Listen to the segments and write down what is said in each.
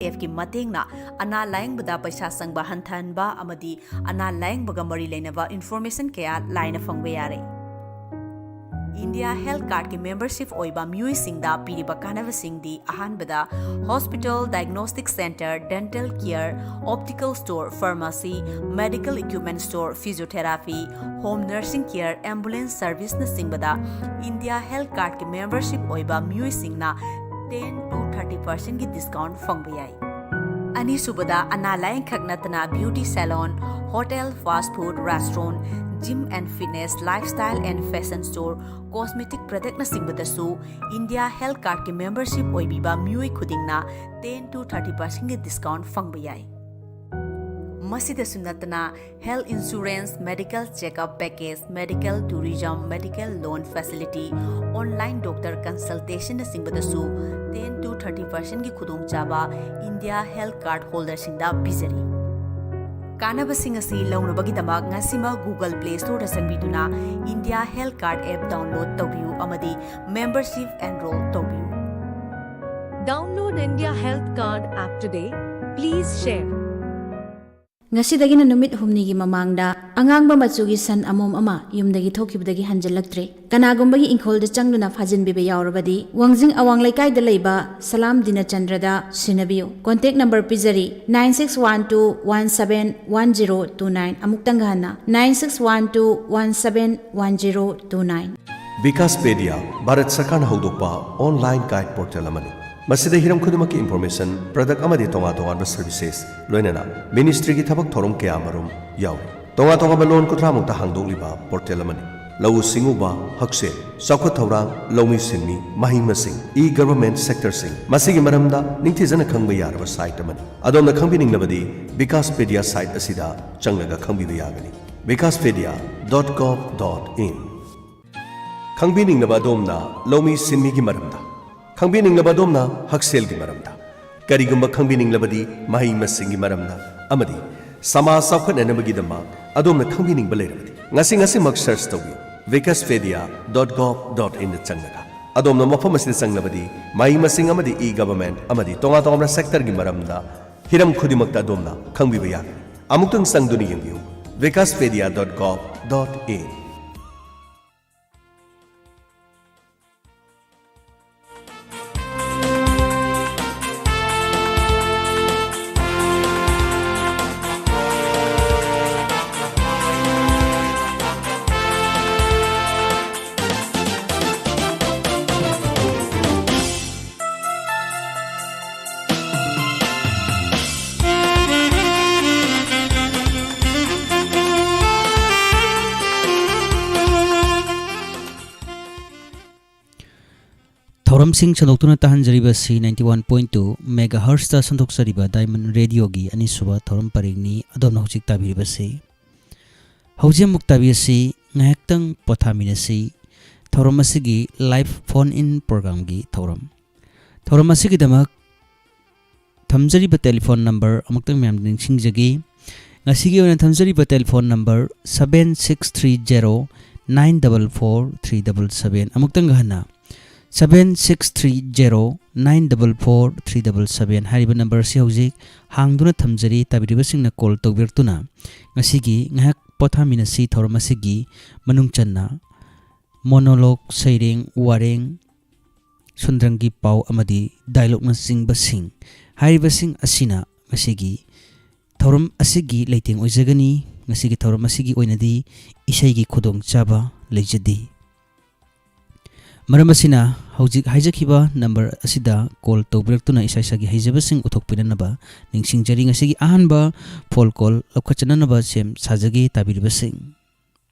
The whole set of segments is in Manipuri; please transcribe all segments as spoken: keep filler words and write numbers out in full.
ꯑꯦꯐꯀꯤ ꯃꯇꯦꯡꯅ ꯑꯅꯥ ꯂꯥꯌꯦꯡꯕꯗ ꯄꯩꯁꯥ ꯆꯪꯕ ꯍꯟꯊꯍꯟꯕ ꯑꯃꯗꯤ ꯑꯅꯥ ꯂꯥꯌꯦꯡꯕꯒ ꯃꯔꯤ ꯂꯩꯅꯕ ꯏꯟꯐꯣꯔꯃꯦꯁꯟ ꯀꯌꯥ ꯂꯥꯏꯅ ꯐꯪꯕ ꯌꯥꯔꯦ꯫ ꯏꯟꯗꯤꯌꯥ ꯍꯦꯜꯊ ꯀꯥꯔꯗꯀꯤ ꯃꯦꯝꯕꯔꯁꯤꯞ ꯑꯣꯏꯕ ꯃꯤꯑꯣꯏꯁꯤꯡꯗ ꯄꯤꯔꯤꯕ ꯀꯥꯟꯅꯕꯁꯤꯡꯗꯤ: ꯑꯍꯥꯟꯕꯗ, hospital, diagnostic centre, dental care, optical store, pharmacy, medical equipment store, physiotherapy, home nursing care, ambulance ꯁꯔꯚꯤꯁꯅꯆꯤꯡꯕꯗ ꯏꯟꯗꯤꯌꯥ ꯍꯦꯜꯊ ꯀꯥꯔꯗꯀꯤ ꯃꯦꯝꯕꯔꯁꯤꯞ ꯑꯣꯏꯕ ꯃꯤꯑꯣꯏꯁꯤꯡꯅ ten to thirty percentꯀꯤ ꯗꯤꯁꯀꯥꯎꯟꯠ ꯐꯪꯕ ꯌꯥꯏ꯫ ꯑꯅꯤꯁꯨꯕꯗ, ꯑꯅꯥ ꯂꯥꯌꯦꯡꯈꯛ ꯅꯠꯇꯅ beauty salon, hotel, fast food restaurant, gym and fitness, lifestyle and fashion store, cosmetic productꯅꯆꯤꯡꯕꯗꯁꯨ ꯏꯟꯗꯤꯌꯥ ꯍꯦꯜꯊ ꯀꯥꯔꯗꯀꯤ ꯃꯦꯝꯕꯔꯁꯤꯞ ꯑꯣꯏꯕꯤꯕ ꯃꯤꯑꯣꯏ ꯈꯨꯗꯤꯡꯅ ten to thirty percentꯀꯤ ꯗꯤꯁꯀꯥꯎꯟꯠ ꯐꯪꯕ ꯌꯥꯏ꯫ ꯃꯁꯤꯗꯁꯨ ꯅꯠꯇꯅ, health insurance, medical checkup package, medical tourism, medical loan facility, online doctor consultationꯅꯆꯤꯡꯕꯗꯁꯨ ten to thirty percentꯀꯤ ꯈꯨꯗꯣꯡꯆꯥꯕ ꯏꯟꯗꯤꯌꯥ ꯍꯦꯜꯊ ꯀꯥꯔꯗ ꯍꯣꯜꯗꯔꯁꯤꯡꯗ ꯄꯤꯖꯔꯤ꯫ ꯀꯥꯟꯅꯕꯁꯤꯡ ꯑꯁꯤ ꯂꯧꯅꯕꯒꯤꯗꯃꯛ ꯉꯁꯤꯃꯛ Google Play Storeꯗ ꯆꯪꯕꯤꯗꯨꯅ India health card app download ꯇꯧꯕꯤꯌꯨ ꯑꯃꯗꯤ ꯃꯦꯝꯕꯔꯁꯤꯞ ꯑꯦꯟꯔꯣꯜ ꯇꯧꯕꯤꯌꯨ꯫ Download India Health Card app today. Please share. ꯉꯁꯤꯗꯒꯤꯅ ꯅꯨꯃꯤꯠ ꯍꯨꯝꯅꯤꯒꯤ ꯃꯃꯥꯡꯗ ꯑꯉꯥꯡꯕ ꯃꯆꯨꯒꯤ ꯁꯟ ꯑꯃꯣꯝ ꯑꯃ ꯌꯨꯝꯗꯒꯤ ꯊꯣꯛꯈꯤꯕꯗꯒꯤ ꯍꯟꯖꯤꯜꯂꯛꯇ꯭ꯔꯦ꯫ ꯀꯅꯥꯒꯨꯝꯕꯒꯤ ꯏꯪꯈꯣꯜꯗ ꯆꯪꯗꯨꯅ ꯐꯥꯖꯤꯟꯕꯤꯕ ꯌꯥꯎꯔꯕꯗꯤ, ꯋꯥꯡꯖꯤꯡ ꯑꯋꯥꯡ ꯂꯩꯀꯥꯏꯗ ꯂꯩꯕ ꯁꯂꯥꯝ ꯗꯤꯅꯆꯟꯗ꯭ꯔꯗ ꯁꯤꯟꯅꯕꯤꯌꯨ꯫ ꯀꯣꯟꯇꯦꯛ ꯅꯝꯕꯔ ꯄꯤꯖꯔꯤ: nine six one two one seven one zero two nine꯫ ꯑꯃꯨꯛꯇꯪꯒ ꯍꯟꯅ: nine six one two one seven one zero two nine꯫ ꯕꯤꯀꯥꯁꯄꯦꯗꯤꯌꯥ Bharat ꯁꯔꯀꯥꯔꯅ ꯍꯧꯗꯣꯛꯄ ꯑꯣꯟꯂꯥꯏꯟ ꯒꯥꯏꯗ ꯄꯣꯔꯇꯦꯜ ꯑꯃꯅꯤ꯫ ꯃꯁꯤꯗ ꯍꯤꯔꯝ ꯈꯨꯗꯤꯡꯃꯛꯀꯤ ꯏꯟꯐꯣꯔꯃꯦꯁꯟ, ꯄ꯭ꯔꯗꯛ ꯑꯃꯗꯤ ꯇꯣꯉꯥꯟ ꯇꯣꯉꯥꯟꯕ ꯁꯔꯚꯤꯁꯦꯁ, ꯂꯣꯏꯅꯅ ꯃꯤꯅꯤꯁꯇ꯭ꯔꯤꯒꯤ ꯊꯕꯛ ꯊꯧꯔꯝ ꯀꯌꯥ ꯑꯃꯔꯣꯝ ꯌꯥꯎꯔꯤ꯫ ꯇꯣꯉꯥꯟ ꯇꯣꯉꯥꯟꯕ ꯂꯣꯟ ꯀꯨꯟꯊ꯭ꯔꯥ ꯃꯨꯛꯇ ꯍꯥꯡꯗꯣꯛꯂꯤꯕ ꯄꯣꯔꯇꯦꯜ ꯑꯃꯅꯤ꯫ ꯂꯧꯎ ꯁꯤꯡꯎꯕ, ꯍꯛꯁꯦꯜ, ꯆꯥꯎꯈꯠ ꯊꯧꯔꯥꯡ, ꯂꯧꯃꯤ ꯁꯤꯟꯃꯤ, ꯃꯍꯩ ꯃꯁꯤꯡ, ꯏ ꯒꯚꯔꯟꯃꯦꯟꯠ ꯁꯦꯛꯇꯔꯁꯤꯡ, ꯃꯁꯤꯒꯤ ꯃꯔꯝꯗ ꯅꯤꯡꯊꯤꯖꯅ ꯈꯪꯕ ꯌꯥꯔꯕ ꯁꯥꯏꯠ ꯑꯃꯅꯤ꯫ ꯑꯗꯣꯝꯅ ꯈꯪꯕꯤꯅꯤꯡꯂꯕꯗꯤ ꯕꯤꯀꯥꯁꯄꯦꯗꯤꯌꯥ ꯁꯥꯏꯠ ꯑꯁꯤꯗ ꯆꯪꯂꯒ ꯈꯪꯕꯤꯕ ꯌꯥꯒꯅꯤ꯫ Bikaspedia dot gov dot in꯫ ꯈꯪꯕꯤꯅꯤꯡꯂꯕ ꯑꯗꯣꯝꯅ ꯂꯧꯃꯤ ꯁꯤꯟꯃꯤꯒꯤ ꯃꯔꯝꯗ, ꯈꯪꯕꯤꯅꯤꯡꯂꯕ ꯑꯗꯣꯝꯅ ꯍꯛꯁꯦꯜꯒꯤ ꯃꯔꯝꯗ, ꯀꯔꯤꯒꯨꯝꯕ ꯈꯪꯕꯤꯅꯤꯡꯂꯕꯗꯤ ꯃꯍꯩ ꯃꯁꯤꯡꯒꯤ ꯃꯔꯝꯗ ꯑꯃꯗꯤ ꯁꯃꯥꯖ ꯆꯥꯎꯈꯠꯅꯅꯕꯒꯤꯗꯃꯛ ꯑꯗꯣꯝꯅ ꯈꯪꯕꯤꯅꯤꯡꯕ ꯂꯩꯔꯕꯗꯤ, ꯉꯁꯤ ꯉꯁꯤꯃꯛ ꯁꯔꯆ ꯇꯧꯕꯤꯌꯨ, Vikaspedia dot gov dot inꯗ ꯆꯪꯂꯒ꯫ ꯑꯗꯣꯝꯅ ꯃꯐꯝ ꯑꯁꯤꯗ ꯆꯪꯂꯕꯗꯤ ꯃꯍꯩ ꯃꯁꯤꯡ ꯑꯃꯗꯤ e-government ꯑꯃꯗꯤ ꯇꯣꯉꯥꯟ ꯇꯣꯉꯥꯟꯕ sectorꯒꯤ ꯃꯔꯝꯗ ꯍꯤꯔꯝ ꯈꯨꯗꯤꯡꯃꯛꯇ ꯑꯗꯣꯝꯅ ꯈꯪꯕꯤꯕ ꯌꯥꯒꯅꯤ꯫ ꯑꯃꯨꯛꯇꯪ ꯆꯪꯗꯨꯅ ꯌꯦꯡꯕꯤꯌꯨ, vikas pedia dot gov dot in꯫ ꯊꯧꯔꯝꯁꯤꯡ ꯁꯟꯗꯣꯛꯇꯨꯅ ꯇꯥꯍꯟꯖꯔꯤꯕ ꯑꯁꯤ ninety one point two megahertzꯇ ꯁꯟꯗꯣꯛꯆꯔꯤꯕ Diamond Radioꯒꯤ ꯑꯅꯤꯁꯨꯕ ꯊꯧꯔꯝ ꯄꯔꯤꯡꯅꯤ꯫ ꯑꯗꯣꯝꯅ ꯍꯧꯖꯤꯛ ꯇꯥꯕꯤꯔꯤꯕꯁꯤ, ꯍꯧꯖꯤꯛ ꯑꯃꯨꯛ ꯇꯥꯕꯤꯔꯁꯤ, ꯉꯥꯏꯍꯥꯛꯇꯪ ꯄꯣꯊꯥꯃꯤꯟꯅꯁꯤ꯫ ꯊꯧꯔꯝ ꯑꯁꯤꯒꯤ live phone in programꯒꯤ ꯊꯧꯔꯝ꯫ ꯊꯧꯔꯝ ꯑꯁꯤꯒꯤꯗꯃꯛ ꯊꯝꯖꯔꯤꯕ telephone number ꯑꯃꯨꯛꯇꯪ ꯃꯌꯥꯝꯗ ꯅꯤꯡꯁꯤꯡꯖꯒꯦ꯫ ꯉꯁꯤꯒꯤ ꯑꯣꯏꯅ ꯊꯝꯖꯔꯤꯕ telephone number seven six three zero nine double four three double seven꯫ ꯑꯃꯨꯛꯇꯪꯒ ꯍꯟꯅ, seven six three zero nine double four three double seven꯫ ꯍꯥꯏꯔꯤꯕ number ꯑꯁꯤ ꯍꯧꯖꯤꯛ ꯍꯥꯡꯗꯨꯅ ꯊꯝꯖꯔꯤ꯫ ꯇꯥꯕꯤꯔꯤꯕꯁꯤꯡꯅ call ꯇꯧꯕꯤꯔꯛꯇꯨꯅ ꯉꯁꯤꯒꯤ ꯉꯥꯏꯍꯥꯛ ꯄꯣꯊꯥꯃꯤꯟꯅꯁꯤ ꯊꯧꯔꯝ ꯑꯁꯤꯒꯤ ꯃꯅꯨꯡ ꯆꯟꯅ monologue, ꯁꯩꯔꯦꯡ, ꯋꯥꯔꯦꯡ, ꯁꯨꯟꯗ꯭ꯔꯪꯒꯤ ꯄꯥꯎ ꯑꯃꯗꯤ dialogueꯅꯆꯤꯡꯕꯁꯤꯡ, ꯍꯥꯏꯔꯤꯕꯁꯤꯡ ꯑꯁꯤꯅ ꯉꯁꯤꯒꯤ ꯊꯧꯔꯝ ꯑꯁꯤꯒꯤ ꯂꯩꯇꯦꯡ ꯑꯣꯏꯖꯒꯅꯤ꯫ ꯉꯁꯤꯒꯤ ꯊꯧꯔꯝ ꯑꯁꯤꯒꯤ ꯑꯣꯏꯅꯗꯤ ꯏꯁꯩꯒꯤ ꯈꯨꯗꯣꯡꯆꯥꯕ ꯂꯩꯖꯗꯦ꯫ ꯃꯔꯝ ꯑꯁꯤꯅ ꯍꯧꯖꯤꯛ ꯍꯥꯏꯖꯈꯤꯕ number ꯑꯁꯤꯗ call ꯇꯧꯕꯤꯔꯛꯇꯨꯅ ꯏꯁꯥ ꯏꯁꯥꯒꯤ ꯍꯩꯖꯕꯁꯤꯡ ꯎꯠꯊꯣꯛꯄꯤꯅꯅꯕ ꯅꯤꯡꯁꯤꯡꯖꯔꯤ꯫ ꯉꯁꯤꯒꯤ ꯑꯍꯥꯟꯕ phone call ꯂꯧꯈꯠꯆꯅꯅꯕ ꯁꯦꯝ ꯁꯥꯖꯒꯦ ꯇꯥꯕꯤꯔꯤꯕꯁꯤꯡ꯫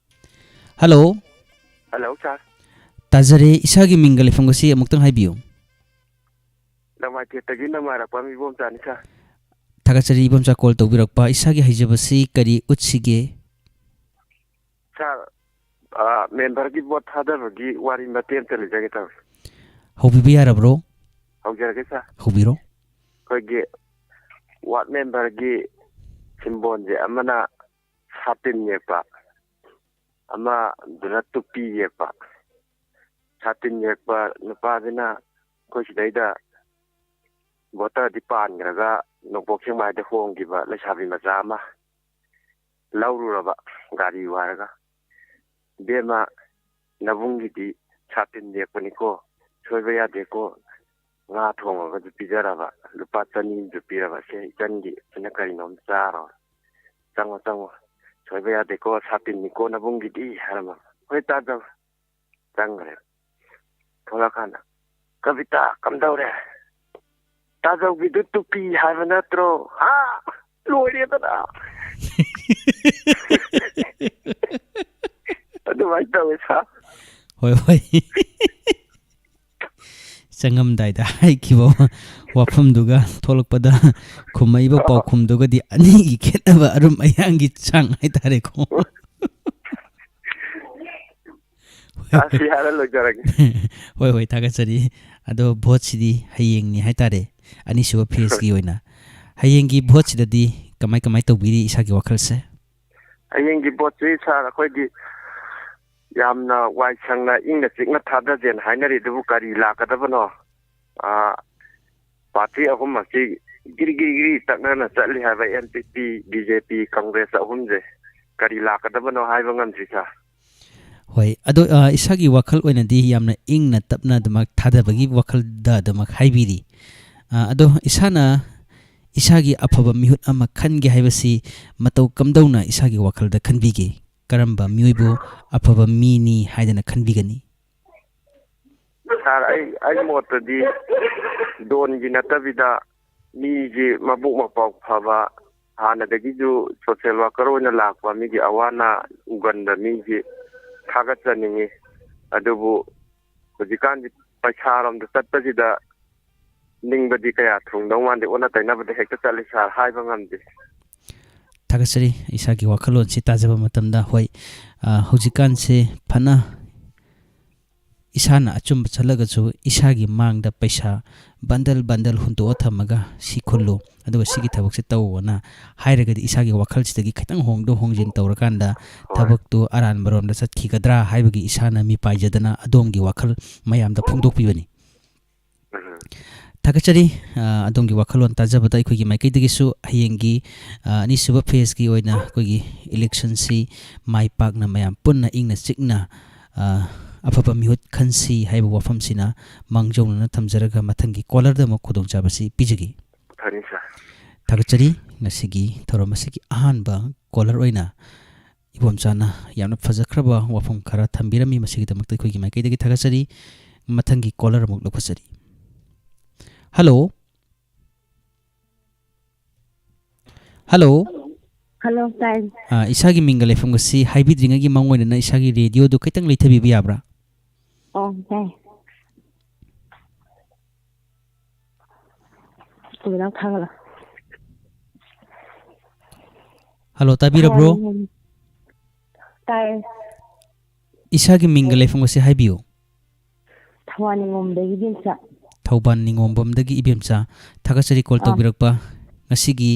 Hello꯫ Hello, sir꯫ ꯇꯥꯖꯔꯦ, ꯏꯁꯥꯒꯤ ꯃꯤꯡꯒ ꯂꯩꯐꯝꯒꯁꯤ ꯑꯃꯨꯛꯇꯪ ꯍꯥꯏꯕꯤꯌꯨ꯫ ꯂꯝꯉꯥꯏꯇꯦꯠꯇꯒꯤ ꯅꯃꯥꯏꯔꯛꯄꯝ ꯏꯕꯣꯝꯆꯥꯅꯤ, sir꯫ ꯊꯥꯒꯠꯆꯔꯤ ꯏꯕꯣꯝꯆꯥ call ꯇꯧꯕꯤꯔꯛꯄ꯫ ꯏꯁꯥꯒꯤ ꯍꯩꯖꯕꯁꯤ ꯀꯔꯤ ꯎꯠꯁꯤꯒꯦ? Sir, ꯑ, memberꯒꯤ vote ꯊꯥꯗꯕꯒꯤ ꯋꯥꯔꯤ ꯃꯇꯦꯛ ꯑꯝꯇ ꯂꯤꯖꯒꯦ ꯇꯧꯔꯤ꯫ ꯍꯧꯕꯤꯕ ꯌꯥꯔꯕ꯭ꯔꯣ? ꯍꯧꯖꯔꯒꯦ, sir꯫ ꯍꯧꯕꯤꯔꯣ꯫ ꯑꯩꯈꯣꯏꯒꯤ ward memberꯒꯤ ꯁꯤꯝꯕꯣꯟꯁꯦ ꯑꯃꯅ ꯁꯥꯇꯤꯟ ꯌꯦꯛꯄ, ꯑꯃꯗꯨꯅ ꯇꯨꯄꯤ ꯌꯦꯛꯄ, ꯁꯥꯇꯤꯟ ꯌꯦꯛꯄ ꯅꯨꯄꯥꯁꯤꯅ ꯑꯩꯈꯣꯏ ꯁꯤꯗꯩꯗ ꯚꯣꯇꯔꯗꯤ ꯄꯥꯟꯈ꯭ꯔꯒ ꯅꯣꯡꯄꯣꯛ ꯁꯦꯛꯃꯥꯏꯗ ꯍꯣꯡꯈꯤꯕ ꯂꯩꯁꯥꯕꯤ ꯃꯆꯥ ꯑꯃ ꯂꯧꯔꯨꯔꯕ ꯒꯥꯔꯤ ꯋꯥꯏꯔꯒ꯫ "ꯏꯕꯦꯝꯃ, ꯅꯕꯨꯡꯒꯤꯗꯤ ꯁꯥꯇꯤꯟ ꯌꯦꯛꯄꯅꯤꯀꯣ, ꯁꯣꯏꯕ ꯌꯥꯗꯦꯀꯣ, ꯉꯥ ꯊꯣꯡꯉꯒꯁꯨ ꯄꯤꯖꯔꯕ, ꯂꯨꯄꯥ ꯆꯅꯤꯁꯨ ꯄꯤꯔꯕ, ꯁꯦ ꯏꯆꯟꯒꯤ, ꯁꯤꯅ ꯀꯔꯤꯅꯣꯝ ꯆꯥꯔꯣ, ꯆꯪꯉꯣ ꯆꯪꯉꯣ, ꯁꯣꯏꯕ ꯌꯥꯗꯦꯀꯣ, ꯁꯥꯇꯤꯟꯅꯤꯀꯣ ꯅꯕꯨꯡꯒꯤꯗꯤ" ꯍꯥꯏꯔꯝꯃꯕ꯫ "ꯍꯣꯏ ꯇꯥꯖꯧ" ꯆꯪꯈ꯭ꯔꯦ꯫ ꯊꯣꯛꯂꯛꯀꯥꯟꯗ, "ꯀꯕꯤꯇꯥ, ꯀꯝꯗꯧꯔꯦ? ꯇꯥꯖꯧꯒꯤꯗꯨ ꯇꯨꯄꯤ ꯍꯥꯏꯕ ꯅꯠꯇ꯭ꯔꯣ?" "ꯍꯥ? ꯂꯣꯏꯔꯦꯗꯅ!" ꯑꯗꯨꯃꯥꯏꯅ ꯇꯧꯋꯦ ꯁꯥꯔ꯫ ꯍꯣꯏ, ꯍꯣꯏ꯫ ꯆꯪꯉꯝꯗꯥꯏꯗ ꯍꯥꯏꯈꯤꯕ ꯋꯥꯐꯝꯗꯨꯒ ꯊꯣꯛꯂꯛꯄꯗ ꯈꯨꯝꯃꯛꯏꯕ ꯄꯥꯎꯈꯨꯝꯗꯨꯒꯗꯤ ꯑꯅꯤꯒꯤ ꯈꯦꯠꯅꯕ ꯑꯔꯨꯝ ꯑꯌꯥꯡꯒꯤ ꯆꯥꯡ ꯍꯥꯏꯇꯥꯔꯦꯀꯣ꯫ ꯑꯁꯤ ꯍꯥꯏꯔ ꯂꯣꯏꯖꯔꯒꯦ꯫ ꯍꯣꯏ, ꯍꯣꯏ, ꯊꯥꯒꯠꯆꯔꯤ꯫ ꯑꯗꯣ ꯚꯣꯠꯁꯤꯗꯤ ꯍꯌꯦꯡꯅꯤ ꯍꯥꯏꯇꯥꯔꯦ, ꯑꯅꯤꯁꯨꯕ ꯐꯦꯁꯀꯤ ꯑꯣꯏꯅ꯫ ꯍꯌꯦꯡꯒꯤ ꯚꯣꯠꯁꯤꯗꯗꯤ ꯀꯃꯥꯏ ꯀꯃꯥꯏ ꯇꯧꯕꯤꯔꯤ ꯏꯁꯥꯒꯤ ꯋꯥꯈꯜꯁꯦ? ꯍꯌꯦꯡꯒꯤ ꯚꯣꯠꯁꯤ ꯁꯥꯔ, ꯑꯩꯈꯣꯏꯗꯤ ꯌꯥꯝꯅ ꯋꯥꯏ ꯁꯪꯅ, ꯏꯪꯅ ꯆꯤꯛꯅ ꯊꯥꯗꯁꯦꯅ ꯍꯥꯏꯅꯔꯤ, ꯑꯗꯨꯕꯨ ꯀꯔꯤ ꯂꯥꯛꯀꯗꯕꯅꯣ? ꯑꯥ, ꯄꯥꯔꯇꯤ ꯑꯍꯨꯝꯃꯛꯁꯤ ꯒꯤꯔꯤ ꯒꯤꯔꯤ ꯒꯤꯔꯤ ꯇꯛꯅꯅ ꯆꯠꯂꯤ ꯍꯥꯏꯕ, ꯑꯦꯟ ꯄꯤ ꯄꯤ, ꯕꯤ ꯖꯦ ꯄꯤ, ꯀꯪꯒ꯭ꯔꯦꯁ ꯑꯍꯨꯝꯁꯦ꯫ ꯀꯔꯤ ꯂꯥꯛꯀꯗꯕꯅꯣ ꯍꯥꯏꯕ ꯉꯝꯗ꯭ꯔꯤ ꯁꯥꯔ꯫ ꯍꯣꯏ, ꯑꯗꯣ, ꯑ, ꯏꯁꯥꯒꯤ ꯋꯥꯈꯜ ꯑꯣꯏꯅꯗꯤ ꯌꯥꯝꯅ ꯏꯪꯅ ꯇꯞꯅ ꯑꯗꯨꯃꯛ ꯊꯥꯗꯕꯒꯤ ꯋꯥꯈꯜꯗ ꯑꯗꯨꯃꯛ ꯍꯥꯏꯕꯤꯔꯤ꯫ ꯑ, ꯑꯗꯣ ꯏꯁꯥꯅ ꯏꯁꯥꯒꯤ ꯑꯐꯕ ꯃꯤꯍꯨꯠ ꯑꯃ ꯈꯟꯒꯦ ꯍꯥꯏꯕꯁꯤ ꯃꯇꯧ ꯀꯝꯗꯧꯅ ꯏꯁꯥꯒꯤ ꯋꯥꯈꯜꯗ ꯈꯟꯕꯤꯒꯦ? ꯀꯔꯝꯕ ꯃꯤꯑꯣꯏꯕꯨ ꯑꯐꯕ ꯃꯤꯅꯤ ꯍꯥꯏꯗꯅ ꯈꯟꯕꯤꯒꯅꯤ? ꯁꯥꯔ, ꯑꯩ, ꯑꯩ ꯃꯣꯠꯇꯗꯤ ꯗꯣꯟꯒꯤ ꯅꯠꯇꯕꯤꯗ ꯃꯤꯁꯤ ꯃꯕꯨꯛ ꯃꯄꯥꯎ ꯐꯕ, ꯍꯥꯟꯅꯗꯒꯤꯁꯨ ꯁꯣꯁꯦꯜ ꯋꯥꯀꯔ ꯑꯣꯏꯅ ꯂꯥꯛꯄ, ꯃꯤꯒꯤ ꯑꯋꯥ ꯑꯅꯥ ꯎꯒꯟꯕ ꯃꯤꯁꯤ ꯊꯥꯒꯠꯆꯅꯤꯡꯉꯤ꯫ ꯑꯗꯨꯕꯨ ꯍꯧꯖꯤꯛꯀꯥꯟꯗꯤ ꯄꯩꯁꯥꯔꯣꯝꯗ ꯆꯠꯄꯁꯤꯗ ꯅꯤꯡꯕꯗꯤ ꯀꯌꯥ ꯊꯨꯡꯗꯧ ꯃꯥꯟꯗꯦ, ꯑꯣꯟꯅ ꯇꯩꯅꯕꯗ ꯍꯦꯛꯇ ꯆꯠꯂꯤ ꯁꯥꯔ, ꯍꯥꯏꯕ ꯉꯝꯗꯦ꯫ ꯊꯥꯒꯠꯆꯔꯤ꯫ ꯏꯁꯥꯒꯤ ꯋꯥꯈꯜꯂꯣꯟꯁꯤ ꯇꯥꯖꯕ ꯃꯇꯝꯗ, ꯍꯣꯏ, ꯑ, ꯍꯧꯖꯤꯛꯀꯥꯟꯁꯦ ꯐꯅ ꯏꯁꯥꯅ ꯑꯆꯨꯝꯕ ꯆꯠꯂꯒꯁꯨ ꯏꯁꯥꯒꯤ ꯃꯥꯡꯗ ꯄꯩꯁꯥ ꯕꯟꯗꯜ ꯕꯟꯗꯜ ꯍꯨꯟꯗꯣꯛꯑ ꯊꯝꯃꯒ "ꯁꯤ ꯈꯨꯜꯂꯨ, ꯑꯗꯨꯒ ꯁꯤꯒꯤ ꯊꯕꯛꯁꯦ ꯇꯧꯑꯣꯅ" ꯍꯥꯏꯔꯒꯗꯤ ꯏꯁꯥꯒꯤ ꯋꯥꯈꯜꯁꯤꯗꯒꯤ ꯈꯤꯇꯪ ꯍꯣꯡꯗꯣꯛ ꯍꯣꯡꯖꯤꯟ ꯇꯧꯔꯀꯥꯟꯗ ꯍꯣꯏ꯫ ꯊꯕꯛꯇꯨ ꯑꯔꯥꯟꯕ ꯔꯣꯝꯗ ꯆꯠꯈꯤꯒꯗ꯭ꯔꯥ ꯍꯥꯏꯕꯒꯤ ꯏꯁꯥꯅ ꯃꯤꯄꯥꯏꯖꯗꯅ ꯑꯗꯣꯝꯒꯤ ꯋꯥꯈꯜ ꯃꯌꯥꯝꯗ ꯐꯣꯡꯗꯣꯛꯄꯤꯕꯅꯤ꯫ ꯎꯝ꯫ ꯊꯥꯒꯠꯆꯔꯤ, ꯑ, ꯑꯗꯣꯝꯒꯤ ꯋꯥꯈꯜꯂꯣꯟ ꯇꯥꯖꯕꯗ ꯑꯩꯈꯣꯏꯒꯤ ꯃꯥꯏꯀꯩꯗꯒꯤꯁꯨ ꯍꯌꯦꯡꯒꯤ, ꯑ, ꯑꯅꯤꯁꯨꯕ ꯐꯦꯁꯀꯤ ꯑꯣꯏꯅ ꯑꯩꯈꯣꯏꯒꯤ ꯏꯂꯦꯛꯁꯟꯁꯤ ꯃꯥꯏ ꯄꯥꯛꯅ ꯃꯌꯥꯝ ꯄꯨꯟꯅ ꯏꯪꯅ ꯆꯤꯛꯅ, ꯑ, ꯑꯐꯕ ꯃꯤꯍꯨꯠ ꯈꯟꯁꯤ ꯍꯥꯏꯕ ꯋꯥꯐꯝꯁꯤꯅ ꯃꯥꯡꯖꯧꯅꯅ ꯊꯝꯖꯔꯒ ꯃꯊꯪꯒꯤ ꯀꯣꯂꯔꯗ ꯑꯃꯨꯛ ꯈꯨꯗꯣꯡꯆꯥꯕꯁꯤ ꯄꯤꯖꯒꯦ꯫ ꯐꯅꯤ, ꯁꯥꯔ꯫ ꯊꯥꯒꯠꯆꯔꯤ꯫ ꯉꯁꯤꯒꯤ ꯊꯧꯔꯝ ꯑꯁꯤꯒꯤ ꯑꯍꯥꯟꯕ ꯀꯣꯂꯔ ꯑꯣꯏꯅ ꯏꯕꯣꯝꯆꯥꯅ ꯌꯥꯝꯅ ꯐꯖꯈ꯭ꯔꯕ ꯋꯥꯐꯝ ꯈꯔ ꯊꯝꯕꯤꯔꯝꯃꯤ꯫ ꯃꯁꯤꯒꯤꯗꯃꯛꯇ ꯑꯩꯈꯣꯏꯒꯤ ꯃꯥꯏꯀꯩꯗꯒꯤ ꯊꯥꯒꯠꯆꯔꯤ꯫ ꯃꯊꯪꯒꯤ ꯀꯣꯂꯔ ꯑꯃꯨꯛ ꯂꯧꯈꯠꯆꯔꯤ꯫ ꯍꯜꯂꯣ꯫ ꯍꯜꯂꯣ꯫ ꯍꯜꯂꯣ, ꯇꯥꯏ꯫ ꯑ, ꯏꯁꯥꯒꯤ ꯃꯤꯡꯒ ꯂꯩꯐꯝꯒꯁꯤ ꯍꯥꯏꯕꯤꯗ꯭ꯔꯤꯉꯩꯒꯤ ꯃꯥꯡꯑꯣꯏꯅꯅ ꯏꯁꯥꯒꯤ ꯔꯦꯗꯤꯑꯣꯗꯨ ꯈꯤꯇꯪ ꯂꯩꯊꯕꯤꯕ ꯌꯥꯕ꯭ꯔꯥ? ꯑꯣ, ꯇꯥꯏ꯫ ꯈꯤꯇꯪ ꯊꯥꯒꯠꯂꯣ꯫ ꯍꯜꯂꯣ, ꯇꯥꯕꯤꯔꯕ꯭ꯔꯣ? ꯇꯥꯏ꯫ ꯏꯁꯥꯒꯤ ꯃꯤꯡꯒ ꯂꯩꯐꯝꯒꯁꯤ ꯍꯥꯏꯕꯤꯌꯨ꯫ ꯊꯧꯕꯥꯜ ꯅꯤꯉꯣꯝꯗꯒꯤ ꯏꯕꯦꯝꯆꯥ꯫ ꯊꯧꯕꯥꯜ ꯅꯤꯉꯣꯝꯕꯝꯗꯒꯤ ꯏꯕꯦꯝꯆꯥ꯫ ꯊꯥꯒꯠꯆꯔꯤ ꯀꯣꯜ ꯑꯥ꯫ ꯇꯧꯕꯤꯔꯛꯄ꯫ ꯉꯁꯤꯒꯤ,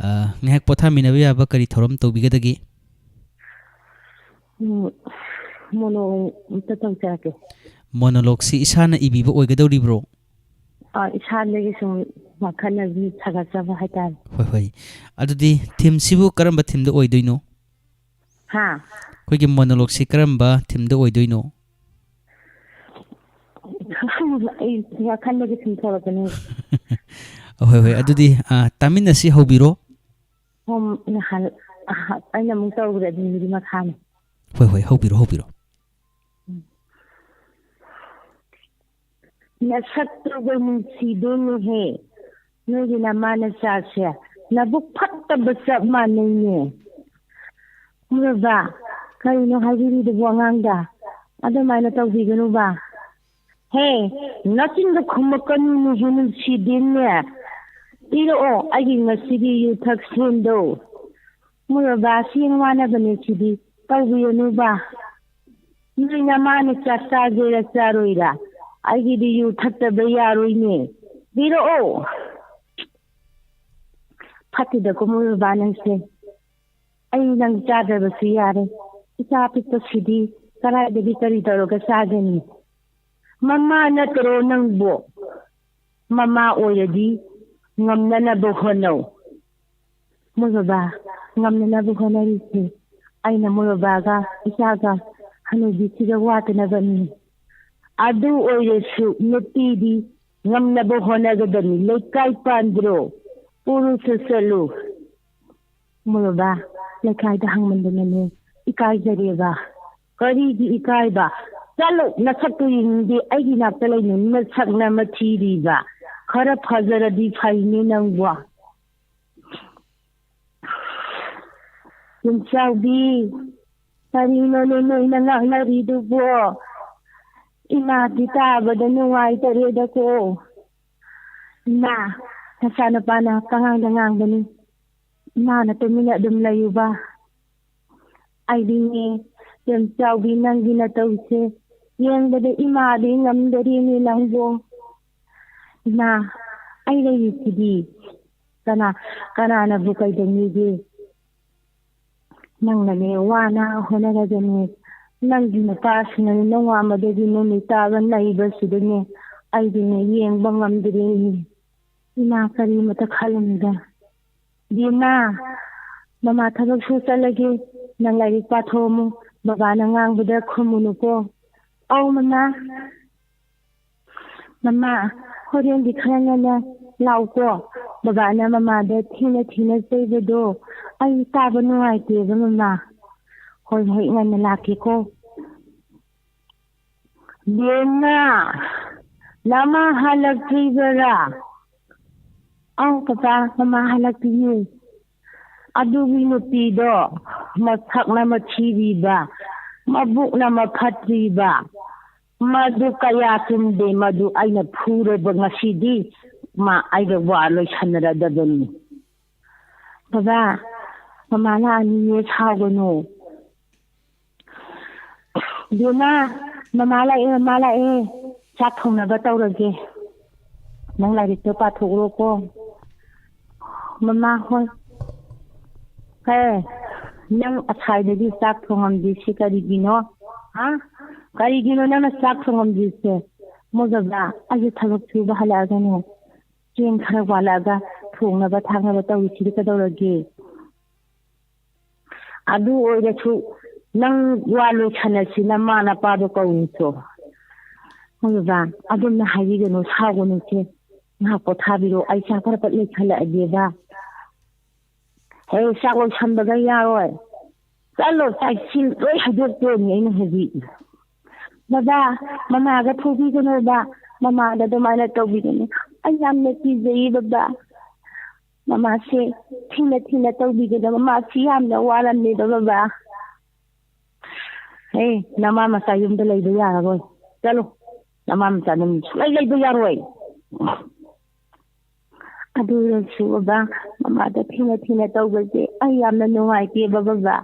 ꯑ, ꯉꯥꯏꯍꯥꯛ ꯄꯣꯊꯥꯃꯤꯟꯅꯕ ꯌꯥꯕ ꯀꯔꯤ ꯊꯧꯔꯝ ꯇꯧꯕꯤꯒꯗꯒꯦ? ꯎꯝ, ꯃꯣꯅꯣ ꯑꯝꯇ ꯇꯧꯖꯔꯛꯀꯦ꯫ ꯃꯣꯅꯣꯂꯣꯒꯁꯤ ꯏꯁꯥꯅ ꯏꯕꯤꯕ ꯑꯣꯏꯒꯗꯧꯔꯤꯕ꯭ꯔꯣ? ꯑꯥ, ꯏꯁꯥꯗꯒꯤ ꯁꯨꯝ ꯋꯥꯈꯜꯅ ꯑꯗꯨꯝ ꯁꯥꯒꯠꯆꯕ ꯍꯥꯏꯇꯥꯔꯦ꯫ ꯍꯣꯏ, ꯍꯣꯏ꯫ ꯑꯗꯨꯗꯤ ꯊꯤꯝꯁꯤꯕꯨ ꯀꯔꯝꯕ ꯊꯤꯝꯗ ꯑꯣꯏꯗꯣꯏꯅꯣ? ꯍꯥ? ꯑꯩꯈꯣꯏꯒꯤ ꯃꯣꯅꯣꯂꯣꯒꯁꯤ ꯀꯔꯝꯕ ꯊꯤꯝꯗ ꯑꯣꯏꯗꯣꯏꯅꯣ? ꯑꯩ ꯋꯥꯈꯜꯗꯒꯤ ꯁꯨꯝ ꯊꯣꯛꯂꯛꯄꯅꯦ꯫ ꯍꯣꯏ, ꯍꯣꯏ꯫ ꯑꯗꯨꯗꯤ, ꯑ, ꯇꯥꯃꯤꯟꯅꯁꯤ, ꯍꯧꯕꯤꯔꯣ꯫ ꯍꯣꯝ, ꯅꯍꯥꯟ, ꯑꯍ-, ꯑꯩꯅ ꯑꯃꯨꯛ ꯇꯧꯈ꯭ꯔꯦ, ꯑꯗꯨꯗꯤ ꯃꯈꯥꯅꯦ꯫ ꯍꯣꯏ, ꯍꯣꯏ, ꯍꯧꯕꯤꯔꯣ, ꯍꯧꯕꯤꯔꯣ꯫ ꯎꯝ꯫ ꯅꯁꯛꯇꯨꯒ ꯅꯨꯡꯁꯤꯗꯣꯏꯅꯦꯍꯦ, ꯅꯣꯏꯒꯤ ꯅꯃꯥ ꯅꯆꯥꯁꯦ ꯅꯕꯨꯛ ꯐꯠꯇꯕ ꯆꯞ ꯃꯥꯟꯅꯩꯅꯦ꯫ ꯃꯣꯏ ꯕꯕꯥ, ꯀꯔꯤꯅꯣ ꯍꯥꯏꯕꯤꯔꯤꯗꯨꯕꯨ ꯑꯉꯥꯡꯗ? ꯑꯗꯨꯃꯥꯏꯅ ꯇꯧꯕꯤꯒꯅꯨꯕ꯫ ꯍꯦ, ꯅꯆꯤꯟꯗ ꯈꯨꯝꯃꯛꯀꯅꯨꯅꯦꯍꯦ, ꯅꯨꯡꯁꯤꯗꯦꯅꯦ꯫ ꯄꯤꯔꯛꯑꯣ ꯑꯩꯒꯤ ꯉꯁꯤꯒꯤ ꯌꯨꯊꯛ ꯁꯦꯟꯗꯣ꯫ ꯃꯣꯏ ꯕꯕꯥ ꯁꯦꯟ ꯋꯥꯅꯕꯅꯦ ꯁꯤꯗꯤ, ꯇꯧꯕꯤꯔꯅꯨꯕ꯫ ꯅꯣꯏ ꯅꯃꯥꯅ ꯆꯥꯛ ꯆꯥꯒꯦꯔꯥ ꯆꯥꯔꯣꯏꯔꯥ? ꯑꯩꯒꯤꯗꯤ ꯌꯨ ꯊꯛꯇꯕ ꯌꯥꯔꯣꯏꯅꯦ꯫ ꯄꯤꯔꯛꯑꯣ꯫ ꯐꯠꯇꯦꯗꯀꯣ ꯃꯣꯏ ꯕꯕꯥ ꯅꯪꯁꯦ꯫ ꯑꯩ ꯅꯪ ꯆꯥꯗ꯭ꯔꯕꯁꯨ ꯌꯥꯔꯦ꯫ ꯏꯆꯥ ꯑꯄꯤꯛꯄꯁꯤꯗꯤ ꯀꯗꯥꯏꯗꯒꯤ ꯀꯔꯤ ꯇꯧꯔꯒ ꯆꯥꯒꯅꯤ? ꯃꯃꯥ ꯅꯠꯇ꯭ꯔꯣ ꯅꯪꯕꯣ? ꯃꯃꯥ ꯑꯣꯏꯔꯗꯤ ꯉꯝꯅꯅꯕ ꯍꯣꯠꯅꯧ꯫ ꯃꯣꯏ ꯕꯕꯥ ꯉꯝꯅꯅꯕ ꯍꯣꯠꯅꯔꯤꯁꯦ ꯑꯩꯅ ꯃꯣꯏ ꯕꯕꯥꯒ ꯏꯆꯥꯒ ꯍꯅꯨꯕꯤꯁꯤꯒ ꯋꯥꯠꯇꯅꯕꯅꯤ꯫ ꯑꯗꯨ ꯑꯣꯏꯔꯁꯨ ꯅꯨꯄꯤꯗꯤ ꯉꯝꯅꯕ ꯍꯣꯠꯅꯒꯗꯕꯅꯤ꯫ ꯂꯩꯀꯥꯏ ꯄꯥꯟꯗ꯭ꯔꯣ? ꯄꯨꯔꯨꯁꯨ ꯆꯠꯂꯨ꯫ ꯃꯣꯏ ꯕꯕꯥ, ꯂꯩꯀꯥꯏꯗ ꯍꯪꯃꯟꯗꯅꯅꯦ ꯏꯀꯥꯏꯖꯔꯦꯕ꯫ ꯀꯔꯤꯒꯤ ꯏꯀꯥꯏꯕ? ꯆꯠꯂꯨ, ꯅꯁꯛꯇꯨ ꯌꯦꯡꯅꯤꯡꯗꯦ꯫ ꯑꯩꯒꯤ ꯅꯥꯛꯇ ꯂꯩꯅꯨ, ꯅꯁꯛꯅ ꯃꯊꯤꯔꯤꯕ꯫ ꯈꯔ ꯐꯖꯔꯗꯤ ꯐꯩꯅꯦ ꯅꯪꯕꯨ꯫ ꯌꯨꯝꯆꯥꯎꯕꯤ, ꯀꯔꯤꯅꯣꯅꯦ ꯅꯣꯏꯅ ꯉꯥꯡꯅꯔꯤꯗꯨꯕꯣ? ꯏꯃꯥꯗꯤ ꯇꯥꯕꯗ ꯅꯨꯡꯉꯥꯏꯇꯔꯦꯗꯀꯣ꯫ ꯏꯃꯥ, ꯅꯆꯥꯅꯨꯄꯥꯅ ꯄꯉꯥꯡꯗ ꯉꯥꯡꯕꯅꯤ꯫ ꯏꯃꯥꯅ ꯇꯨꯃꯤꯟꯅ ꯑꯗꯨꯝ ꯂꯩꯌꯨꯕ꯫ ꯑꯩꯗꯤꯅꯦ, ꯌꯨꯝꯆꯥꯎꯕꯤ, ꯅꯪꯒꯤ ꯅꯇꯧꯁꯦ ꯌꯦꯡꯕꯗ ꯏꯃꯥꯗꯤ ꯉꯝꯗꯔꯤꯅꯦ ꯅꯪꯕꯨ꯫ ꯏꯃꯥ, ꯑꯩ ꯂꯩꯔꯤꯁꯤꯗꯤ꯫ ꯀꯅꯥ, ꯀꯅꯥꯅꯕꯨ ꯀꯩꯗꯧꯅꯤꯒꯦ? ꯅꯪꯅꯅꯦ ꯋꯥꯅ ꯍꯣꯠꯅꯔꯒꯅꯦ, ꯅꯪꯒꯤ ꯅꯨꯄꯥꯁꯤꯅꯅꯦ ꯅꯋꯥꯃꯗꯒꯤ ꯅꯨꯃꯤꯠ ꯇꯥꯕ ꯅꯩꯕꯁꯤꯗꯅꯦ, ꯑꯩꯗꯤꯅꯦ ꯌꯦꯡꯕ ꯉꯝꯗ꯭ꯔꯦꯅꯦ꯫ ꯏꯃꯥ, ꯀꯔꯤꯃꯇ ꯈꯜꯂꯨꯅꯨꯗ꯫ ꯕꯦꯝꯃ, ꯃꯃꯥ ꯊꯕꯛ ꯁꯨ ꯆꯠꯂꯒꯦ, ꯅꯪ ꯂꯥꯏꯔꯤꯛ ꯄꯥꯊꯣꯛꯑꯝꯃꯨ, ꯕꯕꯥꯅ ꯉꯥꯡꯕꯗ ꯈꯨꯝꯃꯨꯅꯨꯀꯣ꯫ ꯑꯧ ꯃꯃꯥ꯫ ꯃꯃꯥ, ꯍꯣꯔꯦꯟꯗꯤ ꯈꯔ ꯉꯟꯅ ꯂꯥꯛꯎꯀꯣ꯫ ꯕꯕꯥꯅ ꯃꯃꯥꯗ ꯊꯤꯅ ꯊꯤꯅ ꯆꯩꯕꯗꯣ ꯑꯩ ꯇꯥꯕ ꯅꯨꯡꯉꯥꯏꯇꯦꯕ ꯃꯃꯥ꯫ ꯍꯣꯏ ꯍꯣꯏ, ꯉꯟꯅ ꯂꯥꯛꯀꯦꯀꯣ꯫ ꯕꯦꯝꯃ, ꯅꯃꯥ ꯍꯜꯂꯛꯇ꯭ꯔꯤꯕꯔꯥ? ꯑꯧ ꯄꯄꯥ, ꯃꯃꯥ ꯍꯜꯂꯛꯇ꯭ꯔꯤꯌꯦ꯫ ꯑꯗꯨꯒꯤ ꯅꯨꯄꯤꯗꯣ ꯃꯁꯛꯅ ꯃꯊꯤꯔꯤꯕ, ꯃꯕꯨꯛꯅ ꯃꯐꯠꯇ꯭ꯔꯤꯕ, ꯃꯗꯨ ꯀꯌꯥ ꯆꯨꯝꯗꯦ꯫ ꯃꯗꯨ ꯑꯩꯅ ꯐꯨꯔꯕ ꯉꯁꯤꯗꯤ ꯃꯥ ꯑꯩꯒ ꯋꯥ ꯂꯣꯏꯁꯟꯅꯔꯗꯕꯅꯤ꯫ ꯕꯕꯥ, ꯃꯃꯥ ꯂꯥꯛꯑꯅꯤꯌꯦ, ꯁꯥꯎꯒꯅꯨ꯫ ꯕꯦꯝꯃ, ꯃꯃꯥ ꯂꯥꯛꯑꯦ, ꯃꯃꯥ ꯂꯥꯛꯑꯦ꯫ ꯆꯥꯛ ꯊꯣꯡꯅꯕ ꯇꯧꯔꯒꯦ꯫ ꯅꯪ ꯂꯥꯏꯔꯤꯛꯇꯣ ꯄꯥꯊꯣꯛꯎꯔꯣꯀꯣ꯫ ꯃꯃꯥ, ꯍꯣꯏ꯫ ꯍꯦ, ꯅꯪ ꯑꯁꯥꯏꯗꯒꯤ ꯆꯥꯛ ꯊꯣꯡꯉꯝꯗ꯭ꯔꯤꯁꯤ ꯀꯔꯤꯒꯤꯅꯣ? ꯍꯥ? ꯀꯔꯤꯒꯤꯅꯣ ꯅꯪꯅ ꯆꯥꯛ ꯊꯣꯡꯉꯝꯗ꯭ꯔꯤꯁꯦ? ꯃꯣꯏ ꯕꯕꯥ, ꯑꯩꯁꯦ ꯊꯕꯛ ꯁꯨꯕ ꯍꯜꯂꯛꯑꯒꯅꯦ, ꯆꯦꯡ ꯈꯔ ꯋꯥꯠꯂꯛꯑꯒ ꯊꯣꯡꯅꯕ ꯊꯥꯛꯅꯕ ꯇꯧꯔꯤꯁꯤꯗꯤ ꯀꯩꯗꯧꯔꯒꯦ? ꯑꯗꯨ ꯑꯣꯏꯔꯁꯨ ꯅꯪ ꯋꯥ ꯂꯣꯏꯁꯥꯟꯅꯁꯤ, ꯅꯃꯥ ꯅꯄꯥꯗꯣ ꯀꯧꯔꯨꯆꯣ꯫ ꯍꯣꯏ ꯕꯕꯥ, ꯑꯗꯨꯝꯅ ꯍꯥꯏꯕꯤꯒꯅꯨ, ꯁꯥꯎꯒꯅꯨꯁꯦ꯫ ꯉꯥꯏꯍꯥꯛ ꯄꯣꯊꯥꯕꯤꯔꯣ, ꯑꯩ ꯆꯥꯛ ꯐꯠ ꯐꯠ ꯂꯣꯏꯁꯜꯂꯛꯑꯒꯦꯕ꯫ ꯍꯦ, ꯆꯥꯛ ꯂꯣꯏꯁꯟꯕꯒ ꯌꯥꯔꯣꯏ꯫ ꯆꯠꯂꯣ, ꯆꯥꯛ ꯏꯁꯤꯡ ꯂꯣꯏ ꯍꯩꯗꯣꯛꯇꯣꯏꯅꯤ ꯑꯩꯅ ꯍꯧꯖꯤꯛ꯫ ꯕꯕꯥ, ꯃꯃꯥꯒ ꯐꯨꯕꯤꯒꯅꯣꯕ, ꯃꯃꯥꯗ ꯑꯗꯨꯃꯥꯏꯅ ꯇꯧꯕꯤꯒꯅꯨ꯫ ꯑꯩ ꯌꯥꯝꯅ ꯀꯤꯖꯩꯌꯦ ꯕꯕꯥ꯫ ꯃꯃꯥꯁꯦ ꯊꯤꯅ ꯊꯤꯅ ꯇꯧꯕꯤꯒꯅꯨ, ꯃꯃꯥꯁꯤ ꯌꯥꯝꯅ ꯋꯥꯔꯝꯃꯦꯕ ꯕꯕꯥ꯫ ꯍꯦ, ꯅꯃꯥ ꯃꯆꯥ ꯌꯨꯝꯗ ꯂꯩꯕ ꯌꯥꯔꯔꯣꯏ꯫ ꯆꯠꯂꯣ, ꯅꯃꯥ ꯃꯆꯥ ꯅꯪ ꯁꯨꯡꯂꯩ ꯂꯩꯕ ꯌꯥꯔꯣꯏ꯫ ꯑꯗꯨ ꯑꯣꯏꯔꯁꯨ ꯕꯕꯥ, ꯃꯃꯥꯗ ꯊꯤꯅ ꯊꯤꯅ ꯇꯧꯕꯁꯦ ꯑꯩ ꯌꯥꯝꯅ ꯅꯨꯡꯉꯥꯏꯇꯦꯕ ꯕꯕꯥ꯫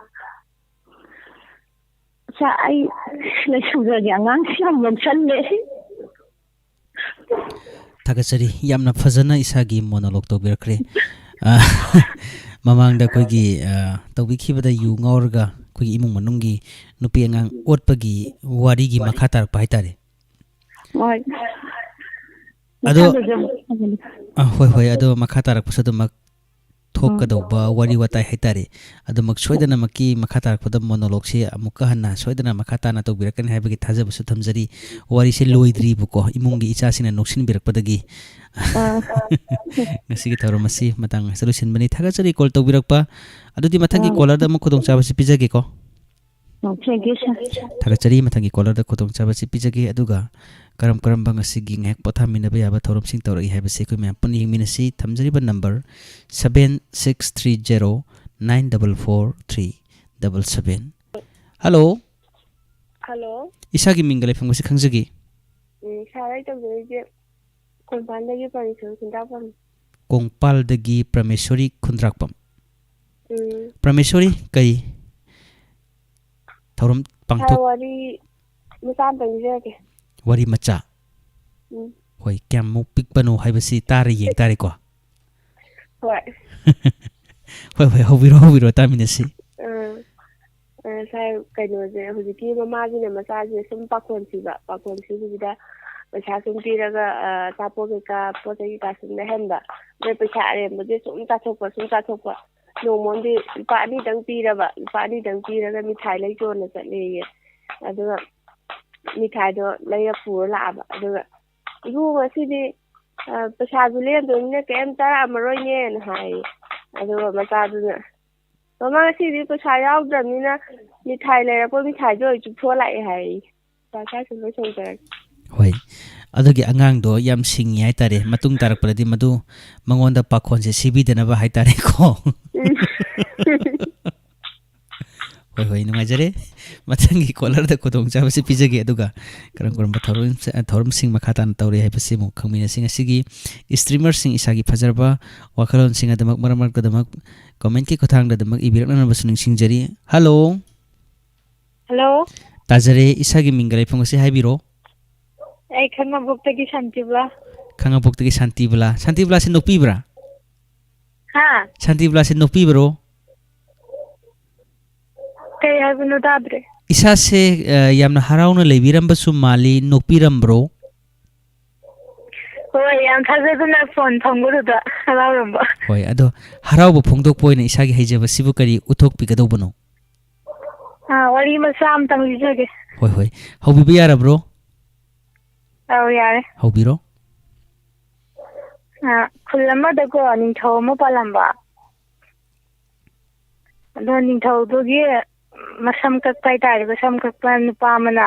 ꯑꯁ, ꯑꯩ ꯂꯩꯁꯧꯖꯒꯦ, ꯑꯉꯥꯡꯁꯤ ꯌꯥꯝ ꯂꯧꯁꯜꯂꯦ꯫ ꯊꯥꯒꯠꯆꯔꯤ, ꯌꯥꯝꯅ ꯐꯖꯅ ꯏꯁꯥꯒꯤ monologue ꯇꯧꯕꯤꯔꯛꯈ꯭ꯔꯦ꯫ ꯑ, ꯃꯃꯥꯡꯗ ꯑꯩꯈꯣꯏꯒꯤ, ꯑ, ꯇꯧꯕꯤꯈꯤꯕꯗ ꯌꯨ ꯉꯥꯎꯔꯒ ꯑꯩꯈꯣꯏꯒꯤ ꯏꯃꯨꯡ ꯃꯅꯨꯡꯒꯤ ꯅꯨꯄꯤ ꯑꯉꯥꯡ ꯑꯣꯠꯄꯒꯤ ꯋꯥꯔꯤꯒꯤ ꯃꯈꯥ ꯇꯥꯔꯛꯄ ꯍꯥꯏꯇꯥꯔꯦ꯫ ꯍꯣꯏ꯫ ꯑꯗꯣ, ꯃꯊꯪꯗꯁꯨ ꯑꯃꯨꯛ ꯐꯖꯅ꯫ ꯑ, ꯍꯣꯏ, ꯍꯣꯏ, ꯑꯗꯣ ꯃꯈꯥ ꯇꯥꯔꯛꯄꯁꯨ ꯑꯗꯨꯃꯛ ꯊꯣꯛꯀꯗꯧꯕ ꯋꯥꯔꯤ ꯋꯥꯇꯥꯏ ꯍꯥꯏꯇꯥꯔꯦ, ꯑꯗꯨꯃꯛ ꯁꯣꯏꯗꯅꯃꯛꯀꯤ ꯃꯈꯥ ꯇꯥꯔꯛꯄꯗ monologue ꯁꯤ ꯑꯃꯨꯛꯀ ꯍꯟꯅ ꯁꯣꯏꯗꯅ ꯃꯈꯥ ꯇꯥꯅ ꯇꯧꯕꯤꯔꯛꯀꯅꯤ ꯍꯥꯏꯕꯒꯤ ꯊꯥꯖꯕꯁꯨ ꯊꯝꯖꯔꯤ꯫ ꯋꯥꯔꯤꯁꯦ ꯂꯣꯏꯗ꯭ꯔꯤꯕꯀꯣ, ꯏꯃꯨꯡꯒꯤ ꯏꯆꯥꯁꯤꯡꯅ ꯅꯣꯛꯁꯤꯟꯕꯤꯔꯛꯄꯗꯒꯤ ꯑꯥ꯫ ꯉꯁꯤꯒꯤ ꯊꯧꯔꯝ ꯑꯁꯤ ꯃꯇꯥꯡ ꯑꯁꯤꯗ ꯂꯣꯏꯁꯤꯟꯕꯅꯤ꯫ ꯊꯥꯒꯠꯆꯔꯤ call ꯇꯧꯕꯤꯔꯛꯄ꯫ ꯑꯗꯨꯗꯤ ꯃꯊꯪꯒꯤ ꯑꯥ꯫ Caller ꯗ ꯑꯃꯨꯛ ꯈꯨꯗꯣꯡꯆꯥꯕꯁꯤ ꯄꯤꯖꯒꯦꯀꯣ꯫ ꯑꯣ, thank you, sir꯫ ꯊꯥꯒꯠꯆꯔꯤ꯫ ꯃꯊꯪꯒꯤ caller ꯗ ꯈꯨꯗꯣꯡꯆꯥꯕꯁꯤ ꯄꯤꯖꯒꯦ꯫ ꯑꯗꯨꯒ ꯀꯔꯝ ꯀꯔꯝꯕ ꯉꯁꯤꯒꯤ ꯉꯥꯏꯍꯥꯛ ꯄꯣꯊꯥꯃꯤꯟꯅꯕ ꯌꯥꯕ ꯊꯧꯔꯝꯁꯤꯡ ꯇꯧꯔꯛꯏ ꯍꯥꯏꯕꯁꯤ ꯑꯩꯈꯣꯏ ꯃꯌꯥꯝ ꯄꯨꯟꯅ ꯌꯦꯡꯃꯤꯟꯅꯁꯤ꯫ ꯊꯝꯖꯔꯤꯕ number seven six three zero nine double four three double seven꯫ Hello꯫ Hello꯫ ꯏꯁꯥꯒꯤ ꯃꯤꯡꯒ ꯂꯩꯐꯝꯒꯁꯤ ꯈꯪꯖꯒꯦ꯫ ꯎꯝ, sir, ꯑꯩ ꯇꯧꯖꯔꯛꯏꯁꯦ ꯀꯣꯡꯄꯥꯟꯗꯒꯤ ꯄꯔꯃꯦꯁꯣꯔꯤ ꯈꯨꯟꯗ꯭ꯔꯥꯛꯄꯝ꯫ ꯀꯣꯡꯄꯥꯜꯗꯒꯤ ꯄ꯭ꯔꯃꯦꯁꯣꯔꯤ ꯈꯨꯟꯗ꯭ꯔꯥꯛꯄꯝ꯫ ꯎꯝ꯫ ꯄ꯭ꯔꯃꯦꯁꯣꯔꯤ ꯀꯔꯤ? ꯊꯧꯔꯝ ꯁꯥꯔ, ꯄꯥꯡꯊꯣꯛ- ꯋꯥꯔꯤ ꯃꯆꯥ ꯑꯝꯇꯪ ꯂꯤꯖꯔꯛꯀꯦ꯫ ꯋꯥꯔꯤ ꯃꯆꯥ? ꯎꯝ꯫ ꯍꯣꯏ, ꯀꯌꯥꯃꯨꯛ ꯄꯤꯛꯄꯅꯣ ꯍꯥꯏꯕꯁꯤ ꯇꯥꯔ ꯌꯦꯡ ꯇꯥꯔꯦꯀꯣ꯫ ꯍꯣꯏ꯫ ꯍꯣꯏ, ꯍꯣꯏ, ꯍꯧꯕꯤꯔꯣ, ꯍꯧꯕꯤꯔꯣ, ꯇꯥꯃꯤꯟꯅꯁꯤ꯫ ꯑꯥ, ꯑꯥ, ꯁꯥꯔ, ꯀꯩꯅꯣꯁꯦ, ꯍꯧꯖꯤꯛꯀꯤ ꯃꯃꯥꯁꯤꯅ ꯃꯆꯥꯁꯤꯗ ꯁꯨꯝ ꯄꯥꯈꯣꯟ ꯁꯤꯕ, ꯄꯥꯈꯣꯟ ꯁꯤꯕꯁꯤꯗ ꯄꯩꯁꯥ ꯁꯨꯝ ꯄꯤꯔꯒ, ꯑꯥ, ꯑꯆꯥꯄꯣꯠ ꯀꯩꯀꯥ, ꯄꯣꯠ ꯆꯩ ꯀꯩꯀꯥ ꯁꯨꯝ ꯂꯩꯍꯟꯕ꯫ ꯑꯗꯩ ꯄꯩꯁꯥ ꯑꯔꯦꯝꯕꯁꯦ ꯁꯨꯝ ꯆꯥꯊꯣꯛꯄ, ꯁꯨꯝ ꯆꯥꯊꯣꯛꯄ꯫ ꯅꯣꯡꯃ ꯑꯃꯗꯤ ꯂꯨꯄꯥ ꯑꯅꯤꯗꯪ ꯄꯤꯔꯕ, ꯂꯨꯄꯥ ꯑꯅꯤꯗꯪ ꯄꯤꯔꯒ ꯃꯤꯊꯥꯏ ꯂꯩꯆꯣꯅ ꯆꯠꯂꯦꯌꯦ꯫ ꯑꯗꯨꯒ ꯃꯤꯊꯥꯏꯗꯣ ꯂꯩꯔ ꯄꯨꯔ ꯂꯥꯛꯑꯕ꯫ ꯑꯗꯨꯒ, "ꯏꯕꯨꯡꯉꯣ, ꯉꯁꯤꯗꯤ, ꯑ, ꯄꯩꯁꯥꯁꯨ ꯂꯦꯝꯗꯣꯏꯅꯤꯅ ꯀꯩꯝ ꯆꯥꯔꯛꯑꯝꯃꯔꯣꯏꯅꯦꯅ" ꯍꯥꯏꯌꯦ꯫ ꯑꯗꯨꯒ ꯃꯆꯥꯗꯨꯅ, "ꯃꯃꯥ, ꯉꯁꯤꯗꯤ ꯄꯩꯁꯥ ꯌꯥꯎꯗ꯭ꯔꯕꯅꯤꯅ ꯃꯤꯊꯥꯏ ꯂꯩꯔꯛꯄ ꯃꯤꯊꯥꯏꯗꯣ ꯑꯣꯏ ꯆꯨꯞꯊꯣꯛꯑ ꯂꯥꯛꯑꯦ" ꯍꯥꯏꯌꯦ꯫ ꯁꯥꯔ, ꯁ꯭ꯋꯥꯏꯁꯤꯗ ꯂꯣꯏꯁꯤꯟꯖꯔꯒꯦ꯫ ꯍꯣꯏ, ꯑꯗꯨꯒꯤ ꯑꯉꯥꯡꯗꯣ ꯌꯥꯝ ꯁꯤꯡꯉꯤ ꯍꯥꯏꯇꯥꯔꯦ꯫ ꯃꯇꯨꯡ ꯇꯥꯔꯛꯄꯗꯗꯤ ꯃꯗꯨ ꯃꯉꯣꯟꯗ ꯄꯥꯈꯣꯟꯁꯦ ꯁꯤꯕꯤꯗꯅꯕ ꯍꯥꯏꯇꯥꯔꯦꯀꯣ꯫ ꯎꯝ꯫ ꯍꯣꯏ, ꯍꯣꯏ, ꯅꯨꯡꯉꯥꯏꯖꯔꯦ꯫ ꯃꯊꯪꯒꯤ ꯀꯣꯂꯔꯗ ꯈꯨꯗꯣꯡꯆꯥꯕꯁꯤ ꯄꯤꯖꯒꯦ, ꯑꯗꯨꯒ ꯀꯔꯝ ꯀꯔꯝꯕ ꯊꯧꯔꯝ-, ꯊꯧꯔꯝꯁꯤꯡ ꯃꯈꯥ ꯇꯥꯅ ꯇꯧꯔꯤ ꯍꯥꯏꯕꯁꯤ ꯑꯃꯨꯛ ꯈꯪꯃꯤꯟꯅꯁꯤ꯫ ꯉꯁꯤꯒꯤ ꯏꯁꯇ꯭ꯔꯤꯃꯔꯁꯤꯡ ꯏꯁꯥꯒꯤ ꯐꯖꯔꯕ ꯋꯥꯈꯜꯂꯣꯟꯁꯤꯡ ꯑꯗꯨꯃꯛ ꯃꯔꯛ ꯃꯔꯛꯇꯗꯃꯛ ꯀꯣꯃꯦꯟꯠꯀꯤ ꯈꯨꯠꯊꯥꯡꯗ ꯑꯗꯨꯃꯛ ꯏꯕꯤꯔꯛꯅꯅꯕꯁꯨ ꯅꯤꯡꯁꯤꯡꯖꯔꯤ꯫ ꯍꯜꯂꯣ꯫ ꯍꯜꯂꯣ꯫ ꯇꯥꯖꯔꯦ, ꯏꯁꯥꯒꯤ ꯃꯤꯡꯒ ꯂꯩꯐꯝꯒꯁꯦ ꯍꯥꯏꯕꯤꯔꯣ꯫ ꯑꯩ ꯈꯥꯉꯕꯣꯛꯇꯒꯤ ꯁꯥꯟꯇꯤꯕꯂꯥ꯫ ꯈꯥꯉꯕꯣꯛꯇꯒꯤ ꯁꯥꯟꯇꯤꯕꯂꯥ꯫ ꯁꯥꯟꯇꯤꯕꯂꯥꯁꯦ ꯅꯣꯛꯄꯤꯕ꯭ꯔꯥ? ꯍꯥ? ꯁꯥꯟꯇꯤꯕꯂꯥꯁꯦ ꯅꯣꯛꯄꯤꯕ꯭ꯔꯣ? ꯀꯩ ꯍꯥꯏꯕꯅꯣ ꯇꯥꯗ꯭ꯔꯦ꯫ ꯏꯁꯥꯁꯦ, ꯑ, ꯌꯥꯝꯅ ꯍꯔꯥꯎꯅ ꯂꯩꯕꯤꯔꯝꯕꯁꯨ ꯃꯥꯜꯂꯤ, ꯅꯣꯛꯄꯤꯔꯝꯕ꯭ꯔꯣ? ꯍꯣꯏ, ꯌꯥꯝ ꯊꯥꯖꯗꯅ ꯐꯣꯟ ꯐꯪꯕꯗꯨꯗ ꯍꯔꯥꯎꯔꯝꯕ꯫ ꯍꯣꯏ, ꯑꯗꯣ ꯍꯔꯥꯎꯕ ꯐꯣꯡꯗꯣꯛꯄ ꯑꯣꯏꯅ ꯏꯁꯥꯒꯤ ꯍꯩꯖꯕꯁꯤꯕꯨ ꯀꯔꯤ ꯎꯠꯊꯣꯛꯄꯤꯒꯗꯧꯕꯅꯣ? ꯑꯥ, ꯋꯥꯔꯤ ꯃꯆꯥ ꯑꯝꯇꯪ ꯂꯤꯖꯒꯦ꯫ ꯍꯣꯏ, ꯍꯣꯏ꯫ ꯍꯧꯕꯤꯕ ꯌꯥꯔꯕ꯭ꯔꯣ? ꯑꯧ, ꯌꯥꯔꯦ꯫ ꯍꯧꯕꯤꯔꯣ꯫ ꯑꯥ, ꯈꯨꯜ ꯑꯃꯗꯀꯣ ꯅꯤꯡꯊꯧ ꯑꯃ ꯄꯥꯜꯂꯝꯕ꯫ ꯑꯗꯣ ꯅꯤꯡꯊꯧꯗꯨꯒꯤ ꯃꯁꯝ ꯀꯛꯄ ꯍꯥꯏꯇꯥꯔꯦ, ꯃꯁꯝ ꯀꯛꯄ ꯅꯨꯄꯥ ꯑꯃꯅ꯫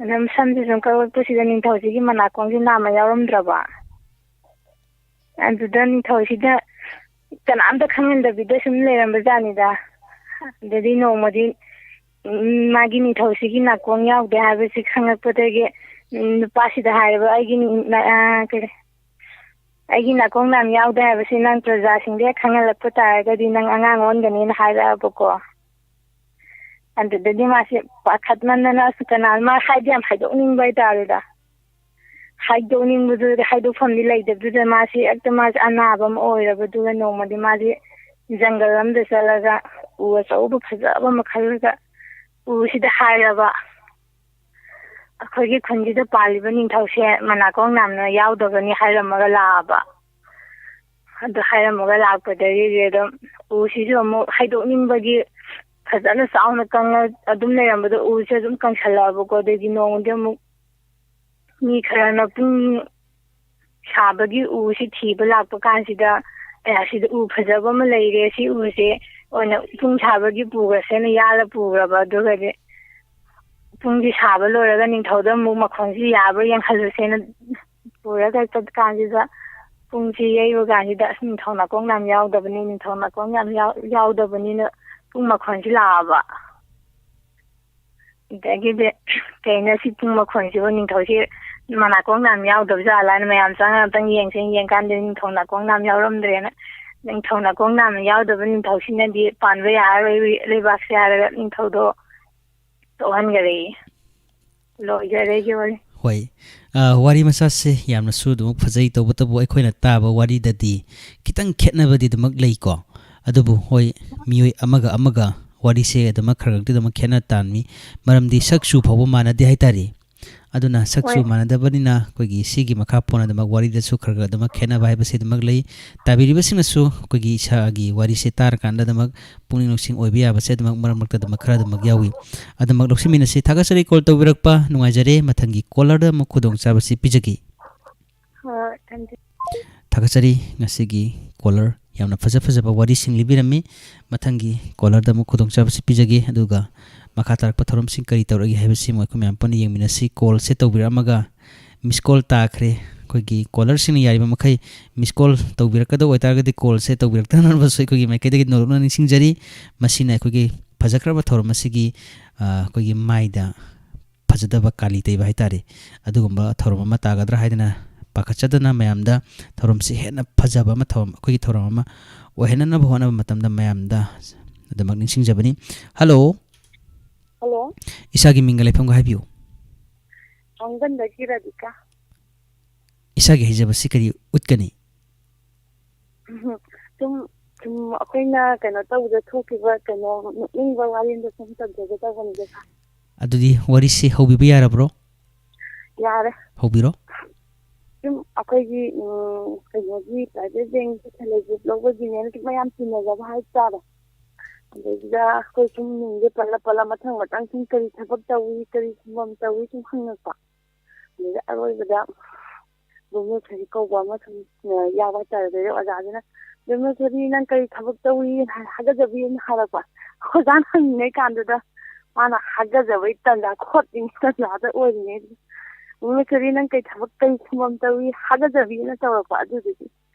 ꯑꯗꯨꯝ ꯁꯝꯁꯦ ꯁꯨꯝ ꯀꯛꯂꯛꯄꯁꯤꯗ ꯅꯤꯡꯊꯧꯁꯤꯒꯤ ꯃꯅꯥꯀꯣꯡꯁꯦ ꯅꯥꯝꯃ ꯌꯥꯎꯔꯝꯗ꯭ꯔꯕ꯫ ꯑꯗꯨꯗ ꯅꯤꯡꯊꯧꯁꯤꯗ ꯀꯅꯥꯝꯇ ꯈꯪꯍꯟꯗꯕꯤꯗ ꯁꯨꯝ ꯂꯩꯔꯝꯕ ꯖꯥꯠꯅꯤꯗ꯫ ꯑꯗꯨꯗꯤ ꯅꯣꯡꯃꯗꯤ, ꯎꯝ, ꯃꯥꯒꯤ ꯅꯤꯡꯊꯧꯁꯤꯒꯤ ꯅꯥꯀꯣꯡ ꯌꯥꯎꯗꯦ ꯍꯥꯏꯕꯁꯤ ꯈꯪꯉꯛꯄꯗꯒꯤ, ꯎꯝ, ꯅꯨꯄꯥꯁꯤꯗ ꯍꯥꯏꯔꯕ, "ꯑꯩꯒꯤ ꯅ-, ꯑ, ꯀꯔꯤ, ꯑꯩꯒꯤ ꯅꯥꯀꯣꯡ ꯅꯥꯝ ꯌꯥꯎꯗꯦ ꯍꯥꯏꯕꯁꯤ ꯅꯪ ꯄ꯭ꯔꯖꯥꯁꯤꯡꯗ ꯍꯦꯛ ꯈꯪꯍꯜꯂꯛꯄ ꯇꯥꯔꯒꯗꯤ ꯅꯪ ꯑꯉꯥꯡ ꯑꯣꯟꯒꯅꯤꯅ" ꯍꯥꯏꯔꯛꯑꯕꯀꯣ꯫ ꯑꯗꯨꯗꯗꯤ ꯃꯥꯁꯦ ꯄꯥꯈꯠꯃꯟꯗꯅ ꯑꯁ ꯀꯅꯥ, ꯃꯥ ꯍꯥꯏꯗꯤ ꯌꯥꯝ ꯍꯥꯏꯗꯣꯛꯅꯤꯡꯕ ꯍꯥꯏꯇꯥꯔꯦꯗ꯫ ꯍꯥꯏꯗꯣꯛꯅꯤꯡꯕꯗꯨꯗ ꯍꯥꯏꯗꯣꯛꯐꯝꯗꯤ ꯂꯩꯇꯕꯗꯨꯗ ꯃꯥꯁꯦ ꯍꯦꯛꯇ, ꯃꯥꯁꯦ ꯑꯅꯥꯕ ꯑꯃ ꯑꯣꯏꯔꯕꯗꯨꯒ ꯅꯣꯡꯃꯗꯤ ꯃꯥꯁꯦ ꯖꯪꯒꯜ ꯑꯃꯗ ꯆꯠꯂꯒ ꯎ ꯑꯆꯧꯕ ꯐꯖꯕ ꯑꯃ ꯈꯜꯂꯒ ꯎꯁꯤꯗ ꯍꯥꯏꯔꯕ, "ꯑꯩꯈꯣꯏꯒꯤ ꯈꯨꯟꯁꯤꯗ ꯄꯥꯜꯂꯤꯕ ꯅꯤꯡꯊꯧꯁꯦ ꯃꯅꯥꯀꯣꯡ ꯅꯥꯝꯅ ꯌꯥꯎꯗꯕꯅꯤ" ꯍꯥꯏꯔꯝꯃꯒ ꯂꯥꯛꯑꯕ꯫ ꯑꯗꯨ ꯍꯥꯏꯔꯝꯃꯒ ꯂꯥꯛꯄꯗꯒꯤꯗꯤ ꯑꯗꯨꯝ ꯎꯁꯤꯁꯨ ꯑꯃꯨꯛ ꯍꯥꯏꯗꯣꯛꯅꯤꯡꯕꯒꯤ ꯐꯖꯅ ꯆꯥꯎꯅ ꯀꯪꯉ ꯑꯗꯨꯝ ꯂꯩꯔꯝꯕꯗꯣ ꯎꯁꯦ ꯑꯗꯨꯝ ꯀꯪꯁꯜꯂꯛꯑꯕꯀꯣ꯫ ꯑꯗꯒꯤ ꯅꯣꯡꯃꯗꯤ ꯑꯃꯨꯛ ꯃꯤ ꯈꯔꯅ ꯄꯨꯡ ꯁꯥꯕꯒꯤ ꯎꯁꯤ ꯊꯤꯕ ꯂꯥꯛꯄ ꯀꯥꯟꯁꯤꯗ, "ꯑꯦ, ꯑꯁꯤꯗ ꯎ ꯐꯖꯕ ꯑꯃ ꯂꯩꯔꯦ, ꯁꯤ ꯎꯁꯦ ꯑꯣꯏꯅ ꯄꯨꯡ ꯁꯥꯕꯒꯤ ꯄꯨꯈ꯭ꯔꯁꯦꯅ" ꯌꯥꯜꯂ ꯄꯨꯈ꯭ꯔꯕ꯫ ꯑꯗꯨꯒꯗꯤ ꯄꯨꯡꯁꯤ ꯁꯥꯕ ꯂꯣꯏꯔꯒ ꯅꯤꯡꯊꯧꯗ ꯑꯃꯨꯛ ꯃꯈꯣꯟꯁꯤ ꯌꯥꯕ꯭ꯔꯥ ꯌꯦꯡꯍꯜꯂꯨꯁꯦꯅ ꯄꯨꯔꯒ ꯆꯠꯀꯥꯟꯁꯤꯗ ꯄꯨꯡꯁꯤ ꯌꯩꯕ ꯀꯥꯟꯁꯤꯗ, "ꯑꯁ, ꯅꯤꯡꯊꯧ ꯅꯥꯀꯣꯡ ꯅꯥꯝ ꯌꯥꯎꯗꯕꯅꯤ, ꯅꯤꯡꯊꯧ ꯅꯥꯀꯣꯡ ꯌꯥꯝ ꯌꯥꯎ-, ꯌꯥꯎꯗꯕꯅꯤꯅ" ꯄꯨꯡ ꯃꯈꯣꯟꯁꯤ ꯂꯥꯛꯑꯕ꯫ ꯑꯗꯒꯤꯗꯤ, "ꯀꯩꯅꯣ ꯁꯤ ꯄꯨꯡ ꯃꯈꯣꯟꯁꯤꯕꯨ, ꯅꯤꯡꯊꯧꯁꯤ ꯃꯅꯥꯀꯣꯡ ꯅꯥꯝ ꯌꯥꯎꯗꯕ ꯖꯥꯠꯂꯥꯅ" ꯃꯌꯥꯝ ꯆꯪꯉꯒ ꯑꯝꯇꯪ ꯌꯦꯡꯁꯦꯅ ꯌꯦꯡꯀꯥꯟꯗ ꯅꯤꯡꯊꯧ ꯅꯥꯀꯣꯡ ꯅꯥꯝ ꯌꯥꯎꯔꯝꯗ꯭ꯔꯦꯅ, ꯅꯤꯡꯊꯧ ꯅꯥꯀꯣꯡ ꯅꯥꯝ ꯌꯥꯎꯗꯕ ꯅꯤꯡꯊꯧꯁꯤꯅꯗꯤ ꯄꯥꯟꯕ ꯌꯥꯔꯔꯣꯏ ꯂꯩꯕꯥꯛꯁꯦ ꯍꯥꯏꯔꯒ ꯅꯤꯡꯊꯧꯗꯣ ꯇꯣꯛꯍꯟꯈꯔꯦ꯫ ꯂꯣꯏꯖꯔꯦ ꯑꯩꯒꯤ ꯋꯥꯔꯤ꯫ ꯍꯣꯏ꯫ ꯑ, ꯋꯥꯔꯤ ꯃꯆꯥꯁꯦ ꯌꯥꯝꯅꯁꯨ ꯑꯗꯨꯃꯛ ꯐꯖꯩ, ꯇꯧꯕꯇꯕꯨ ꯑꯩꯈꯣꯏꯅ ꯇꯥꯕ ꯋꯥꯔꯤꯗꯗꯤ ꯈꯤꯇꯪ ꯈꯦꯠꯅꯕꯗꯤ ꯑꯗꯨꯃꯛ ꯂꯩꯀꯣ꯫ ꯑꯗꯨꯕꯨ ꯍꯣꯏ, ꯃꯤꯑꯣꯏ ꯑꯃꯒ ꯑꯃꯒ ꯋꯥꯔꯤꯁꯦ ꯑꯗꯨꯃꯛ ꯈꯔ ꯈꯔꯗꯤ ꯑꯗꯨꯃꯛ ꯈꯦꯠꯅ ꯇꯥꯔꯝꯃꯤ꯫ ꯃꯔꯝꯗꯤ ꯁꯛ ꯆꯨ ꯐꯥꯎꯕ ꯃꯥꯟꯅꯗꯦ ꯍꯥꯏꯇꯥꯔꯦ꯫ ꯑꯗꯨꯅ ꯁꯛ ꯆꯨ ꯍꯣꯏ꯫ ꯃꯥꯟꯅꯗꯕꯅꯤꯅ ꯑꯩꯈꯣꯏꯒꯤ ꯁꯤꯒꯤ ꯃꯈꯥ ꯄꯣꯟꯅ ꯑꯗꯨꯃꯛ ꯋꯥꯔꯤꯗꯁꯨ ꯈꯔ ꯈꯔ ꯑꯗꯨꯃꯛ ꯈꯦꯠꯅꯕ ꯍꯥꯏꯕꯁꯤ ꯑꯗꯨꯃꯛ ꯂꯩ꯫ ꯇꯥꯕꯤꯔꯤꯕꯁꯤꯡꯅꯁꯨ ꯑꯩꯈꯣꯏꯒꯤ ꯏꯁꯥꯒꯤ ꯋꯥꯔꯤꯁꯦ ꯇꯥꯔꯀꯥꯟꯗ ꯑꯗꯨꯃꯛ ꯄꯨꯛꯅꯤꯡ ꯂꯧꯁꯤꯡ ꯑꯣꯏꯕ ꯌꯥꯕꯁꯦ ꯑꯗꯨꯃꯛ ꯃꯔꯛ ꯃꯔꯛꯇ ꯑꯗꯨꯃꯛ ꯈꯔ ꯑꯗꯨꯃꯛ ꯌꯥꯎꯏ꯫ ꯑꯗꯨꯃꯛ ꯂꯧꯁꯤꯟꯃꯤꯟꯅꯁꯤ꯫ ꯊꯥꯒꯠꯆꯔꯤ call ꯇꯧꯕꯤꯔꯛꯄ, ꯅꯨꯡꯉꯥꯏꯖꯔꯦ꯫ ꯃꯊꯪꯒꯤ callerꯗ ꯑꯃꯨꯛ ꯈꯨꯗꯣꯡꯆꯥꯕꯁꯤ ꯄꯤꯖꯒꯦ꯫ ꯍꯣꯏ, ꯊꯝꯖꯔꯦ꯫ ꯊꯥꯒꯠꯆꯔꯤ꯫ ꯉꯁꯤꯒꯤ caller ꯌꯥꯝꯅ ꯐꯖ ꯐꯖꯕ ꯋꯥꯔꯤꯁꯤꯡ ꯂꯤꯕꯤꯔꯝꯃꯤ꯫ ꯃꯊꯪꯒꯤ callerꯗ ꯑꯃꯨꯛ ꯈꯨꯗꯣꯡꯆꯥꯕꯁꯤ ꯄꯤꯖꯒꯦ꯫ ꯑꯗꯨꯒ ꯃꯈꯥ ꯇꯥꯔꯛꯄ ꯊꯧꯔꯝꯁꯤꯡ ꯀꯔꯤ ꯇꯧꯔꯛꯏ ꯍꯥꯏꯕꯁꯤ ꯑꯃꯨꯛ ꯑꯩꯈꯣꯏ ꯃꯌꯥꯝ ꯄꯨꯟꯅ ꯌꯦꯡꯃꯤꯟꯅꯁꯤ꯫ Callꯁꯦ ꯇꯧꯕꯤꯔꯛꯑꯝꯃꯒ miss call ꯇꯥꯈ꯭ꯔꯦ꯫ ꯑꯩꯈꯣꯏꯒꯤ callerꯁꯤꯡꯅ ꯌꯥꯔꯤꯕ ꯃꯈꯩ miss call ꯇꯧꯕꯤꯔꯛꯀꯗꯕ ꯑꯣꯏꯇꯥꯔꯒꯗꯤ callꯁꯦ ꯇꯧꯕꯤꯔꯛꯇꯅꯕꯁꯨ ꯑꯩꯈꯣꯏꯒꯤ ꯃꯥꯏꯀꯩꯗꯒꯤ ꯅꯣꯜꯂꯨꯛꯅ ꯅꯤꯡꯁꯤꯡꯖꯔꯤ꯫ ꯃꯁꯤꯅ ꯑꯩꯈꯣꯏꯒꯤ ꯐꯖꯈ꯭ꯔꯕ ꯊꯧꯔꯝ ꯑꯁꯤꯒꯤ, ꯑ, ꯑꯩꯈꯣꯏꯒꯤ ꯃꯥꯏꯗ ꯐꯖꯗꯕ ꯀꯥꯂꯤ ꯇꯩꯕ ꯍꯥꯏꯇꯥꯔꯦ, ꯑꯗꯨꯒꯨꯝꯕ ꯊꯧꯔꯝ ꯑꯃ ꯇꯥꯒꯗ꯭ꯔꯥ ꯍꯥꯏꯗꯅ ꯄꯥꯈꯠꯆꯗꯅ ꯃꯌꯥꯝꯗ ꯊꯧꯔꯝꯁꯤ ꯍꯦꯟꯅ ꯐꯖꯕ ꯑꯃ, ꯊꯧꯔꯝ, ꯑꯩꯈꯣꯏꯒꯤ ꯊꯧꯔꯝ ꯑꯃ ꯑꯣꯏꯍꯟꯅꯅꯕ ꯍꯣꯠꯅꯕ ꯃꯇꯝꯗ ꯃꯌꯥꯝꯗ ꯑꯗꯨꯃꯛ ꯅꯤꯡꯁꯤꯡꯖꯕꯅꯤ꯫ Hello꯫ ꯍꯜꯂꯣ꯫ ꯏꯁꯥꯒꯤ ꯃꯤꯡꯒ ꯂꯩꯐꯝꯒ ꯍꯥꯏꯕꯤꯌꯨ꯫ ꯊꯥꯡꯒꯟꯗꯒꯤ ꯔꯥꯙꯤꯀꯥ꯫ ꯏꯁꯥꯒꯤ ꯍꯩꯖꯕꯁꯤ ꯀꯔꯤ ꯎꯠꯀꯅꯤ? ꯁꯨꯝ, ꯁꯨꯝ ꯑꯩꯈꯣꯏꯅ ꯀꯩꯅꯣ ꯇꯧꯕꯗ ꯊꯣꯛꯈꯤꯕ ꯀꯩꯅꯣ ꯅꯣꯛꯅꯤꯡꯕ ꯋꯥꯔꯤ ꯑꯃꯗ ꯁꯨꯝ ꯇꯝꯖꯒꯦ ꯇꯧꯕꯅꯤꯗ ꯁꯥꯔ꯫ ꯑꯗꯨꯗꯤ ꯋꯥꯔꯤꯁꯤ ꯍꯧꯕꯤꯕ ꯌꯥꯔꯕ꯭ꯔꯣ? ꯌꯥꯔꯦ꯫ ꯍꯧꯕꯤꯔꯣ꯫ ꯁꯨꯝ ꯑꯩꯈꯣꯏꯒꯤ, ꯎꯝ, ꯀꯩꯅꯣꯒꯤ private bankꯒꯤ salary slip ꯂꯧꯕꯒꯤꯅꯦꯅ ꯁꯨꯝ ꯃꯌꯥꯝ ꯇꯤꯟꯅꯖꯕ ꯍꯥꯏꯇꯥꯔꯦ꯫ ꯑꯗꯩꯗꯨꯗ ꯑꯩꯈꯣꯏ ꯁꯨꯝ ꯃꯤꯡꯁꯦ ꯄꯜꯂ ꯄꯜꯂ ꯃꯊꯪ ꯃꯊꯪ ꯁꯨꯝ ꯀꯔꯤ ꯊꯕꯛ ꯇꯧꯏ, ꯀꯔꯤ ꯁꯤꯟꯐꯝ ꯇꯧꯏ ꯁꯨꯝ ꯍꯪꯉꯛꯄ꯫ ꯑꯗꯩꯗ ꯑꯔꯣꯏꯕꯗ ꯕ꯭ꯔꯣꯃꯦꯁꯣꯔꯤ ꯀꯧꯕ ꯑꯃ ꯁꯨꯝ, ꯑ, ꯌꯥꯎꯕ ꯍꯥꯏꯇꯥꯔꯦ꯫ ꯑꯗꯩꯗ ꯑꯣꯖꯥꯁꯤꯅ, "ꯕ꯭ꯔꯣꯃꯦꯁꯣꯔꯤ, ꯅꯪ ꯀꯔꯤ ꯊꯕꯛ ꯇꯧꯏ?" ꯍꯥꯏ-, ꯍꯥꯒꯠꯆꯕꯤꯅ ꯍꯥꯏꯔꯛꯄ꯫ ꯑꯣꯖꯥꯅ ꯍꯪꯉꯤꯉꯩ ꯀꯥꯟꯗꯨꯗ ꯃꯥꯅ ꯍꯥꯒꯠꯆꯕꯩ ꯇꯟꯖꯥ ꯈꯣꯠꯂꯤꯉꯩ ꯇꯟꯖꯥꯗ ꯑꯣꯏꯔꯤꯉꯩꯗꯨꯗ, "ꯕ꯭ꯔꯣꯃꯦꯁꯣꯔꯤ, ꯅꯪ ꯀꯔꯤ ꯊꯕꯛ, ꯀꯔꯤ ꯁꯤꯟꯐꯝ ꯇꯧꯏ?" ꯍꯥꯒꯠꯆꯕꯤꯅ ꯇꯧꯔꯛꯄ꯫ ꯑꯗꯨꯗꯨꯒꯤ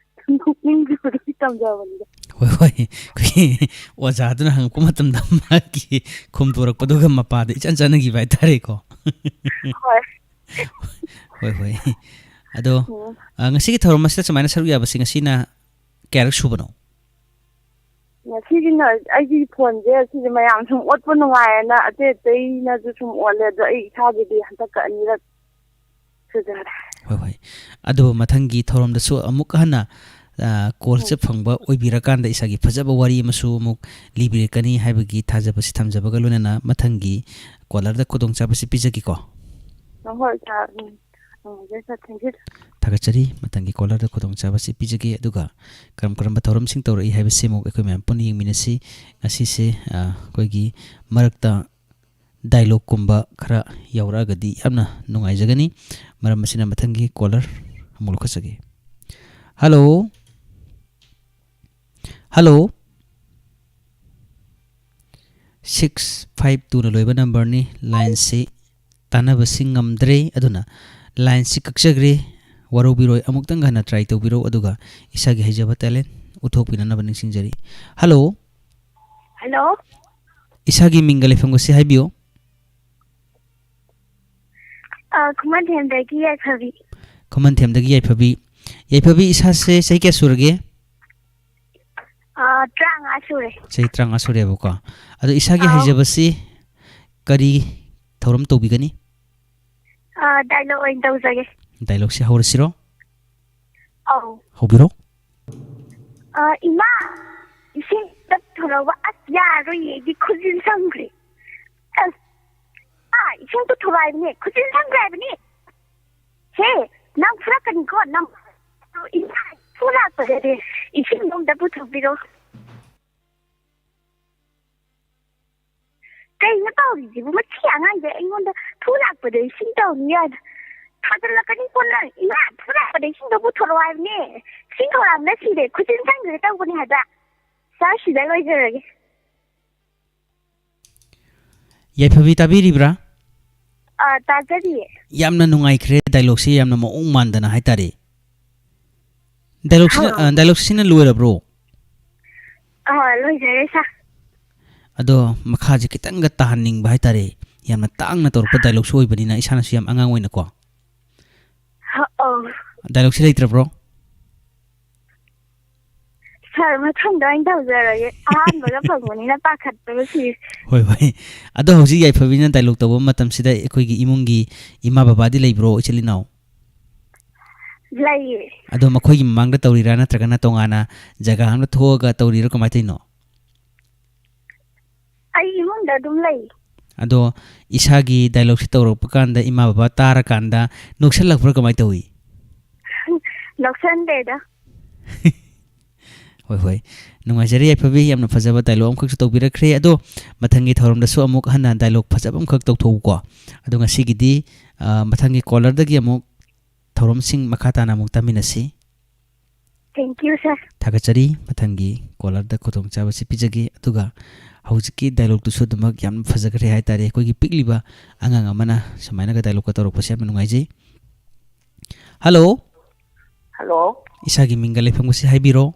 ꯅꯣꯛꯅꯤꯡꯗ꯭ꯔꯤꯕꯗꯨꯒꯤ ꯇꯝꯖꯕꯅꯤꯗ꯫ ꯍꯣꯏ, ꯍꯣꯏ꯫ ꯑꯩꯈꯣꯏꯒꯤ ꯑꯣꯖꯥꯗꯨꯅ ꯍꯪꯉꯛꯄ ꯃꯇꯝꯗ ꯃꯥꯒꯤ ꯈꯨꯝꯗꯣꯔꯛꯄꯗꯨꯒ ꯃꯄꯥꯗ ꯏꯆꯥꯟ ꯆꯥꯟꯅꯈꯤꯕ ꯍꯥꯏꯇꯥꯔꯦꯀꯣ꯫ ꯍꯣꯏ꯫ ꯍꯣꯏ, ꯍꯣꯏ꯫ ꯑꯗꯣ, ꯎꯝ꯫ ꯑ, ꯉꯁꯤꯒꯤ ꯊꯧꯔꯝ ꯑꯁꯤꯗ ꯁꯨꯃꯥꯏꯅ ꯁꯔꯨꯛ ꯌꯥꯕꯁꯤ ꯉꯁꯤꯅ ꯀꯌꯥꯔꯛ ꯁꯨꯕꯅꯣ? ꯉꯁꯤꯒꯤꯅ ꯑꯩꯒꯤ ꯐꯣꯟꯁꯦ ꯁꯤꯁꯦ ꯃꯌꯥꯝ ꯁꯨꯝ ꯑꯣꯠꯄ ꯅꯨꯡꯉꯥꯏꯌꯦꯅ ꯑꯇꯩ ꯑꯇꯩꯅꯁꯨ ꯁꯨꯝ ꯑꯣꯠꯂꯦ, ꯑꯗꯣ ꯑꯩ ꯏꯁꯥꯒꯤꯗꯤ ꯍꯟꯗꯛꯀ ꯑꯅꯤꯔꯛ ꯁꯨꯖꯔꯦ꯫ ꯍꯣꯏ, ꯍꯣꯏ꯫ ꯑꯗꯨꯕꯨ ꯃꯊꯪꯒꯤ ꯊꯧꯔꯝꯗꯁꯨ ꯑꯃꯨꯛ ꯍꯟꯅ, ꯑ, callꯁꯦ ꯎꯝ꯫ ꯐꯪꯕ ꯑꯣꯏꯕꯤꯔꯀꯥꯟꯗ ꯏꯁꯥꯒꯤ ꯐꯖꯕ ꯋꯥꯔꯤ ꯑꯃꯁꯨ ꯑꯃꯨꯛ ꯂꯤꯕꯤꯔꯛꯀꯅꯤ ꯍꯥꯏꯕꯒꯤ ꯊꯥꯖꯕꯁꯤ ꯊꯝꯖꯕꯒ ꯂꯣꯏꯅꯅ ꯃꯊꯪꯒꯤ callerꯗ ꯈꯨꯗꯣꯡꯆꯥꯕꯁꯤ ꯄꯤꯖꯒꯦꯀꯣ꯫ ꯍꯣꯏ, ꯁꯥꯔ꯫ ꯎꯝ꯫ ꯅꯨꯡꯉꯥꯏꯖꯔꯦ, ꯁꯥꯔ꯫ Thank you꯫ ꯊꯥꯒꯠꯆꯔꯤ꯫ ꯃꯊꯪꯒꯤ callerꯗ ꯈꯨꯗꯣꯡꯆꯥꯕꯁꯤ ꯄꯤꯖꯒꯦ꯫ ꯑꯗꯨꯒ ꯀꯔꯝ ꯀꯔꯝꯕ ꯊꯧꯔꯝꯁꯤꯡ ꯇꯧꯔꯛꯏ ꯍꯥꯏꯕꯁꯤ ꯑꯃꯨꯛ ꯑꯩꯈꯣꯏ ꯃꯌꯥꯝ ꯄꯨꯟꯅ ꯌꯦꯡꯃꯤꯟꯅꯁꯤ꯫ ꯉꯁꯤꯁꯦ, ꯑ, ꯑꯩꯈꯣꯏꯒꯤ ꯃꯔꯛꯇ dialogueꯀꯨꯝꯕ ꯈꯔ ꯌꯥꯎꯔꯛꯑꯒꯗꯤ ꯌꯥꯝꯅ ꯅꯨꯡꯉꯥꯏꯖꯒꯅꯤ꯫ ꯃꯔꯝ ꯑꯁꯤꯅ ꯃꯊꯪꯒꯤ caller ꯑꯃꯨꯛ ꯂꯧꯈꯠꯆꯒꯦ꯫ Hello? Hello? Six five twoꯅ ꯂꯣꯏꯕ numberꯅꯤ꯫ Lineꯁꯤ ꯇꯥꯟꯅꯕꯁꯤ ꯉꯝꯗ꯭ꯔꯦ, ꯑꯗꯨꯅ lineꯁꯤ ꯀꯛꯆꯈ꯭ꯔꯦ꯫ ꯋꯥꯔꯧꯕꯤꯔꯣꯏ, ꯑꯃꯨꯛꯇꯪ ꯍꯟꯅ try ꯇꯧꯕꯤꯔꯣ, ꯑꯗꯨꯒ ꯏꯁꯥꯒꯤ ꯍꯩꯖꯕ talent ꯎꯠꯊꯣꯛꯄꯤꯅꯅꯕ ꯅꯤꯡꯁꯤꯡꯖꯔꯤ꯫ Hello? Hello? ꯏꯁꯥꯒꯤ ꯃꯤꯡꯒ ꯂꯩꯐꯝꯒꯁꯤ ꯍꯥꯏꯕꯤꯌꯨ꯫ ꯑ, ꯈꯨꯃꯟꯊꯦꯝꯗꯒꯤ ꯌꯥꯏꯐꯕꯤ꯫ ꯈꯨꯃꯟꯊꯦꯝꯗꯒꯤ ꯌꯥꯏꯐꯕꯤ꯫ ꯌꯥꯏꯐꯕꯤ, ꯏꯁꯥꯁꯦ ꯆꯍꯤ ꯀꯌꯥ ꯁꯨꯔꯒꯦ? ꯑ, ꯇꯔꯥꯃꯉꯥ ꯁꯨꯔꯦ꯫ ꯆꯍꯤ ꯇꯔꯥꯃꯉꯥ ꯁꯨꯔꯦꯕꯀꯣ꯫ ꯑꯗꯣ ꯏꯁꯥꯒꯤ ꯑꯥꯎ꯫ ꯍꯩꯖꯕꯁꯤ ꯀꯔꯤ ꯊꯧꯔꯝ ꯇꯧꯕꯤꯒꯅꯤ? ꯑ, dialogue ꯑꯣꯏꯅ ꯇꯧꯖꯒꯦ꯫ Dialogueꯁꯦ ꯍꯧꯔꯁꯤꯔꯣ? ꯑꯧ꯫ ꯍꯧꯕꯤꯔꯣ꯫ ꯑ, ꯏꯃꯥ, ꯏꯁꯤꯡ ꯑꯝꯇ ꯄꯨꯊꯣꯔꯛꯑꯣꯕ꯫ ꯑꯁ, ꯌꯥꯔꯣꯏꯌꯦ, ꯑꯩꯗꯤ ꯈꯨꯖꯤꯟ ꯁꯪꯈ꯭ꯔꯦ꯫ ꯑꯁ, ꯏꯃꯥ, ꯏꯁꯤꯡ ꯄꯨꯊꯣꯔꯛꯑꯣ ꯍꯥꯏꯕꯅꯦ, ꯈꯨꯖꯤꯟ ꯁꯪꯈ꯭ꯔꯦ ꯍꯥꯏꯕꯅꯦ꯫ ꯍꯦ, ꯅꯪ ꯐꯨꯔꯛꯀꯅꯤꯀꯣ, ꯅꯪ꯫ ꯏꯃꯥ, ꯏꯁꯤꯡ ꯂꯥꯛꯄꯗꯗꯤ ꯏꯁꯤꯡꯗꯣ ꯑꯝꯇ ꯄꯨꯊꯣꯛꯄꯤꯔꯣ꯫ ꯀꯩꯅꯣ ꯇꯧꯔꯤꯁꯤꯕꯨ? ꯃꯁꯤ ꯑꯉꯥꯡꯁꯦ ꯑꯩꯉꯣꯟꯗ ꯐꯨ ꯂꯥꯛꯄꯗ ꯏꯁꯤꯡ ꯇꯧꯅꯤ ꯍꯥꯏꯅ ꯊꯥꯖꯤꯜꯂꯛꯀꯅꯤꯀꯣ ꯅꯪ꯫ ꯏꯃꯥ, ꯐꯨ ꯂꯥꯛꯄꯗ ꯏꯁꯤꯡꯗꯣ ꯄꯨꯊꯣꯔꯛꯑꯣ ꯍꯥꯏꯕꯅꯦ꯫ ꯏꯁꯤꯡ ꯈꯧꯔꯥꯡꯕꯅ ꯁꯤꯔꯦ꯫ ꯈꯨꯖꯤꯟ ꯁꯪꯗ꯭ꯔꯦ ꯇꯧꯕꯅꯦ ꯍꯥꯏꯕ꯫ ꯁꯥꯔ, ꯁꯤꯗ ꯂꯣꯏꯖꯔꯒꯦ꯫ ꯌꯥꯏꯐꯕꯤ, ꯇꯥꯕꯤꯔꯤꯕ꯭ꯔꯥ? ꯑꯥ, ꯇꯥꯖꯔꯤꯌꯦ꯫ ꯌꯥꯝꯅ ꯅꯨꯡꯉꯥꯏꯈ꯭ꯔꯦ, dialogueꯁꯤ ꯌꯥꯝꯅ ꯃꯑꯣꯡ ꯃꯥꯟꯗꯅ ꯍꯥꯏꯇꯥꯔꯦ꯫ Dialogueꯁꯤꯅ, ꯍꯣꯏ꯫ ꯑ, dialogueꯁꯤꯅ ꯂꯣꯏꯔꯕ꯭ꯔꯣ? ꯑꯥ, ꯂꯣꯏꯖꯔꯦ, ꯁꯥꯔ꯫ ꯑꯗꯣ ꯃꯈꯥꯁꯦ ꯈꯤꯇꯪꯒ ꯇꯥꯍꯟꯅꯤꯡꯕ ꯍꯥꯏꯇꯥꯔꯦ꯫ ꯌꯥꯝꯅ ꯇꯥꯡꯅ ꯇꯧꯔꯛꯄ dialogueꯁꯨ ꯑꯣꯏꯕꯅꯤꯅ, ꯏꯁꯥꯅꯁꯨ ꯌꯥꯝ ꯑꯉꯥꯡ ꯑꯣꯏꯅꯀꯣ꯫ ꯑ-, ꯑꯧ꯫ Dialogueꯁꯤ ꯂꯩꯇ꯭ꯔꯕ꯭ꯔꯣ? ꯁꯥꯔ, ꯃꯊꯪꯗ ꯑꯣꯏꯅ ꯇꯧꯖꯔꯒꯦ꯫ ꯑꯍꯥꯟꯕꯒ ꯐꯪꯕꯅꯤꯅ ꯄꯥꯈꯠꯄꯒ ꯁꯤꯔꯦ꯫ ꯍꯣꯏ, ꯍꯣꯏ꯫ ꯑꯗꯣ ꯍꯧꯖꯤꯛ ꯌꯥꯏꯐꯕꯤꯅ dialogue ꯇꯧꯕ ꯃꯇꯝꯁꯤꯗ ꯑꯩꯈꯣꯏꯒꯤ ꯏꯃꯨꯡꯒꯤ ꯏꯃꯥ ꯕꯕꯥꯗꯤ ꯂꯩꯕ꯭ꯔꯣ, ꯏꯆꯤꯜ ꯏꯅꯥꯎ? ꯂꯩꯌꯦ꯫ ꯑꯗꯣ ꯃꯈꯣꯏꯒꯤ ꯃꯃꯥꯡꯗ ꯇꯧꯔꯤꯔꯥ, ꯅꯠꯇ꯭ꯔꯒꯅ ꯇꯣꯉꯥꯟꯅ ꯖꯒꯥ ꯑꯃꯗ ꯊꯣꯛꯑꯒ ꯇꯧꯔꯤꯔꯣ, ꯀꯃꯥꯏꯅ ꯇꯧꯔꯤꯅꯣ? ꯑꯩ ꯏꯃꯨꯡꯗ ꯑꯗꯨꯝ ꯂꯩ꯫ ꯑꯗꯣ ꯏꯁꯥꯒꯤ dialogueꯁꯤ ꯇꯧꯔꯛꯄ ꯀꯥꯟꯗ ꯏꯃꯥ ꯕꯕꯥ ꯇꯥꯔꯀꯥꯟꯗ ꯅꯣꯛꯁꯜꯂꯛꯄ꯭ꯔꯥ, ꯀꯃꯥꯏꯅ ꯇꯧꯏ? ꯅꯣꯛꯁꯟꯗꯦꯗ꯫ ꯍꯣꯏ, ꯍꯣꯏ꯫ ꯅꯨꯡꯉꯥꯏꯖꯔꯦ ꯌꯥꯏꯐꯕꯤ, ꯌꯥꯝꯅ ꯐꯖꯕ dialogue ꯑꯃꯈꯛꯁꯨ ꯇꯧꯕꯤꯔꯛꯈ꯭ꯔꯦ꯫ ꯑꯗꯣ ꯃꯊꯪꯒꯤ ꯊꯧꯔꯝꯗꯁꯨ ꯑꯃꯨꯛ ꯍꯟꯅ dialogue ꯐꯖꯕ ꯑꯃꯈꯛ ꯇꯧꯊꯣꯛꯎꯀꯣ꯫ ꯑꯗꯣ ꯉꯁꯤꯒꯤꯗꯤ, ꯑ, ꯃꯊꯪꯒꯤ callerꯗꯒꯤ ꯑꯃꯨꯛ ꯊꯧꯔꯝꯁꯤꯡ ꯃꯈꯥ ꯇꯥꯅ ꯑꯃꯨꯛ ꯇꯥꯃꯤꯟꯅꯁꯤ꯫ Thank you, sir꯫ ꯊꯥꯒꯠꯆꯔꯤ꯫ ꯃꯊꯪꯒꯤ callerꯗ ꯈꯨꯗꯣꯡꯆꯥꯕꯁꯤ ꯄꯤꯖꯒꯦ꯫ ꯑꯗꯨꯒ ꯍꯧꯖꯤꯛꯀꯤ dialogueꯇꯨꯁꯨ ꯑꯗꯨꯃꯛ ꯌꯥꯝ ꯐꯖꯈ꯭ꯔꯦ ꯍꯥꯏꯇꯥꯔꯦ꯫ ꯑꯩꯈꯣꯏꯒꯤ ꯄꯤꯛꯂꯤꯕ ꯑꯉꯥꯡ ꯑꯃꯅ ꯁꯨꯃꯥꯏꯅꯒ dialogueꯀ ꯇꯧꯔꯛꯄꯁꯦ ꯌꯥꯝꯅ ꯅꯨꯡꯉꯥꯏꯖꯩ꯫ Hello꯫ Hello꯫ ꯏꯁꯥꯒꯤ ꯃꯤꯡꯒ ꯂꯩꯐꯝꯒꯁꯤ ꯍꯥꯏꯕꯤꯔꯣ꯫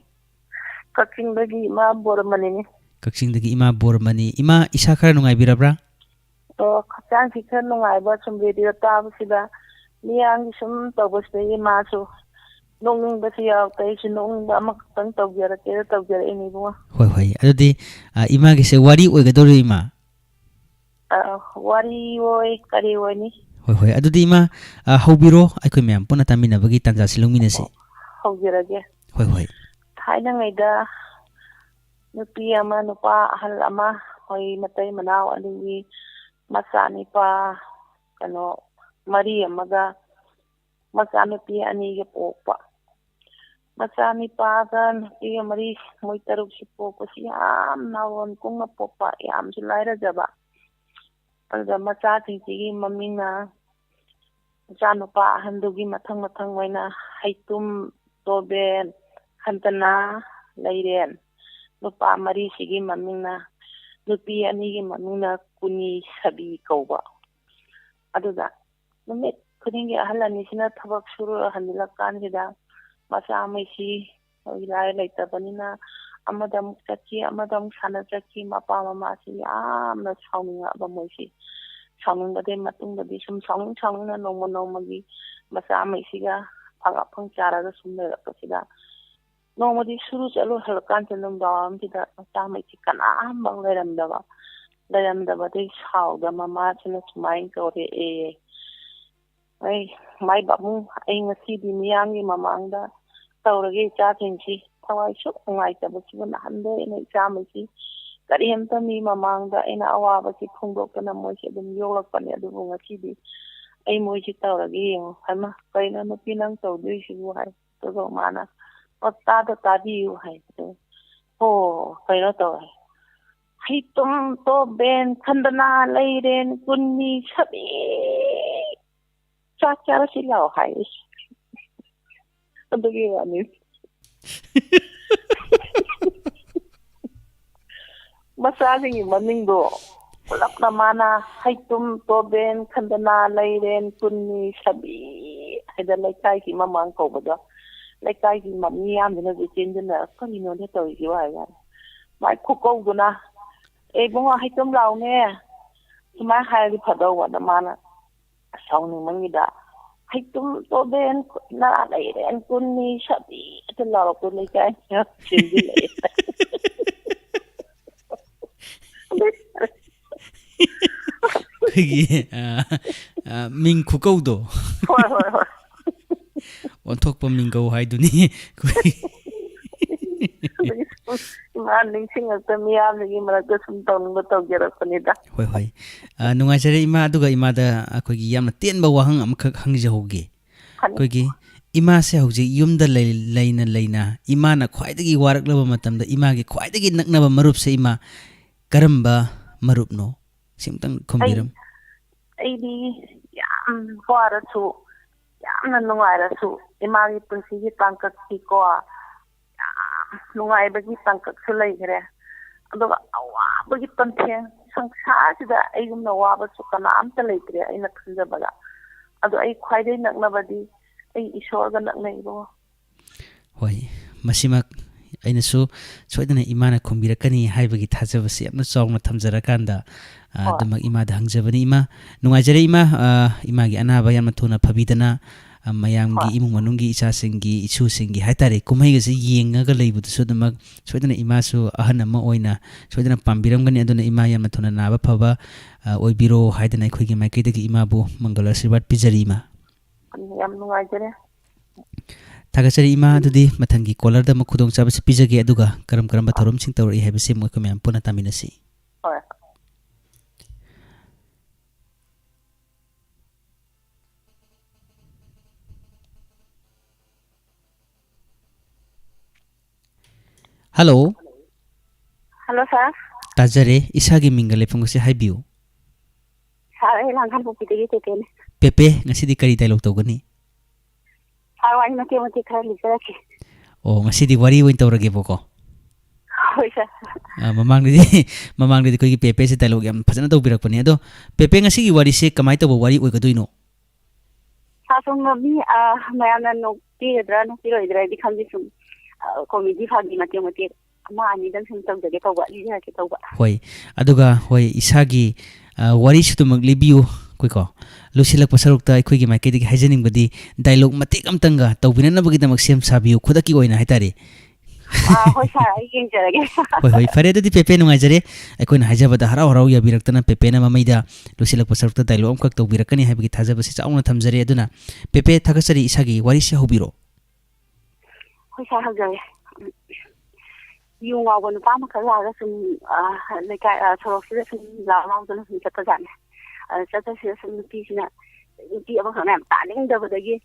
ꯀꯛꯆꯤꯡꯗꯒꯤ ꯏꯃꯥ ꯕꯣꯔꯃꯅꯤꯅꯤ꯫ ꯀꯛꯆꯤꯡꯗꯒꯤ ꯏꯃꯥ ꯕꯣꯔꯃꯅꯤ꯫ ꯏꯃꯥ, ꯏꯁꯥ ꯈꯔ ꯅꯨꯡꯉꯥꯏꯕꯤꯔꯕ꯭ꯔꯥ? ꯑꯣ, ꯍꯛꯆꯥꯡꯁꯤ ꯈꯔ ꯅꯨꯡꯉꯥꯏꯕ, ꯁꯨꯝ radioꯗ ꯇꯥꯕꯁꯤꯗ, ꯃꯤꯌꯥꯝꯒꯤ ꯁꯨꯝ ꯇꯧꯕꯁꯤꯗ ꯏꯃꯥꯁꯨ ꯅꯣꯛꯅꯤꯡꯕꯁꯨ ꯌꯥꯎꯔꯛꯇꯦ꯫ ꯑꯩꯁꯨ ꯅꯣꯛꯅꯤꯡꯕ ꯑꯃꯈꯛꯇꯪ ꯇꯧꯖꯔꯛꯀꯦꯅ ꯇꯧꯖꯔꯛꯏꯅꯤ, ꯏꯕꯨꯡꯉꯣ꯫ ꯍꯣꯏ, ꯍꯣꯏ꯫ ꯑꯗꯨꯗꯤ, ꯑ, ꯏꯃꯥꯒꯤꯁꯦ ꯋꯥꯔꯤ ꯑꯣꯏꯒꯗꯧꯔꯤ, ꯏꯃꯥ? ꯑ, ꯋꯥꯔꯤ ꯑꯣꯏ ꯀꯔꯤ ꯑꯣꯏꯅꯤ? ꯍꯣꯏ, ꯍꯣꯏ꯫ ꯑꯗꯨꯗꯤ ꯏꯃꯥ, ꯑ, ꯍꯧꯕꯤꯔꯣ, ꯑꯩꯈꯣꯏ ꯃꯌꯥꯝ ꯄꯨꯟꯅ ꯇꯥꯃꯤꯟꯅꯕꯒꯤ ꯇꯥꯟꯖꯥꯁꯤ ꯂꯧꯃꯤꯟꯅꯁꯤ꯫ ꯍꯧꯖꯔꯒꯦ꯫ ꯍꯣꯏ, ꯍꯣꯏ꯫ ꯊꯥꯏꯅꯉꯩꯗ ꯅꯨꯄꯤ ꯑꯃ, ꯅꯨꯄꯥ ꯑꯍꯜ ꯑꯃ, ꯃꯣꯏ ꯃꯇꯩ ꯃꯅꯥꯎ ꯑꯅꯤꯒꯤ ꯃꯆꯥꯅꯤꯄꯥ, ꯀꯩꯅꯣ, ꯃꯔꯤ ꯑꯃꯒ ꯃꯆꯥꯅꯨꯄꯤ ꯑꯅꯤꯒ ꯄꯣꯛꯄ꯫ ꯃꯆꯥꯅꯤꯄꯥꯒ ꯅꯨꯄꯤꯒ ꯃꯔꯤ, ꯃꯣꯏ ꯇꯔꯨꯛꯁꯤ ꯄꯣꯛꯄꯁꯤ ꯌꯥꯝ ꯅꯥꯎꯔꯣꯟ ꯀꯨꯡꯅ ꯄꯣꯛꯄ, ꯌꯥꯝꯁꯨ ꯂꯥꯏꯔꯖꯕ꯫ ꯑꯗꯨꯗ ꯃꯆꯥꯁꯤꯡꯁꯤꯒꯤ ꯃꯃꯤꯡꯅ, ꯃꯆꯥꯅꯨꯄꯥ ꯑꯍꯟꯗꯨꯒꯤ ꯃꯊꯪ ꯃꯊꯪ ꯑꯣꯏꯅ ꯍꯩꯇꯨꯝ, ꯇꯣꯕꯦꯟ, ꯈꯟꯇꯅꯥ, ꯂꯩꯔꯦꯟ꯫ ꯅꯨꯄꯥ ꯃꯔꯤꯁꯤꯒꯤ ꯃꯃꯤꯡꯅ, ꯅꯨꯄꯤ ꯑꯅꯤꯒꯤ ꯃꯃꯤꯡꯅ ꯀꯨꯅꯤ, ꯁꯕꯤ ꯀꯧꯕ꯫ ꯑꯗꯨꯗ ꯅꯨꯃꯤꯠ ꯈꯨꯗꯤꯡꯒꯤ ꯑꯍꯜ ꯑꯅꯤꯁꯤꯅ ꯊꯕꯛ ꯁꯨꯔꯨꯔ ꯍꯟꯖꯤꯜꯂꯛꯀꯥꯟꯁꯤꯗ ꯃꯆꯥ ꯑꯃꯁꯤ ꯂꯥꯏ ꯂꯩꯇꯕꯅꯤꯅ ꯑꯃꯗ ꯑꯃꯨꯛ ꯆꯠꯈꯤ, ꯑꯃꯗ ꯑꯃꯨꯛ ꯁꯥꯟꯅ ꯆꯠꯈꯤ꯫ ꯃꯄꯥ ꯃꯃꯥꯁꯤ ꯌꯥꯝꯅ ꯁꯥꯎꯅꯤꯡꯉꯛꯑꯕ ꯃꯣꯏꯁꯤ꯫ ꯁꯥꯎꯅꯤꯡꯕꯗꯒꯤ ꯃꯇꯨꯡꯗꯗꯤ ꯁꯨꯝ ꯁꯥꯎꯅꯤꯡ ꯁꯥꯎꯅꯤꯡꯅ ꯅꯣꯡꯃ ꯅꯣꯡꯃꯒꯤ ꯃꯆꯥ ꯑꯃꯁꯤꯒ ꯐꯪ ꯑꯐꯪ ꯆꯥꯔꯒ ꯁꯨꯝ ꯂꯩꯔꯛꯄꯁꯤꯗ ꯅꯣꯡꯃꯗꯤ ꯁꯨꯔꯨ ꯆꯠꯂꯨ ꯍꯜꯂꯛꯀꯥꯟꯁꯤꯗ ꯅꯨꯡꯗꯥꯡ ꯋꯥꯏꯔꯝꯁꯤꯗ ꯃꯆꯥ ꯑꯃꯁꯤ ꯀꯅꯥꯝꯕꯛ ꯂꯩꯔꯝꯗꯕ꯫ ꯂꯩꯔꯝꯗꯕꯗꯒꯤ ꯁꯥꯎꯗ ꯃꯃꯥꯁꯤꯅ ꯁꯨꯃꯥꯏꯅ ꯀꯧꯔꯛꯑꯦ, "ꯑꯩ ꯃꯥꯏ ꯄꯥꯕꯨꯡ, ꯑꯩ ꯉꯁꯤꯗꯤ ꯃꯤꯌꯥꯝꯒꯤ ꯃꯃꯥꯡꯗ ꯇꯧꯔꯒꯦ ꯏꯆꯥꯁꯤꯡꯁꯤ꯫ ꯊꯋꯥꯏ ꯁꯨꯛ ꯅꯨꯡꯉꯥꯏꯇꯕꯁꯤꯕꯨ ꯅꯍꯥꯟꯗꯩ ꯑꯩꯅ ꯏꯆꯥ ꯑꯃꯁꯤ ꯀꯔꯤꯝꯇ ꯃꯤ ꯃꯃꯥꯡꯗ ꯑꯩꯅ ꯑꯋꯥꯕꯁꯤ ꯐꯣꯡꯗꯣꯛꯇꯅ ꯃꯣꯏꯁꯤ ꯑꯗꯨꯝ ꯌꯣꯛꯂꯛꯄꯅꯦ, ꯑꯗꯨꯕꯨ ꯉꯁꯤꯗꯤ ꯑꯩ ꯃꯣꯏꯁꯤ ꯇꯧꯔꯒꯦ ꯌꯦꯡꯉꯣ꯫" "ꯍꯩꯃꯥ, ꯀꯩꯅꯣ ꯅꯨꯄꯤ ꯅꯪ ꯇꯧꯗꯣꯏꯁꯤꯕꯨ?" ꯍꯥꯏ꯫ ꯑꯗꯨꯒ ꯃꯥꯅ, "ꯑꯣ, ꯇꯥꯗ ꯇꯥꯕꯤꯌꯨ" ꯍꯥꯏꯕꯗꯣ, "ꯑꯣ, ꯀꯩꯅꯣ ꯇꯧꯋꯦ, ꯍꯩꯇꯨꯝ, ꯇꯣꯕꯦꯟ, ꯈꯟꯗꯅꯥ, ꯂꯩꯔꯦꯟ, ꯀꯨꯟꯅꯤ, ꯁꯕꯤ, ꯆꯥꯛ ꯆꯥꯔꯁꯤ ꯂꯥꯛꯑꯣ" ꯍꯥꯏ꯫ ꯑꯗꯨꯒꯤ ꯋꯥꯅꯤ꯫ ꯃꯆꯥꯁꯤꯡꯒꯤ ꯃꯃꯤꯡꯗꯣ ꯄꯨꯂꯞꯅ ꯃꯥꯅ ꯍꯩꯇꯨꯝ, ꯇꯣꯕꯦꯟ, ꯈꯟꯗꯅꯥ, ꯂꯩꯔꯦꯟ, ꯀꯨꯟꯅꯤ, ꯁꯕꯤ ꯍꯥꯏꯗ ꯂꯩꯀꯥꯏꯒꯤ ꯃꯃꯥꯡ ꯀꯧꯕꯗꯣ, ꯂꯩꯀꯥꯏꯒꯤ ꯃ-, ꯃꯤꯌꯥꯝꯗꯨꯅꯁꯨ ꯆꯦꯟꯗꯨꯅ, "ꯀꯔꯤꯅꯣꯅꯦ ꯇꯧꯔꯤꯁꯤꯕꯣ?" ꯍꯥꯏ ꯀꯥꯟꯗ ꯃꯥꯏ ꯈꯨꯀꯧꯗꯨꯅ, "ꯑꯦ ꯏꯕꯨꯡꯉꯣ, ꯍꯩꯇꯨꯝ ꯂꯥꯛꯑꯣꯅꯦ" ꯁꯨꯃꯥꯏꯅ ꯍꯥꯏꯔꯗꯤ ꯐꯗꯧꯕ꯫ ꯑꯗ ꯃꯥꯅ ꯁꯥꯎꯅꯤꯡꯃꯟꯒꯤꯗ, "ꯍꯩꯇꯨꯝ, ꯇꯣꯕꯦꯟ, ꯅꯥ ꯂꯩꯔꯦꯟ, ꯀꯨꯟꯅꯤ, ꯁꯕꯤ" ꯑꯗꯨ ꯂꯥꯎꯔꯛꯄ ꯂꯩꯀꯥꯏ ꯆꯦꯟꯁꯤꯜꯂꯛꯑꯦ꯫ ꯑꯩꯈꯣꯏꯒꯤ, ꯑ, ꯑ, ꯃꯤꯡ ꯈꯨꯀꯧꯗꯣ꯫ ꯍꯣꯏ, ꯍꯣꯏ, ꯍꯣꯏ꯫ ꯑꯣꯟꯊꯣꯛꯄ ꯃꯤꯡꯒꯧ ꯍꯥꯏꯗꯨꯅꯤ꯫ ꯑꯩꯈꯣꯏ ꯑꯗꯨꯒꯤ ꯁꯨꯝ ꯏꯃꯥ ꯅꯤꯡꯁꯤꯡꯉꯛꯇ ꯃꯤꯌꯥꯝꯁꯤꯒꯤ ꯃꯔꯛꯇ ꯁꯨꯝ ꯇꯧꯅꯤꯡꯕ ꯇꯧꯖꯔꯛꯄꯅꯤꯗ꯫ ꯍꯣꯏ, ꯍꯣꯏ꯫ ꯑ, ꯅꯨꯡꯉꯥꯏꯖꯔꯦ, ꯏꯃꯥ꯫ ꯑꯗꯨꯒ ꯏꯃꯥꯗ ꯑꯩꯈꯣꯏꯒꯤ ꯌꯥꯝꯅ ꯇꯦꯟꯕ ꯋꯥꯍꯪ ꯑꯃꯈꯛ ꯍꯪꯖꯍꯧꯒꯦ꯫ ꯍꯪꯉꯨ꯫ ꯑꯩꯈꯣꯏꯒꯤ ꯏꯃꯥꯁꯦ ꯍꯧꯖꯤꯛ ꯌꯨꯝꯗ ꯂꯩ-, ꯂꯩꯅ ꯂꯩꯅ ꯏꯃꯥꯅ ꯈ꯭ꯋꯥꯏꯗꯒꯤ ꯋꯥꯔꯛꯂꯕ ꯃꯇꯝꯗ ꯏꯃꯥꯒꯤ ꯈ꯭ꯋꯥꯏꯗꯒꯤ ꯅꯛꯅꯕ ꯃꯔꯨꯞꯁꯦ ꯏꯃꯥ ꯀꯔꯝꯕ ꯃꯔꯨꯞꯅꯣ? ꯁꯤꯝꯇꯪ ꯑꯩ, ꯈꯨꯝꯕꯤꯔꯝ-, ꯑꯩꯗꯤ ꯌꯥꯝ ꯋꯥꯔꯁꯨ, ꯌꯥꯝꯅ ꯅꯨꯡꯉꯥꯏꯔꯁꯨ, ꯏꯃꯥꯒꯤ ꯄꯨꯟꯁꯤꯒꯤ ꯇꯥꯡꯀꯛꯁꯤꯀꯣ, ꯌꯥꯝ ꯅꯨꯡꯉꯥꯏꯕꯒꯤ ꯇꯥꯡꯀꯛꯁꯨ ꯂꯩꯈ꯭ꯔꯦ꯫ ꯑꯗꯨꯒ ꯑꯋꯥꯕꯒꯤ ꯄꯟꯊꯦꯡ, ꯁꯪꯁꯥꯔꯁꯤꯗ ꯑꯩꯒꯨꯝꯅ ꯋꯥꯕꯁꯨ ꯀꯅꯥꯝꯇ ꯂꯩꯇ꯭ꯔꯦ ꯑꯩꯅ ꯈꯟꯖꯕꯗ꯫ ꯑꯗꯣ ꯑꯩ ꯈ꯭ꯋꯥꯏꯗꯒꯤ ꯅꯛꯅꯕꯗꯤ ꯑꯩ ꯏꯁꯣꯔꯒ ꯅꯛꯅꯩ, ꯏꯕꯨꯡꯉꯣ꯫ ꯍꯣꯏ, ꯃꯁꯤꯃꯛ ꯑꯩꯅꯁꯨ ꯁꯣꯏꯗꯅ ꯏꯃꯥꯅ ꯈꯨꯝꯕꯤꯔꯛꯀꯅꯤ ꯍꯥꯏꯕꯒꯤ ꯊꯥꯖꯕꯁꯤ ꯌꯥꯝꯅ ꯆꯥꯎꯅ ꯊꯝꯖꯔꯀꯥꯟꯗ, ꯑ, ꯍꯣꯏ꯫ ꯑꯗꯨꯃꯛ ꯏꯃꯥꯗ ꯍꯪꯖꯕꯅꯤ꯫ ꯏꯃꯥ, ꯅꯨꯡꯉꯥꯏꯖꯔꯦ ꯏꯃꯥ, ꯑ, ꯏꯃꯥꯒꯤ ꯑꯅꯥꯕ ꯌꯥꯝꯅ ꯊꯨꯅ ꯐꯕꯤꯗꯅ, ꯑ, ꯃꯌꯥꯝꯒꯤ ꯍꯣꯏ꯫ ꯏꯃꯨꯡ ꯃꯅꯨꯡꯒꯤ ꯏꯆꯥꯁꯤꯡꯒꯤ, ꯏꯁꯨꯁꯤꯡꯒꯤ ꯍꯥꯏꯇꯥꯔꯦ, ꯀꯨꯝꯍꯩꯒꯁꯤ ꯌꯦꯡꯉꯒ ꯂꯩꯕꯗꯨꯁꯨ ꯑꯗꯨꯃꯛ ꯁꯣꯏꯗꯅ ꯏꯃꯥꯁꯨ ꯑꯍꯟ ꯑꯃ ꯑꯣꯏꯅ ꯁꯣꯏꯗꯅ ꯄꯥꯝꯕꯤꯔꯝꯒꯅꯤ꯫ ꯑꯗꯨꯅ ꯏꯃꯥ ꯌꯥꯝꯅ ꯊꯨꯅ ꯅꯥꯕ ꯐꯕ, ꯑ, ꯑꯣꯏꯕꯤꯔꯣ ꯍꯥꯏꯗꯅ ꯑꯩꯈꯣꯏꯒꯤ ꯃꯥꯏꯀꯩꯗꯒꯤ ꯏꯃꯥꯕꯨ ꯃꯪꯒꯜ ꯑꯥꯁꯤꯔꯕꯥꯗ ꯄꯤꯖꯔꯤ ꯏꯃꯥ꯫ ꯌꯥꯝ ꯅꯨꯡꯉꯥꯏꯖꯔꯦ꯫ ꯊꯥꯒꯠꯆꯔꯤ ꯏꯃꯥ, ꯑꯗꯨꯗꯤ ꯃꯊꯪꯒꯤ ꯀꯣꯂꯔꯗ ꯑꯃꯨꯛ ꯈꯨꯗꯣꯡꯆꯥꯕꯁꯤ ꯄꯤꯖꯒꯦ, ꯑꯗꯨꯒ ꯀꯔꯝ ꯀꯔꯝꯕ ꯊꯧꯔꯝꯁꯤꯡ ꯇꯧꯔꯛꯏ ꯍꯥꯏꯕꯁꯤ ꯑꯃꯨꯛ ꯑꯩꯈꯣꯏ ꯃꯌꯥꯝ ꯄꯨꯟꯅ ꯇꯥꯃꯤꯟꯅꯁꯤ꯫ ꯍꯣꯏ꯫ ꯍꯜꯂꯣ꯫ ꯍꯜꯂꯣ, ꯁꯥꯔ꯫ ꯇꯥꯖꯔꯦ꯫ ꯏꯁꯥꯒꯤ ꯃꯤꯡꯒ ꯂꯩꯐꯝꯒꯁꯦ ꯍꯥꯏꯕꯤꯌꯨ꯫ ꯁꯥꯔ, ꯑꯩ ꯂꯥꯡꯈꯥꯡꯄꯣꯛꯄꯤꯗꯒꯤ ꯄꯦꯄꯦꯅꯦ꯫ ꯄꯦꯄꯦ, ꯉꯁꯤꯗꯤ ꯀꯔꯤ ꯗꯥꯏꯂꯣꯛ ꯇꯧꯒꯅꯤ? ꯁꯥꯔ, ꯋꯥꯔꯤ ꯃꯇꯦꯛ ꯃꯇꯦꯛ ꯈꯔ ꯂꯤꯖꯔꯛꯀꯦ꯫ ꯑꯣ, ꯉꯁꯤꯗꯤ ꯋꯥꯔꯤ ꯑꯣꯏꯅ ꯇꯧꯔꯒꯦꯕꯀꯣ꯫ ꯍꯣꯏ, ꯁꯥꯔ꯫ ꯑ, ꯃꯃꯥꯡꯗꯗꯤ, ꯃꯃꯥꯡꯗꯗꯤ ꯑꯩꯈꯣꯏꯒꯤ ꯄꯦꯄꯦꯁꯦ ꯗꯥꯏꯂꯣꯛ ꯌꯥꯝ ꯐꯖꯅ ꯇꯧꯕꯤꯔꯛꯄꯅꯦ꯫ ꯑꯗꯣ ꯄꯦꯄꯦ, ꯉꯁꯤꯒꯤ ꯋꯥꯔꯤꯁꯦ ꯀꯃꯥꯏꯅ ꯇꯧꯕ ꯋꯥꯔꯤ ꯑꯣꯏꯒꯗꯣꯏꯅꯣ? ꯁꯥꯔ, ꯁꯨꯝ ꯃꯤ, ꯑ, ꯃꯌꯥꯝꯅ ꯅꯣꯛꯄꯤꯒꯗ꯭ꯔꯥ, ꯅꯣꯛꯄꯤꯔꯣꯏꯗ꯭ꯔꯥꯗꯤ ꯈꯪꯗꯦ, ꯁꯨꯝ, ꯑ, ꯀꯣꯃꯦꯗꯤ ꯐꯥꯒꯤ ꯃꯇꯦꯛ ꯃꯇꯦꯛ ꯑꯃ ꯑꯅꯤꯗꯪ ꯁꯨꯝ ꯇꯧꯖꯒꯦ ꯇꯧꯕ, ꯂꯤꯖꯔꯛꯀꯦ ꯇꯧꯕ꯫ ꯍꯣꯏ, ꯑꯗꯨꯒ, ꯍꯣꯏ, ꯏꯁꯥꯒꯤ, ꯑ, ꯋꯥꯔꯤꯁꯨ ꯑꯗꯨꯃꯛ ꯂꯤꯕꯤꯌꯨ꯫ ꯑꯩꯈꯣꯏꯀꯣ, ꯂꯣꯏꯁꯤꯜꯂꯛꯄ ꯁꯔꯨꯛꯇ ꯑꯩꯈꯣꯏꯒꯤ ꯃꯥꯏꯀꯩꯗꯒꯤ ꯍꯥꯏꯖꯅꯤꯡꯕꯗꯤ, ꯗꯥꯏꯂꯣꯛ ꯃꯇꯦꯛ ꯑꯃꯇꯪꯒ ꯇꯧꯕꯤꯅꯅꯕꯒꯤꯗꯃꯛ ꯁꯦꯝ ꯁꯥꯕꯤꯌꯨ, ꯈꯨꯗꯛꯀꯤ ꯑꯣꯏꯅ ꯍꯥꯏꯇꯥꯔꯦ꯫ ꯑꯥ, ꯍꯣꯏ ꯁꯥꯔ, ꯑꯩ ꯌꯦꯡꯖꯔꯒꯦ꯫ ꯍꯣꯏ, ꯍꯣꯏ, ꯐꯔꯦ꯫ ꯑꯗꯨꯗꯤ ꯄꯦꯄꯦ ꯅꯨꯡꯉꯥꯏꯖꯔꯦ꯫ ꯑꯩꯈꯣꯏꯅ ꯍꯥꯏꯖꯕꯗ ꯍꯔꯥꯎ ꯍꯔꯥꯎ ꯌꯥꯕꯤꯔꯛꯇꯅ ꯄꯦꯄꯦꯅ ꯃꯃꯩꯗ ꯂꯣꯏꯁꯤꯜꯂꯛꯄ ꯁꯔꯨꯛꯇ ꯗꯥꯏꯂꯣꯒ ꯑꯃꯈꯛ ꯇꯧꯕꯤꯔꯛꯀꯅꯤ ꯍꯥꯏꯕꯒꯤ ꯊꯥꯖꯕꯁꯤ ꯆꯥꯎꯅ ꯊꯝꯖꯔꯤ꯫ ꯑꯗꯨꯅ ꯄꯦꯄꯦ, ꯊꯥꯒꯠꯆꯔꯤ, ꯏꯁꯥꯒꯤ ꯋꯥꯔꯤꯁꯤ ꯍꯧꯕꯤꯔꯣ꯫ ꯍꯣꯏ ꯁꯥꯔ, ꯍꯧꯖꯔꯦ꯫ ꯌꯨ ꯉꯥꯎꯕ ꯅꯨꯄꯥ ꯑꯃꯈꯛ ꯂꯥꯛꯑꯒ ꯁꯨꯝ, ꯑ, ꯂꯩꯀꯥꯏ, ꯑ, ꯁꯣꯔꯣꯛꯁꯤꯗ ꯁꯨꯝ ꯂꯥꯎ ꯂꯥꯎꯗꯅ ꯁꯨꯝ ꯆꯠꯄꯖꯥꯠꯅꯦ꯫ ꯑ, ꯆꯠꯄꯁꯤꯗ ꯁꯨꯝ ꯅꯨꯄꯤꯁꯤꯅ, ꯅꯨꯄꯤ ꯑꯃꯈꯛꯅ ꯌꯥꯝ ꯇꯥꯅꯤꯡꯗꯕꯗꯒꯤ,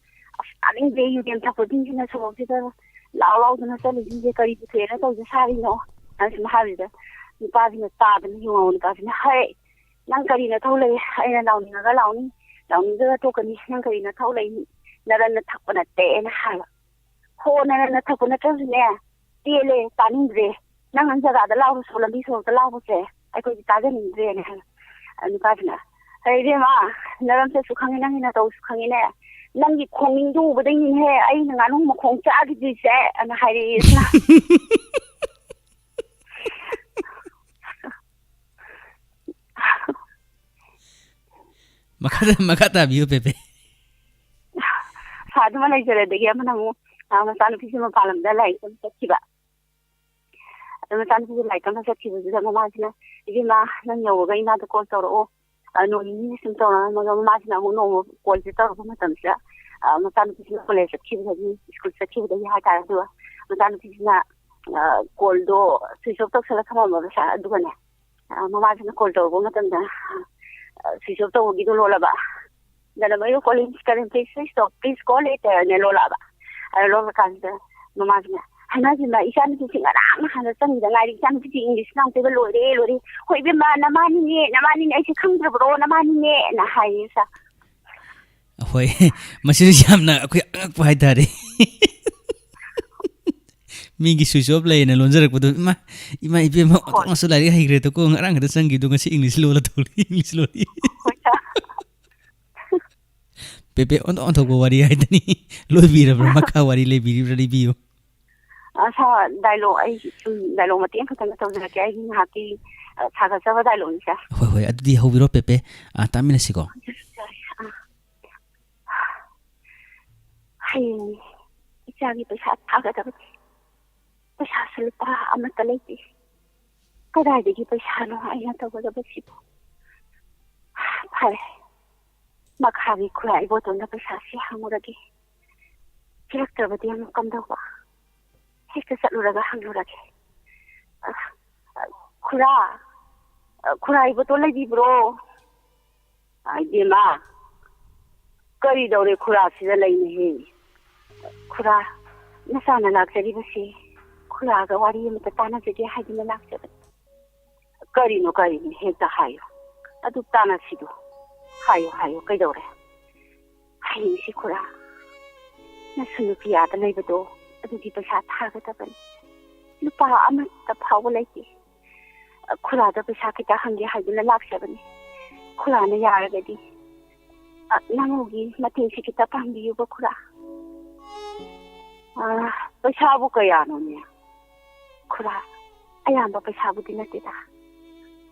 "ꯑꯁ, ꯇꯥꯅꯤꯡꯗꯦ, ꯌꯨ ꯌꯥꯝ ꯊꯛꯄꯁꯤꯡꯁꯤꯅ ꯁꯣꯔꯣꯛꯁꯤꯗ ꯂꯥꯎ ꯂꯥꯎꯗꯅ ꯆꯠꯂꯤꯁꯤꯡꯁꯦ ꯀꯔꯤ ꯄꯨꯊꯣꯛꯑꯦꯅ ꯇꯧꯖ ꯁꯥꯔꯤꯅꯣ?" ꯍꯥꯏꯅ ꯁꯨꯝ ꯍꯥꯏꯕꯁꯤꯗ ꯅꯨꯄꯥꯁꯤꯅ ꯇꯥꯗꯅ, ꯌꯨ ꯉꯥꯎꯕ ꯅꯨꯄꯥꯁꯤꯅ, "ꯍꯩ, ꯅꯪ ꯀꯔꯤ ꯅꯊꯧ ꯂꯩ? ꯑꯩꯅ ꯂꯥꯎꯅꯤꯡꯉꯒ ꯂꯥꯎꯅꯤ, ꯂꯥꯎꯅꯤꯡꯗ꯭ꯔꯒ ꯇꯣꯛꯀꯅꯤ꯫ ꯅꯪ ꯀꯔꯤ ꯅꯊꯧ ꯂꯩ? ꯅꯔꯟꯅ ꯊꯛꯄ ꯅꯠꯇꯦꯅ" ꯍꯥꯏꯕ꯫ "ꯍꯣ, ꯅꯔꯟꯅ ꯊꯛꯄ ꯅꯠꯇ꯭ꯔꯁꯨꯅꯦ, ꯄꯦꯜꯂꯦ, ꯇꯥꯅꯤꯡꯗ꯭ꯔꯦ꯫ ꯅꯪ ꯅꯪ ꯖꯒꯥꯗ ꯂꯥꯎꯔꯨꯁꯨ, ꯂꯝꯕꯤ ꯁꯣꯔꯣꯛꯇ ꯂꯥꯎꯕꯁꯦ ꯑꯩꯈꯣꯏꯗꯤ ꯇꯥꯖꯅꯤꯡꯗ꯭ꯔꯦꯅ" ꯍꯥꯏꯕ꯫ ꯑꯗ ꯅꯨꯄꯥꯁꯤꯅ, "ꯍꯩ ꯏꯕꯦꯝꯃ, ꯅꯔꯝꯆꯠꯁꯨ ꯈꯪꯉꯤ, ꯅꯪꯒꯤ ꯅꯇꯧꯁꯨ ꯈꯪꯉꯤꯅꯦ꯫ ꯅꯪꯒꯤ ꯈꯣꯡꯅꯤꯡꯗꯣ ꯎꯕꯗꯩꯅꯤꯅꯦꯍꯦ ꯑꯩꯅ ꯉꯥꯅꯨ ꯃꯈꯣꯡ ꯆꯥꯈꯤꯗ꯭ꯔꯤꯁꯦ" ꯑꯅ ꯍꯥꯏꯔꯛꯑꯦ꯫ ꯃꯈꯥ ꯃꯈꯥ ꯇꯥꯕꯤꯌꯨ, ꯄꯦꯄꯦ꯫ ꯁꯥꯗꯨꯃ ꯂꯩꯖꯔꯦ꯫ ꯑꯗꯒꯤ ꯑꯃꯅ ꯑꯃꯨꯛ, ꯑ, ꯃꯆꯥꯅꯨꯄꯤꯁꯦ ꯃꯄꯥꯟ ꯂꯝꯗ ꯂꯥꯏꯔꯤꯛ ꯇꯝꯕ ꯆꯠꯈꯤꯕ꯫ ꯑꯗ ꯃꯆꯥꯅꯨꯄꯤꯁꯦ ꯂꯥꯏꯔꯤꯛ ꯇꯝꯕ ꯆꯠꯈꯤꯕꯁꯤꯗ ꯃꯃꯥꯁꯤꯅ, "ꯏꯕꯦꯝꯃ, ꯅꯪ ꯌꯧꯕꯒ ꯏꯃꯥꯗ ꯀꯣꯜ ꯇꯧꯔꯛꯑꯣ"꯫ ꯑ, ꯅꯣꯡ ꯅꯤꯅꯤ ꯁꯨꯝ ꯇꯧꯔꯛꯑꯝꯃꯒ ꯃꯃꯥꯁꯤꯅ ꯑꯃꯨꯛ ꯅꯣꯡꯃ ꯀꯣꯜꯁꯦ ꯇꯧꯔꯛꯄ ꯃꯇꯝꯁꯤꯗ, ꯑ, ꯃꯆꯥꯅꯨꯄꯤꯁꯤꯅ ꯀꯣꯂꯦꯖ ꯆꯠꯈꯤꯕꯗꯒꯤ, ꯁ꯭ꯀꯨꯜ ꯆꯠꯈꯤꯕꯗꯒꯤ ꯍꯥꯏꯇꯥꯔꯦ, ꯑꯗꯨꯒ ꯃꯆꯥꯅꯨꯄꯤꯁꯤꯅ, ꯑ, ꯀꯣꯜꯗꯣ ꯁ꯭ꯋꯤꯆ ꯑꯣꯐ ꯇꯧꯁꯜꯂ ꯊꯝꯃꯝꯃꯕ ꯁꯥꯔ꯫ ꯑꯗꯨꯒꯅꯦ, ꯑ, ꯃꯃꯥꯁꯤꯅ ꯀꯣꯜ ꯇꯧꯔꯛꯄ ꯃꯇꯝꯗ, ꯑ, ꯁ꯭ꯋꯤꯆ ꯑꯣꯐ ꯇꯧꯕꯒꯤꯗꯣ ꯂꯣꯜꯂꯕ꯫ "The number you calling is currently switched off. Please call later" ꯅ ꯂꯣꯜꯂꯛꯑꯕ꯫ ꯑꯗ ꯂꯣꯜꯂꯀꯥꯟꯁꯤꯗ ꯃꯃꯥꯁꯤꯅ, "ꯍꯩꯃꯥ ꯍꯩꯃꯥ, ꯏꯆꯥꯅꯨꯄꯤꯁꯤ ꯉꯔꯥꯡ ꯅꯍꯥꯟꯗ ꯆꯪꯈꯤꯗ ꯉꯥꯏꯔꯤ, ꯏꯆꯥꯅꯨꯄꯤꯁꯤ ꯏꯪꯂꯤꯁ ꯉꯥꯡꯇꯣꯏꯕ ꯂꯣꯏꯔꯦ, ꯂꯣꯏꯔꯦ꯫ ꯍꯣꯏ ꯏꯕꯦꯝꯃ, ꯅꯃꯥꯅꯤꯅꯦ, ꯅꯃꯥꯅꯤꯅꯦ, ꯑꯩꯁꯦ ꯈꯪꯗ꯭ꯔꯕ꯭ꯔꯣ, ꯅꯃꯥꯅꯤꯅꯦꯅ" ꯍꯥꯏꯌꯦ ꯁꯥꯔ꯫ ꯍꯣꯏ, ꯃꯁꯤꯁꯨ ꯌꯥꯝꯅ ꯑꯩꯈꯣꯏ ꯑꯉꯛꯄ ꯍꯥꯏꯇꯥꯔꯦ꯫ ꯃꯤꯒꯤ ꯁ꯭ꯋꯤꯆ ꯑꯣꯐ ꯂꯩꯌꯦꯅ ꯂꯣꯟꯖꯔꯛꯄꯗꯣ, "ꯏꯃꯥ, ꯏꯃꯥ, ꯏꯕꯦꯝꯃ, ꯍꯣꯏ꯫ ꯑꯣꯟꯊꯣꯛꯅꯁꯨ ꯂꯥꯏꯔꯤꯛ ꯍꯩꯈ꯭ꯔꯦꯗꯀꯣ, ꯉꯔꯥꯡ ꯈꯛꯇ ꯆꯪꯈꯤꯕꯗꯣ ꯉꯁꯤ ꯏꯪꯂꯤꯁ ꯂꯣꯜꯂ ꯊꯣꯛꯂꯛꯏ, ꯏꯪꯂꯤꯁ ꯂꯣꯜꯂꯤ"꯫ ꯍꯣꯏ, ꯁꯥꯔ꯫ ꯄꯦꯄꯦ, ꯑꯣꯟꯊꯣꯛ ꯑꯣꯟꯊꯣꯛꯄ ꯋꯥꯔꯤ ꯍꯥꯏꯗꯨꯅꯤ꯫ ꯂꯣꯏꯕꯤꯔꯕ꯭ꯔꯥ? ꯃꯈꯥ ꯋꯥꯔꯤ ꯂꯩꯕꯤꯔꯤꯕ꯭ꯔꯥ? ꯂꯤꯕꯤꯌꯨ꯫ ꯑ, ꯁꯥꯔ, ꯗꯥꯏꯂꯣꯒ, ꯑꯩ ꯁꯨꯝ ꯗꯥꯏꯂꯣꯒ ꯃꯇꯦꯛ ꯑꯃꯈꯛꯇꯪꯒ ꯇꯧꯖꯔꯛꯀꯦ꯫ ꯑꯩꯒꯤ ꯉꯥꯏꯍꯥꯛꯀꯤ, ꯑ, ꯁꯥꯒꯠꯆꯕ ꯗꯥꯏꯂꯣꯒꯅꯤ, ꯁꯥꯔ꯫ ꯍꯣꯏ, ꯍꯣꯏ, ꯑꯗꯨꯗꯤ ꯍꯧꯕꯤꯔꯣ, ꯄꯦꯄꯦ꯫ ꯑ, ꯇꯥꯃꯤꯟꯅꯁꯤꯀꯣ꯫ ꯑ, ꯍꯌꯦꯡ ꯏꯆꯥꯒꯤ ꯄꯩꯁꯥ ꯊꯥꯒꯗꯕꯅꯤ꯫ ꯄꯩꯁꯥꯁꯨ ꯂꯨꯄꯥ ꯑꯃꯠꯇ ꯂꯩꯇꯦ꯫ ꯀꯗꯥꯏꯗꯒꯤ ꯄꯩꯁꯥꯅꯣ ꯑꯩꯅ ꯇꯧꯒꯗꯕꯁꯤꯕꯨ? ꯐꯔꯦ, ꯃꯈꯥꯒꯤ ꯈꯨꯔꯥ ꯏꯕꯣꯇꯣꯟꯗ ꯄꯩꯁꯥꯁꯤ ꯍꯪꯉꯨꯔꯒꯦ꯫ ꯄꯤꯔꯛꯇ꯭ꯔꯕꯗꯤ ꯑꯃꯨꯛ ꯀꯝꯗꯧꯕ? ꯍꯦꯛꯇ ꯆꯠꯂꯨꯔꯒ ꯍꯪꯂꯨꯔꯒꯦ꯫ ꯑ, ꯑ, ꯈꯨꯔꯥ, ꯑ, ꯈꯨꯔꯥ ꯏꯕꯣꯇꯣꯟ ꯂꯩꯕꯤꯕ꯭ꯔꯣ? ꯏꯕꯦꯝꯃ, ꯀꯔꯤ ꯇꯧꯔꯦ? ꯈꯨꯔꯥꯁꯤꯗ ꯂꯩꯅꯦꯍꯦ꯫ ꯈꯨꯔꯥ, ꯅꯆꯥꯅ ꯂꯥꯛꯆꯔꯤꯕꯁꯤ ꯈꯨꯔꯥꯒ ꯋꯥꯔꯤ ꯑꯃꯇ ꯇꯥꯟꯅꯖꯒꯦ ꯍꯥꯏꯗꯨꯅ ꯂꯥꯛꯆꯕꯅꯤ꯫ ꯀꯔꯤꯅꯣ, ꯀꯔꯤꯅꯣ? ꯍꯦꯛꯇ ꯍꯥꯏꯌꯨ꯫ ꯑꯗꯨ ꯇꯥꯟꯅꯁꯤꯗꯣ꯫ ꯍꯥꯏꯌꯨ, ꯍꯥꯏꯌꯨ, ꯀꯩꯗꯧꯔꯦ? ꯍꯌꯦꯡꯁꯤ ꯈꯨꯔꯥ, ꯅꯁꯨ ꯅꯨꯄꯤ ꯑꯥꯗ ꯂꯩꯕꯗꯣ, ꯑꯗꯨꯒꯤ ꯄꯩꯁꯥ ꯊꯥꯒꯗꯕꯅꯤ꯫ ꯂꯨꯄꯥ ꯑꯃꯠꯇ ꯐꯥꯎꯕ ꯂꯩꯇꯦ꯫ ꯈꯨꯔꯥꯗ ꯄꯩꯁꯥ ꯈꯤꯇ ꯍꯪꯒꯦ ꯍꯥꯏꯗꯨꯅ ꯂꯥꯛꯆꯕꯅꯤ꯫ ꯈꯨꯔꯥꯅ ꯌꯥꯔꯒꯗꯤ, ꯑ, ꯅꯪꯒꯤ ꯃꯇꯦꯡꯁꯤ ꯈꯤꯇ ꯄꯥꯡꯕꯤꯌꯨꯕ, ꯈꯨꯔꯥ꯫ ꯑ, ꯄꯩꯁꯥꯕꯨ ꯀꯌꯥꯅꯣꯅꯦ? ꯈꯨꯔꯥ, ꯑꯌꯥꯝꯕ ꯄꯩꯁꯥꯕꯨꯗꯤ ꯅꯠꯇꯦꯗ꯫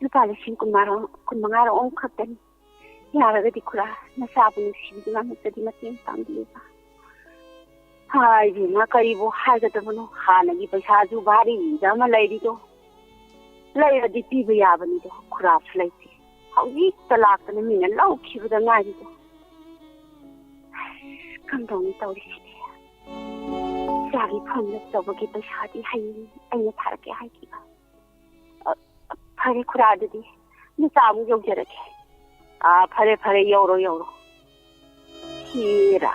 ꯂꯨꯄꯥ ꯂꯤꯁꯤꯡ ꯀꯨꯟꯃꯉꯥ, ꯀꯨꯟꯃꯉꯥ ꯔꯣꯝ ꯈꯛꯇꯅꯤ꯫ ꯌꯥꯔꯒꯗꯤ ꯈꯨꯔꯥ, ꯅꯆꯥꯕꯨ ꯅꯨꯡꯁꯤꯕꯤꯗꯨꯅ ꯑꯃꯨꯛꯇꯗꯤ ꯃꯇꯦꯡ ꯄꯥꯡꯕꯤꯌꯨꯕ꯫ ꯍꯥꯏ, ꯏꯕꯦꯝꯃ, ꯀꯔꯤꯕꯨ ꯍꯥꯏꯒꯗꯕꯅꯣ? ꯍꯥꯟꯅꯒꯤ ꯄꯩꯁꯥꯁꯨ ꯚꯥꯔꯤꯗ ꯑꯃ ꯂꯩꯔꯤꯗꯣ꯫ ꯂꯩꯔꯗꯤ ꯄꯤꯕ ꯌꯥꯕꯅꯤꯗꯣ, ꯈꯨꯔꯥꯁꯨ ꯂꯩꯇꯦ꯫ ꯍꯧꯖꯤꯛꯇ ꯂꯥꯛꯇꯅ ꯃꯤꯅ ꯂꯧꯈꯤꯕꯗ ꯉꯥꯏꯔꯤꯗꯣ꯫ ꯑꯁ, ꯀꯝꯗꯧꯅꯤ ꯇꯧꯔꯤꯁꯤꯗꯤ? ꯏꯆꯥꯒꯤ ꯐꯝꯅ ꯇꯧꯕꯒꯤ ꯄꯩꯁꯥꯗꯤ ꯍꯌꯦꯡ ꯑꯩꯅ ꯊꯥꯔꯛꯀꯦ ꯍꯥꯏꯈꯤꯕ꯫ ꯑ, ꯐꯔꯦ ꯈꯨꯔꯥ, ꯑꯗꯨꯗꯤ ꯅꯆꯥ ꯑꯃꯨꯛ ꯌꯧꯖꯔꯒꯦ꯫ ꯑꯥ, ꯐꯔꯦ, ꯐꯔꯦ, ꯌꯧꯔꯣ, ꯌꯧꯔꯣ꯫ ꯍꯦꯔꯥ,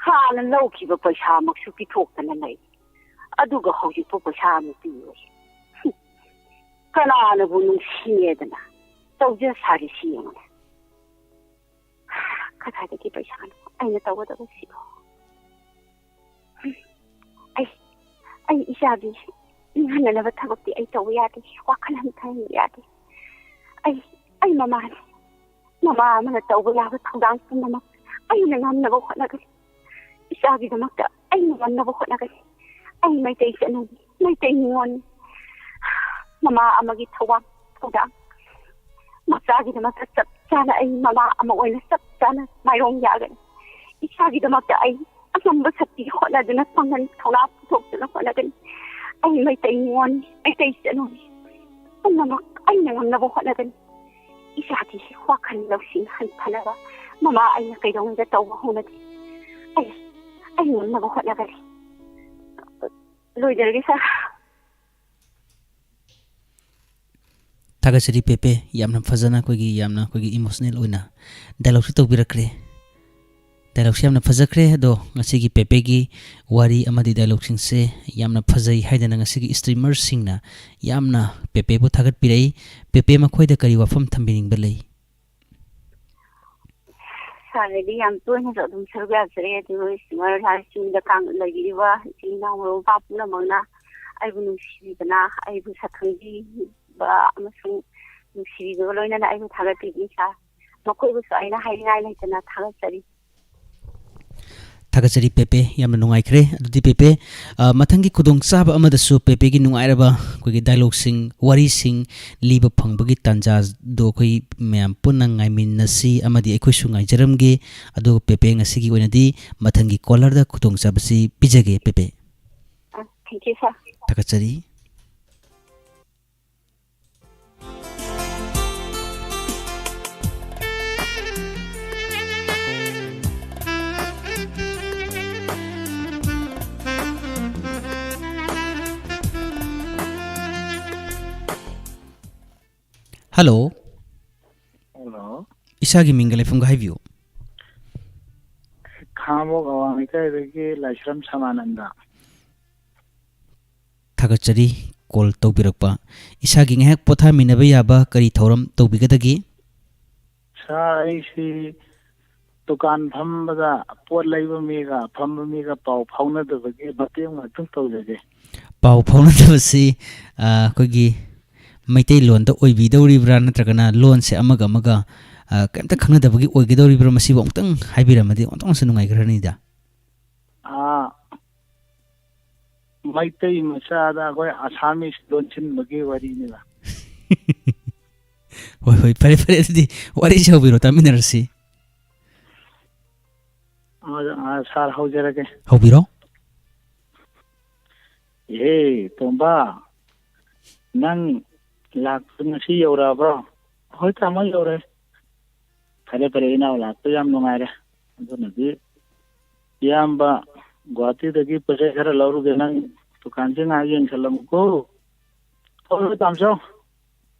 ꯍꯥꯟꯅ ꯂꯧꯈꯤꯕ ꯄꯩꯁꯥꯃꯛꯁꯨ ꯄꯤꯊꯣꯛꯇꯅ ꯂꯩ꯫ ꯑꯗꯨꯒ ꯍꯧꯖꯤꯛꯄꯨ ꯄꯩꯁꯥ ꯑꯃꯨꯛ ꯄꯤꯔꯣꯏ꯫ ꯍꯨꯝ, ꯀꯅꯥꯅꯕꯨ ꯅꯨꯡꯁꯤꯅꯦꯗꯅ ꯇꯧꯖ ꯁꯥꯔꯤꯁꯤ ꯌꯦꯡꯉꯨꯅꯦ꯫ ꯀꯗꯥꯏꯗꯒꯤ ꯄꯩꯁꯥꯅꯣ ꯑꯩꯅ ꯇꯧꯒꯗꯕꯁꯤꯕꯣ? ꯑꯩ, ꯑꯩ ꯏꯆꯥꯒꯤ ꯅꯤꯡꯍꯟꯅꯅꯕ ꯊꯕꯛꯇꯤ ꯑꯩ ꯇꯧꯕ ꯌꯥꯗꯦ, ꯋꯥꯈꯜ ꯍꯟꯊꯍꯟꯕ ꯌꯥꯗꯦ꯫ ꯑꯩ, ꯑꯩ ꯃꯃꯥꯅꯤ꯫ ꯃꯃꯥ ꯑꯃꯅ ꯇꯧꯕ ꯌꯥꯕ ꯊꯧꯗꯥꯡ ꯄꯨꯝꯅꯃꯛ ꯑꯩꯅ ꯉꯝꯅꯕ ꯍꯣꯠꯅꯒꯅꯤ꯫ ꯏꯆꯥꯒꯤꯗꯃꯛꯇ ꯑꯩꯅ ꯉꯝꯅꯕ ꯍꯣꯠꯅꯒꯅꯤ꯫ ꯑꯩ ꯃꯩꯇꯩ ꯆꯠꯅꯕꯤ, ꯃꯩꯇꯩ ꯅꯤꯉꯣꯜꯅꯤ꯫ ꯃꯃꯥ ꯑꯃꯒꯤ ꯊꯧꯗꯥꯡ, ꯊꯧꯗꯥꯡ, ꯃꯆꯥꯒꯤꯗꯃꯛꯇ ꯆꯞ ꯆꯥꯅ ꯑꯩ ꯃꯃꯥ ꯑꯃ ꯑꯣꯏꯅ ꯆꯞ ꯆꯥꯅ ꯃꯥꯏꯔꯣꯡ ꯌꯥꯒꯅꯤ꯫ ꯏꯆꯥꯒꯤꯗꯃꯛꯇ ꯑꯩ ꯑꯉꯝꯕ ꯁꯛꯇꯤ ꯍꯣꯠꯅꯗꯨꯅ, ꯄꯥꯡꯒꯜ ꯊꯧꯅꯥ ꯄꯨꯊꯣꯛꯇꯨꯅ ꯍꯣꯠꯅꯒꯅꯤ꯫ ꯑꯩ ꯃꯩꯇꯩ ꯅꯤꯉꯣꯜꯅꯤ, ꯃꯩꯇꯩ ꯏꯆꯟꯅꯨꯅꯤ꯫ ꯄꯨꯝꯅꯃꯛ ꯑꯩꯅ ꯉꯝꯅꯕ ꯍꯣꯠꯅꯒꯅꯤ꯫ ꯏꯆꯥꯒꯤ ꯋꯥꯈꯜ ꯂꯧꯁꯤꯡ ꯍꯟꯊꯅꯕ ꯃꯃꯥ ꯑꯩꯅ ꯀꯩꯗꯧꯅꯨꯡꯗ ꯇꯧꯕ ꯍꯧꯅꯗꯦ꯫ ꯑꯩ, ꯑꯩ ꯉꯝꯅꯕ ꯍꯣꯠꯅꯒꯅꯤ꯫ ꯂꯣꯏꯖꯔꯒꯦ, ꯁꯥꯔ꯫ ꯊꯥꯒꯠꯆꯔꯤ ꯄꯦꯄꯦ, ꯌꯥꯝꯅ ꯐꯖꯅ ꯑꯩꯈꯣꯏꯒꯤ, ꯌꯥꯝꯅ ꯑꯩꯈꯣꯏꯒꯤ ꯏꯃꯣꯁꯅꯦꯜ ꯑꯣꯏꯅ ꯗꯥꯏꯂꯣꯛꯁꯨ ꯇꯧꯕꯤꯔꯛꯈ꯭ꯔꯦ꯫ ꯗꯥꯏꯂꯣꯛꯁꯦ ꯌꯥꯝꯅ ꯐꯖꯈ꯭ꯔꯦ꯫ ꯑꯗꯣ ꯉꯁꯤꯒꯤ ꯄꯦꯄꯦꯒꯤ ꯋꯥꯔꯤ ꯑꯃꯗꯤ ꯗꯥꯏꯂꯣꯛꯁꯤꯡꯁꯦ ꯌꯥꯝꯅ ꯐꯖꯩ ꯍꯥꯏꯗꯅ ꯉꯁꯤꯒꯤ ꯏꯁꯇ꯭ꯔꯤꯃꯔꯁꯤꯡꯅ ꯌꯥꯝꯅ ꯄꯦꯄꯦꯕꯨ ꯊꯥꯒꯠꯄꯤꯔꯛꯏ꯫ ꯄꯦꯄꯦ, ꯃꯈꯣꯏꯗ ꯀꯔꯤ ꯋꯥꯐꯝ ꯊꯝꯕꯤꯅꯤꯡꯕ ꯂꯩ? ꯁꯥꯔꯒꯗꯤ ꯌꯥꯝ ꯇꯣꯏꯅꯁꯨ ꯑꯗꯨꯝ ꯁꯔꯨꯛ ꯌꯥꯖꯔꯦ꯫ ꯑꯗꯨꯒ ꯏꯁꯇ꯭ꯔꯤꯃꯔ ꯁꯥꯔꯁꯤꯡꯗ ꯀꯥꯡ-, ꯂꯩꯕꯤꯔꯤꯕ ꯏꯆꯤꯟ ꯏꯅꯥꯎ ꯃꯔꯨꯞ ꯃꯄꯥꯡ ꯄꯨꯝꯅꯃꯛꯅ ꯑꯩꯕꯨ ꯅꯨꯡꯁꯤꯕꯤꯗꯅ, ꯑꯩꯕꯨ ꯁꯛꯈꯪꯕꯤꯕ ꯑꯃꯁꯨꯡ ꯅꯨꯡꯁꯤꯕꯤꯕꯒ ꯂꯣꯏꯅꯅ ꯑꯩꯕꯨ ꯊꯥꯒꯠꯄꯤꯕꯅꯤ, ꯁꯥꯔ꯫ ꯃꯈꯣꯏꯕꯨꯁꯨ ꯑꯩꯅ ꯍꯥꯏꯅꯤꯡꯉꯥꯏ ꯂꯩꯇꯅ ꯊꯥꯒꯠꯆꯔꯤ꯫ ꯊꯥꯒꯠꯆꯔꯤ ꯄꯦꯄꯦ, ꯌꯥꯝꯅ ꯅꯨꯡꯉꯥꯏꯈ꯭ꯔꯦ꯫ ꯑꯗꯨꯗꯤ ꯄꯦꯄꯦ, ꯑ, ꯃꯊꯪꯒꯤ ꯈꯨꯗꯣꯡꯆꯥꯕ ꯑꯃꯗꯁꯨ ꯄꯦꯄꯦꯒꯤ ꯅꯨꯡꯉꯥꯏꯔꯕ ꯑꯩꯈꯣꯏꯒꯤ ꯗꯥꯏꯂꯣꯛꯁꯤꯡ, ꯋꯥꯔꯤꯁꯤꯡ ꯂꯤꯕ ꯐꯪꯕꯒꯤ ꯇꯥꯟꯖꯥꯗꯣ ꯑꯩꯈꯣꯏ ꯃꯌꯥꯝ ꯄꯨꯟꯅ ꯉꯥꯏꯃꯤꯟꯅꯁꯤ ꯑꯃꯗꯤ ꯑꯩꯈꯣꯏꯁꯨ ꯉꯥꯏꯖꯔꯝꯒꯦ꯫ ꯑꯗꯨꯒ ꯄꯦꯄꯦ, ꯉꯁꯤꯒꯤ ꯑꯣꯏꯅꯗꯤ ꯃꯊꯪꯒꯤ ꯀꯣꯂꯔꯗ ꯈꯨꯗꯣꯡꯆꯥꯕꯁꯤ ꯄꯤꯖꯒꯦ ꯄꯦꯄꯦ꯫ ꯑ, thank you, sir꯫ ꯊꯥꯒꯠꯆꯔꯤ꯫ ꯍꯜꯂꯣ꯫ ꯍꯜꯂꯣ꯫ ꯏꯁꯥꯒꯤ ꯃꯤꯡꯒ ꯂꯩꯐꯝꯒ ꯍꯥꯏꯕꯤꯌꯨ꯫ ꯈꯥꯉꯕꯣꯛ ꯑꯋꯥꯡ ꯂꯩꯀꯥꯏꯗꯒꯤ ꯂꯥꯏꯁ꯭ꯔꯝ ꯁꯃꯥꯅꯟꯗ꯫ ꯊꯥꯒꯠꯆꯔꯤ ꯀꯣꯜ ꯇꯧꯕꯤꯔꯛꯄ꯫ ꯏꯁꯥꯒꯤ ꯉꯥꯏꯍꯥꯛ ꯄꯣꯊꯥꯃꯤꯟꯅꯕ ꯌꯥꯕ ꯀꯔꯤ ꯊꯧꯔꯝ ꯇꯧꯕꯤꯒꯗꯒꯦ? ꯁꯥꯔ, ꯑꯩꯁꯤ ꯗꯨꯀꯥꯟ ꯐꯝꯕꯗ ꯄꯣꯠ ꯂꯩꯕ ꯃꯤꯒ ꯐꯝꯕ ꯃꯤꯒ ꯄꯥꯎ ꯐꯥꯎꯅꯗꯕꯒꯤ ꯃꯇꯦꯡ ꯉꯥꯛꯇꯪ ꯇꯧꯖꯒꯦ꯫ ꯄꯥꯎ ꯐꯥꯎꯅꯗꯕꯁꯤ, ꯑ, ꯑꯩꯈꯣꯏꯒꯤ ꯃꯩꯇꯩꯂꯣꯟꯗ ꯑꯣꯏꯕꯤꯗꯧꯔꯤꯕ꯭ꯔꯥ, ꯅꯠꯇ꯭ꯔꯒꯅ ꯂꯣꯟꯁꯦ ꯑꯃꯒ ꯑꯃꯒ, ꯑ, ꯀꯩꯝꯇ ꯈꯪꯅꯗꯕꯒꯤ ꯑꯣꯏꯒꯗꯧꯔꯤꯕ꯭ꯔꯥ? ꯃꯁꯤꯕꯨ ꯑꯃꯨꯛꯇꯪ ꯍꯥꯏꯕꯤꯔꯝꯃꯗꯤ ꯑꯃꯨꯛꯇꯪꯁꯨ ꯅꯨꯡꯉꯥꯏꯈ꯭ꯔꯅꯤꯗ꯫ ꯑꯥ, ꯃꯩꯇꯩ ꯃꯆꯥꯗ ꯑꯩꯈꯣꯏ ꯑꯁꯥꯃꯤꯁ ꯂꯣꯟꯁꯤꯟꯕꯒꯤ ꯋꯥꯔꯤꯅꯤꯗ꯫ ꯍꯣꯏ, ꯍꯣꯏ, ꯐꯔꯦ, ꯐꯔꯦ, ꯑꯗꯨꯗꯤ ꯋꯥꯔꯤꯁꯤ ꯍꯧꯕꯤꯔꯣ, ꯇꯥꯃꯤꯟꯅꯔꯁꯤ꯫ ꯑꯥ, ꯑꯥ, ꯁꯥꯔ, ꯍꯧꯖꯔꯒꯦ꯫ ꯍꯧꯕꯤꯔꯣ꯫ ꯑꯦꯍꯦ, ꯇꯣꯝꯕ, ꯅꯪ ꯂꯥꯛꯄ ꯉꯁꯤ ꯌꯧꯔꯛꯑꯕ꯭ꯔꯣ? ꯍꯣꯏ, ꯇꯥꯃꯣ, ꯌꯧꯔꯦ꯫ ꯐꯔꯦ, ꯐꯔꯦ, ꯏꯅꯥꯎ ꯂꯥꯛꯄ ꯌꯥꯝ ꯅꯨꯡꯉꯥꯏꯔꯦ꯫ ꯑꯗꯨꯅꯗꯤ ꯏꯌꯥꯝꯕ ꯒꯨꯋꯥꯍꯥꯇꯤꯗꯒꯤ ꯄꯣꯠ ꯆꯩ ꯈꯔ ꯂꯧꯔꯨꯒꯦ, ꯅꯪ ꯗꯨꯀꯥꯟꯁꯦ ꯉꯥꯏꯍꯥꯛ ꯌꯦꯡꯁꯜꯂꯝꯃꯨꯀꯣ꯫ ꯍꯣꯏ, ꯍꯣꯏ, ꯇꯥꯃꯣ꯫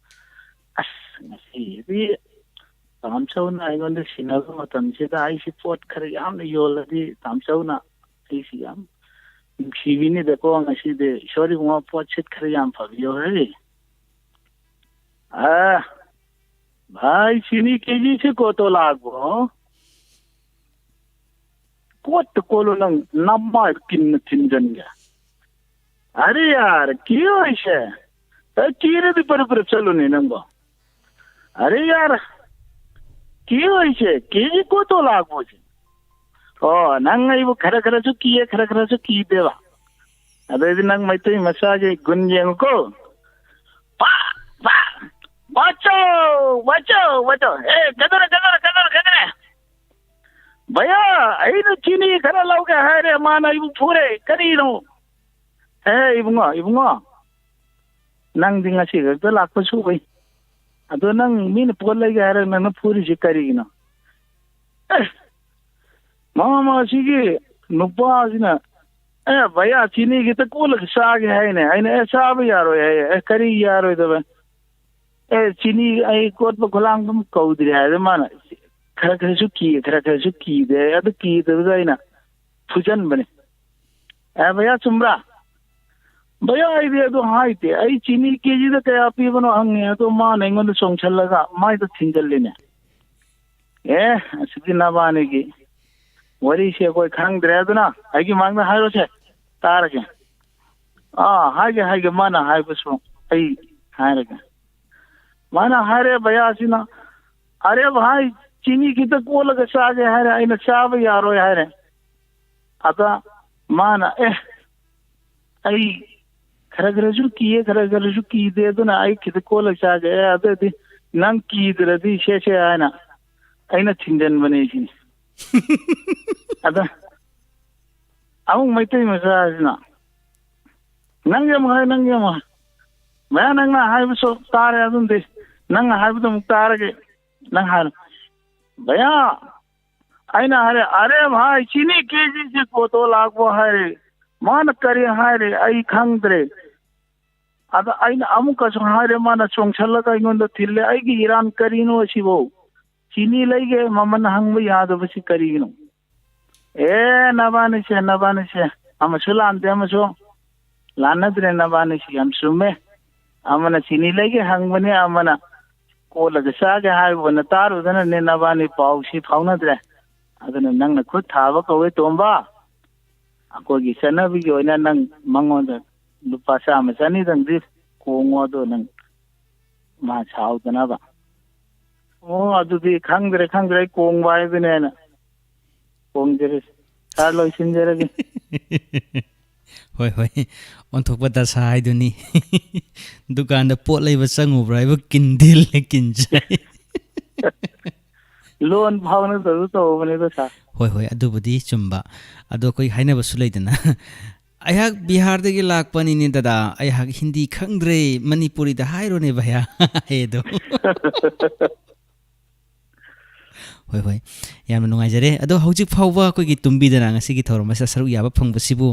ꯑꯁ, ꯉꯁꯤꯗꯤ ꯇꯥꯝꯆꯧꯅ ꯑꯩꯉꯣꯟꯗ ꯁꯤꯟꯅꯕ ꯃꯇꯝꯁꯤꯗ ꯑꯩꯁꯤ ꯄꯣꯠ ꯈꯔ ꯌꯥꯝꯅ ꯌꯣꯜꯂꯗꯤ ꯇꯥꯝꯆꯧꯅ ꯑꯩꯁꯤ ꯌꯥꯝ ꯅꯨꯡꯁꯤꯕꯤꯅꯤꯗꯀꯣ꯫ ꯉꯁꯤꯗꯤ ꯏꯁꯣꯔ ꯏꯕꯨꯡꯉꯣ, ꯄꯣꯠ ꯁꯤꯠ ꯈꯔ ꯌꯥꯝ ꯐꯕꯤꯌꯣ ꯍꯦ꯫ ꯑ, ꯚꯥꯏ, ꯆꯤꯅꯤ ꯀꯦꯖꯤꯁꯤ ꯀꯣꯠꯇꯣ ꯂꯥꯛꯄ꯭ꯔꯣ? ꯀꯣꯠꯇ ꯀꯣꯠꯂꯣ ꯅꯪ, ꯅꯃꯥꯏ ꯀꯤꯟꯅ ꯊꯤꯟꯖꯟꯒꯦ꯫ ꯑꯔꯦ ꯌꯥꯔ, ꯀꯤ ꯑꯣꯏꯁꯦ? ꯑꯦ, ꯀꯤꯔꯗꯤ ꯄꯔꯞ ꯄꯔꯞ ꯆꯠꯂꯨꯅꯦ ꯅꯪꯕꯣ꯫ ꯑꯔꯦ ꯌꯥꯔ, ꯀꯤ ꯑꯣꯏꯁꯦ? ꯀꯦꯖꯤ ꯀꯣꯠꯇꯣ ꯂꯥꯛꯄꯣꯁꯦ꯫ ꯑꯣ, ꯅꯪ ꯑꯩꯕꯨ ꯈꯔ ꯈꯔꯁꯨ ꯀꯤꯌꯦ, ꯈꯔ ꯈꯔꯁꯨ ꯀꯤꯗꯦꯕ꯫ ꯑꯗꯩꯗꯤ ꯅꯪ ꯃꯩꯇꯩ ꯃꯆꯥꯒꯤ ꯒꯨꯟ ꯌꯦꯡꯉꯨꯀꯣ꯫ ꯄꯥ, ꯄꯥ, ꯋꯥꯆꯧ, ꯋꯥꯆꯧ, ꯋꯥꯆꯧ꯫ ꯑꯦ, ꯀꯩꯗꯧꯔꯦ, ꯀꯩꯗꯧꯔꯦ, ꯀꯩꯗꯧꯔꯦ, ꯀꯩꯗꯧꯔꯦ? ꯚꯩꯌꯥ, ꯑꯩꯅ ꯆꯤꯅꯤ ꯈꯔ ꯂꯧꯒꯦ ꯍꯥꯏꯔꯦ, ꯃꯥꯅ ꯑꯩꯕꯨ ꯐꯨꯔꯦ꯫ ꯀꯔꯤꯅꯣ? ꯑꯦ, ꯏꯕꯨꯡꯉꯣ, ꯏꯕꯨꯡꯉꯣ, ꯅꯪꯗꯤ ꯉꯁꯤ ꯈꯛꯇ ꯂꯥꯛꯄꯁꯨ ꯎꯏ꯫ ꯑꯗꯣ ꯅꯪ ꯃꯤꯅ ꯄꯣꯠ ꯂꯩꯒꯦ ꯍꯥꯏꯔꯒ ꯅꯪꯅ ꯐꯨꯔꯤꯁꯤ ꯀꯔꯤꯒꯤꯅꯣ? ꯑꯦ, ꯃꯃꯥ, ꯃꯁꯤꯒꯤ ꯅꯨꯄꯥꯁꯤꯅ, "ꯑꯦ, ꯚꯩꯌꯥ, ꯆꯤꯅꯤ ꯈꯤꯇ ꯀꯣꯠꯂꯒ ꯆꯥꯒꯦ ꯍꯥꯏꯅꯦ"꯫ ꯑꯩꯅ, "ꯑꯦ, ꯆꯥꯕ ꯌꯥꯔꯣꯏ" ꯍꯥꯏꯌꯦ꯫ "ꯑꯦ, ꯀꯔꯤ ꯌꯥꯔꯣꯏꯗꯕ?" "ꯑꯦ, ꯆꯤꯅꯤ ꯑꯩ ꯀꯣꯠꯄ ꯈꯨꯂꯥꯡꯗꯨꯝ ꯀꯧꯗ꯭ꯔꯤ" ꯍꯥꯏꯗ ꯃꯥꯅ, "ꯈꯔ ꯈꯔꯁꯨ ꯀꯤ, ꯈꯔ ꯈꯔꯁꯨ ꯀꯤꯗꯦ" ꯍꯥꯏꯌꯦ꯫ ꯑꯗꯨ ꯀꯤꯗꯕꯗ ꯑꯩꯅ ꯐꯨꯖꯟꯕꯅꯦ꯫ "ꯑꯦ, ꯚꯩꯌꯥ, ꯆꯨꯝꯕ꯭ꯔꯥ?" "ꯚꯩꯌꯥ, ꯑꯩꯗꯤ ꯑꯗꯨ ꯍꯥꯏꯗꯦ꯫ ꯑꯩ ꯆꯤꯅꯤ ꯀꯦꯖꯤꯗ ꯀꯌꯥ ꯄꯤꯕꯅꯣ ꯍꯪꯉꯦ꯫ ꯑꯗꯣ ꯃꯥꯅ ꯑꯩꯉꯣꯟꯗ ꯆꯣꯡꯁꯜꯂꯒ ꯃꯥꯏꯗ ꯊꯤꯟꯖꯜꯂꯤꯅꯦ"꯫ ꯑꯦ, ꯑꯁꯤꯗꯤ ꯅꯕꯥꯅꯤꯒꯤ ꯋꯥꯔꯤꯁꯦ ꯑꯩꯈꯣꯏ ꯈꯪꯗ꯭ꯔꯦ꯫ ꯑꯗꯨꯅ ꯑꯩꯒꯤ ꯃꯥꯡꯗ ꯍꯥꯏꯔꯣꯁꯦ, ꯇꯥꯔꯒꯦ꯫ ꯑꯥ, ꯍꯥꯏꯒꯦ, ꯍꯥꯏꯒꯦ꯫ ꯃꯥꯅ ꯍꯥꯏꯕꯁꯨ ꯑꯩ ꯍꯥꯏꯔꯒꯦ꯫ ꯃꯥꯅ ꯍꯥꯏꯔꯦ, ꯚꯩꯌꯥꯁꯤꯅ, "ꯑꯔꯦ ꯚꯥꯏ, ꯆꯤꯅꯤ ꯈꯤꯇ ꯀꯣꯠꯂꯒ ꯆꯥꯒꯦ" ꯍꯥꯏꯔꯦ꯫ ꯑꯩꯅ "ꯆꯥꯕ ꯌꯥꯔꯣꯏ" ꯍꯥꯏꯔꯦ꯫ ꯑꯗ ꯃꯥꯅ, "ꯑꯦ, ꯑꯩ ꯈꯔ ꯈꯔꯁꯨ ꯀꯤꯌꯦ, ꯈꯔ ꯈꯔꯁꯨ ꯀꯤꯗꯦ, ꯑꯗꯨꯅ ꯑꯩ ꯈꯤꯇ ꯀꯣꯠꯂꯒ ꯆꯥꯒꯦ꯫ ꯑꯦ, ꯑꯗꯨꯗꯤ ꯅꯪ ꯀꯤꯗ꯭ꯔꯗꯤ ꯁꯦ ꯁꯦ" ꯍꯥꯏꯅ ꯑꯩꯅ ꯊꯤꯡꯖꯤꯟꯕꯅꯦ ꯁꯤꯅꯤ꯫ ꯑꯗ ꯑꯃꯨꯛ ꯃꯩꯇꯩ ꯃꯆꯥꯁꯤꯅ, ꯅꯪꯒꯤ ꯑꯃꯨꯛ ꯍꯥꯏ, ꯅꯪꯒꯤ ꯑꯃꯨꯛ ꯍꯥꯏ꯫ ꯃꯌꯥ, ꯅꯪꯅ ꯍꯥꯏꯕꯁꯨ ꯇꯥꯔꯦ, ꯑꯗꯨꯝꯗꯤ ꯅꯪꯅ ꯍꯥꯏꯕꯗꯨ ꯑꯃꯨꯛ ꯇꯥꯔꯒꯦ꯫ ꯅꯪ ꯍꯥꯏꯔꯣ꯫ ꯚꯩꯌꯥ, ꯑꯩꯅ ꯍꯥꯏꯔꯦ, "ꯑꯔꯦ ꯚꯥꯏ, ꯆꯤꯅꯤ ꯀꯦꯖꯤꯁꯤ ꯀꯣꯇꯣ ꯂꯥꯛꯄꯣ?" ꯍꯥꯏꯔꯦ꯫ ꯃꯥꯅ ꯀꯔꯤ ꯍꯥꯏꯔꯦ ꯑꯩ ꯈꯪꯗ꯭ꯔꯦ꯫ ꯑꯗ ꯑꯩꯅ ꯑꯃꯨꯛꯀꯁꯨ ꯍꯥꯏꯔꯦ, ꯃꯥꯅ ꯆꯣꯡꯁꯜꯂꯒ ꯑꯩꯉꯣꯟꯗ ꯊꯤꯜꯂꯦ꯫ ꯑꯩꯒꯤ ꯏꯔꯥꯟ ꯀꯔꯤꯅꯣ ꯁꯤꯕꯣ? ꯆꯤꯅꯤ ꯂꯩꯒꯦ ꯃꯃꯜ ꯍꯪꯕ ꯌꯥꯗꯕꯁꯤ ꯀꯔꯤꯒꯤꯅꯣ? ꯑꯦ, ꯅꯕꯥꯅꯤꯁꯦ, ꯅꯕꯥꯅꯤꯁꯦ, ꯑꯃꯁꯨ ꯂꯥꯟꯗꯦ, ꯑꯃꯁꯨ ꯂꯥꯟꯅꯗ꯭ꯔꯦ, ꯅꯕꯥꯅꯤꯁꯤ ꯌꯥꯝ ꯆꯨꯝꯃꯦ꯫ ꯑꯃꯅ ꯆꯤꯅꯤ ꯂꯩꯒꯦ ꯍꯪꯕꯅꯦ, ꯑꯃꯅ ꯀꯣꯠꯂꯒ ꯆꯥꯒꯦ ꯍꯥꯏꯕ ꯑꯣꯏꯅ ꯇꯥꯔꯨꯗꯅꯅꯦ ꯅꯕꯥꯅꯤ ꯄꯥꯎꯁꯤ ꯐꯥꯎꯅꯗ꯭ꯔꯦ꯫ ꯑꯗꯨꯅ ꯅꯪꯅ ꯈꯨꯠ ꯊꯥꯕ ꯀꯧꯋꯦ, ꯇꯣꯝꯕ꯫ ꯑꯩꯈꯣꯏꯒꯤ ꯆꯠꯅꯕꯤꯒꯤ ꯑꯣꯏꯅ ꯅꯪ ꯃꯉꯣꯟꯗ ꯂꯨꯄꯥ ꯆꯥꯝꯃ ꯆꯅꯤꯗꯪꯗꯤ ꯀꯣꯡꯉꯣ, ꯑꯗꯣ ꯅꯪ ꯃꯥ ꯁꯥꯎꯗꯅꯕ꯫ ꯑꯣ, ꯑꯗꯨꯗꯤ ꯈꯪꯗ꯭ꯔꯦ, ꯈꯪꯗ꯭ꯔꯦ, ꯑꯩ ꯀꯣꯡꯕ ꯍꯥꯏꯗꯨꯅꯦꯅ ꯀꯣꯡꯖꯔꯦ꯫ ꯁꯥꯔ, ꯂꯣꯏꯁꯤꯟꯖꯔꯒꯦ꯫ ꯍꯣꯏ, ꯍꯣꯏ꯫ ꯑꯣꯟꯊꯣꯛꯄ ꯗꯁꯥ ꯍꯥꯏꯗꯨꯅꯤ꯫ ꯗꯨꯀꯥꯟꯗ ꯄꯣꯠ ꯂꯩꯕ ꯆꯪꯉꯨꯕ꯭ꯔꯥ ꯍꯥꯏꯕꯨ ꯀꯤꯟ ꯊꯤꯜꯂꯦ, ꯀꯤꯟ ꯆꯥꯏ꯫ ꯂꯣꯟ ꯐꯥꯎꯅꯗꯕ ꯇꯧꯕꯅꯤꯗ, ꯁꯥꯔ꯫ ꯍꯣꯏ, ꯍꯣꯏ, ꯑꯗꯨꯕꯨꯗꯤ ꯆꯨꯝꯕ꯫ ꯑꯗꯣ ꯑꯩꯈꯣꯏ ꯍꯥꯏꯅꯕꯁꯨ ꯂꯩꯗꯅ, "ꯑꯩꯍꯥꯛ ꯕꯤꯍꯥꯔꯗꯒꯤ ꯂꯥꯛꯄꯅꯤꯅꯦ ꯗꯗꯥ, ꯑꯩꯍꯥꯛ ꯍꯤꯟꯗꯤ ꯈꯪꯗ꯭ꯔꯦ, ꯃꯅꯤꯄꯨꯔꯤꯗ ꯍꯥꯏꯔꯣꯅꯦ ꯚꯩꯌꯥ" ꯍꯥꯏꯗꯣ꯫ ꯍꯣꯏ, ꯍꯣꯏ꯫ ꯌꯥꯝꯅ ꯅꯨꯡꯉꯥꯏꯖꯔꯦ꯫ ꯑꯗꯣ ꯍꯧꯖꯤꯛ ꯐꯥꯎꯕ ꯑꯩꯈꯣꯏꯒꯤ ꯇꯨꯝꯕꯤꯗꯅ ꯉꯁꯤꯒꯤ ꯊꯧꯔꯝ ꯑꯁꯤꯗ ꯁꯔꯨꯛ ꯌꯥꯕ ꯐꯪꯕꯁꯤꯕꯨ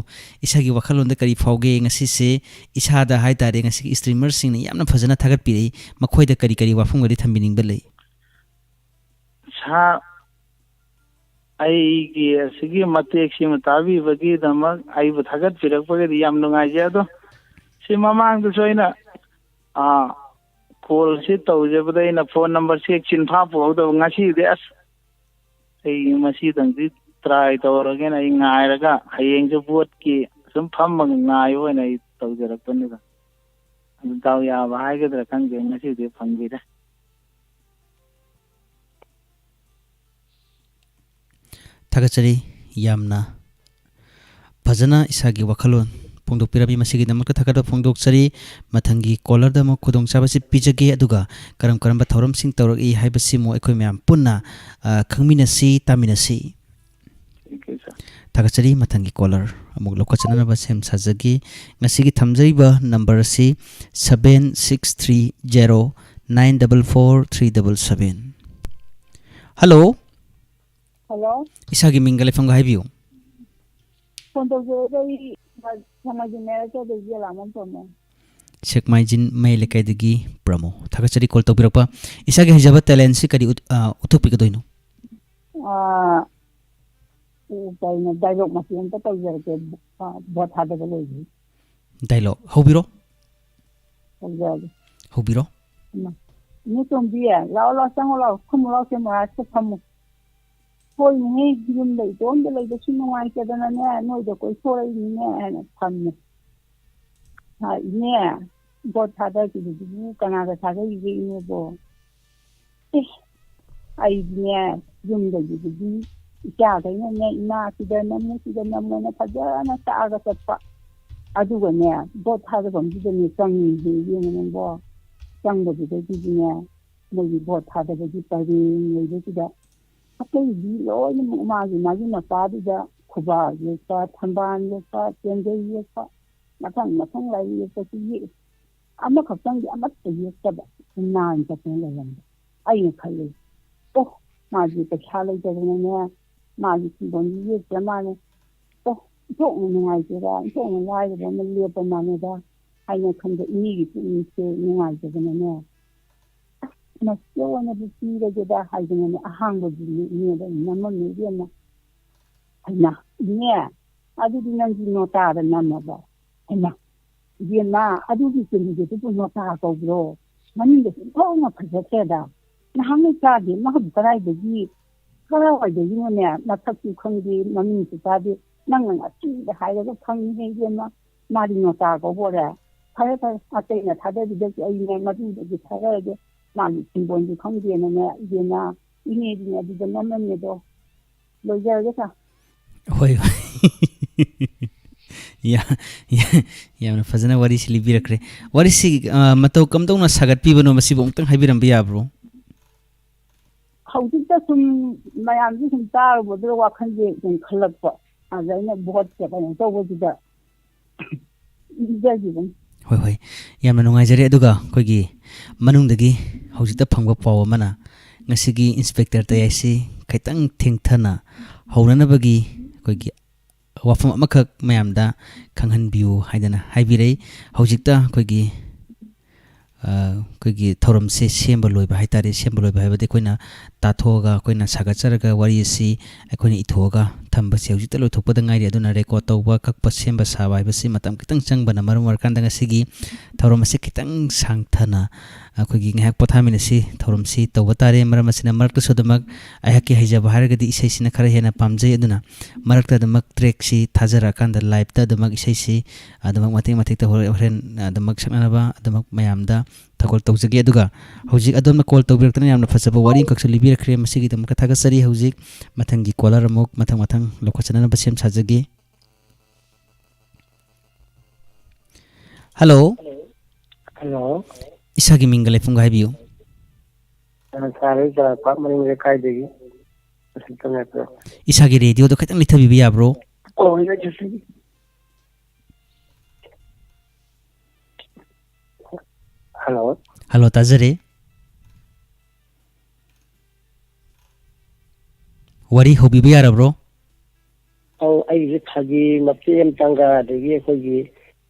ꯏꯁꯥꯒꯤ ꯋꯥꯈꯜꯂꯣꯟꯗ ꯀꯔꯤ ꯐꯥꯎꯒꯦ? ꯉꯁꯤꯁꯦ ꯏꯁꯥꯗ ꯍꯥꯏ ꯇꯥꯔꯦ, ꯉꯁꯤꯒꯤ streamerꯁꯤꯡꯅ ꯌꯥꯝꯅ ꯐꯖꯅ ꯊꯥꯒꯠꯄꯤꯔꯛꯏ꯫ ꯃꯈꯣꯏꯗ ꯀꯔꯤ ꯀꯔꯤ ꯋꯥꯐꯝꯒꯗꯤ ꯊꯝꯕꯤꯅꯤꯡꯕ ꯂꯩ? ꯁꯥꯔ, ꯑꯩꯒꯤ ꯑꯁꯤꯒꯤ ꯃꯇꯦꯛꯁꯤꯃ ꯇꯥꯕꯤꯕꯒꯤꯗꯃꯛ ꯑꯩꯕꯨ ꯊꯥꯒꯠꯄꯤꯔꯛꯄꯒꯤꯗꯤ ꯌꯥꯝ ꯅꯨꯡꯉꯥꯏꯖꯩ꯫ ꯑꯗꯣ ꯁꯤ ꯃꯃꯥꯡꯗꯁꯨ ꯑꯩꯅ, ꯑꯥ, callꯁꯤ ꯇꯧꯖꯕꯗ ꯑꯩꯅ phone numberꯁꯤ ꯍꯦꯛ ꯆꯤꯟꯐꯥ ꯄꯨꯍꯧꯗꯕ꯫ ꯉꯁꯤꯗꯤ ꯑꯁ, ꯑꯩ ꯃꯁꯤꯗꯪꯗꯤ try ꯇꯧꯔꯒꯦꯅ ꯑꯩ ꯉꯥꯏꯔꯒ ꯍꯌꯦꯡꯁꯨ voteꯀꯤ ꯁꯨꯝ ꯐꯝꯃꯒ ꯉꯥꯏꯕ ꯑꯣꯏꯅ ꯑꯩ ꯇꯧꯖꯔꯛꯄꯅꯤꯗ꯫ ꯑꯗꯨ ꯗꯥꯎ ꯌꯥꯕ ꯍꯥꯏꯒꯗ꯭ꯔꯥ ꯈꯪꯗꯦ, ꯉꯁꯤꯗꯤ ꯐꯪꯕꯤꯔꯦ꯫ ꯊꯥꯒꯠꯆꯔꯤ꯫ ꯌꯥꯝꯅ ꯐꯖꯅ ꯏꯁꯥꯒꯤ ꯋꯥꯈꯜꯂꯣꯟ ꯐꯣꯡꯗꯣꯛꯄꯤꯔꯝꯃꯤ꯫ ꯃꯁꯤꯒꯤꯗꯃꯛꯇ ꯊꯥꯒꯠꯄ ꯐꯣꯡꯗꯣꯛꯆꯔꯤ꯫ ꯃꯊꯪꯒꯤ callerꯗ ꯑꯃꯨꯛ ꯈꯨꯗꯣꯡꯆꯥꯕꯁꯤ ꯄꯤꯖꯒꯦ, ꯑꯗꯨꯒ ꯀꯔꯝ ꯀꯔꯝꯕ ꯊꯧꯔꯝꯁꯤꯡ ꯇꯧꯔꯛꯏ ꯍꯥꯏꯕꯁꯤ ꯑꯃꯨꯛ ꯑꯩꯈꯣꯏ ꯃꯌꯥꯝ ꯄꯨꯟꯅ, ꯑ, ꯈꯪꯃꯤꯟꯅꯁꯤ, ꯇꯥꯃꯤꯟꯅꯁꯤ꯫ Thank you, sir꯫ ꯊꯥꯒꯠꯆꯔꯤ꯫ ꯃꯊꯪꯒꯤ caller ꯑꯃꯨꯛ ꯂꯧꯈꯠꯆꯅꯅꯕ ꯁꯦꯝ ꯁꯥꯖꯒꯦ꯫ ꯉꯁꯤꯒꯤ ꯊꯝꯖꯔꯤꯕ ꯅꯝꯕꯔ ꯑꯁꯤ seven six three zero nine double four three double seven꯫ Hello. Hello. ꯏꯁꯥꯒꯤ ꯃꯤꯡꯒ ꯂꯩꯐꯝꯒ ꯍꯥꯏꯕꯤꯌꯨ꯫ ꯐꯣꯟ ꯇꯧꯖꯔꯛꯏꯁꯦ ꯑꯩ ꯁꯦꯛꯃꯥꯏꯖꯤꯡ ꯃꯌꯥꯏ ꯂꯩꯀꯥꯏꯗꯒꯤ ꯌꯦꯂꯥꯝꯕꯝ ꯄ꯭ꯔꯃꯣ꯫ ꯁꯦꯛꯃꯥꯏꯖꯤꯡ ꯃꯌꯥꯏ ꯂꯩꯀꯥꯏꯗꯒꯤ ꯄ꯭ꯔꯃꯣ꯫ ꯊꯥꯒꯠꯆꯔꯤ ꯀꯣꯜ ꯇꯧꯕꯤꯔꯛꯄ꯫ ꯏꯁꯥꯒꯤ ꯍꯩꯖꯕ ꯇꯦꯂꯦꯟꯁꯤ ꯀꯔꯤ ꯎꯠ-, ꯑ, ꯎꯠꯊꯣꯛꯄꯤꯒꯗꯣꯏꯅꯣ? ꯑ, ꯎ, ꯀꯩꯅꯣ, ꯗꯥꯏꯂꯣꯒ ꯃꯇꯦꯛ ꯑꯝꯇ ꯇꯧꯖꯔꯛꯀꯦ, ꯑ, ꯚꯣꯠ ꯊꯥꯗꯕ ꯂꯣꯏꯕꯒꯤ꯫ ꯗꯥꯏꯂꯣꯒ ꯍꯧꯕꯤꯔꯣ꯫ ꯇꯧꯖꯔꯒꯦ꯫ ꯍꯧꯕꯤꯔꯣ꯫ ꯏꯃꯥ, ꯏꯅꯦ ꯇꯣꯝꯕꯤ, ꯂꯥꯛꯑꯣ, ꯂꯥꯛꯑꯣ, ꯆꯪꯉꯣ, ꯂꯥꯛꯑꯣ, ꯐꯝꯃꯣ, ꯂꯥꯛꯑꯣ, ꯁꯦ ꯃꯣꯔꯥꯁꯤꯗ ꯐꯝꯃꯣ꯫ ꯍꯣꯏꯅꯦꯍꯦ, ꯌꯨꯝꯗ ꯏꯇꯣꯝꯗ ꯂꯩꯕꯁꯨ ꯅꯨꯡꯉꯥꯏꯇꯗꯅꯅꯦ, ꯅꯣꯏꯗ ꯀꯣꯏꯊꯣꯔꯛꯏꯅꯤꯅꯦ ꯍꯥꯏꯅ ꯐꯝꯃꯦ꯫ ꯍꯥ, ꯏꯅꯦ, ꯚꯣꯠ ꯊꯥꯗꯈꯤꯕꯗꯨꯕꯨ ꯀꯅꯥꯒ ꯊꯥꯗꯈꯤꯒꯦ ꯏꯅꯦꯕꯣ? ꯑꯦ, ꯑꯩꯗꯤꯅꯦ, ꯌꯨꯝꯗꯒꯤꯕꯨꯗꯤ ꯏꯆꯥꯈꯩꯅꯅꯦ, "ꯏꯃꯥ, ꯁꯤꯗ ꯅꯝꯃꯨ, ꯁꯤꯗ ꯅꯝꯃꯨꯅ" ꯐꯖꯅ ꯇꯥꯛꯑꯒ ꯆꯠꯄ꯫ ꯑꯗꯨꯒꯅꯦ, ꯚꯣꯠ ꯊꯥꯗꯐꯝꯗꯨꯗꯅꯦ ꯆꯪꯉꯤꯁꯦ, ꯏꯕꯦꯝꯃ ꯅꯪꯕꯣ꯫ ꯆꯪꯕꯗꯨꯗꯒꯤꯗꯤꯅꯦ, ꯃꯣꯏꯒꯤ ꯚꯣꯠ ꯊꯥꯗꯕꯒꯤ ꯄꯔꯦꯡ ꯂꯩꯕꯁꯤꯗ ꯑꯇꯩꯗꯤ ꯂꯣꯏꯅꯃꯛ ꯃꯥꯒꯤ ꯃꯥꯒꯤ ꯃꯄꯥꯗꯨꯗ ꯈꯨꯕꯥꯛ ꯌꯦꯛꯄ, ꯊꯝꯕꯥꯜ ꯌꯦꯛꯄ, ꯆꯦꯟꯖꯩ ꯌꯦꯛꯄ, ꯃꯊꯪ ꯃꯊꯪ ꯂꯥꯏꯔꯤꯛ ꯌꯦꯛꯄꯁꯤ ꯌꯦꯛꯏ꯫ ꯑꯃꯈꯛꯇꯪꯗꯤ ꯑꯃꯠꯇ ꯌꯦꯛꯇꯕ, ꯅꯥꯏ ꯆꯠꯇꯅ ꯂꯩꯔꯝꯕ꯫ ꯑꯩꯅ ꯈꯜꯂꯤ, "ꯑꯣ, ꯃꯥꯗꯤ ꯄꯩꯁꯥ ꯂꯩꯇꯗꯅꯅꯦ, ꯃꯥꯒꯤ ꯁꯤꯟꯐꯝꯗꯤ ꯌꯦꯛꯇ꯭ꯔ ꯃꯥꯜꯂꯦ꯫ ꯑꯣ, ꯏꯟꯊꯣꯛꯅ ꯅꯨꯡꯉꯥꯏꯇꯦꯗ, ꯏꯟꯊꯣꯛꯅ ꯂꯥꯏꯔꯕ ꯑꯃ ꯂꯦꯞꯄ ꯃꯥꯜꯂꯦꯗ" ꯍꯥꯏꯅ ꯈꯟꯕ ꯏꯅꯦꯒꯤ ꯄꯨꯛꯅꯤꯡꯁꯦ ꯅꯨꯡꯉꯥꯏꯇꯗꯅꯅꯦ, "ꯑꯁ, ꯃꯁꯤ ꯑꯣꯏꯅꯕꯨ ꯄꯤꯔꯒꯦꯗ" ꯍꯥꯏꯗꯅꯅꯦ, ꯑꯍꯥꯡꯕꯗꯨꯅꯦ ꯏꯅꯦꯗ ꯑꯩꯅ ꯅꯝꯃꯝꯃꯦ, ꯏꯕꯦꯝꯃ꯫ ꯍꯩꯃꯥ, ꯏꯅꯦ, ꯑꯗꯨꯗꯤ ꯅꯪꯗꯤ ꯅꯣꯇꯥꯗ ꯅꯝꯃꯕꯣ? ꯍꯩꯃꯥ, ꯏꯕꯦꯝꯃ, ꯑꯗꯨꯒꯤ ꯆꯨꯝꯃꯤꯗꯨꯕꯨ ꯅꯣꯇꯥ ꯀꯧꯕ꯭ꯔꯣ? ꯃꯃꯤꯡꯗꯣ ꯏꯟꯊꯣꯛꯅ ꯐꯖꯈ꯭ꯔꯦꯗ꯫ ꯅꯍꯥꯟꯃꯨꯛ ꯇꯥꯗꯦ, ꯃꯥꯕꯨ ꯀꯗꯥꯏꯗꯒꯤ, ꯀꯗꯥꯏꯋꯥꯏꯗꯒꯤꯅꯣꯅꯦ? ꯃꯁꯛꯁꯨ ꯈꯪꯗꯦ, ꯃꯃꯤꯡꯁꯨ ꯇꯥꯗꯦ꯫ ꯅꯪꯅ ꯉꯁꯤꯗ ꯍꯥꯏꯔꯒ ꯈꯪꯉꯤꯍꯦ, ꯏꯕꯦꯝꯃ꯫ ꯃꯥꯗꯤ ꯅꯣꯇꯥ ꯀꯧꯕ ꯑꯣꯏꯔꯦ꯫ ꯐꯔꯦ, ꯐꯔꯦ, ꯑꯇꯩꯅ ꯊꯥꯗꯕꯤꯗꯁꯨ ꯑꯩꯅꯦ ꯃꯗꯨꯗꯒꯤ ꯊꯥꯗꯔꯒꯦ꯫ ꯃꯥꯒꯤ ꯁꯤꯟꯕꯣꯟꯁꯨ ꯈꯪꯗꯦꯅꯅꯦ, ꯏꯕꯦꯝꯃ, ꯏꯅꯦꯗꯤꯅꯦ ꯑꯗꯨꯗ ꯅꯝꯃꯝꯃꯦꯗꯣ꯫ ꯂꯣꯏꯖꯔꯒꯦ, ꯁꯥꯔ꯫ ꯍꯣꯏ, ꯍꯣꯏ꯫ ꯌꯥ-, ꯌꯥ-, ꯌꯥꯝꯅ ꯐꯖꯅ ꯋꯥꯔꯤꯁꯤ ꯂꯤꯕꯤꯔꯛꯈ꯭ꯔꯦ꯫ ꯋꯥꯔꯤꯁꯤ, ꯑ, ꯃꯇꯧ ꯀꯝꯗꯧꯅ ꯁꯥꯒꯠꯄꯤꯕꯅꯣ, ꯃꯁꯤꯕꯨ ꯑꯃꯨꯛꯇꯪ ꯍꯥꯏꯕꯤꯔꯝꯕ ꯌꯥꯕ꯭ꯔꯣ? ꯍꯧꯖꯤꯛꯇ ꯁꯨꯝ ꯃꯌꯥꯝꯁꯤ ꯁꯨꯝ ꯇꯥꯔꯨꯕꯗꯨꯗ ꯋꯥꯈꯜꯁꯦ ꯁꯨꯝ ꯈꯜꯂꯛꯄ꯫ ꯑꯗ ꯑꯩꯅ ꯚꯣꯠꯁꯦ ꯀꯩꯅꯣ ꯇꯧꯕꯁꯤꯗ ꯄꯤꯖꯈꯤꯕꯅꯤ꯫ ꯍꯣꯏ, ꯍꯣꯏ, ꯌꯥꯝꯅ ꯅꯨꯡꯉꯥꯏꯖꯔꯦ꯫ ꯑꯗꯨꯒ ꯑꯩꯈꯣꯏꯒꯤ ꯃꯅꯨꯡꯗꯒꯤ ꯍꯧꯖꯤꯛꯇ ꯐꯪꯕ ꯄꯥꯎ ꯑꯃꯅ, ꯉꯁꯤꯒꯤ ꯏꯟꯁꯄꯦꯛꯇꯔ ꯇꯌꯥꯏꯁꯤ ꯈꯤꯇꯪ ꯊꯦꯡꯊꯅ ꯍꯧꯅꯅꯕꯒꯤ ꯑꯩꯈꯣꯏꯒꯤ ꯋꯥꯐꯝ ꯑꯃꯈꯛ ꯃꯌꯥꯝꯗ ꯈꯪꯍꯟꯕꯤꯌꯨ ꯍꯥꯏꯗꯅ ꯍꯥꯏꯕꯤꯔꯛꯏ꯫ ꯍꯧꯖꯤꯛꯇ ꯑꯩꯈꯣꯏꯒꯤ, ꯑ, ꯑꯩꯈꯣꯏꯒꯤ ꯊꯧꯔꯝꯁꯦ ꯁꯦꯝꯕ ꯂꯣꯏꯕ ꯍꯥꯏ ꯇꯥꯔꯦ꯫ ꯁꯦꯝꯕ ꯂꯣꯏꯕ ꯍꯥꯏꯕꯗꯤ ꯑꯩꯈꯣꯏꯅ ꯇꯥꯊꯣꯛꯑꯒ, ꯑꯩꯈꯣꯏꯅ ꯁꯥꯒꯠꯆꯔꯒ, ꯋꯥꯔꯤ ꯑꯁꯤ ꯑꯩꯈꯣꯏꯅ ꯏꯊꯣꯛꯑꯒ ꯊꯝꯕꯁꯦ ꯍꯧꯖꯤꯛꯇ ꯂꯣꯏꯊꯣꯛꯄꯗ ꯉꯥꯏꯔꯤ꯫ ꯑꯗꯨꯅ ꯔꯦꯀꯣꯔꯠ ꯇꯧꯕ, ꯀꯛꯄ, ꯁꯦꯝꯕ, ꯁꯥꯕ ꯍꯥꯏꯕꯁꯤ ꯃꯇꯝ ꯈꯤꯇꯪ ꯆꯪꯕꯅ ꯃꯔꯝ ꯑꯣꯏꯔꯀꯥꯟꯗ ꯉꯁꯤꯒꯤ ꯊꯧꯔꯝ ꯑꯁꯤ ꯈꯤꯇꯪ ꯁꯥꯡꯊꯅ ꯑꯩꯈꯣꯏꯒꯤ ꯉꯥꯏꯍꯥꯛ ꯄꯣꯊꯥꯃꯤꯟꯅꯁꯤ꯫ ꯊꯧꯔꯝꯁꯤ ꯇꯧꯕ ꯇꯥꯔꯦ꯫ ꯃꯔꯝ ꯑꯁꯤꯅ ꯃꯔꯛꯇꯁꯨ ꯑꯗꯨꯃꯛ ꯑꯩꯍꯥꯛꯀꯤ ꯍꯩꯖꯕ ꯍꯥꯏꯔꯒꯗꯤ ꯏꯁꯩꯁꯤꯅ ꯈꯔ ꯍꯦꯟꯅ ꯄꯥꯝꯖꯩ꯫ ꯑꯗꯨꯅ ꯃꯔꯛꯇ ꯑꯗꯨꯃꯛ ꯇ꯭ꯔꯦꯛꯁꯤ ꯊꯥꯖꯔꯛꯑꯀꯥꯟꯗ ꯂꯥꯏꯞꯇ ꯑꯗꯨꯃꯛ ꯏꯁꯩꯁꯤ ꯑꯗꯨꯃꯛ ꯃꯇꯦꯛ ꯃꯇꯦꯛꯇ ꯍꯣꯔꯦꯟ, ꯍꯣꯔꯦꯟ ꯑꯗꯨꯃꯛ ꯁꯛꯅꯅꯕ ꯑꯗꯨꯃꯛ ꯃꯌꯥꯝꯗ ꯊꯧꯒꯜ ꯇꯧꯖꯒꯦ꯫ ꯑꯗꯨꯒ ꯍꯧꯖꯤꯛ ꯑꯗꯣꯝꯅ ꯀꯣꯜ ꯇꯧꯕꯤꯔꯛꯇꯅ ꯌꯥꯝꯅ ꯐꯖꯕ ꯋꯥꯔꯤ ꯑꯃꯈꯛꯁꯨ ꯂꯤꯕꯤꯔꯛꯈ꯭ꯔꯦ꯫ ꯃꯁꯤꯒꯤꯗꯃꯛꯇ ꯊꯥꯒꯠꯆꯔꯤ꯫ ꯍꯧꯖꯤꯛ ꯃꯊꯪꯒꯤ ꯀꯣꯂꯔ ꯑꯃꯨꯛ ꯃꯊꯪ ꯃꯊꯪ ꯂꯧꯈꯠꯆꯅꯅꯕ ꯁꯦꯝ ꯁꯥꯖꯒꯦ꯫ ꯍꯜꯂꯣ꯫ ꯍꯜꯂꯣ꯫ ꯏꯁꯥꯒꯤ ꯃꯤꯡꯒ ꯂꯩꯐꯝꯒ ꯍꯥꯏꯕꯤꯌꯨ꯫ ꯑ, ꯁꯥꯔ, ꯑꯩ ꯆꯔꯥꯛꯄꯥꯠ ꯃꯅꯤꯡ ꯂꯩꯀꯥꯏꯗꯒꯤ꯫ ꯑꯁꯤꯇ ꯉꯥꯏꯈꯣ꯫ ꯏꯁꯥꯒꯤ ꯔꯦꯗꯤꯑꯣꯗꯣ ꯈꯤꯇꯪ ꯂꯩꯊꯕꯤꯕ ꯌꯥꯕ꯭ꯔꯣ? ꯑꯣ, ꯍꯣꯏ, ꯍꯣꯏ, ꯁꯤ, ꯁꯤ꯫ ꯍꯜꯂꯣ꯫ ꯍꯜꯂꯣ, ꯇꯥꯖꯔꯦ꯫ ꯋꯥꯔꯤ ꯍꯧꯕꯤꯕ ꯌꯥꯔꯕ꯭ꯔꯣ? ꯑꯧ, ꯑꯩꯒꯤꯁꯦ ꯐꯥꯒꯤ ꯃꯇꯦꯛ ꯑꯃꯇꯪꯒ, ꯑꯗꯒꯤ ꯑꯩꯈꯣꯏꯒꯤ,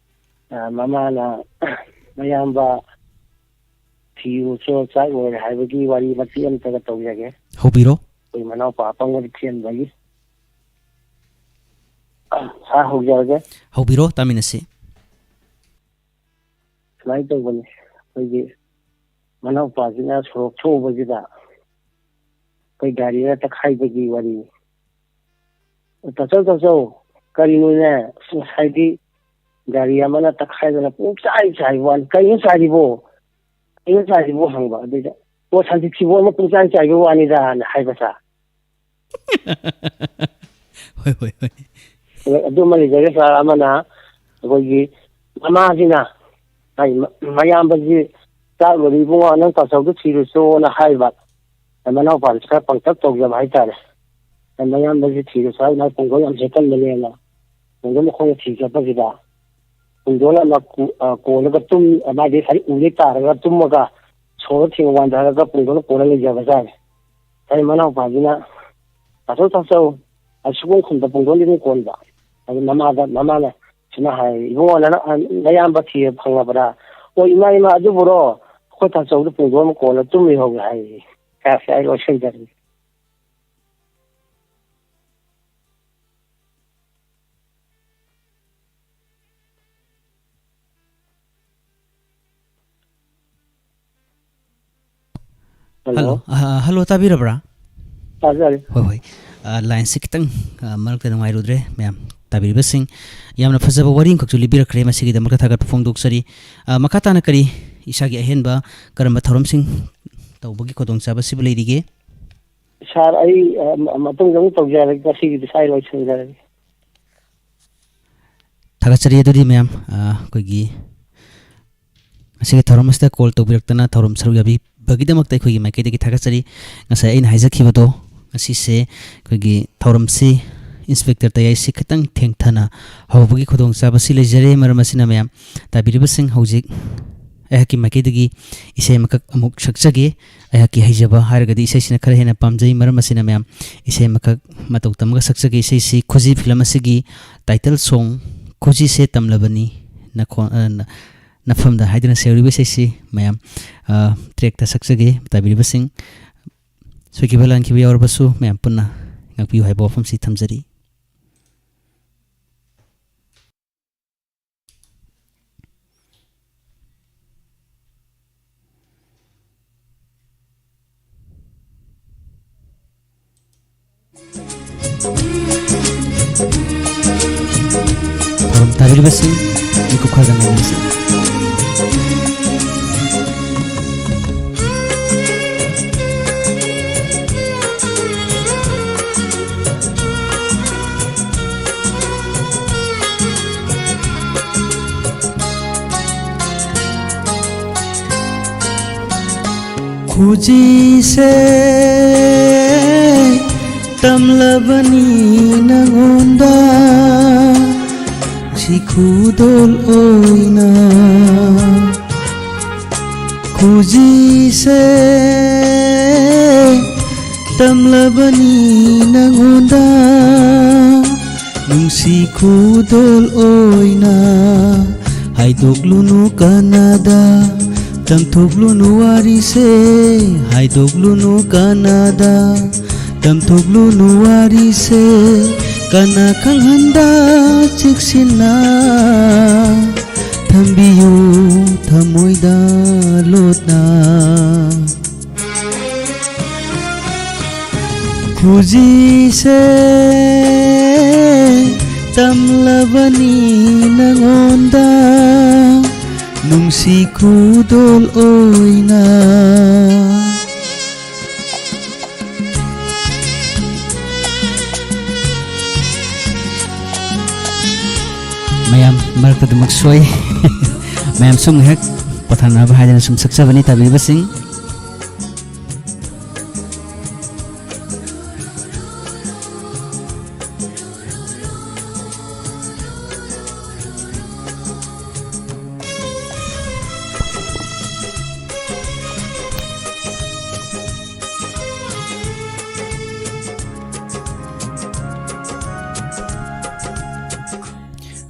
ꯑ, ꯃꯃꯥꯅ ꯃꯌꯥꯝꯕ ꯐꯤ ꯎꯆꯣ ꯆꯥꯛ ꯂꯣꯏꯔꯦ ꯍꯥꯏꯕꯒꯤ ꯋꯥꯔꯤ ꯃꯇꯦꯛ ꯑꯃꯇꯒ ꯇꯧꯖꯒꯦ꯫ ꯍꯧꯕꯤꯔꯣ꯫ ꯑꯩꯈꯣꯏ ꯃꯅꯥꯎꯄꯥ ꯑꯄꯪꯕꯗ ꯊꯦꯝꯕꯒꯤ꯫ ꯁꯥꯔ, ꯍꯧꯖꯔꯒꯦ꯫ ꯍꯧꯕꯤꯔꯣ, ꯇꯥꯃꯤꯟꯅꯁꯤ꯫ ꯁꯨꯃꯥꯏꯅ ꯇꯧꯕꯅꯤ, ꯑꯩꯈꯣꯏꯒꯤ ꯃꯅꯥꯎꯄꯥꯁꯤꯅ ꯁꯣꯔꯣꯛ ꯊꯣꯛꯎꯕꯁꯤꯗ ꯑꯩꯈꯣꯏ ꯒꯥꯔꯤꯅ ꯇꯛꯈꯥꯏꯕꯒꯤ ꯋꯥꯔꯤꯅꯤ꯫ "ꯇꯥꯆꯧ, ꯇꯥꯆꯧ, ꯀꯔꯤꯅꯣꯅꯦ? ꯉꯁꯥꯏꯗꯤ ꯒꯥꯔꯤ ꯑꯃꯅ ꯇꯛꯈꯥꯏꯗꯅ ꯄꯨꯡ ꯆꯥꯏ ꯆꯥꯏꯕ ꯋꯥꯅꯤ꯫ ꯀꯩꯅꯣ ꯆꯥꯏꯔꯤꯕꯣ? ꯀꯩꯅꯣ ꯆꯥꯏꯔꯤꯕꯣ?" ꯍꯪꯕ꯫ ꯑꯗꯨꯗ, "ꯑꯣ, ꯁꯟꯊꯤ ꯐꯤꯕꯣꯡ ꯑꯃ ꯄꯨꯡ ꯆꯥꯏ ꯆꯥꯏꯕ ꯋꯥꯅꯤꯗ" ꯍꯥꯏꯅ ꯍꯥꯏꯕ, ꯁꯥꯔ꯫ ꯍꯣꯏ, ꯍꯣꯏ, ꯍꯣꯏ꯫ ꯑꯗꯨꯃ ꯂꯩꯖꯔꯦ, ꯁꯥꯔ꯫ ꯑꯃꯅ ꯑꯩꯈꯣꯏꯒꯤ ꯃꯃꯥꯁꯤꯅ, ꯍꯥꯏ, ꯃ-, ꯃꯌꯥꯝꯕꯁꯤ, "ꯆꯥꯛ ꯂꯣꯏꯔꯦ ꯏꯕꯨꯡꯉꯣ, ꯅꯪ ꯇꯥꯆꯧꯗ ꯊꯤꯔꯨꯆꯣꯅ" ꯍꯥꯏꯕ꯫ ꯃꯅꯥꯎꯄꯥꯁꯤ ꯈꯔ ꯄꯪꯇꯛ ꯇꯧꯖꯕ ꯍꯥꯏꯇꯥꯔꯦ꯫ ꯃꯌꯥꯝꯕꯁꯤ ꯊꯤꯔꯨ ꯁ꯭ꯋꯥꯏ ꯃꯥꯏ ꯄꯨꯡꯗꯣꯟ ꯌꯥꯝ ꯍꯦꯛꯀꯟꯕꯅꯦꯅ ꯄꯨꯡꯗꯣꯟ ꯃꯈꯣꯡꯗ ꯊꯤ ꯆꯠꯄꯁꯤꯗ ꯄꯨꯡꯗꯣꯟ ꯑꯃ ꯀꯨ-, ꯑ, ꯀꯣꯜꯂꯒ ꯇꯨꯝ-, ꯃꯥꯗꯤ ꯉꯁꯥꯏ ꯎꯗꯩ ꯇꯥꯔꯒ ꯇꯨꯝꯃꯒ ꯁꯣꯔ ꯊꯤꯡ ꯋꯥꯟꯊꯔꯒ ꯄꯨꯡꯗꯣꯟ ꯀꯣꯜꯂ ꯂꯩꯖꯕꯖꯥꯠꯅꯤ꯫ ꯉꯁꯥꯏ ꯃꯅꯥꯎꯄꯥꯁꯤꯅ "ꯇꯥꯆꯧ, ꯇꯥꯆꯧ", ꯑꯁꯨꯛ ꯈꯨꯝꯗ ꯄꯨꯡꯗꯣꯟꯗꯤ ꯑꯗꯨꯝ ꯀꯣꯟꯕ꯫ ꯑꯗꯨ ꯃꯃꯥꯗ, ꯃꯃꯥꯅ ꯁꯨꯃꯥꯏꯅ ꯍꯥꯏ, "ꯏꯕꯨꯡꯉꯣ, ꯅꯅ-, ꯅꯌꯥꯝꯕ ꯊꯤꯕ ꯐꯪꯉꯕ꯭ꯔꯥ?" "ꯑꯣ ꯏꯃꯥ, ꯏꯃꯥ, ꯑꯗꯨꯕꯨꯔꯣ? ꯑꯩꯈꯣꯏ ꯇꯥꯆꯧꯗ ꯄꯨꯡꯗꯣꯟ ꯑꯃ ꯀꯣꯜꯂ ꯇꯨꯝꯃꯤ ꯍꯧꯋꯦ" ꯍꯥꯏ꯫ ꯀꯌꯥꯁꯦ ꯑꯩ ꯂꯣꯏꯁꯤꯟꯖꯔꯤ꯫ ꯍꯜꯂꯣ꯫ ꯍꯜꯂꯣ꯫ ꯑ, ꯍꯜꯂꯣ, ꯇꯥꯕꯤꯔꯕ꯭ꯔꯥ? ꯇꯥꯖꯔꯦ꯫ ꯍꯣꯏ, ꯍꯣꯏ꯫ ꯑ, ꯂꯥꯏꯟꯁꯤ ꯈꯤꯇꯪ, ꯑ, ꯃꯔꯛꯇ ꯅꯨꯡꯉꯥꯏꯔꯨꯗ꯭ꯔꯦ, ꯃꯌꯥꯝ ꯇꯥꯕꯤꯔꯤꯕꯁꯤꯡ꯫ ꯌꯥꯝꯅ ꯐꯖꯕ ꯋꯥꯔꯤ ꯑꯃꯈꯛꯁꯨ ꯂꯤꯕꯤꯔꯛꯈ꯭ꯔꯦ, ꯃꯁꯤꯒꯤꯗꯃꯛꯇ ꯊꯥꯒꯠꯄ ꯐꯣꯡꯗꯣꯛꯆꯔꯤ꯫ ꯑ, ꯃꯈꯥ ꯇꯥꯅ ꯀꯔꯤ ꯏꯁꯥꯒꯤ ꯑꯍꯦꯟꯕ ꯀꯔꯝꯕ ꯊꯧꯔꯝꯁꯤꯡ ꯇꯧꯕꯒꯤ ꯈꯨꯗꯣꯡꯆꯥꯕ ꯑꯁꯤꯕꯨ ꯂꯩꯔꯤꯒꯦ? ꯁꯥꯔ, ꯑꯩ, ꯑ, ꯃ-, ꯃꯇꯨꯡꯗ ꯑꯃꯨꯛ ꯇꯧꯖꯔꯒꯦ, ꯉꯁꯤꯒꯤꯗꯤ ꯁ꯭ꯋꯥꯏ ꯂꯣꯏꯁꯤꯟꯖꯔꯒꯦ꯫ ꯊꯥꯒꯠꯆꯔꯤ꯫ ꯑꯗꯨꯗꯤ ꯃꯌꯥꯝ, ꯑ, ꯑꯩꯈꯣꯏꯒꯤ ꯉꯁꯤꯒꯤ ꯊꯧꯔꯝ ꯑꯁꯤꯗ ꯀꯣꯜ ꯇꯧꯕꯤꯔꯛꯇꯅ ꯊꯧꯔꯝ ꯁꯔꯨꯛ ꯌꯥꯕꯤꯕꯒꯤꯗꯃꯛꯇ ꯑꯩꯈꯣꯏꯒꯤ ꯃꯥꯏꯀꯩꯗꯒꯤ ꯊꯥꯒꯠꯆꯔꯤ꯫ ꯉꯁꯥꯏ ꯑꯩꯅ ꯍꯥꯏꯖꯈꯤꯕꯗꯣ, ꯉꯁꯤꯁꯦ ꯑꯩꯈꯣꯏꯒꯤ ꯊꯧꯔꯝꯁꯤ ꯏꯟꯁꯄꯦꯛꯇꯔ ꯇꯌꯥꯏꯁꯤ ꯈꯤꯇꯪ ꯊꯦꯡꯊꯅ ꯍꯧꯕꯒꯤ ꯈꯨꯗꯣꯡꯆꯥꯕꯁꯤ ꯂꯩꯖꯔꯦ꯫ ꯃꯔꯝ ꯑꯁꯤꯅ ꯃꯌꯥꯝ ꯇꯥꯕꯤꯔꯤꯕꯁꯤꯡ, ꯍꯧꯖꯤꯛ ꯑꯩꯍꯥꯛꯀꯤ ꯃꯥꯏꯀꯩꯗꯒꯤ ꯏꯁꯩ ꯑꯃꯈꯛ ꯑꯃꯨꯛ ꯁꯛꯆꯒꯦ꯫ ꯑꯩꯍꯥꯛꯀꯤ ꯍꯩꯖꯕ ꯍꯥꯏꯔꯒꯗꯤ ꯏꯁꯩꯁꯤꯅ ꯈꯔ ꯍꯦꯟꯅ ꯄꯥꯝꯖꯩ꯫ ꯃꯔꯝ ꯑꯁꯤꯅ ꯃꯌꯥꯝ ꯏꯁꯩ ꯑꯃꯈꯛ ꯃꯇꯧ ꯇꯝꯃꯒ ꯁꯛꯆꯒꯦ꯫ ꯏꯁꯩꯁꯤ ꯈꯨꯖꯤ ꯐꯤꯂꯝ ꯑꯁꯤꯒꯤ ꯇꯥꯏꯇꯜ ꯁꯣꯡ "ꯈꯨꯖꯤꯁꯦ ꯇꯝꯂꯕꯅꯤ ꯅꯈꯣ-, ꯑ, ꯅ-, ꯅꯐꯝꯗ" ꯍꯥꯏꯗꯨꯅ ꯁꯩꯍꯧꯔꯤꯕ ꯏꯁꯩꯁꯤ ꯃꯌꯥꯝ, ꯑ, ꯇ꯭ꯔꯦꯛꯇ ꯁꯛꯆꯒꯦ꯫ ꯇꯥꯕꯤꯔꯤꯕꯁꯤꯡ, ꯁꯣꯏꯈꯤꯕ ꯂꯥꯟꯈꯤꯕ ꯌꯥꯎꯔꯕꯁꯨ ꯃꯌꯥꯝ ꯄꯨꯟꯅ ꯉꯥꯛꯄꯤꯌꯨ ꯍꯥꯏꯕ ꯋꯥꯐꯝꯁꯤ ꯊꯝꯖꯔꯤ꯫ ꯊꯧꯔꯝ ꯇꯥꯕꯤꯔꯤꯕꯁꯤꯡ, ꯃꯤꯀꯨꯞ ꯈꯔꯗꯪ ꯉꯥꯏꯕꯤꯁꯤ꯫ ꯈꯨꯖꯤꯁꯦ ꯇꯝꯂꯕꯅꯤ ꯅꯉꯣꯟꯗ ꯁꯤ ꯈꯨꯗꯣꯜ ꯑꯣꯏꯅ꯫ ꯈꯨꯖꯤꯁꯦ ꯇꯝꯂꯕꯅꯤ ꯅꯉꯣꯟꯗ ꯅꯨꯡꯁꯤ ꯈꯨꯗꯣꯜ ꯑꯣꯏꯅ꯫ ꯍꯥꯏꯗꯣꯛꯂꯨꯅꯨ ꯀꯅꯥꯗ, ꯇꯝꯊꯣꯛꯂꯨꯅꯨ ꯋꯥꯔꯤꯁꯦ꯫ ꯍꯥꯏꯗꯣꯛꯂꯨꯅꯨ ꯀꯅꯥꯗ, ꯇꯝꯊꯣꯛꯂꯨꯅꯨ ꯋꯥꯔꯤꯁꯦ꯫ ꯀꯅꯥ ꯈꯪꯍꯟꯗ ꯆꯦꯛꯁꯤꯟꯅ ꯊꯝꯕꯤꯌꯨ ꯊꯃꯣꯏꯗ ꯂꯣꯠꯅ꯫ ꯈꯨꯖꯤꯁꯦ ꯇꯝꯂꯕꯅꯤ ꯅꯉꯣꯟꯗ ꯅꯨꯡꯁꯤ ꯈꯨꯗꯣꯜ ꯑꯣꯏꯅ꯫ ꯃꯌꯥꯝ ꯃꯔꯛꯇ ꯑꯗꯨꯃꯛ ꯁꯣꯏ꯫ ꯃꯌꯥꯝ ꯁꯨꯝ ꯉꯥꯏꯍꯥꯛ ꯄꯣꯊꯥꯅꯕ ꯍꯥꯏꯗꯅ ꯁꯨꯝ ꯁꯛꯆꯕꯅꯤ ꯇꯥꯕꯤꯔꯤꯕꯁꯤꯡ꯫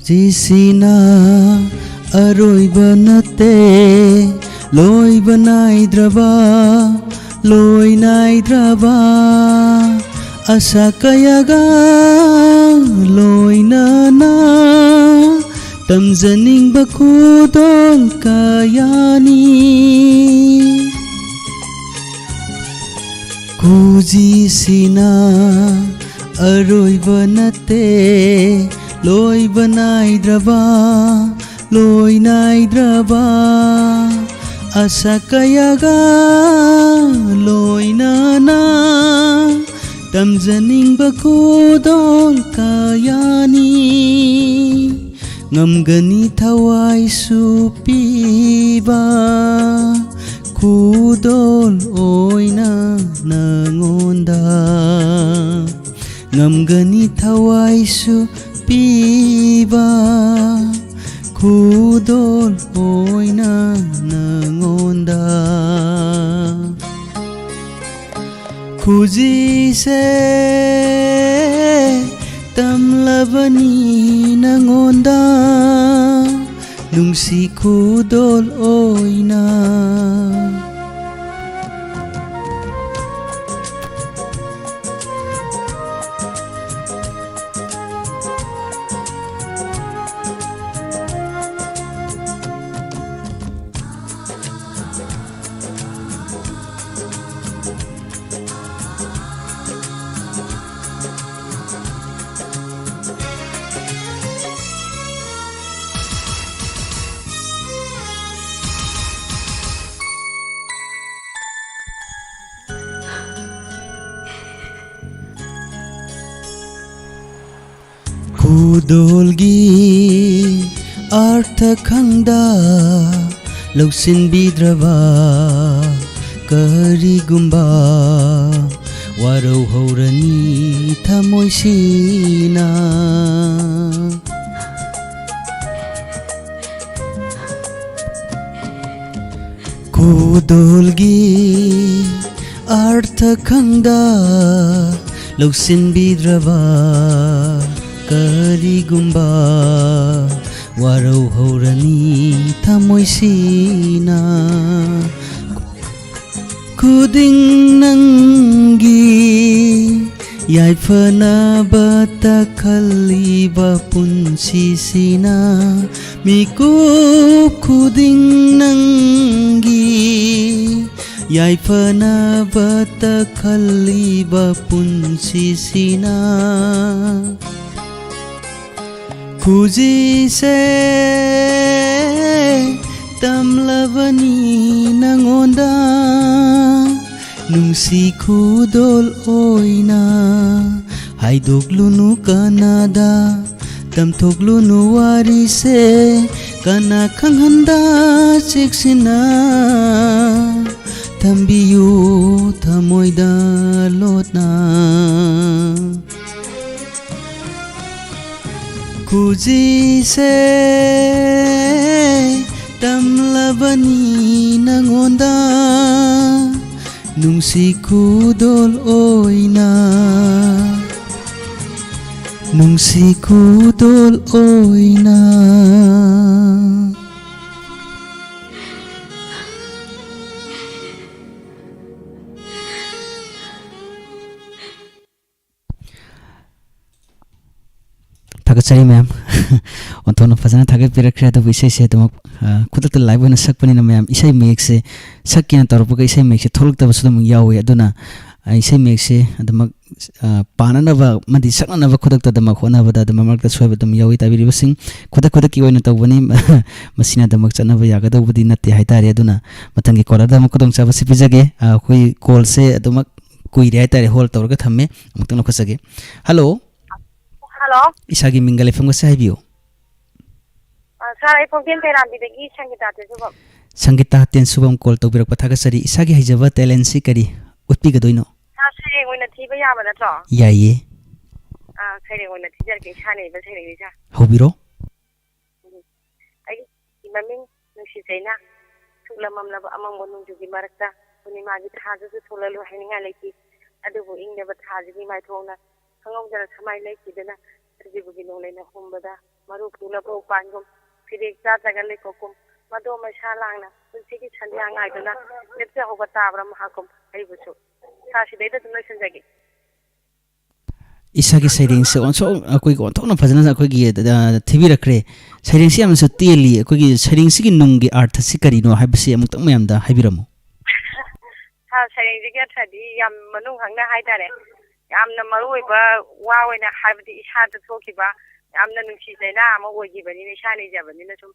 ꯁꯤꯁꯤꯅ ꯑꯔꯣꯏꯕ ꯅꯠꯇꯦ, ꯂꯣꯏꯕ ꯅꯥꯏꯗ꯭ꯔꯕ, ꯂꯣꯏ ꯅꯥꯏꯗ꯭ꯔꯕ ꯑꯁꯥ ꯀꯌꯥꯒ ꯂꯣꯏꯅꯅ ꯇꯝꯖꯅꯤꯡꯕ ꯈꯨꯗꯣꯜ ꯀꯌꯥꯅꯤ꯫ ꯈꯨꯖꯤꯁꯤꯅ ꯑꯔꯣꯏꯕ ꯅꯠꯇꯦ, ꯂꯣꯏꯕ ꯅꯥꯏꯗ꯭ꯔꯕ, ꯂꯣꯏ ꯅꯥꯏꯗ꯭ꯔꯕ ꯑꯁꯥ ꯀꯌꯥꯒ ꯂꯣꯏꯅꯅ ꯇꯝꯖꯅꯤꯡꯕ ꯈꯨꯗꯣꯜ ꯀꯌꯥꯅꯤ꯫ ꯉꯝꯒꯅꯤ ꯊꯋꯥꯏꯁꯨ ꯄꯤꯕ ꯈꯨꯗꯣꯜ ꯑꯣꯏꯅ ꯅꯉꯣꯟꯗ꯫ ꯉꯝꯒꯅꯤ ꯊꯋꯥꯏꯁꯨ ꯄꯤꯕ, ꯈꯨꯗꯣꯜ ꯑꯣꯏꯅ ꯅꯉꯣꯟꯗ꯫ ꯈꯨꯖꯤꯁꯦ ꯇꯝꯂꯕꯅꯤ ꯅꯉꯣꯟꯗ, ꯅꯨꯡꯁꯤ ꯈꯨꯗꯣꯜ ꯑꯣꯏꯅ꯫ ꯈꯨꯗꯣꯜꯒꯤ ꯑꯔꯊ ꯈꯪꯗ ꯂꯧꯁꯤꯟꯕꯤꯗ꯭ꯔꯕ ꯀꯔꯤꯒꯨꯝꯕ ꯋꯥꯔꯧꯍꯧꯔꯅꯤ ꯊꯃꯣꯏꯁꯤꯅ꯫ ꯈꯨꯗꯣꯜꯒꯤ ꯑꯔꯊ ꯈꯪꯗ ꯂꯧꯁꯤꯟꯕꯤꯗ꯭ꯔꯕ ꯀꯔꯤꯒꯨꯝꯕ ꯋꯥꯔꯧꯍꯧꯔꯅꯤ ꯊꯃꯣꯏꯁꯤꯅ꯫ ꯈꯨꯗꯤꯡ ꯅꯪꯒꯤ ꯌꯥꯏꯐꯅꯕꯇ ꯈꯜꯂꯤꯕ ꯄꯨꯟꯁꯤꯁꯤꯅ, ꯃꯤꯀꯨꯞ ꯈꯨꯗꯤꯡ ꯅꯪꯒꯤ ꯌꯥꯏꯐꯅꯕꯇ ꯈꯜꯂꯤꯕ ꯄꯨꯟꯁꯤꯁꯤꯅ꯫ ꯈꯨꯖꯤꯁꯦ ꯇꯝꯂꯕꯅꯤ ꯅꯉꯣꯟꯗ, ꯅꯨꯡꯁꯤ ꯈꯨꯗꯣꯜ ꯑꯣꯏꯅ꯫ ꯍꯥꯏꯗꯣꯛꯂꯨꯅꯨ ꯀꯅꯥꯗ, ꯇꯝꯊꯣꯛꯂꯨꯅꯨ ꯋꯥꯔꯤꯁꯦ ꯀꯅꯥ ꯈꯪꯍꯟꯗ, ꯆꯦꯛꯁꯤꯟꯅ ꯊꯝꯕꯤꯌꯨ ꯊꯃꯣꯏꯗ ꯂꯣꯠꯅ꯫ ꯍꯧꯖꯤꯛꯁꯦ ꯇꯝꯂꯕꯅꯤ ꯅꯉꯣꯟꯗ ꯅꯨꯡꯁꯤ ꯈꯨꯗꯣꯜ ꯑꯣꯏꯅ, ꯅꯨꯡꯁꯤ ꯈꯨꯗꯣꯜ ꯑꯣꯏꯅ꯫ ꯊꯥꯒꯠꯆꯔꯤ ꯃꯌꯥꯝ꯫ ꯑꯣꯟꯊꯣꯛꯅ ꯐꯖꯅ ꯊꯥꯒꯠꯄꯤꯔꯛꯈ꯭ꯔꯦ꯫ ꯑꯗꯨꯕꯨ ꯏꯁꯩꯁꯦ ꯑꯗꯨꯃꯛ, ꯑ, ꯈꯨꯗꯛꯇ live ꯑꯣꯏꯅ ꯁꯛꯄꯅꯤꯅ ꯃꯌꯥꯝ ꯏꯁꯩ ꯃꯌꯦꯛꯁꯦ ꯁꯛꯀꯦꯅ ꯇꯧꯔꯛꯄꯒ ꯏꯁꯩ ꯃꯌꯦꯛꯁꯦ ꯊꯣꯛꯂꯛꯇꯕꯁꯨ ꯑꯗꯨꯝ ꯌꯥꯎꯋꯤ꯫ ꯑꯗꯨꯅ, ꯑ, ꯏꯁꯩ ꯃꯌꯦꯛꯁꯦ ꯑꯗꯨꯃꯛ, ꯑ, ꯄꯥꯅꯅꯕ ꯑꯃꯗꯤ ꯁꯛꯅꯅꯕ ꯈꯨꯗꯛꯇ ꯑꯗꯨꯃꯛ ꯍꯣꯠꯅꯕꯗ ꯑꯗꯨꯝ ꯃꯔꯛ ꯃꯔꯛꯇ ꯁꯣꯏꯕ ꯑꯗꯨꯝ ꯌꯥꯎꯋꯤ꯫ ꯇꯥꯕꯤꯔꯤꯕꯁꯤꯡ, ꯈꯨꯗꯛ ꯈꯨꯗꯛꯀꯤ ꯑꯣꯏꯅ ꯇꯧꯕꯅꯤ꯫ ꯃꯁꯤꯅ ꯑꯗꯨꯃꯛ ꯆꯠꯅꯕ ꯌꯥꯒꯗꯧꯕꯗꯤ ꯅꯠꯇꯦ ꯍꯥꯏꯇꯥꯔꯦ꯫ ꯑꯗꯨꯅ ꯃꯊꯪꯒꯤ caller ꯗ ꯑꯃꯨꯛ ꯈꯨꯗꯣꯡꯆꯥꯕꯁꯤ ꯄꯤꯖꯒꯦ꯫ ꯑ, ꯑꯩꯈꯣꯏ call ꯁꯦ ꯑꯗꯨꯃꯛ ꯀꯨꯏꯔꯦ ꯍꯥꯏꯇꯥꯔꯦ, hold ꯇꯧꯔꯒ ꯊꯝꯃꯦ꯫ ꯑꯃꯨꯛꯇꯪ ꯂꯧꯈꯠꯆꯒꯦ꯫ Hello꯫ Hello꯫ ꯏꯁꯥꯒꯤ ꯃꯤꯡꯒ ꯂꯩꯐꯝꯒꯁꯦ ꯍꯥꯏꯕꯤꯌꯨ꯫ ꯑ, sir, ꯑꯩ ꯄꯣꯡꯊꯦꯝ ꯀꯩꯔꯥꯝꯕꯤꯗꯒꯤ ꯁꯪꯒꯤꯇꯥ ꯇꯦꯟꯁꯨꯕꯝ꯫ ꯁꯪꯒꯤꯇꯥ ꯇꯦꯟꯁꯨꯕꯝ call ꯇꯧꯕꯤꯔꯛꯄ ꯊꯥꯒꯠꯆꯔꯤ꯫ ꯏꯁꯥꯒꯤ ꯍꯩꯖꯕ talent ꯁꯤ ꯀꯔꯤ ꯎꯠꯄꯤꯒꯗꯣꯏꯅꯣ? Sir, ꯁꯩꯔꯦꯡ ꯑꯣꯏꯅ ꯊꯤꯕ ꯌꯥꯕ ꯅꯠꯇ꯭ꯔꯣ? ꯌꯥꯏꯌꯦ꯫ ꯑ, ꯁꯩꯔꯦꯡ ꯑꯣꯏꯅ ꯊꯤꯖꯔꯛꯀꯦ, ꯏꯁꯥꯅ ꯏꯕ ꯁꯩꯔꯦꯡꯅꯤ, sir꯫ ꯍꯧꯕꯤꯔꯣ꯫ ꯎꯝ꯫ ꯑꯩꯒꯤ ꯃꯃꯤꯡ ꯅꯨꯡꯁꯤ ꯆꯩꯅꯥ, ꯁꯨꯛꯂꯝꯃꯝꯂꯕ ꯑꯃꯝꯕ ꯅꯣꯡꯖꯨꯒꯤ ꯃꯔꯛꯇ ꯄꯨꯔꯅꯤꯃꯥꯒꯤ ꯊꯥꯗꯁꯨ ꯊꯣꯛꯂꯛꯂꯣꯏ ꯍꯥꯏꯅꯤꯡꯉꯥꯏ ꯂꯩꯇꯦ꯫ ꯑꯗꯨꯕꯨ ꯏꯪꯂꯕ ꯊꯥꯁꯤꯒꯤ ꯃꯥꯏꯊꯣꯡꯅ ꯈꯪꯍꯧꯗꯅ ꯁꯃꯥꯏ ꯂꯩꯈꯤꯗꯨꯅ ꯁꯖꯤꯕꯨꯒꯤ ꯅꯣꯡꯂꯩꯅ ꯍꯨꯝꯕꯗ ꯃꯔꯨ ꯄꯨꯅꯕ ꯎꯄꯥꯟꯒꯨꯝ, ꯐꯤꯔꯦꯛ ꯆꯥꯗ꯭ꯔꯒ ꯂꯩꯀꯣꯛꯀꯨꯝ, ꯃꯗꯣ ꯃꯩꯁꯥ ꯂꯥꯡꯅ ꯄꯨꯟꯁꯤꯒꯤ ꯁꯟꯖꯥ ꯉꯥꯏꯗꯨꯅ ꯂꯦꯞꯆꯍꯧꯕ ꯇꯥꯕ꯭ꯔꯥ ꯃꯍꯥꯛꯀꯨꯝ꯫ ꯑꯩꯕꯨꯁꯨ ꯁꯥꯔ ꯁꯤꯗꯩꯗ ꯑꯗꯨꯝ ꯂꯣꯏꯁꯤꯟꯖꯒꯦ꯫ ꯏꯁꯥꯒꯤ ꯁꯩꯔꯦꯡꯁꯦ ꯑꯣꯟꯊꯣꯛ-, ꯑꯩꯈꯣꯏꯒꯤ ꯑꯣꯟꯊꯣꯛꯅ ꯐꯖꯅ ꯑꯩꯈꯣꯏꯒꯤ, ꯑ, ꯊꯤꯕꯤꯔꯛꯈ꯭ꯔꯦ꯫ ꯁꯩꯔꯦꯡꯁꯤ ꯌꯥꯝꯅꯁꯨ ꯇꯦꯜꯂꯤ꯫ ꯑꯩꯈꯣꯏꯒꯤ ꯁꯩꯔꯦꯡꯁꯤꯒꯤ ꯅꯨꯡꯒꯤ ꯑꯥꯔꯊꯁꯤ ꯀꯔꯤꯅꯣ ꯍꯥꯏꯕꯁꯤ ꯑꯃꯨꯛꯇꯪ ꯃꯌꯥꯝꯗ ꯍꯥꯏꯕꯤꯔꯝꯃꯨ꯫ ꯁꯥꯔ, ꯁꯩꯔꯦꯡꯁꯤꯒꯤ ꯑꯥꯔꯊꯗꯤ ꯌꯥꯝ ꯃꯅꯨꯡ ꯍꯛꯅ ꯍꯥꯏꯇꯥꯔꯦ꯫ ꯌꯥꯝꯅ ꯃꯔꯨ ꯑꯣꯏꯕ ꯋꯥ ꯑꯣꯏꯅ ꯍꯥꯏꯕꯗꯤ ꯏꯁꯥꯗ ꯊꯣꯛꯈꯤꯕ, ꯌꯥꯝꯅ ꯅꯨꯡꯁꯤ ꯆꯩꯅꯥ ꯑꯃ ꯑꯣꯏꯈꯤꯕꯅꯤꯅ, ꯏꯁꯥꯅ ꯏꯖꯕꯅꯤꯅ ꯁꯨꯝ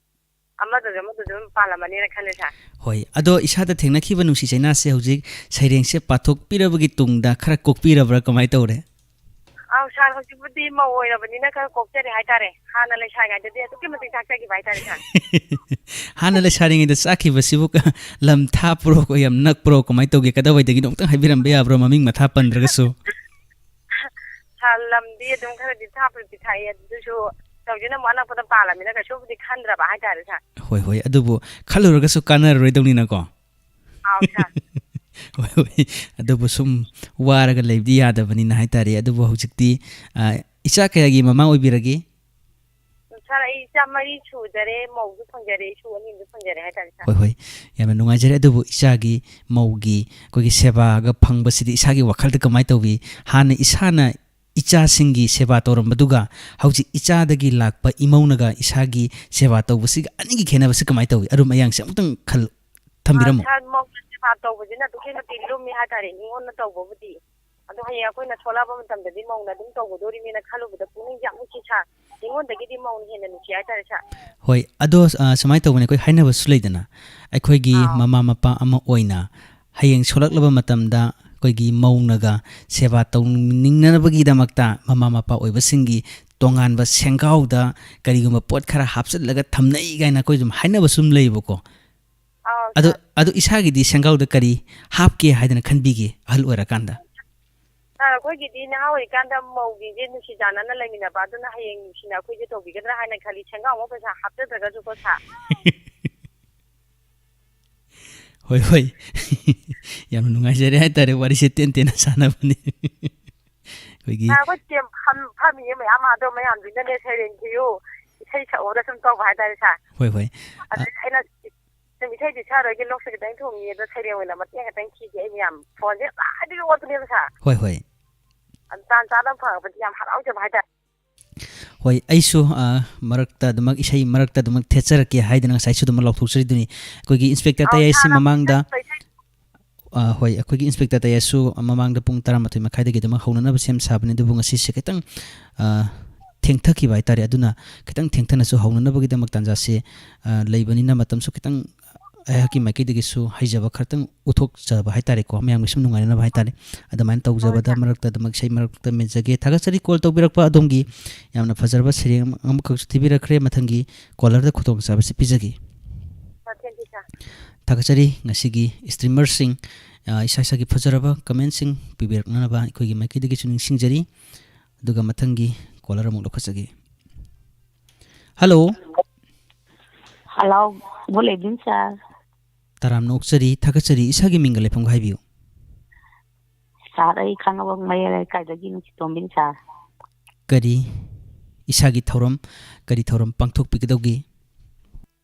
ꯑꯃꯗꯁꯨ ꯑꯃꯗꯁꯨ ꯑꯗꯨꯝ ꯄꯥꯜꯂꯝꯃꯅꯤꯅ ꯈꯜꯂꯦ, ꯁꯥꯔ꯫ ꯍꯣꯏ, ꯑꯗꯣ ꯏꯁꯥꯗ ꯊꯦꯡꯅꯈꯤꯕ ꯅꯨꯡꯁꯤ ꯆꯩꯅꯥꯁꯦ ꯍꯧꯖꯤꯛ ꯁꯩꯔꯦꯡꯁꯦ ꯄꯥꯊꯣꯛꯄꯤꯔꯕꯒꯤ ꯇꯨꯡꯗ ꯈꯔ ꯀꯣꯛꯄꯤꯔꯕ꯭ꯔꯥ, ꯀꯃꯥꯏꯅ ꯇꯧꯔꯦ? ꯑꯧ, ꯁꯥꯔ, ꯍꯧꯖꯤꯛꯄꯨꯗꯤ ꯃꯧ ꯑꯣꯏꯔꯕꯅꯤꯅ ꯈꯔ ꯀꯣꯛꯆꯔꯦ ꯍꯥꯏꯇꯥꯔꯦ꯫ ꯍꯥꯟꯅ ꯂꯩꯁꯥꯔꯤꯉꯩꯗꯗꯤ ꯑꯗꯨꯛꯀꯤ ꯃꯇꯤꯛ ꯆꯥꯛꯆꯈꯤꯕ ꯍꯥꯏꯇꯥꯔꯦ, ꯁꯥꯔ꯫ ꯍꯥꯟꯅ ꯂꯩꯁꯥꯔꯤꯉꯩꯗ ꯆꯥꯛꯈꯤꯕꯁꯤꯕꯨ ꯀ-, ꯂꯝ ꯊꯥꯞꯄ꯭ꯔꯣ, ꯌꯥꯝ ꯅꯛꯄ꯭ꯔꯣ, ꯀꯃꯥꯏꯅ ꯇꯧꯒꯦ? ꯀꯗꯥꯏꯋꯥꯏꯗꯒꯤꯅꯣ? ꯑꯃꯨꯛꯇꯪ ꯍꯥꯏꯕꯤꯔꯝꯕ ꯌꯥꯕ꯭ꯔꯣ, ꯃꯃꯤꯡ ꯃꯊꯥ ꯄꯟꯗ꯭ꯔꯒꯁꯨ? ꯁꯥꯔ, ꯂꯝꯗꯤ ꯑꯗꯨꯝ ꯈꯔꯗꯤ ꯊꯥꯞꯄꯗꯤ ꯊꯥꯏ, ꯑꯗꯨꯁꯨ ꯇꯧꯁꯤꯅ ꯑꯃꯨꯛ ꯑꯅꯛꯄꯗ ꯄꯥꯜꯂꯃꯤꯅ ꯀꯩꯁꯨꯕꯨꯗꯤ ꯈꯟꯗ꯭ꯔꯕ ꯍꯥꯏꯇꯥꯔꯦ ꯁꯥꯔ꯫ ꯍꯣꯏ, ꯍꯣꯏ, ꯑꯗꯨꯕꯨ ꯈꯜꯂꯨꯔꯒꯁꯨ ꯀꯥꯟꯅꯔꯔꯣꯏꯗꯧꯅꯤꯅꯀꯣ꯫ ꯑꯥꯎ ꯁꯥꯔ꯫ ꯍꯣꯏ, ꯍꯣꯏ, ꯑꯗꯨꯕꯨ ꯁꯨꯝ ꯋꯥꯔꯒ ꯂꯩꯕꯗꯤ ꯌꯥꯗꯕꯅꯤꯅ ꯍꯥꯏꯇꯥꯔꯦ꯫ ꯑꯗꯨꯕꯨ ꯍꯧꯖꯤꯛꯇꯤ, ꯑ, ꯏꯆꯥ ꯀꯌꯥꯒꯤ ꯃꯃꯥ ꯑꯣꯏꯕꯤꯔꯒꯦ? ꯁꯥꯔ, ꯑꯩ ꯏꯆꯥ ꯃꯔꯤ ꯁꯨꯗꯔꯦ, ꯃꯧꯁꯨ ꯐꯪꯖꯔꯦ, ꯏꯁꯨ ꯑꯅꯤꯁꯨ ꯐꯪꯖꯔꯦ ꯍꯥꯏꯇꯥꯔꯦ ꯁꯥꯔ꯫ ꯍꯣꯏ, ꯍꯣꯏ, ꯌꯥꯝꯅ ꯅꯨꯡꯉꯥꯏꯖꯔꯦ꯫ ꯑꯗꯨꯕꯨ ꯏꯆꯥꯒꯤ, ꯃꯧꯒꯤ ꯑꯩꯈꯣꯏꯒꯤ ꯁꯦꯕꯥꯒ ꯐꯪꯕꯁꯤꯗꯤ ꯏꯁꯥꯒꯤ ꯋꯥꯈꯜꯗ ꯀꯃꯥꯏꯅ ꯇꯧꯏ? ꯍꯥꯟꯅ ꯏꯁꯥꯅ ꯏꯆꯥꯁꯤꯡꯒꯤ ꯁꯦꯕꯥ ꯇꯧꯔꯝꯕꯗꯨꯒ ꯍꯧꯖꯤꯛ ꯏꯆꯥꯗꯒꯤ ꯂꯥꯛꯄ ꯏꯃꯧꯅꯒ ꯏꯁꯥꯒꯤ ꯁꯦꯕꯥ ꯇꯧꯕꯁꯤꯒ ꯑꯅꯤꯒꯤ ꯈꯦꯠꯅꯕꯁꯤ ꯀꯃꯥꯏꯅ ꯇꯧꯏ? ꯑꯔꯨꯝ ꯑꯌꯥꯡꯁꯦ ꯑꯃꯨꯛꯇꯪ ꯈꯜ-, ꯊꯝꯕꯤꯔꯝꯃꯣ꯫ ꯁꯥꯔ, ꯃꯧꯅ ꯁꯦꯕꯥ ꯇꯧꯕꯁꯤꯅ ꯑꯗꯨꯛꯀꯤ ꯃꯇꯤꯛ ꯂꯨꯝꯃꯤ ꯍꯥꯏꯇꯥꯔꯦ, ꯅꯤꯉꯣꯜꯅ ꯇꯧꯕꯕꯨꯗꯤ꯫ ꯑꯗꯣ ꯍꯌꯦꯡ ꯑꯩꯈꯣꯏꯅ ꯁꯣꯜꯂꯛꯑꯕ ꯃꯇꯝꯗꯗꯤ ꯃꯧꯅ ꯑꯗꯨꯝ ꯇꯧꯒꯗꯣꯔꯤꯅꯤꯅ ꯈꯜꯂꯨꯕꯗ ꯄꯨꯛꯅꯤꯡꯁꯦ ꯌꯥꯝ ꯅꯨꯡꯁꯤ ꯁꯥꯔ꯫ ꯅꯤꯉꯣꯜꯗꯒꯤꯗꯤ ꯃꯧꯅ ꯍꯦꯟꯅ ꯅꯨꯡꯁꯤ ꯍꯥꯏꯇꯥꯔꯦ ꯁꯥꯔ꯫ ꯍꯣꯏ, ꯑꯗꯣ, ꯑ, ꯁꯨꯃꯥꯏꯅ ꯇꯧꯕꯅꯦ, ꯑꯩꯈꯣꯏ ꯍꯥꯏꯅꯕꯁꯨ ꯂꯩꯗꯅ, ꯑꯩꯈꯣꯏꯒꯤ ꯑꯥꯎ꯫ ꯃꯃꯥ ꯃꯄꯥ ꯑꯃ ꯑꯣꯏꯅ ꯍꯌꯦꯡ ꯁꯣꯜꯂꯛꯂꯕ ꯃꯇꯝꯗ ꯑꯩꯈꯣꯏꯒꯤ ꯃꯧꯅꯒ ꯁꯦꯕꯥ ꯇꯧꯅꯤꯡꯅꯅꯕꯒꯤꯗꯃꯛꯇ ꯃꯃꯥ ꯃꯄꯥ ꯑꯣꯏꯕꯁꯤꯡꯒꯤ ꯇꯣꯉꯥꯟꯕ ꯁꯦꯡꯒꯥꯎꯗ ꯀꯔꯤꯒꯨꯝꯕ ꯄꯣꯠ ꯈꯔ ꯍꯥꯞꯆꯤꯜꯂꯒ ꯊꯝꯅꯩ ꯀꯥꯏꯅ ꯑꯩꯈꯣꯏ ꯁꯨꯝ ꯍꯥꯏꯅꯕꯁꯨ ꯑꯗꯨꯝ ꯂꯩꯌꯦꯕꯀꯣ꯫ ꯑꯥꯎ ꯑꯗꯣ, ꯁꯥꯔ꯫ ꯑꯗꯣ ꯏꯁꯥꯒꯤꯗꯤ ꯁꯦꯡꯒꯥꯎꯗ ꯀꯔꯤ ꯍꯥꯞꯀꯦ ꯍꯥꯏꯗꯅ ꯈꯟꯕꯤꯒꯦ ꯑꯍꯜ ꯑꯣꯏꯔꯀꯥꯟꯗ? ꯁꯥꯔ, ꯑꯩꯈꯣꯏꯒꯤꯗꯤ ꯅꯍꯥ ꯑꯣꯏꯔꯤꯀꯥꯟꯗ ꯃꯧꯒꯤꯁꯦ ꯅꯨꯡꯁꯤ ꯆꯥꯟꯅꯅ ꯂꯩꯃꯤꯟꯅꯕ, ꯑꯗꯨꯅ ꯍꯌꯦꯡ ꯅꯨꯡꯁꯤꯅ ꯑꯩꯈꯣꯏꯁꯦ ꯇꯧꯕꯤꯒꯗ꯭ꯔꯥ ꯍꯥꯏꯅ ꯈꯜꯂꯤ, ꯁꯦꯡꯒꯥꯎ ꯑꯃ ꯄꯩꯁꯥ ꯍꯥꯞꯆꯗ꯭ꯔꯒꯁꯨꯀꯣ ꯁꯥꯔ꯫ ꯍꯣꯏ, ꯍꯣꯏ꯫ ꯌꯥꯝꯅ ꯅꯨꯡꯉꯥꯏꯖꯔꯦ ꯍꯥꯏꯇꯥꯔꯦ, ꯋꯥꯔꯤꯁꯦ ꯇꯦꯟ ꯇꯦꯟꯅ ꯁꯥꯟꯅꯕꯅꯤ꯫ ꯑꯩꯈꯣꯏꯒꯤ ꯁꯥꯔ, ꯑꯩꯈꯣꯏ ꯇꯦꯝ ꯐꯝ-, ꯐꯝꯃꯤꯌꯦ ꯃꯌꯥꯝ, ꯑꯗꯣ ꯃꯌꯥꯝꯗꯨꯅꯅꯦ ꯁꯩꯔꯦꯡ ꯊꯤꯌꯨ, ꯏꯁꯩ ꯁꯛꯎꯅ ꯁꯨꯝ ꯇꯧꯕ ꯍꯥꯏꯇꯥꯔꯦ ꯁꯥꯔ꯫ ꯍꯣꯏ, ꯍꯣꯏ꯫ ꯑ, ꯑꯗꯨꯗ ꯑꯩꯅ ꯁꯨꯝ ꯏꯁꯩꯗꯤ ꯁꯛꯑꯔꯣꯏꯒꯦ, ꯂꯣꯛꯁꯦ ꯈꯤꯇꯪ ꯊꯨꯡꯉꯤ, ꯑꯗꯣ ꯁꯩꯔꯦꯡ ꯑꯣꯏꯅ ꯃꯇꯦꯛ ꯈꯤꯇꯪ ꯊꯤꯒꯦ, ꯑꯩ ꯃꯌꯥꯝ ꯐꯣꯟꯁꯦ ꯄꯥꯏꯗꯕꯤ ꯑꯣꯠꯄꯅꯦꯕ ꯁꯥꯔ꯫ ꯍꯣꯏ, ꯍꯣꯏ꯫ ꯑꯗꯨ ꯇꯥꯟ ꯆꯥꯅ ꯐꯪꯉꯛꯄꯗꯤ ꯌꯥꯝ ꯍꯔꯥꯎꯖꯕ ꯍꯥꯏꯇꯥꯔꯦ꯫ ꯍꯣꯏ, ꯑꯩꯁꯨ, ꯑ, ꯃꯔꯛꯇ ꯑꯗꯨꯃꯛ ꯏꯁꯩ ꯃꯔꯛꯇ ꯑꯗꯨꯃꯛ ꯊꯦꯠꯆꯔꯛꯀꯦ ꯍꯥꯏꯗꯅ ꯉꯁꯥꯏꯁꯨ ꯑꯗꯨꯃꯛ ꯂꯥꯎꯊꯣꯛꯆꯔꯤꯗꯨꯅꯤ꯫ ꯑꯩꯈꯣꯏꯒꯤ ꯏꯟꯁꯄꯦꯛꯇꯔ ꯑꯧ, ꯇꯌꯥꯏꯁꯤ ꯁꯥꯔ, ꯃꯃꯥꯡꯗ, ꯏꯁꯩ ꯑ, ꯍꯣꯏ, ꯑꯩꯈꯣꯏꯒꯤ ꯏꯟꯁꯄꯦꯛꯇꯔ ꯇꯌꯥꯏꯁꯨ ꯃꯃꯥꯡꯗ ꯄꯨꯡ ꯇꯔꯥꯃꯥꯊꯣꯏ ꯃꯈꯥꯏꯗꯒꯤ ꯑꯗꯨꯃꯛ ꯍꯧꯅꯅꯕ ꯁꯦꯝ ꯁꯥꯕꯅꯤ, ꯑꯗꯨꯕꯨ ꯉꯁꯤꯁꯦ ꯈꯤꯇꯪ, ꯑ, ꯊꯦꯡꯊꯈꯤꯕ ꯍꯥꯏꯇꯥꯔꯦ꯫ ꯑꯗꯨꯅ ꯈꯤꯇꯪ ꯊꯦꯡꯊꯅꯁꯨ ꯍꯧꯅꯅꯕꯒꯤꯗꯃꯛ ꯇꯥꯟꯖꯥꯁꯦ, ꯑ, ꯂꯩꯕꯅꯤꯅ ꯃꯇꯝꯁꯨ ꯈꯤꯇꯪ ꯑꯩꯍꯥꯛꯀꯤ ꯃꯥꯏꯀꯩꯗꯒꯤꯁꯨ ꯍꯩꯖꯕ ꯈꯔꯇꯪ ꯎꯠꯊꯣꯛꯆꯕ ꯍꯥꯏꯇꯥꯔꯦꯀꯣ, ꯃꯌꯥꯝꯒꯤ ꯁꯨꯝ ꯅꯨꯡꯉꯥꯏꯅꯅꯕ ꯍꯥꯏꯇꯥꯔꯦ꯫ ꯑꯗꯨꯃꯥꯏꯅ ꯇꯧꯖꯕꯗ ꯃꯔꯛꯇ ꯑꯗꯨꯃꯛ ꯏꯁꯩ ꯃꯔꯛꯇ ꯃꯦꯟꯖꯒꯦ꯫ ꯊꯥꯒꯠꯆꯔꯤ call ꯇꯧꯕꯤꯔꯛꯄ ꯑꯗꯣꯝꯒꯤ꯫ ꯌꯥꯝꯅ ꯐꯖꯔꯕ ꯁꯩꯔꯦꯡ ꯑꯃ-, ꯑꯃꯈꯛꯁꯨ ꯊꯤꯕꯤꯔꯛꯈ꯭ꯔꯦ꯫ ꯃꯊꯪꯒꯤ callerꯗ ꯈꯨꯗꯣꯡꯆꯥꯕꯁꯤ ꯄꯤꯖꯒꯦ꯫ Thank you, sir꯫ ꯊꯥꯒꯠꯆꯔꯤ ꯉꯁꯤꯒꯤ streamerꯁꯤꯡ, ꯑ, ꯏꯁꯥ ꯏꯁꯥꯒꯤ ꯐꯖꯔꯕ commentꯁꯤꯡ ꯄꯤꯕꯤꯔꯛꯅꯅꯕ ꯑꯩꯈꯣꯏꯒꯤ ꯃꯥꯏꯀꯩꯗꯒꯤꯁꯨ ꯅꯤꯡꯁꯤꯡꯖꯔꯤ꯫ ꯑꯗꯨꯒ ꯃꯊꯪꯒꯤ caller ꯑꯃꯨꯛ ꯂꯧꯈꯠꯆꯒꯦ꯫ Hello. Hello, good evening, sir꯫ ꯇꯔꯥꯝꯅ ꯑꯣꯛꯆꯔꯤ, ꯊꯥꯒꯠꯆꯔꯤ꯫ ꯏꯁꯥꯒꯤ ꯃꯤꯡꯒ ꯂꯩꯐꯝꯒ ꯍꯥꯏꯕꯤꯌꯨ꯫ Sir, ꯑꯩ ꯈꯥꯡꯉꯕꯣꯛ ꯃꯌꯥꯏ ꯂꯩꯀꯥꯏꯗꯒꯤ ꯅꯨꯡꯁꯤꯇꯣꯝꯕꯤꯅꯤ, sir꯫ ꯀꯔꯤ, ꯏꯁꯥꯒꯤ ꯊꯧꯔꯝ, ꯀꯔꯤ ꯊꯧꯔꯝ ꯄꯥꯡꯊꯣꯛꯄꯤꯒꯗꯧꯒꯦ?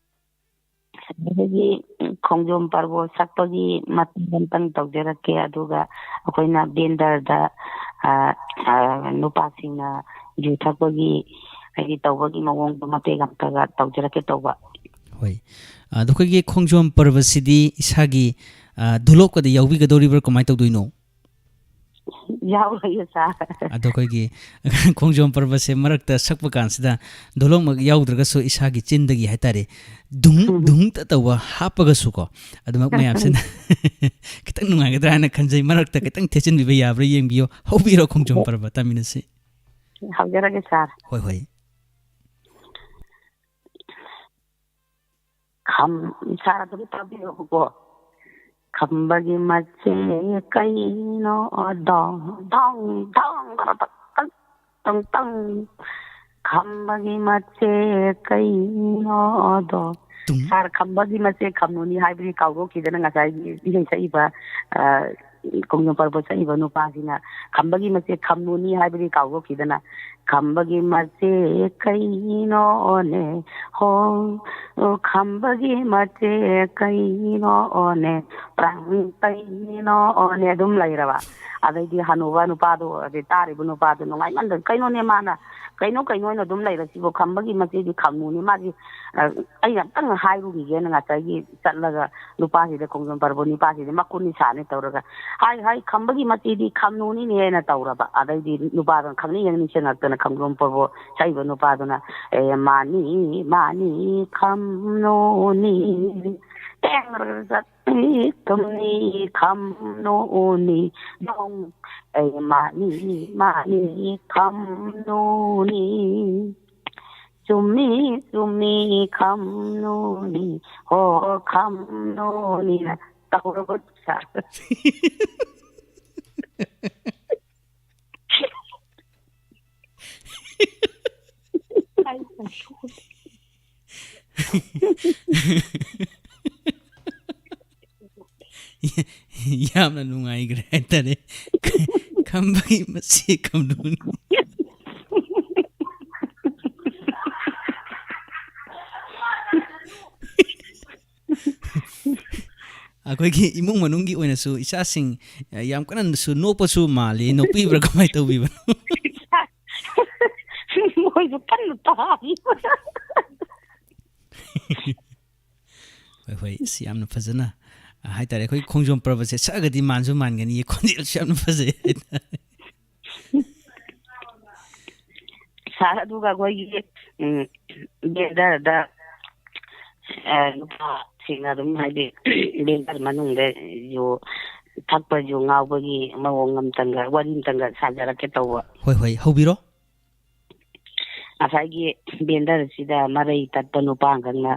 ꯑꯩꯈꯣꯏꯒꯤ ꯈꯣꯡꯖꯣꯝ ꯄꯔꯕ ꯁꯛꯄꯒꯤ ꯃꯇꯦꯡ ꯑꯝꯇꯪ ꯇꯧꯖꯔꯛꯀꯦ, ꯑꯗꯨꯒ ꯑꯩꯈꯣꯏꯅ vendorꯗ, ꯑ, ꯑ, ꯅꯨꯄꯥꯁꯤꯡꯅ ꯌꯨ ꯊꯛꯄꯒꯤ, ꯍꯥꯏꯗꯤ, ꯇꯧꯕꯒꯤ ꯃꯑꯣꯡꯗꯣ ꯃꯇꯦꯛ ꯑꯝꯇꯒ ꯇꯧꯖꯔꯛꯀꯦ ꯇꯧꯕ꯫ ꯍꯣꯏ꯫ ꯑꯗꯣ ꯑꯩꯈꯣꯏꯒꯤ ꯈꯣꯡꯖꯣꯝ ꯄꯔꯕꯁꯤꯗꯤ ꯏꯁꯥꯒꯤ, ꯑ, ꯙꯣꯂꯣꯞꯀꯗꯤ ꯌꯥꯎꯕꯤꯒꯗꯧꯔꯤꯕ꯭ꯔꯥ, ꯀꯃꯥꯏꯅ ꯇꯧꯗꯣꯏꯅꯣ? ꯌꯥꯎꯔꯣꯏꯌꯦ, sir꯫ ꯑꯗꯣ ꯑꯩꯈꯣꯏꯒꯤ ꯈꯣꯡꯖꯣꯝ ꯄꯔꯕꯁꯦ ꯃꯔꯛꯇ ꯁꯛꯄ ꯀꯥꯟꯁꯤꯗ ꯙꯣꯂꯣꯛꯃꯛ ꯌꯥꯎꯗ꯭ꯔꯒꯁꯨ ꯏꯁꯥꯒꯤ ꯆꯤꯟꯗꯒꯤ ꯍꯥꯏꯇꯥꯔꯦ, ꯙꯨꯡ ꯎꯝ꯫ ꯙꯨꯡꯇ ꯇꯧꯕ ꯍꯥꯞꯄꯒꯁꯨꯀꯣ, ꯑꯗꯨꯃꯛ ꯃꯌꯥꯝꯁꯤꯅ ꯈꯤꯇꯪ ꯅꯨꯡꯉꯥꯏꯒꯗ꯭ꯔꯥ ꯍꯥꯏꯅ ꯈꯟꯖꯩ꯫ ꯃꯔꯛꯇ ꯈꯤꯇꯪ ꯊꯦꯠꯆꯤꯟꯕꯤꯕ ꯌꯥꯕ꯭ꯔꯥ ꯌꯦꯡꯕꯤꯌꯣ꯫ ꯍꯧꯕꯤꯔꯣ, ꯈꯣꯡꯖꯣꯝ ꯄꯔꯕ ꯇꯥꯃꯤꯟꯅꯁꯤ꯫ ꯍꯧꯖꯔꯒꯦ, sir꯫ ꯍꯣꯏ, ꯍꯣꯏ꯫ ꯈꯝ-, sir ꯑꯗꯨꯝ ꯇꯥꯕꯤꯔꯛꯎꯀꯣ꯫ ꯈꯝꯕꯒꯤ ꯃꯆꯦ ꯀꯩꯅꯣ? ꯗꯣꯡ, ꯗꯣꯡ, ꯗꯣꯡ, ꯇꯪ, ꯇꯪ, ꯇꯪ꯫ ꯈꯝꯕꯒꯤ ꯃꯆꯦ ꯀꯩꯅꯣꯗꯣ? ꯇꯨꯡ꯫ Sir, ꯈꯝꯕꯒꯤ ꯃꯆꯦ ꯈꯝꯅꯨꯅꯤ ꯍꯥꯏꯕꯗꯤ ꯀꯥꯎꯊꯣꯛꯈꯤꯗꯅ ꯉꯁꯥꯏꯒꯤ ꯏꯁꯩ ꯁꯛꯏꯕ, ꯑ, ꯈꯣꯡꯖꯣꯝ ꯄꯔꯕ ꯁꯛꯏꯕ ꯅꯨꯄꯥꯁꯤꯅ ꯈꯝꯕꯒꯤ ꯃꯆꯦ ꯈꯝꯅꯨꯅꯤ ꯍꯥꯏꯕꯗꯤ ꯀꯥꯎꯊꯣꯛꯈꯤꯗꯅ, ꯈꯝꯕꯒꯤ ꯃꯆꯦ ꯀꯩꯅꯣꯅꯦ, ꯍꯣ, ꯑꯣ, ꯈꯝꯕꯒꯤ ꯃꯆꯦ ꯀꯩꯅꯣꯅꯦ, ꯄ꯭ꯔꯥꯡ ꯀꯩꯅꯣꯅꯦ ꯑꯗꯨꯝ ꯂꯩꯔꯕ꯫ ꯑꯗꯩꯗꯤ ꯍꯅꯨꯕ ꯅꯨꯄꯥꯗꯣ, ꯑꯗꯩ ꯇꯥꯔꯤꯕ ꯅꯨꯄꯥꯗꯣ ꯅꯨꯡꯉꯥꯏꯃꯟꯗꯅ, "ꯀꯩꯅꯣꯅꯦ ꯃꯥꯅ, ꯀꯩꯅꯣ, ꯀꯩꯅꯣ ꯑꯣꯏꯅ ꯑꯗꯨꯝ ꯂꯩꯔꯁꯤꯕꯣ? ꯈꯝꯕꯒꯤ ꯃꯆꯦꯗꯤ ꯈꯝꯅꯨꯅꯤ, ꯃꯥꯒꯤ, ꯑ, ꯑꯩ ꯑꯝꯇꯪ ꯍꯥꯏꯔꯨꯈꯤꯒꯦꯅ" ꯉꯁꯥꯏꯒꯤ ꯆꯠꯂꯒ ꯅꯨꯄꯥꯁꯤꯗ, ꯈꯣꯡꯖꯣꯝ ꯄꯔꯕ ꯅꯨꯄꯥꯁꯤꯗ ꯃꯀꯨ ꯅꯤꯁꯥꯅꯦ ꯇꯧꯔꯒ, "ꯍꯥꯏ, ꯍꯥꯏ, ꯈꯝꯕꯒꯤ ꯃꯆꯦꯗꯤ ꯈꯝꯅꯨꯅꯤꯅꯦꯅ" ꯇꯧꯔꯕ꯫ ꯑꯗꯩꯗꯤ ꯅꯨꯄꯥꯗꯨꯅ ꯈꯪꯅꯤꯡ ꯍꯦꯛ ꯅꯤꯡꯁꯤꯡꯉꯛꯇꯅ ꯈꯣꯡꯖꯣꯝ ꯄꯔꯕ ꯁꯛꯏꯕ ꯅꯨꯄꯥꯗꯨꯅ, "ꯑꯦ, ꯃꯥꯅꯤ, ꯃꯥꯅꯤ, ꯈꯝꯅꯨꯅꯤ, ꯇꯦꯡꯔ ꯆꯠ ꯇꯨꯝꯅꯤ ꯈꯝꯅꯨꯅꯤ ꯗꯣꯡ, ꯑꯩ ꯃꯥꯅꯤ, ꯃꯥꯅꯤ ꯈꯝꯅꯨꯅꯤ, ꯆꯨꯝꯃꯤ, ꯆꯨꯝꯃꯤ ꯈꯝꯅꯨꯅꯤ, ꯍꯣ ꯈꯝꯅꯨꯅꯤꯅ" ꯇꯧꯔꯕ, sir? ꯑꯩ ꯀꯩꯁꯨ ꯌꯥꯝꯅ ꯅꯨꯡꯉꯥꯏꯈ꯭ꯔꯦ ꯍꯥꯏꯇꯥꯔꯦ꯫ ꯈꯝꯕꯒꯤ ꯃꯆꯦ ꯀꯝꯗꯧꯅꯤ? ꯑꯩꯈꯣꯏꯒꯤ ꯏꯃꯨꯡ ꯃꯅꯨꯡꯒꯤ ꯑꯣꯏꯅꯁꯨ ꯏꯆꯥꯁꯤꯡ, ꯑ, ꯌꯥꯝ ꯀꯟꯅꯁꯨ ꯅꯣꯛꯄꯁꯨ ꯃꯥꯜꯂꯤ, ꯅꯣꯛꯄꯤꯕ꯭ꯔꯥ, ꯀꯃꯥꯏꯅ ꯇꯧꯕꯤꯕꯅꯣ? ꯃꯣꯏꯁꯨ ꯀꯟꯅ ꯇꯥꯔꯤ꯫ ꯍꯣꯏ, ꯍꯣꯏ, ꯑꯁ, ꯌꯥꯝꯅ ꯐꯖꯅ, ꯑ, ꯍꯥꯏꯇꯥꯔꯦ, ꯑꯩꯈꯣꯏ ꯈꯣꯡꯖꯣꯝ ꯄꯔꯕꯁꯦ ꯁꯛꯑꯒꯗꯤ ꯃꯥꯟꯁꯨ ꯃꯥꯟꯒꯅꯤꯌꯦ, ꯈꯣꯟꯖꯦꯜꯁꯨ ꯌꯥꯝꯅ ꯐꯖꯩ ꯍꯥꯏꯇꯥꯔꯦ꯫ ꯁꯥꯔ, ꯑꯗꯨꯒ ꯑꯩꯈꯣꯏꯒꯤ, ꯎꯝ, ꯕꯦꯟꯗꯔꯗ, ꯑ, ꯅꯨꯄꯥꯁꯤꯡꯅ ꯑꯗꯨꯝ, ꯍꯥꯏꯗꯤ, ꯕꯦꯟꯗꯔ ꯃꯅꯨꯡꯗ ꯌꯨ ꯊꯛꯄ, ꯌꯨ ꯉꯥꯎꯕꯒꯤ ꯃꯑꯣꯡ ꯑꯃꯇꯪꯒ, ꯋꯥꯔꯤ ꯑꯃꯇꯪꯒ ꯁꯥꯖꯔꯛꯀꯦ ꯇꯧꯕ꯫ ꯍꯣꯏ, ꯍꯣꯏ, ꯍꯧꯕꯤꯔꯣ꯫ ꯉꯁꯥꯏꯒꯤ ꯕꯦꯟꯗꯔꯁꯤꯗ ꯃꯔꯩ ꯇꯠꯄ ꯅꯨꯄꯥ ꯑꯃꯈꯛꯅ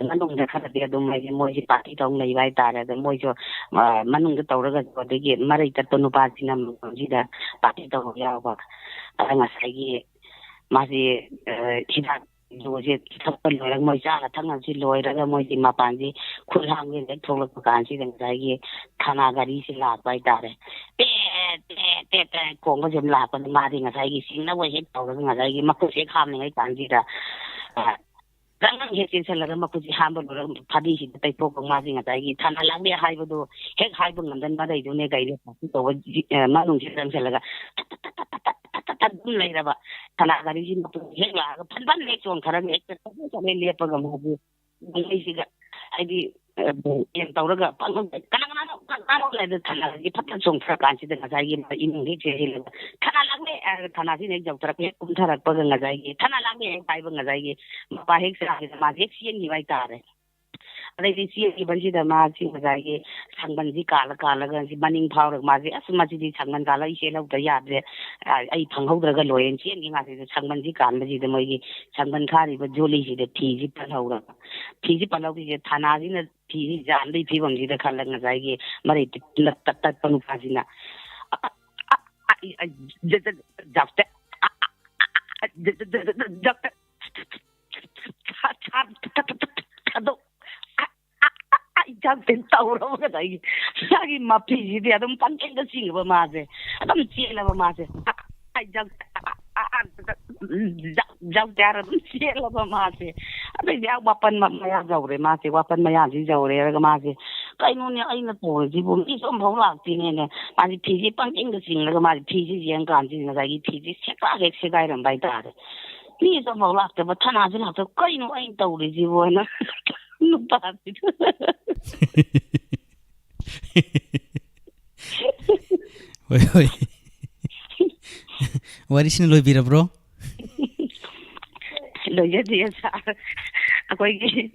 ꯃꯅꯨꯡꯗ ꯈꯔꯗꯤ ꯑꯗꯨꯝ, ꯍꯥꯏꯗꯤ, ꯃꯣꯏꯁꯤ ꯄꯥꯔꯇꯤ ꯇꯧ ꯂꯩꯕ ꯍꯥꯏꯇꯥꯔꯦ꯫ ꯑꯗ ꯃꯣꯏꯁꯨ, ꯑ, ꯃꯅꯨꯡꯗ ꯇꯧꯔꯒꯁꯨ, ꯑꯗꯒꯤ ꯃꯔꯩ ꯇꯠꯄ ꯅꯨꯄꯥꯁꯤꯅ ꯃꯐꯝꯁꯤꯗ ꯄꯥꯔꯇꯤ ꯇꯧꯕ ꯌꯥꯎꯕ꯫ ꯑꯗ ꯉꯁꯥꯏꯒꯤ ꯃꯥꯁꯤ, ꯑ, ꯍꯤꯗꯥꯛ ꯌꯣꯁꯦ ꯊꯛꯄ ꯂꯣꯏꯔꯒ, ꯃꯣꯏ ꯆꯥꯅ ꯊꯛꯅꯕꯁꯤ ꯂꯣꯏꯔꯒ, ꯃꯣꯏꯁꯤ ꯃꯄꯥꯟꯁꯤ ꯈꯨꯠ ꯍꯥꯝꯒꯦꯅ ꯍꯦꯛ ꯊꯣꯛꯂꯛꯄ ꯀꯥꯟꯁꯤꯗ, ꯉꯁꯥꯏꯒꯤ ꯊꯥꯅꯥ ꯒꯥꯔꯤꯁꯤ ꯂꯥꯛꯄ ꯍꯥꯏꯇꯥꯔꯦ꯫ ꯄꯦꯠ, ꯄꯦꯠ, ꯄꯦꯠ, ꯄꯦꯠ ꯈꯣꯡꯕꯁꯦ ꯂꯥꯛꯄꯗ, ꯃꯥꯗꯤ ꯉꯁꯥꯏꯒꯤ ꯆꯤꯡꯅꯕ ꯍꯦꯛ ꯇꯧꯔꯒ, ꯉꯁꯥꯏꯒꯤ ꯃꯈꯨꯠꯁꯦ ꯍꯦꯛ ꯍꯥꯝꯂꯤꯉꯩ ꯀꯥꯟꯁꯤꯗ, ꯑ, ꯒꯪ ꯒꯪ ꯍꯦꯛ ꯆꯦꯟꯁꯤꯜꯂꯒ, ꯃꯈꯨꯠꯁꯤ ꯍꯥꯝꯕ ꯂꯣꯏꯔꯒ ꯐꯗꯤꯁꯤꯗ ꯇꯩꯊꯣꯛꯄ, ꯃꯥꯁꯤ ꯉꯁꯥꯏꯒꯤ ꯊꯥꯅꯥ ꯂꯥꯛꯂꯦ ꯍꯥꯏꯕꯗꯨ ꯍꯦꯛ ꯍꯥꯏꯕ ꯉꯝꯗꯅ, ꯃꯔꯩꯗꯨꯅꯦ ꯀꯩꯅꯦ ꯇꯧꯕ, ꯑ, ꯃꯅꯨꯡꯁꯤꯗ ꯆꯪꯁꯤꯜꯂꯒ ꯇꯠ, ꯇꯠ, ꯇꯠ, ꯇꯠ, ꯇꯠ, ꯇꯠ ꯑꯗꯨꯝ ꯂꯩꯔꯕ꯫ ꯊꯥꯅꯥ ꯒꯥꯔꯤꯁꯤ ꯃꯇꯨꯡ ꯍꯦꯛ ꯂꯥꯛꯑꯒ ꯐꯟ ꯐꯟ ꯍꯦꯛ ꯆꯣꯡꯊꯔꯒ ꯍꯦꯛꯇ ꯆꯠꯂꯦ, ꯆꯠꯂꯦ ꯂꯦꯞꯄꯒ ꯃꯥꯁꯤ ꯃꯩꯁꯤꯗ, ꯍꯥꯏꯗꯤ, ꯑ, ꯑꯦꯝ ꯇꯧꯔꯒ ꯄꯪ-, "ꯀꯅꯥ ꯀꯅꯥꯅꯣ? ꯀꯅꯥ ꯀꯅꯥꯅꯣ?" ꯍꯥꯏꯗ ꯊꯥꯅꯥꯒꯤ ꯐꯠ ꯐꯠ ꯆꯣꯡꯊꯔ ꯀꯥꯟꯁꯤꯗ ꯉꯁꯥꯏꯒꯤ ꯏꯃꯨꯡ ꯍꯦꯛ ꯆꯦꯟꯁꯤꯜꯂꯒ, "ꯊꯥꯅꯥ ꯂꯥꯛꯂꯦ!" ꯍꯥꯏꯔꯒ ꯊꯥꯅꯥꯁꯤꯅ ꯍꯦꯛ ꯌꯧꯊꯔꯛꯄ, ꯍꯦꯛ ꯀꯨꯝꯊꯔꯛꯄꯒ ꯉꯁꯥꯏꯒꯤ, "ꯊꯥꯅꯥ ꯂꯥꯛꯂꯦ!" ꯍꯦꯛ ꯍꯥꯏꯕ ꯉꯁꯥꯏꯒꯤ ꯃꯄꯥ ꯍꯦꯛ ꯆꯥꯈꯤꯗ ꯃꯥꯁꯦ ꯍꯦꯛ ꯆꯦꯟꯈꯤꯕ ꯍꯥꯏꯇꯥꯔꯦ꯫ ꯑꯗꯩꯗꯤ ꯆꯦꯟꯈꯤꯕꯁꯤꯗ ꯃꯥꯁꯤ ꯉꯁꯥꯏꯒꯤ ꯁꯪꯕꯟꯁꯤ ꯀꯥꯜꯂ ꯀꯥꯜꯂꯒ ꯁꯤ ꯃꯅꯤꯡ ꯐꯥꯎꯔꯒ ꯃꯥꯁꯦ, "ꯑꯁ, ꯃꯁꯤꯗꯤ ꯁꯪꯕꯟ ꯀꯥꯜꯂ ꯑꯩ ꯆꯦꯜꯍꯧꯗ ꯌꯥꯗ꯭ꯔꯦ, ꯑ, ꯑꯩ ꯐꯪꯍꯧꯗ꯭ꯔꯒ ꯂꯣꯏꯔꯦꯅ" ꯆꯦꯟꯈꯤ ꯉꯥꯛꯁꯤꯗ ꯁꯪꯕꯟꯁꯤ ꯀꯥꯟꯕꯁꯤꯗ ꯃꯣꯏꯒꯤ ꯁꯪꯕꯟ ꯈꯥꯔꯤꯕ ꯖꯣꯂꯤꯁꯤꯗ ꯐꯤꯁꯤ ꯄꯜꯍꯧꯔꯕ꯫ ꯐꯤꯁꯤ ꯄꯜꯍꯧꯔꯤꯁꯦ ꯊꯥꯅꯥꯁꯤꯅ ꯐꯤꯁꯤ ꯌꯥꯟꯕꯒꯤ ꯐꯤꯕꯝꯁꯤꯗ ꯈꯜꯂꯒ ꯉꯁꯥꯏꯒꯤ ꯃꯔꯩ ꯇꯠ-, ꯇꯠ-, ꯇꯠꯄ ꯅꯨꯄꯥꯁꯤꯅ, "ꯑ, ꯑ, ꯑ, ꯑ, ꯖ-, ꯖ-, ꯖ-, ꯖꯥꯎꯇꯦ, ꯑ, ꯑ, ꯑ, ꯑ, ꯖ-, ꯖ-, ꯖ-, ꯖ-, ꯖꯥꯎꯇꯦ" ꯊꯥ-, ꯊꯥ-, ꯊꯥ-, ꯊꯥ-, ꯊꯥ-, ꯊꯥꯗꯣꯛ-, ꯑ-, ꯑ-, ꯑ-, ꯑ-, ꯏꯆꯥꯎ ꯇꯦꯟ ꯇꯧꯔꯕ ꯉꯁꯥꯏꯒꯤ ꯃꯥꯒꯤ ꯃꯄꯤꯁꯤꯗꯤ ꯑꯗꯨꯝ ꯄꯪꯆꯦꯟꯗ ꯆꯦꯜꯂꯕ ꯃꯥꯁꯦ꯫ ꯑꯗꯨꯝ ꯆꯦꯜꯂꯕ ꯃꯥꯁꯦ꯫ ꯑ-, ꯑ-, ꯏꯆꯥꯎ-, ꯑ-, ꯑ-, ꯑ-, ꯏꯆꯥꯎ-, ꯏꯆꯥꯎ ꯇꯦ ꯍꯥꯏꯔ ꯑꯗꯨꯝ ꯆꯦꯜꯂꯕ ꯃꯥꯁꯦ꯫ ꯑꯗꯩꯗꯤ ꯑꯥ ꯋꯥꯄꯟ ꯃ-, ꯃꯌꯥ ꯌꯧꯔꯦ ꯃꯥꯁꯦ꯫ ꯋꯥꯄꯟ ꯃꯌꯥꯁꯤ ꯌꯧꯔꯦ ꯍꯥꯏꯔꯒ ꯃꯥꯁꯦ, "ꯀꯩꯅꯣꯅꯦ ꯑꯩꯅ ꯇꯧꯔꯤꯁꯤꯕꯨ? ꯃꯤꯁꯨ ꯑꯝꯐꯥꯎ ꯂꯥꯛꯇꯦꯅꯦꯅ"꯫ ꯃꯥꯁꯦ ꯐꯤꯁꯦ ꯄꯪꯆꯤꯡꯗ ꯆꯤꯡꯂꯒ ꯃꯥꯁꯦ ꯐꯤꯁꯦ ꯌꯦꯡꯀꯥꯟꯁꯤꯗ ꯉꯁꯥꯏꯒꯤ ꯐꯤꯁꯦ ꯁꯦꯒꯥꯏ ꯍꯦꯛ ꯁꯦꯒꯥꯏꯔꯝꯕ ꯍꯥꯏꯇꯥꯔꯦ꯫ ꯃꯤꯁꯨ ꯑꯝꯐꯥꯎ ꯂꯥꯛꯇꯕ, ꯊꯅꯥꯁꯨ ꯂꯥꯛꯇꯕ, "ꯀꯩꯅꯣ ꯑꯩꯅ ꯇꯧꯔꯤꯁꯤꯕꯨ?" ꯍꯥꯏꯅ ꯅꯨꯄꯥꯁꯤꯗ꯫ ꯍꯣꯏ, ꯍꯣꯏ꯫ ꯋꯥꯔꯤꯁꯤꯅ ꯂꯣꯏꯕꯤꯔꯕ꯭ꯔꯣ? ꯂꯣꯏꯖꯗ꯭ꯔꯤꯌꯦ ꯁꯥꯔ꯫ ꯑꯩꯈꯣꯏꯒꯤ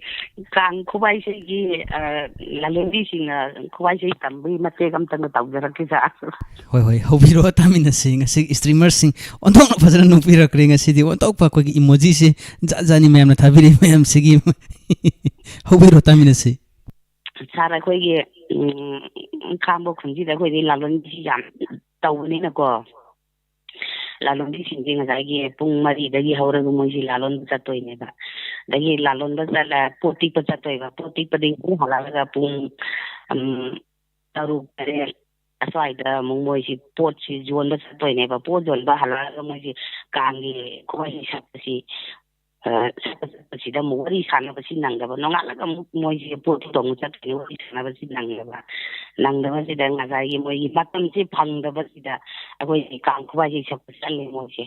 ꯀꯥꯡ ꯈꯨꯕꯥꯏ ꯏꯁꯩꯒꯤ, ꯑ, ꯂꯥꯂꯣꯟꯕꯤꯁꯤꯡꯅ ꯈꯨꯕꯥꯏ ꯏꯁꯩ ꯇꯝꯕꯒꯤ ꯃꯇꯦꯛ ꯑꯝꯇꯪꯒ ꯇꯧꯖꯔꯛꯀꯦ ꯁꯥꯔ꯫ ꯍꯣꯏ, ꯍꯣꯏ, ꯍꯧꯕꯤꯔꯣ, ꯇꯥꯃꯤꯟꯅꯁꯤ꯫ ꯉꯁꯤ streamerꯁꯤꯡ ꯑꯣꯟꯊꯣꯛꯅ ꯐꯖꯅ ꯅꯣꯛꯄꯤꯔꯛꯈ꯭ꯔꯦ꯫ ꯉꯁꯤꯗꯤ ꯑꯣꯟꯊꯣꯛꯄ ꯑꯩꯈꯣꯏꯒꯤ emojiꯁꯦ ꯖꯥꯠ ꯖꯥꯠꯅꯤ ꯃꯌꯥꯝꯅ ꯊꯥꯕꯤꯔꯛꯏ ꯃꯌꯥꯝꯁꯤꯒꯤ꯫ ꯍꯧꯕꯤꯔꯣ, ꯇꯥꯃꯤꯟꯅꯁꯤ꯫ ꯁꯥꯔ, ꯑꯩꯈꯣꯏꯒꯤ, ꯎꯝ, ꯈꯥꯡꯕꯣꯛ ꯈꯨꯟꯁꯤꯗ ꯑꯩꯈꯣꯏꯗꯤ ꯂꯥꯂꯣꯟꯕꯤꯁꯤ ꯌꯥꯝ ꯇꯧꯕꯅꯤꯅꯀꯣ, ꯂꯥꯂꯣꯟꯕꯤꯁꯤꯡꯁꯦ ꯉꯁꯥꯏꯒꯤ ꯄꯨꯡ ꯃꯔꯤꯗꯒꯤ ꯍꯧꯔꯒ ꯃꯣꯏꯁꯤ ꯂꯥꯂꯣꯟꯕ ꯆꯠꯇꯣꯏꯅꯦꯕ꯫ ꯑꯗꯒꯤ ꯂꯥꯂꯣꯟꯕ ꯆꯠꯂ ꯄꯣꯠ ꯇꯤꯛꯄ ꯆꯠꯇꯣꯏꯕ꯫ ꯄꯣꯠ ꯇꯤꯛꯄꯗꯒꯤ ꯑꯃꯨꯛ ꯍꯜꯂꯛꯑꯒ ꯄꯨꯡ, ꯎꯝ, ꯇꯔꯨꯛ, ꯇꯔꯦꯠ ꯑꯁ꯭ꯋꯥꯏꯗ ꯑꯃꯨꯛ ꯃꯣꯏꯁꯤ ꯄꯣꯠꯁꯤ ꯌꯣꯟꯕ ꯆꯠꯇꯣꯏꯅꯦꯕ꯫ ꯄꯣꯠ ꯌꯣꯟꯕ ꯍꯜꯂꯛꯑꯒ ꯃꯣꯏꯁꯤ ꯀꯥꯡꯒꯤ ꯈꯨꯕꯥꯛ ꯏꯁꯩ ꯁꯛꯄꯁꯤ, ꯑ, ꯁꯛꯄ ꯆꯠꯄꯁꯤꯗ ꯑꯃꯨꯛ ꯋꯥꯔꯤ ꯁꯥꯟꯅꯕꯁꯤ ꯅꯪꯗꯕ꯫ ꯅꯣꯡꯉꯥꯜꯂꯒ ꯑꯃꯨꯛ ꯃꯣꯏꯁꯤ ꯄꯣꯠꯇꯨꯗ ꯑꯃꯨꯛ ꯆꯠꯇꯣꯏꯅꯤ, ꯋꯥꯔꯤ ꯁꯥꯟꯅꯕꯁꯤ ꯅꯪꯗꯕ꯫ ꯅꯪꯗꯕꯁꯤꯗ ꯉꯁꯥꯏꯒꯤ ꯃꯣꯏꯒꯤ ꯃꯇꯝꯁꯤ ꯐꯪꯗꯕꯁꯤꯗ ꯑꯩꯈꯣꯏꯒꯤ ꯀꯥꯡ ꯈꯨꯕꯥꯛ ꯏꯁꯩ ꯁꯛꯄ ꯆꯠꯂꯦ ꯃꯣꯏꯁꯦ꯫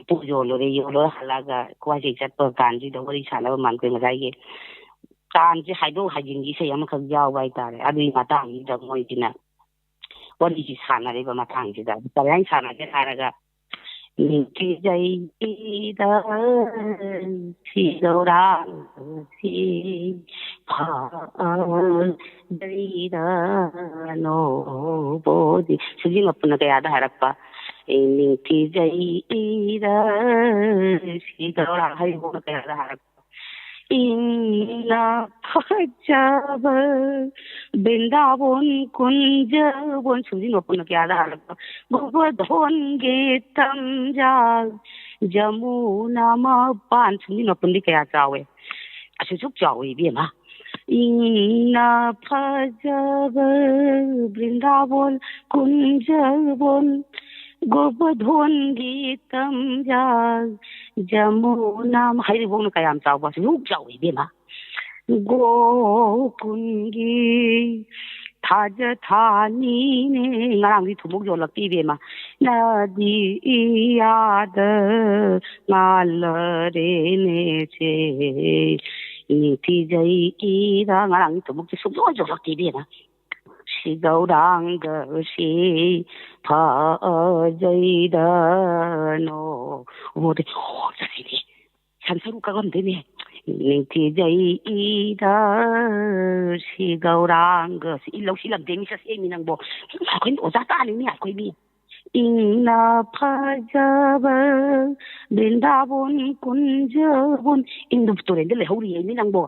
ꯄꯣꯠ ꯌꯣꯜꯂꯨꯔꯦ, ꯌꯣꯜꯂꯨꯔ ꯍꯜꯂꯛꯑꯒ ꯈꯨꯕꯥꯛ ꯏꯁꯩ ꯆꯠꯄ ꯀꯥꯟꯁꯤꯗ ꯋꯥꯔꯤ ꯁꯥꯟꯅꯕ ꯃꯥꯟꯈ꯭ꯔꯦ꯫ ꯉꯁꯥꯏꯒꯤ ꯀꯥꯡꯁꯦ ꯍꯥꯏꯗꯣꯛ ꯍꯥꯏꯖꯤꯟꯒꯤ ꯏꯁꯩ ꯑꯃꯈꯛ ꯌꯥꯎꯕ ꯍꯥꯏꯇꯥꯔꯦ꯫ ꯑꯗꯨꯒꯤ ꯃꯇꯥꯡꯁꯤꯗ ꯃꯣꯏꯁꯤꯅ ꯋꯥꯔꯤꯁꯤ ꯁꯥꯟꯅꯔꯤꯕ ꯃꯇꯥꯡꯁꯤꯗ ꯀꯔꯤ ꯍꯥꯏꯅ ꯁꯥꯟꯅꯒꯦ ꯍꯥꯏꯔꯒ, "ꯅꯤꯡꯊꯤꯖꯩꯗ ꯁꯤꯗꯧꯔꯥꯡꯁꯤ ꯐꯥꯗ꯭ꯔꯤꯗ ꯅꯣꯕꯣꯗꯤ"꯫ ꯁꯨꯖꯤꯡ ꯃꯄꯨꯅ ꯀꯌꯥꯗ ꯍꯥꯏꯔꯛꯄ? "ꯑꯦ, ꯅꯤꯡꯊꯤꯖꯩꯗ ꯁꯤꯗꯧꯔꯥꯡ" ꯍꯩꯕꯣꯡꯅ ꯀꯌꯥꯗ ꯍꯥꯏꯔꯛꯄ? "ꯏꯪꯅ ꯐꯖꯕ ꯕ꯭ꯔꯤꯟꯗꯥꯕꯣꯟ ꯀꯨꯟꯖꯕꯣꯟ, ꯁꯨꯝꯖꯤꯟ ꯃꯄꯨꯟꯅ ꯀꯌꯥꯗ ꯍꯥꯜꯂꯛꯄ? ꯒꯣꯕꯔꯙꯣꯟꯒꯤ ꯇꯝꯖꯥꯜ ꯖꯃꯨꯅꯥ ꯃꯄꯥꯟ, ꯁꯨꯝꯖꯤꯟ ꯃꯄꯨꯟꯗꯤ ꯀꯌꯥ ꯆꯥꯎꯋꯦ? ꯑꯁꯨꯛ ꯆꯥꯎꯋꯦ ꯏꯕꯦꯝꯃ꯫ ꯏꯪꯅ ꯐꯖꯕ ꯕ꯭ꯔꯤꯟꯗꯥꯕꯣꯟ ꯀꯨꯟꯖꯕꯣꯟ, ꯒꯣꯕꯔꯙꯣꯟꯒꯤ ꯇꯝꯖꯥꯜ ꯖꯃꯨꯅꯥ, ꯍꯩꯔꯤꯕꯣꯛꯅ ꯀꯌꯥꯝ ꯆꯥꯎꯕ? ꯑꯁꯨꯛ ꯆꯥꯎꯋꯦ ꯏꯕꯦꯝꯃ꯫ ꯒꯣꯀꯨꯟꯒꯤ ꯊꯥꯖ ꯊꯥꯅꯤꯅꯦ꯫ ꯉꯔꯥꯡꯗꯤ ꯊꯨꯝꯃꯣꯛ ꯌꯣꯜꯂꯛꯇꯦ ꯏꯕꯦꯝꯃ꯫ ꯅꯗꯤ ꯏꯌꯥꯗ ꯉꯥꯜꯂꯔꯦꯅꯦꯁꯦ꯫ ꯅꯤꯡꯊꯤꯖꯩ ꯏꯔꯥ꯫ ꯉꯔꯥꯡꯗꯤ ꯊꯨꯝꯃꯣꯛꯁꯦ ꯁꯨꯡꯌꯣꯜ ꯌꯣꯜꯂꯛꯇꯦ ꯏꯕꯦꯝꯃ꯫ ꯁꯤ ꯒꯧꯔꯥꯡꯒꯁꯤ ꯐꯖꯩꯗꯅꯣ꯫ ꯑꯣ, ꯆꯠꯁꯤꯅꯦ꯫ ꯁꯟ ꯁꯔꯨ ꯀꯛꯂꯝꯗꯣꯏꯅꯦ꯫ ꯅꯤꯡꯊꯤꯖꯩ ꯏꯔ ꯁꯤ ꯒꯧꯔꯥꯡꯒ꯫ ꯁꯤ ꯏ ꯂꯧꯁꯤꯜꯂꯝꯗꯣꯏꯅꯤ, ꯆꯠꯁꯦ ꯃꯤ ꯅꯪꯕꯣ꯫ ꯑꯩꯈꯣꯏ ꯑꯣꯖꯥ ꯇꯥꯅꯤꯅꯦ ꯑꯩꯈꯣꯏ ꯃꯤ꯫ ꯏꯪꯅ ꯐꯖꯕ ꯕ꯭ꯔꯤꯟꯗꯥꯕꯣꯟ ꯀꯨꯟꯖꯕꯣꯟ꯫ ꯏꯪꯗꯨ ꯇꯨꯔꯦꯟꯗ ꯂꯩꯍꯧꯔꯤꯌꯦ ꯃꯤ ꯅꯪꯕꯣ꯫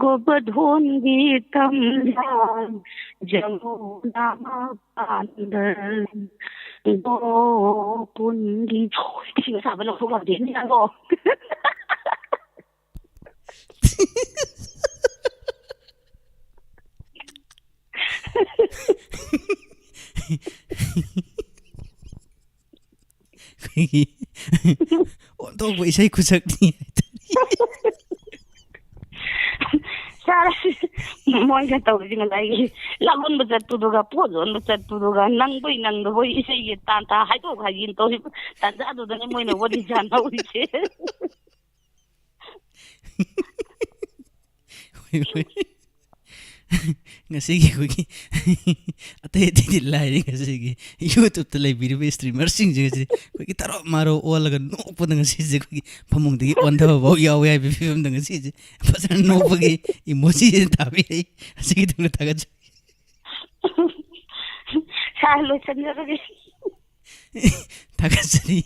ꯒꯣꯕꯔꯙꯣꯟꯒꯤ ꯇꯝꯖꯥꯜ ꯖꯃꯨꯅꯥ ꯃꯄꯥꯟꯗ ꯒꯣꯀꯨꯟꯒꯤ꯫ ꯏꯁꯤꯡ ꯑꯁꯥꯕ ꯂꯧꯊꯣꯛ ꯌꯥꯗꯦ ꯃꯤ ꯅꯪꯕꯣ꯫ ꯑꯩꯈꯣꯏꯒꯤ ꯑꯣꯟꯊꯣꯛꯄ ꯏꯁꯩ ꯈꯨꯁꯛꯅꯤ ꯍꯥꯏꯇꯥꯔꯦ꯫ ꯆꯥꯔꯁꯤ꯫ ꯃꯣꯏꯅ ꯇꯧꯔꯤꯁꯤ ꯉꯁꯥꯏꯒꯤ ꯂꯥꯛꯂꯣꯟꯕ ꯆꯠꯄꯗꯨꯒ ꯄꯣꯠ ꯌꯣꯟꯕ ꯆꯠꯄꯗꯨꯒ ꯅꯪꯕꯣꯏ ꯅꯪꯗꯕꯣꯏ ꯏꯁꯩꯒꯤ ꯇꯥꯟ ꯇꯥ ꯍꯥꯏꯗꯣꯛ ꯍꯥꯏꯖꯤꯟ ꯇꯧꯔꯤꯕ ꯇꯥꯟꯖꯥꯗꯨꯗꯅꯦ ꯃꯣꯏꯅ ꯋꯥꯔꯤ ꯁꯥꯟꯅꯍꯧꯔꯤꯁꯦ꯫ ꯍꯣꯏ, ꯍꯣꯏ꯫ ꯉꯁꯤꯒꯤ ꯑꯩꯈꯣꯏꯒꯤ ꯑꯇꯩ ꯑꯇꯩꯗꯤ ꯂꯥꯏꯔꯤ, ꯉꯁꯤꯒꯤ YouTube-ꯇ ꯂꯩꯕꯤꯔꯤꯕ streamer-ꯁꯤꯡꯁꯦ ꯉꯁꯤ ꯑꯩꯈꯣꯏꯒꯤ ꯇꯔꯣ ꯃꯥꯔꯣ ꯑꯣꯜꯂꯒ ꯅꯣꯛꯄꯗ ꯉꯁꯤꯁꯦ ꯑꯩꯈꯣꯏꯒꯤ ꯐꯃꯨꯡꯗꯒꯤ ꯑꯣꯟꯊꯕ ꯐꯥꯎ ꯌꯥꯎꯋꯦ ꯍꯥꯏꯕ ꯐꯤꯕꯝꯗ ꯉꯁꯤꯁꯦ ꯐꯖꯅ ꯅꯣꯛꯄꯒꯤ emoji-ꯁꯦ ꯊꯥꯕꯤꯔꯛꯏ꯫ ꯑꯁꯤꯒꯤꯗꯃꯛꯇ ꯊꯥꯒꯠꯆꯔꯤ꯫ ꯁꯥꯔ, ꯂꯣꯏꯁꯟꯖꯔꯒꯦ꯫ ꯊꯥꯒꯠꯆꯔꯤ꯫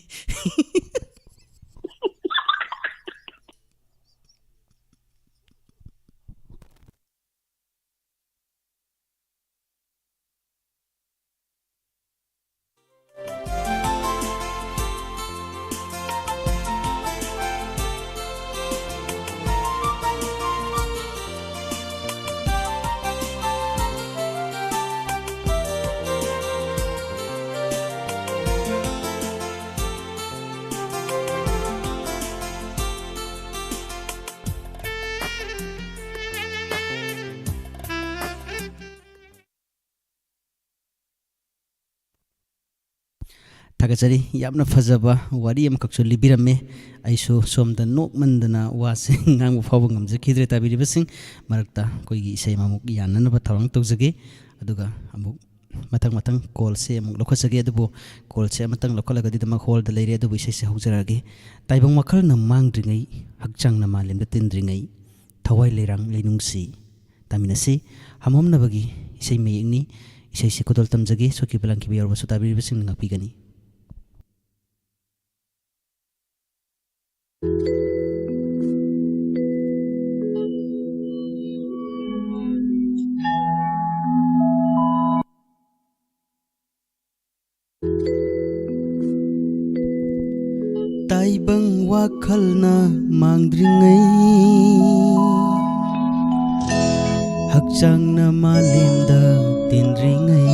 ꯊꯥꯒꯠꯆꯔꯤ꯫ ꯌꯥꯝꯅ ꯐꯖꯕ ꯋꯥꯔꯤ ꯑꯃꯈꯛꯁꯨ ꯂꯤꯕꯤꯔꯝꯃꯦ꯫ ꯑꯩꯁꯨ ꯁꯣꯝꯗ ꯅꯣꯛꯃꯟꯗꯅ ꯋꯥꯁꯦ ꯉꯥꯡꯕ ꯐꯥꯎꯕ ꯉꯝꯖꯈꯤꯗ꯭ꯔꯦ꯫ ꯇꯥꯕꯤꯔꯤꯕꯁꯤꯡ, ꯃꯔꯛꯇ ꯑꯩꯈꯣꯏꯒꯤ ꯏꯁꯩ ꯑꯃꯃꯨꯛ ꯌꯥꯟꯅꯅꯕ ꯊꯧꯔꯥꯡ ꯇꯧꯖꯒꯦ꯫ ꯑꯗꯨꯒ ꯑꯃꯨꯛ ꯃꯊꯪ ꯃꯊꯪ callꯁꯦ ꯑꯃꯨꯛ ꯂꯧꯈꯠꯆꯒꯦ꯫ ꯑꯗꯨꯕꯨ callꯁꯦ ꯑꯃꯇꯪ ꯂꯧꯈꯠꯂꯒꯗꯤ ꯑꯗꯨꯃꯛ ꯍꯣꯜꯗ ꯂꯩꯔꯦ꯫ ꯑꯗꯨꯕꯨ ꯏꯁꯩꯁꯦ ꯍꯧꯖꯔꯛꯑꯒꯦ꯫ ꯇꯥꯏꯕꯪ ꯋꯥꯈꯜꯅ ꯃꯥꯡꯗ꯭ꯔꯤꯉꯩ, ꯍꯛꯆꯥꯡꯅ ꯃꯥꯂꯦꯝꯗ ꯇꯤꯟꯗ꯭ꯔꯤꯉꯩ, ꯊꯋꯥꯏ ꯂꯩꯔꯥꯡ ꯂꯩꯅꯨꯡꯁꯤ꯫ ꯇꯥꯃꯤꯟꯅꯁꯤ꯫ ꯍꯝꯍꯝꯅꯕꯒꯤ ꯏꯁꯩ ꯃꯌꯦꯛꯅꯤ꯫ ꯏꯁꯩꯁꯤ ꯈꯨꯗꯣꯜ ꯇꯝꯖꯒꯦ꯫ ꯁꯣꯛꯈꯤꯕ ꯂꯥꯡꯈꯤꯕ ꯌꯥꯎꯔꯕꯁꯨ ꯇꯥꯕꯤꯔꯤꯕꯁꯤꯡꯅ ꯉꯥꯛꯄꯤꯒꯅꯤ꯫ ꯇꯥꯏꯕꯪ ꯋꯥꯈꯜꯅ ꯃꯥꯡꯗ꯭ꯔꯤꯉꯩ, ꯍꯛꯆꯥꯡꯅ ꯃꯥꯂꯦꯝꯗ ꯇꯤꯟꯗ꯭ꯔꯤꯉꯩ,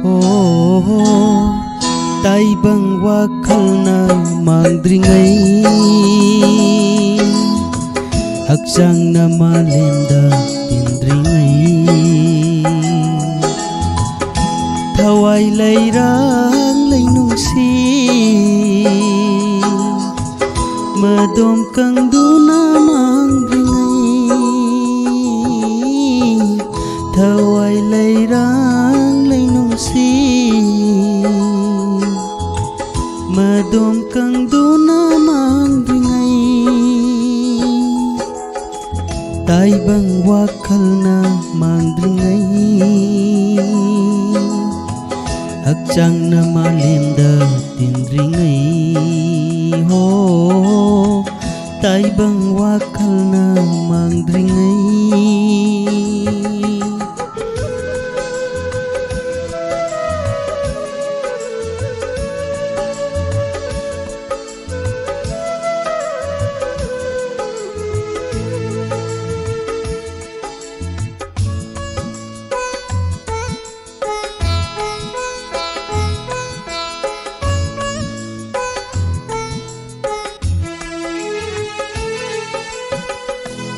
ꯑꯣ, ꯇꯥꯏꯕꯪ ꯋꯥꯈꯜꯅ ꯃꯥꯡꯗ꯭ꯔꯤꯉꯩ, ꯍꯛꯆꯥꯡꯅ ꯃꯥꯂꯦꯝꯗ ꯇꯤꯟꯗ꯭ꯔꯤꯉꯩ, ꯊꯋꯥꯏ ꯂꯩꯔꯥꯡ ꯂꯩꯅꯨꯡꯁꯤ ꯃꯗꯣꯝ ꯀꯪꯗꯨꯅ ꯃꯥꯡꯗ꯭ꯔꯤꯉꯩ, ꯊꯋꯥꯏ ꯂꯩꯔꯥꯡ ꯂꯩꯅꯨꯡꯁꯤ ꯃꯗꯣꯝ ꯀꯪꯗꯨꯅ ꯃꯥꯡꯗ꯭ꯔꯤꯉꯩ, ꯇꯥꯏꯕꯪ ꯋꯥꯈꯜꯅ ꯃꯥꯡꯗ꯭ꯔꯤꯉꯩ, ꯍꯛꯆꯥꯡꯅ ꯃꯥꯂꯦꯝꯗ ꯇꯤꯟꯗ꯭ꯔꯤꯉꯩ, ꯍꯣ, ꯇꯥꯏꯕꯪ ꯋꯥꯈꯜꯅ ꯃꯥꯡꯗ꯭ꯔꯤꯉꯩ꯫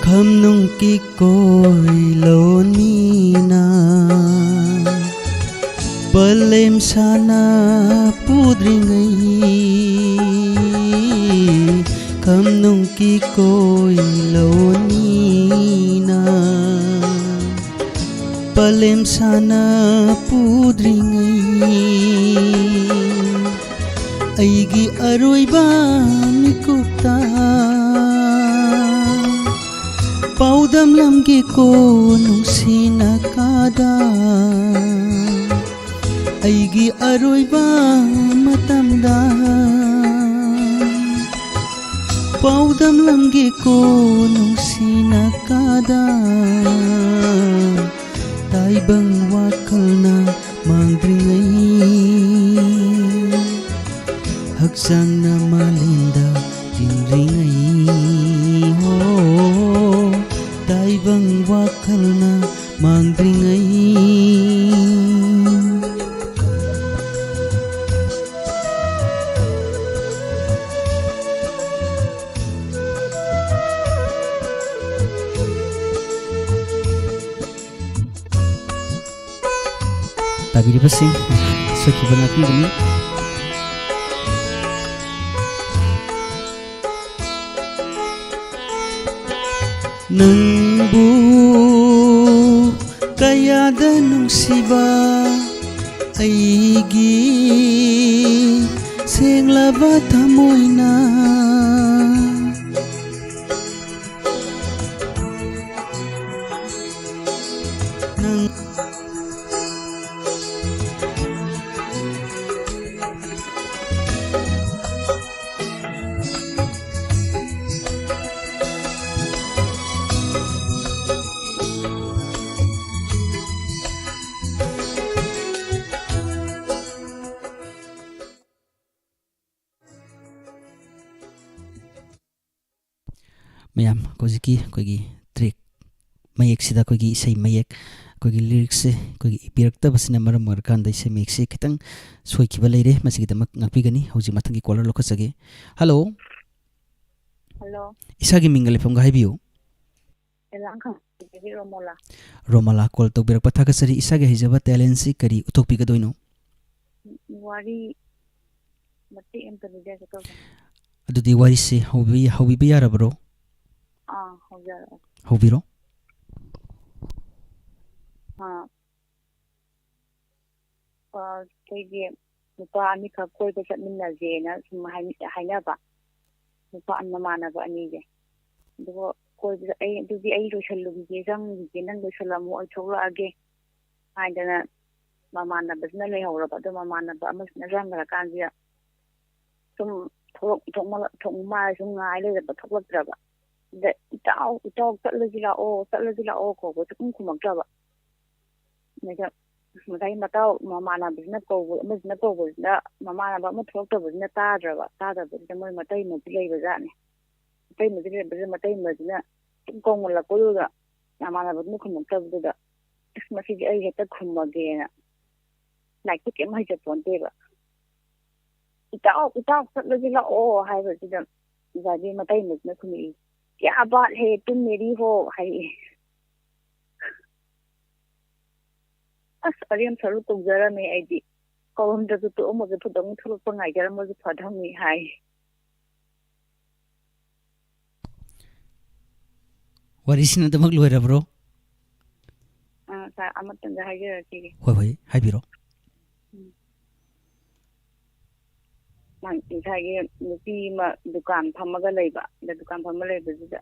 ꯈꯝꯅꯨꯡ ꯀꯤꯀꯣꯏ ꯂꯣꯟꯃꯤꯅ ꯄꯂꯦꯝ ꯁꯥꯟꯅ ꯄꯨꯗ꯭ꯔꯤꯉꯩ ꯈꯝꯅꯨꯡ ꯀꯤꯀꯣꯏ ꯂꯧꯅꯤꯅ꯫ ꯄꯂꯦꯝ ꯁꯥꯟꯅ ꯄꯨꯗ꯭ꯔꯤꯉꯩ ꯑꯩꯒꯤ ꯑꯔꯣꯏꯕ ꯃꯤꯀꯨꯞꯇ ꯄꯥꯎꯗꯝꯂꯝꯒꯦꯀꯣ ꯅꯨꯡꯁꯤꯅ ꯀꯥꯗ꯫ ꯑꯩꯒꯤ ꯑꯔꯣꯏꯕ ꯃꯇꯝꯗ ꯄꯥꯎꯗꯝꯂꯝꯒꯦꯀꯣ ꯅꯨꯡꯁꯤꯅ ꯀꯥꯗ꯫ ꯇꯥꯏꯕꯪ ꯋꯥꯈꯜꯅ ꯃꯥꯡꯗ꯭ꯔꯤꯉꯩ ꯍꯛꯆꯥꯡꯅ ꯃꯥꯂꯦꯝꯗ ꯇꯤꯟꯗ꯭ꯔꯤꯉꯩ ꯍꯣ꯫ ꯇꯥꯏꯕꯪ ꯋꯥꯈꯜꯅ ꯃꯥꯡꯗ꯭ꯔꯤꯉꯩ꯫ ꯇꯥꯕꯤꯔꯤꯕꯁꯤꯡ ꯁꯣꯏꯈꯤꯕ ꯉꯥꯛꯄꯤꯒꯅꯤ꯫ ꯅꯪꯕꯨ ꯀꯌꯥꯗ ꯅꯨꯡꯁꯤꯕ ꯑꯩꯒꯤ ꯁꯦꯡꯂꯕ ꯊꯃꯣꯏꯅ꯫ ꯅꯪ ꯃꯌꯥꯝ, ꯍꯧꯖꯤꯛꯀꯤ ꯑꯩꯈꯣꯏꯒꯤ ꯇ꯭ꯔꯦꯛ ꯃꯌꯦꯛꯁꯤꯗ, ꯑꯩꯈꯣꯏꯒꯤ ꯏꯁꯩ ꯃꯌꯦꯛ, ꯑꯩꯈꯣꯏꯒꯤ ꯂꯤꯔꯤꯛꯁꯁꯦ ꯑꯩꯈꯣꯏꯒꯤ ꯏꯕꯤꯔꯛꯇꯕꯁꯤꯅ ꯃꯔꯝ ꯑꯣꯏꯔꯀꯥꯟꯗ ꯏꯁꯩ ꯃꯌꯦꯛꯁꯦ ꯈꯤꯇꯪ ꯁꯣꯏꯈꯤꯕ ꯂꯩꯔꯦ꯫ ꯃꯁꯤꯒꯤꯗꯃꯛ ꯉꯥꯛꯄꯤꯒꯅꯤ꯫ ꯍꯧꯖꯤꯛ ꯃꯊꯪꯒꯤ ꯀꯣꯂꯔ ꯂꯧꯈꯠꯆꯒꯦ꯫ ꯍꯜꯂꯣ꯫ ꯍꯜꯂꯣ꯫ ꯏꯁꯥꯒꯤ ꯃꯤꯡꯒ ꯂꯩꯐꯝꯒ ꯍꯥꯏꯕꯤꯌꯨ꯫ ꯂꯥꯡꯈꯥꯡꯗꯒꯤ ꯔꯣꯃꯣꯂꯥ꯫ ꯔꯣꯃꯂꯥ, ꯀꯣꯜ ꯇꯧꯕꯤꯔꯛꯄ ꯊꯥꯒꯠꯆꯔꯤ꯫ ꯏꯁꯥꯒꯤ ꯍꯩꯖꯕ ꯇꯦꯂꯦꯟꯁꯤ ꯀꯔꯤ ꯎꯠꯊꯣꯛꯄꯤꯒꯗꯣꯏꯅꯣ? ꯋꯥꯔꯤ ꯃꯇꯦꯛ ꯑꯃꯇ ꯂꯤꯖꯒꯦ ꯇꯧꯕꯅꯤ꯫ ꯑꯗꯨꯗꯤ ꯋꯥꯔꯤꯁꯤ ꯍꯧꯕꯤ-, ꯍꯧꯕꯤꯕ ꯌꯥꯔꯕ꯭ꯔꯣ? ꯑꯥ, ꯍꯧꯖꯔꯛꯑꯣ꯫ ꯍꯧꯕꯤꯔꯣ꯫ ꯑꯥ, ꯑꯩꯈꯣꯏꯒꯤ ꯅꯨꯄꯥ ꯑꯅꯤꯈꯛ ꯀꯣꯏꯕ ꯆꯠꯃꯤꯟꯅꯁꯦꯅ ꯁꯨꯝ ꯍꯥꯏ-, ꯍꯥꯏꯅꯕ꯫ ꯅꯨꯄꯥ ꯃꯃꯥꯟꯅꯕ ꯑꯅꯤꯁꯦ꯫ ꯑꯗꯨꯒ ꯀꯣꯏꯕ, ꯑꯩ, "ꯑꯗꯨꯗꯤ ꯑꯩ ꯂꯣꯏꯁꯜꯂꯨꯈꯤꯒꯦ, ꯆꯪꯈꯤꯒꯦ, ꯅꯪ ꯂꯣꯏꯁꯜꯂꯝꯃꯣ, ꯑꯩ ꯊꯣꯛꯂꯛꯑꯒꯦ" ꯍꯥꯏꯗꯅ ꯃꯃꯥꯟꯅꯕꯁꯤꯅ ꯂꯩꯍꯧꯔꯕ꯫ ꯑꯗꯣ ꯃꯃꯥꯟꯅꯕ ꯑꯃꯁꯤꯅ ꯆꯪꯈ꯭ꯔꯀꯥꯟꯁꯤꯗ ꯁꯨꯝ ꯊꯣꯛꯂꯛ-, ꯊꯣꯛꯃ-, ꯊꯣꯛ-, ꯃꯥ ꯁꯨꯝ ꯉꯥꯏ ꯂꯩꯔꯕ, ꯊꯣꯛꯂꯛꯇ꯭ꯔꯕ꯫ ꯑꯗ, "ꯏꯇꯥꯎ, ꯏꯇꯥꯎ, ꯆꯠꯂꯁꯤ ꯂꯥꯛꯑꯣ, ꯆꯠꯂꯁꯤ ꯂꯥꯛꯑꯣ" ꯀꯧꯕ ꯁꯨꯡꯈꯨꯝ ꯈꯨꯝꯃꯛꯇ꯭ꯔꯕ꯫ ꯑꯗ ꯉꯁꯥꯏ ꯃꯇꯥꯎ ꯃꯃꯥꯟꯅꯕꯁꯤꯅ ꯀꯧꯕ, ꯑꯃꯁꯤꯅ ꯀꯧꯕꯁꯤꯅ ꯃꯃꯥꯟꯅꯕ ꯑꯃ ꯊꯣꯛꯂꯛꯇꯕꯁꯤꯅ ꯇꯥꯗ꯭ꯔꯕ, ꯇꯥꯗꯕꯁꯤꯗ ꯃꯣꯏ ꯃꯇꯩꯃꯗꯤ ꯂꯩꯕꯖꯥꯠꯅꯤ꯫ ꯃꯇꯩꯃꯗꯤ ꯂꯩꯕꯁꯤꯗ ꯃꯇꯩꯃꯁꯤꯅ ꯁꯨꯝ ꯀꯧꯃꯜꯂꯛꯄꯗꯨꯗ ꯃꯃꯥꯟꯅꯕꯗꯨꯅ ꯈꯨꯝꯃꯛꯇꯕꯗꯨꯗ, "ꯑꯁ, ꯃꯁꯤꯗꯤ ꯑꯩ ꯍꯦꯛꯇ ꯈꯨꯝꯃꯒꯦꯅ", ꯂꯥꯏꯔꯤꯛꯇꯤ ꯀꯩꯝ ꯍꯩꯖꯄꯣꯟꯇꯦꯕ꯫ "ꯏꯇꯥꯎ, ꯏꯇꯥꯎ, ꯆꯠꯂꯁꯤ ꯂꯥꯛꯑꯣ" ꯍꯥꯏꯕꯁꯤꯗ ꯉꯁꯥꯏꯒꯤ ꯃꯇꯩꯃꯁꯤꯅ ꯈꯨꯝꯃꯛꯏ, "ꯀꯌꯥ ꯕꯥꯠ ꯍꯦ, ꯇꯨꯝ ꯃꯦꯔꯤ ꯍꯣ" ꯍꯥꯏꯔꯛꯑꯦ꯫ ꯑꯁ, ꯑꯔꯦꯝ ꯁꯔꯨ ꯇꯧꯖꯔꯝꯃꯦ ꯑꯩꯗꯤ꯫ ꯀꯧꯔꯝꯗ꯭ꯔꯁꯨ ꯇꯣꯛꯑꯝꯃꯒꯦ, ꯐꯨꯗꯧꯅ ꯊꯣꯛꯂꯛꯄ ꯉꯥꯏꯖꯔꯝꯃꯁꯨ ꯐꯗꯧꯅꯤ ꯍꯥꯏ꯫ ꯋꯥꯔꯤꯁꯤꯅ ꯑꯗꯨꯃꯛ ꯂꯣꯏꯔꯕ꯭ꯔꯣ? ꯑꯥ, ꯁꯥꯔ, ꯑꯃꯇꯪꯒ ꯍꯥꯏꯖꯔꯛꯈꯤꯒꯦ꯫ ꯍꯣꯏ, ꯍꯣꯏ, ꯍꯥꯏꯕꯤꯔꯣ꯫ ꯎꯝ꯫ ꯃꯥ-, ꯉꯁꯥꯏꯒꯤ ꯅꯨꯄꯤ ꯑꯃ ꯗꯨꯀꯥꯟ ꯐꯝꯃꯒ ꯂꯩꯕ, ꯑꯗ ꯗꯨꯀꯥꯟ ꯐꯝꯃ ꯂꯩꯕꯗꯨꯗ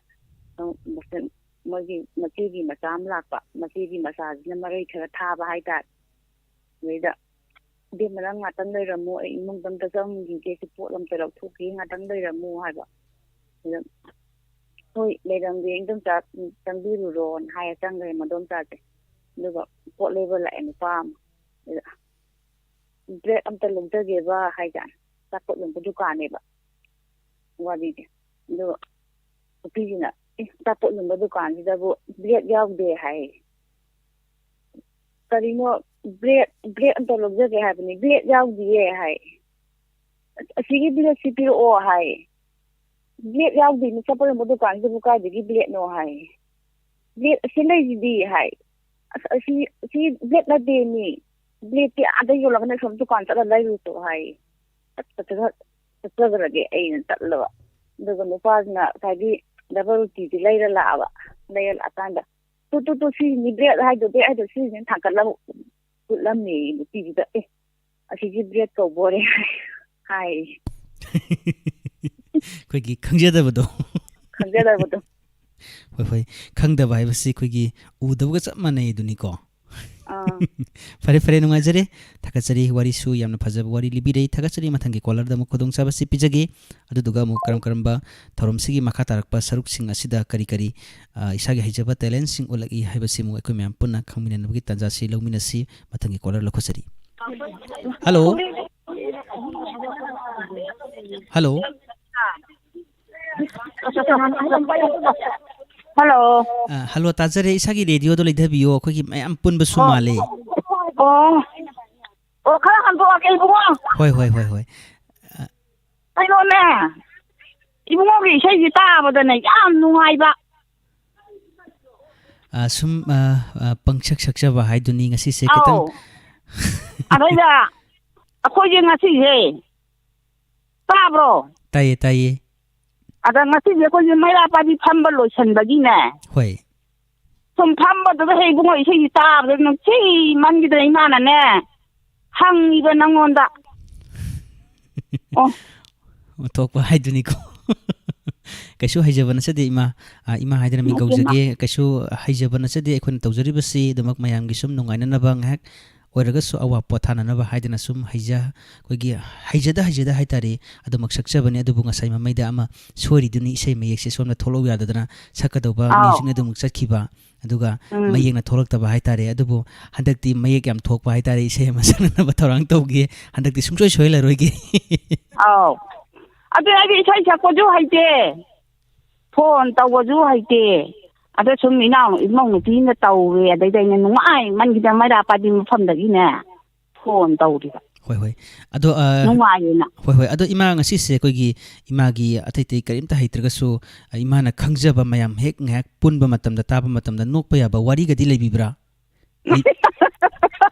ꯑꯃꯨꯛ ꯃꯁꯟ-, ꯃꯣꯏꯒꯤ ꯃꯆꯦꯒꯤ ꯃꯆꯥ ꯑꯃ ꯂꯥꯛꯄ, ꯃꯆꯦꯒꯤ ꯃꯆꯥꯁꯤꯅ ꯃꯔꯩ ꯈꯔ ꯊꯥꯕ ꯍꯥꯏꯇꯥꯔꯦ꯫ ꯑꯗꯩꯗ, "ꯏꯕꯦꯝꯃ, ꯅꯪ ꯉꯥꯛꯇꯪ ꯂꯩꯔꯝꯃꯣ, ꯑꯩ ꯏꯃꯨꯡꯗ ꯑꯝꯇ ꯆꯪꯈꯤꯒꯦ, ꯁꯤ ꯄꯣꯠ ꯑꯝꯇ ꯂꯧꯊꯣꯛꯈꯤꯒꯦ, ꯉꯥꯛꯇꯪ ꯂꯩꯔꯝꯃꯣ" ꯍꯥꯏꯕ꯫ ꯑꯗ, "ꯍꯣꯏ, ꯂꯩꯔꯝꯒꯦ, ꯏꯟꯗꯣꯝꯆꯥ, ꯆꯪꯕꯤꯔꯨꯔꯣꯅ" ꯍꯥꯏꯔ ꯆꯪꯈ꯭ꯔꯦ ꯃꯗꯣꯝꯆꯥꯁꯦ꯫ ꯑꯗꯨꯒ ꯄꯣꯠ ꯂꯩꯕ ꯂꯥꯛꯑꯦ ꯅꯨꯄꯥ ꯑꯃ꯫ ꯑꯗ, "ꯕ꯭ꯔꯦꯗ ꯑꯝꯇ ꯂꯧꯖꯒꯦꯕ" ꯍꯥꯏꯖꯥꯠꯅꯤ꯫ ꯑꯆꯥꯄꯣꯠ ꯌꯣꯟꯕ ꯗꯨꯀꯥꯟꯅꯦꯕ꯫ ꯋꯥꯔꯤꯁꯦ꯫ ꯑꯗꯨꯒ ꯅꯨꯄꯤꯁꯤꯅ, "ꯑꯦ, ꯑꯆꯥꯄꯣꯠ ꯌꯣꯟꯕ ꯗꯨꯀꯥꯟꯁꯤꯗꯕꯨ ꯕ꯭ꯔꯦꯗ ꯌꯥꯎꯗꯦ" ꯍꯥꯏ꯫ "ꯀꯔꯤꯅꯣ, ꯕ꯭ꯔꯦꯗ, ꯕ꯭ꯔꯦꯗ ꯑꯝꯇ ꯂꯧꯖꯒꯦ ꯍꯥꯏꯕꯅꯤ, ꯕ꯭ꯔꯦꯗ ꯌꯥꯎꯗꯤꯌꯦ" ꯍꯥꯏ꯫ "ꯑꯁꯤꯒꯤ ꯕ꯭ꯔꯦꯗꯁꯤ ꯄꯤꯔꯛꯑꯣ" ꯍꯥꯏ꯫ "ꯕ꯭ꯔꯦꯗ ꯌꯥꯎꯗꯦ, ꯑꯆꯥꯄꯣꯠ ꯌꯣꯟꯕ ꯗꯨꯀꯥꯟꯁꯤꯗꯕꯨ ꯀꯥꯏꯗꯒꯤ ꯕ꯭ꯔꯦꯗꯅꯣ" ꯍꯥꯏ꯫ "ꯕ꯭ꯂꯦꯗ ꯑꯁꯤ ꯂꯩꯁꯤꯗꯤ" ꯍꯥꯏ꯫ "ꯑꯁ, ꯑꯁꯤ, ꯁꯤ ꯕ꯭ꯂꯦꯗ ꯅꯠꯇꯦ ꯃꯤ, ꯕ꯭ꯂꯦꯗꯇꯤ ꯑꯥꯗ ꯌꯣꯜꯂꯝꯒꯅꯤ, ꯑꯁꯣꯝ ꯗꯨꯀꯥꯟ ꯆꯠꯂ ꯂꯩꯔꯨꯆꯣ" ꯍꯥꯏ꯫ ꯆꯠ-, ꯆꯠ-, ꯆꯠꯆꯈ꯭ꯔꯒꯦ ꯑꯩꯅ ꯆꯠꯂꯕ꯫ ꯑꯗꯨꯒ ꯅꯨꯄꯥꯁꯤꯅ ꯉꯁꯥꯏꯒꯤ ꯗꯕꯜ ꯔꯣꯇꯤꯗꯤ ꯂꯩꯔ ꯂꯥꯛꯑꯕ꯫ ꯂꯩꯔ ꯂꯥꯛꯑꯀꯥꯟꯗ, "ꯇꯨ, ꯇꯨ, ꯇꯨ, ꯁꯤꯅꯤ ꯕ꯭ꯂꯦꯗ ꯍꯥꯏꯗꯣ, ꯕ꯭ꯂꯦꯗ ꯍꯥꯏꯗꯣ ꯁꯤꯁꯤꯅ ꯊꯥꯡꯒꯠꯂꯒ ꯎꯠꯂꯝꯃꯦ ꯅꯨꯄꯤꯗꯨꯗ꯫ ꯑꯦ, ꯑꯁꯤꯁꯦ ꯕ꯭ꯂꯦꯗ ꯀꯧꯕꯣꯔꯦ" ꯍꯥꯏ꯫ ꯑꯩꯈꯣꯏꯒꯤ ꯈꯪꯖꯗꯕꯗꯣ꯫ ꯈꯪꯖꯗꯕꯗꯣ꯫ ꯍꯣꯏ, ꯍꯣꯏ꯫ ꯈꯪꯗꯕ ꯍꯥꯏꯕꯁꯤ ꯑꯩꯈꯣꯏꯒꯤ ꯎꯗꯕꯒ ꯆꯞ ꯃꯥꯟꯅꯩ ꯑꯗꯨꯅꯤꯀꯣ꯫ ꯑꯥ꯫ ꯐꯔꯦ, ꯐꯔꯦ, ꯅꯨꯡꯉꯥꯏꯖꯔꯦ꯫ ꯊꯥꯒꯠꯆꯔꯤ, ꯋꯥꯔꯤꯁꯨ ꯌꯥꯝꯅ ꯐꯖꯕ ꯋꯥꯔꯤ ꯂꯤꯕꯤꯔꯦ꯫ ꯊꯥꯒꯠꯆꯔꯤ, ꯃꯊꯪꯒꯤ ꯀꯣꯂꯔꯗ ꯑꯃꯨꯛ ꯈꯨꯗꯣꯡꯆꯥꯕꯁꯤ ꯄꯤꯖꯒꯦ꯫ ꯑꯗꯨꯗꯨꯒ ꯑꯃꯨꯛ ꯀꯔꯝ ꯀꯔꯝꯕ ꯊꯧꯔꯝꯁꯤꯒꯤ ꯃꯈꯥ ꯇꯥꯔꯛꯄ ꯁꯔꯨꯛꯁꯤꯡ ꯑꯁꯤꯗ ꯀꯔꯤ ꯀꯔꯤ, ꯑ, ꯏꯁꯥꯒꯤ ꯍꯩꯖꯕ ꯇꯦꯂꯦꯟꯁꯤꯡ ꯎꯠꯂꯛꯏ ꯍꯥꯏꯕꯁꯤ ꯑꯃꯨꯛ ꯑꯩꯈꯣꯏ ꯃꯌꯥꯝ ꯄꯨꯟꯅ ꯈꯪꯃꯤꯟꯅꯅꯕꯒꯤ ꯇꯥꯟꯖꯥꯁꯤ ꯂꯧꯃꯤꯟꯅꯁꯤ꯫ ꯃꯊꯪꯒꯤ ꯀꯣꯂꯔ ꯂꯧꯈꯠꯆꯔꯤ꯫ ꯍꯜꯂꯣ꯫ ꯍꯜꯂꯣ꯫ ꯍꯜꯂꯣ꯫ ꯑ, ꯍꯜꯂꯣ, ꯇꯥꯖꯔꯦ꯫ ꯏꯁꯥꯒꯤ ꯔꯦꯗꯤꯑꯣꯗꯣ ꯂꯩꯊꯕꯤꯌꯣ, ꯑꯩꯈꯣꯏꯒꯤ ꯃꯌꯥꯝ ꯄꯨꯟꯕꯁꯨ ꯑꯣ꯫ ꯃꯥꯜꯂꯦ꯫ ꯑꯣ꯫ ꯑꯣ, ꯈꯔ ꯍꯟꯗꯣꯛꯑꯒꯦ, ꯏꯕꯨꯡꯉꯣ꯫ ꯍꯣꯏ, ꯍꯣꯏ, ꯍꯣꯏ, ꯍꯣꯏ꯫ ꯑ, ꯀꯩꯅꯣꯅꯦ, ꯏꯕꯨꯡꯉꯣꯒꯤ ꯏꯁꯩꯁꯤ ꯇꯥꯕꯗꯅꯦ ꯌꯥꯝ ꯅꯨꯡꯉꯥꯏꯕ꯫ ꯑ, ꯁꯨꯝ, ꯑ, ꯑ, ꯄꯪꯁꯛ ꯁꯛꯆꯕ ꯍꯥꯏꯗꯨꯅꯤ ꯉꯁꯤꯁꯦ ꯈꯤꯇꯪ꯫ ꯑꯧ꯫ ꯑꯗꯩꯗ ꯑꯩꯈꯣꯏꯁꯦ ꯉꯁꯤꯁꯦ, ꯇꯥꯕ꯭ꯔꯣ? ꯇꯥꯏꯌꯦ, ꯇꯥꯏꯌꯦ꯫ ꯑꯗ ꯉꯁꯤꯁꯦ ꯑꯩꯈꯣꯏꯁꯦ ꯃꯩꯔꯥ ꯄꯥꯏꯕꯤ ꯐꯝꯕ ꯂꯣꯏꯁꯟꯕꯒꯤꯅꯦ꯫ ꯍꯣꯏ꯫ ꯁꯨꯝ ꯐꯝꯕꯗꯨꯗ ꯍꯦꯛ ꯏꯕꯨꯡꯉꯣ ꯏꯁꯩꯁꯤ ꯇꯥꯕꯗ ꯅꯨꯡꯁꯤꯃꯟꯈꯤꯗꯅ ꯏꯃꯥꯅꯅꯦ ꯍꯪꯉꯤꯕ ꯅꯪꯉꯣꯟꯗ꯫ ꯑꯣ꯫ ꯑꯣꯟꯊꯣꯛꯄ ꯍꯥꯏꯗꯨꯅꯤꯀꯣ꯫ ꯀꯩꯁꯨ ꯍꯩꯖꯕ ꯅꯠꯆꯗꯦ ꯏꯃꯥ꯫ ꯑ, ꯏꯃꯥ ꯍꯥꯏꯗꯅ ꯏꯃꯥ, ꯏꯃꯥ꯫ ꯃꯤꯡꯒꯧꯖꯒꯦ꯫ ꯀꯩꯁꯨ ꯍꯩꯖꯕ ꯅꯠꯆꯗꯦ꯫ ꯑꯩꯈꯣꯏꯅ ꯇꯧꯖꯔꯤꯕꯁꯤ ꯑꯗꯨꯃꯛ ꯃꯌꯥꯝꯒꯤ ꯁꯨꯝ ꯅꯨꯡꯉꯥꯏꯅꯅꯕ ꯉꯥꯏꯍꯥꯛ ꯑꯣꯏꯔꯒꯁꯨ ꯑꯋꯥ ꯄꯣꯊꯥꯅꯅꯕ ꯍꯥꯏꯗꯅ ꯁꯨꯝ ꯍꯩꯖ-, ꯑꯩꯈꯣꯏꯒꯤ ꯍꯩꯖꯗ ꯍꯩꯖꯗ ꯍꯥꯏꯇꯥꯔꯦ, ꯑꯗꯨꯃꯛ ꯁꯛꯆꯕꯅꯤ꯫ ꯑꯗꯨꯕꯨ ꯉꯁꯥꯏ ꯃꯃꯩꯗ ꯑꯃ ꯁꯣꯏꯔꯤꯗꯨꯅꯤ, ꯏꯁꯩ ꯃꯌꯦꯛꯁꯦ ꯁꯣꯝꯗ ꯊꯣꯛꯂꯛꯎ ꯌꯥꯗꯗꯅ ꯁꯛꯀꯗꯧꯕ ꯑꯥꯎ꯫ ꯃ꯭ꯌꯨꯖꯤꯛꯅ ꯑꯗꯨꯃꯛ ꯆꯠꯈꯤꯕ, ꯑꯗꯨꯒ ꯎꯝ꯫ ꯃꯌꯦꯛꯅ ꯊꯣꯛꯂꯛꯇꯕ ꯍꯥꯏꯇꯥꯔꯦ꯫ ꯑꯗꯨꯕꯨ ꯍꯟꯗꯛꯇꯤ ꯃꯌꯦꯛ ꯌꯥꯝ ꯊꯣꯛꯄ ꯍꯥꯏꯇꯥꯔꯦ, ꯏꯁꯩ ꯑꯃ ꯁꯛꯅꯅꯕ ꯊꯧꯔꯥꯡ ꯇꯧꯒꯦ꯫ ꯍꯟꯗꯛꯇꯤ ꯁꯨꯡꯁꯣꯏ ꯁꯣꯏꯍꯜꯂꯔꯣꯏꯒꯦ꯫ ꯑꯥꯎ꯫ ꯑꯗꯨ ꯑꯩꯗꯤ ꯏꯁꯩ ꯁꯛꯄꯁꯨ ꯍꯩꯇꯦ, ꯐꯣꯟ ꯇꯧꯕꯁꯨ ꯍꯩꯇꯦ꯫ ꯑꯗ ꯁꯨꯝ ꯏꯅꯥꯎ, ꯏꯃꯧ ꯅꯨꯄꯤꯅ ꯇꯧꯔꯦ, ꯑꯗꯩꯗ ꯑꯩꯅ ꯅꯨꯡꯉꯥꯏꯃꯟꯈꯤꯗꯅ ꯃꯩꯔꯥ ꯄꯥꯏꯕꯤ ꯃꯐꯝꯗꯒꯤꯅꯦ ꯐꯣꯟ ꯇꯧꯔꯤꯕ꯫ ꯍꯣꯏ, ꯍꯣꯏ꯫ ꯑꯗꯣ, ꯑ, ꯅꯨꯡꯉꯥꯏꯌꯦꯅ꯫ ꯍꯣꯏ, ꯍꯣꯏ꯫ ꯑꯗꯣ ꯏꯃꯥ, ꯉꯁꯤꯁꯦ ꯑꯩꯈꯣꯏꯒꯤ ꯏꯃꯥꯒꯤ ꯑꯇꯩ ꯑꯇꯩ ꯀꯔꯤꯝꯇ ꯍꯩꯇ꯭ꯔꯒꯁꯨ, ꯑ, ꯏꯃꯥꯅ ꯈꯪꯖꯕ ꯃꯌꯥꯝ ꯍꯦꯛ ꯉꯥꯏꯍꯥꯛ ꯄꯨꯟꯕ ꯃꯇꯝꯗ, ꯇꯥꯕ ꯃꯇꯝꯗ ꯅꯣꯛꯄ ꯌꯥꯕ ꯋꯥꯔꯤꯒꯗꯤ ꯂꯩꯕꯤꯕ꯭ꯔꯥ? ꯂꯩ-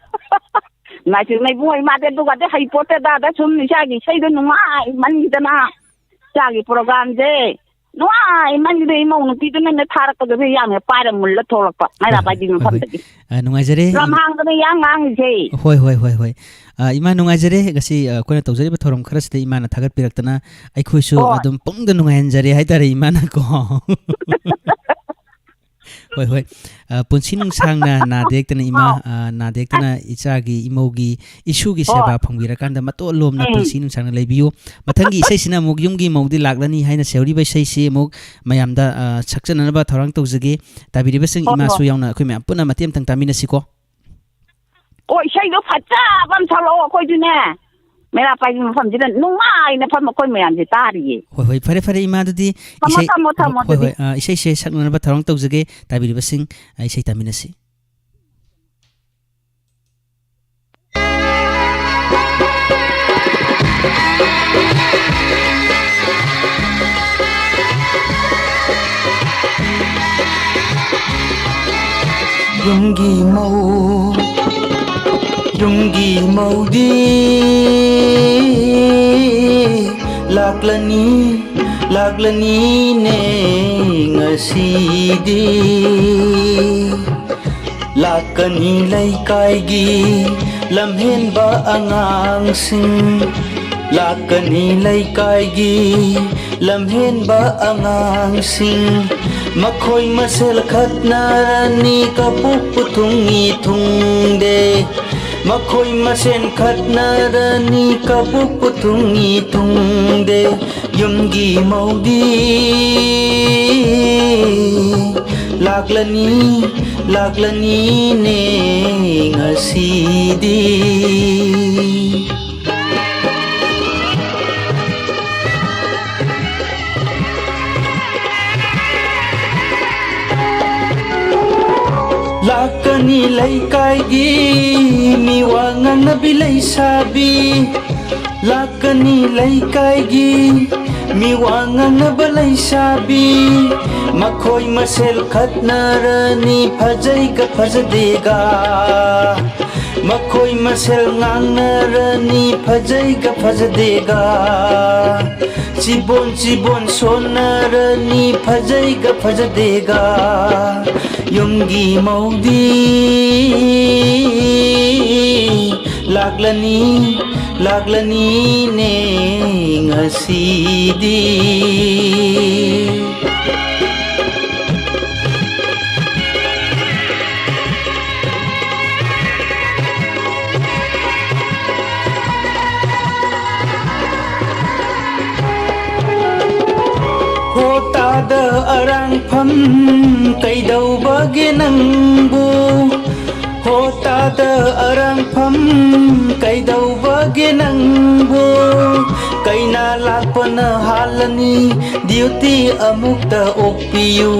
ꯉꯥꯏꯈꯣ, ꯏꯕꯨꯡꯉꯣ, ꯏꯃꯥꯗꯤ ꯑꯗꯨꯒꯗꯤ ꯍꯩꯄꯣꯠꯇꯦꯗ꯫ ꯑꯗ ꯁꯨꯝ ꯏꯆꯥꯒꯤ ꯏꯁꯩꯗꯣ ꯅꯨꯡꯉꯥꯏꯃꯟꯈꯤꯗꯅ ꯏꯆꯥꯒꯤ ꯄ꯭ꯔꯣꯒꯥꯝꯁꯦ ꯅꯨꯡꯉꯥꯏꯃꯟꯈꯤꯗꯅ ꯏꯃꯧ ꯅꯨꯄꯤꯗꯨꯅꯅꯦ ꯊꯥꯔꯛꯄꯗꯨꯗ ꯌꯥꯝꯅ ꯄꯥꯏꯔ ꯃꯨꯜꯂ ꯊꯣꯛꯂꯛꯄ ꯍꯣꯏ, ꯃꯩꯔꯥ ꯍꯣꯏ, ꯄꯥꯏꯕꯤ ꯍꯣꯏ, ꯍꯣꯏ꯫ ꯃꯐꯝꯗꯒꯤ꯫ ꯑ, ꯅꯨꯡꯉꯥꯏꯖꯔꯦ꯫ ꯂꯝꯍꯥꯡꯗꯅ ꯌꯥꯝ ꯉꯥꯡꯉꯤꯁꯦ꯫ ꯍꯣꯏ, ꯍꯣꯏ, ꯍꯣꯏ, ꯍꯣꯏ꯫ ꯑ, ꯏꯃꯥ, ꯅꯨꯡꯉꯥꯏꯖꯔꯦ꯫ ꯉꯁꯤ, ꯑ, ꯑꯩꯈꯣꯏꯅ ꯇꯧꯖꯔꯤꯕ ꯊꯧꯔꯝ ꯈꯔꯁꯤꯗ ꯏꯃꯥꯅ ꯊꯥꯒꯠꯄꯤꯔꯛꯇꯅ ꯑꯩꯈꯣꯏꯁꯨ ꯍꯣꯏ꯫ ꯑꯗꯨꯝ ꯄꯨꯡꯗ ꯅꯨꯡꯉꯥꯏꯍꯟꯖꯔꯦ ꯍꯥꯏꯇꯥꯔꯦ, ꯏꯃꯥꯅꯀꯣ꯫ ꯍꯣꯏ, ꯍꯣꯏ꯫ ꯑ, ꯄꯨꯟꯁꯤ ꯅꯨꯡꯁꯥꯡꯅ ꯅꯥꯗ ꯌꯦꯛꯇꯅ ꯏꯃꯥ, ꯑꯥꯎ꯫ ꯑ, ꯅꯥꯗ ꯌꯦꯛꯇꯅ ꯏꯆꯥꯒꯤ ꯏꯃꯧꯒꯤ ꯏꯁꯨꯒꯤ ꯍꯣꯏ꯫ ꯁꯦꯕꯥ ꯐꯪꯕꯤꯔꯀꯥꯟꯗ ꯃꯇꯣꯟ ꯂꯣꯝꯅ ꯎꯝ꯫ ꯄꯨꯟꯁꯤ ꯅꯨꯡꯁꯥꯡꯅ ꯂꯩꯕꯤꯌꯨ꯫ ꯃꯊꯪꯒꯤ ꯏꯁꯩꯁꯤꯅ ꯑꯃꯨꯛ ꯌꯨꯝꯒꯤ ꯃꯧꯗꯤ ꯂꯥꯛꯂꯅꯤ ꯍꯥꯏꯅ ꯁꯦꯍꯣꯔꯤꯕ ꯏꯁꯩꯁꯤ ꯑꯃꯨꯛ ꯃꯌꯥꯝꯗ, ꯑ, ꯁꯛꯆꯅꯅꯕ ꯊꯧꯔꯥꯡ ꯇꯧꯖꯒꯦ꯫ ꯇꯥꯕꯤꯔꯤꯕꯁꯤꯡ ꯍꯣꯏ, ꯏꯃꯥꯁꯨ ꯍꯣꯏ꯫ ꯌꯥꯎꯅ ꯑꯩꯈꯣꯏ ꯃꯌꯥꯝ ꯄꯨꯟꯅ ꯃꯇꯦꯛ ꯑꯃꯇꯪ ꯇꯥꯃꯤꯟꯅꯁꯤꯀꯣ꯫ ꯑꯣ, ꯏꯁꯩꯗꯣ ꯐꯖꯕ ꯑꯃ ꯁꯛꯂꯛꯑꯣ꯫ ꯑꯩꯈꯣꯏꯁꯨꯅꯦ ꯃꯩꯔꯥ ꯄꯥꯏꯕꯤ ꯃꯐꯝꯁꯤꯗ ꯅꯨꯡꯉꯥꯏꯅ ꯐꯝ ꯑꯩꯈꯣꯏ ꯃꯌꯥꯝꯁꯦ ꯇꯥꯔꯤꯌꯦ꯫ ꯍꯣꯏ, ꯍꯣꯏ, ꯐꯔꯦ, ꯐꯔꯦ, ꯏꯃꯥ, ꯑꯗꯨꯗꯤ ꯊꯝꯃꯣ, ꯏꯁꯩ, ꯊꯝꯃꯣ, ꯊꯝꯃꯣ, ꯍꯣꯏ, ꯑꯗꯨꯗꯤ꯫ ꯍꯣꯏ, ꯑ, ꯏꯁꯩꯁꯦ ꯁꯛꯅꯅꯕ ꯊꯧꯔꯥꯡ ꯇꯧꯖꯒꯦ꯫ ꯇꯥꯕꯤꯔꯤꯕꯁꯤꯡ, ꯑ, ꯏꯁꯩ ꯇꯥꯃꯤꯟꯅꯁꯤ꯫ ꯌꯨꯝꯒꯤ ꯃꯧ, ꯌꯨꯝꯒꯤ ꯃꯧꯗꯤ ꯂꯥꯛꯂꯅꯤ, ꯂꯥꯛꯂꯅꯤꯅꯦ ꯉꯁꯤꯗꯤ꯫ ꯂꯥꯛꯀꯅꯤ ꯂꯩꯀꯥꯏꯒꯤ ꯂꯝꯍꯦꯟꯕ ꯑꯉꯥꯡꯁꯤꯡ, ꯂꯥꯛꯀꯅꯤ ꯂꯩꯀꯥꯏꯒꯤ ꯂꯝꯍꯦꯟꯕ ꯑꯉꯥꯡꯁꯤꯡ꯫ ꯃꯈꯣꯏ ꯃꯁꯦꯜ ꯈꯠꯅꯔꯅꯤ ꯀꯕꯣꯛꯄꯨ ꯊꯨꯡꯏ ꯊꯨꯡꯗꯦ, ꯃꯈꯣꯏ ꯃꯁꯦꯟ ꯈꯠꯅꯔꯅꯤ ꯀꯕꯣꯛꯄꯨ ꯊꯨꯡꯏ ꯊꯨꯡꯗꯦ꯫ ꯌꯨꯝꯒꯤ ꯃꯧꯗꯤ ꯂꯥꯛꯂꯅꯤ, ꯂꯥꯛꯂꯅꯤꯅꯦ ꯉꯁꯤꯗꯤ꯫ ꯂꯥꯛꯀꯅꯤ ꯂꯩꯀꯥꯏꯒꯤ ꯃꯤ ꯋꯥ ꯉꯥꯡꯅꯕꯤ ꯂꯩꯁꯥꯕꯤ, ꯂꯥꯛꯀꯅꯤ ꯂꯩꯀꯥꯏꯒꯤ ꯃꯤ ꯋꯥ ꯉꯥꯡꯅꯕ ꯂꯩꯁꯥꯕꯤ꯫ ꯃꯈꯣꯏ ꯃꯁꯦꯜ ꯈꯠꯅꯔꯅꯤ ꯐꯖꯩꯒ ꯐꯖꯗꯦꯒ, ꯃꯈꯣꯏ ꯃꯁꯦꯜ ꯉꯥꯡꯅꯔꯅꯤ ꯐꯖꯩꯒ ꯐꯖꯗꯦꯒ, ꯆꯤꯕꯣꯟ ꯆꯤꯕꯣꯟ ꯁꯣꯟꯅꯔꯅꯤ ꯐꯖꯩꯒ ꯐꯖꯗꯦꯒ꯫ ꯌꯨꯝꯒꯤ ꯃꯧꯗꯤ ꯂꯥꯛꯂꯅꯤ, ꯂꯥꯛꯂꯅꯤꯅꯦ ꯉꯁꯤꯗꯤ꯫ ꯍꯣ ꯇꯥꯗ ꯑꯔꯥꯡꯐꯝ, ꯀꯩꯗꯧꯕꯒꯦ ꯅꯪꯕꯨ? ꯍꯣ ꯇꯥꯗ ꯑꯔꯥꯡꯐꯝ, ꯀꯩꯗꯧꯕꯒꯦ ꯅꯪꯕꯨ? ꯀꯩꯅꯥ ꯂꯥꯛꯄꯅ ꯍꯥꯜꯂꯅꯤ, ꯗ꯭ꯌꯨꯇꯤ ꯑꯃꯨꯛꯇ ꯑꯣꯛꯄꯤꯌꯨ꯫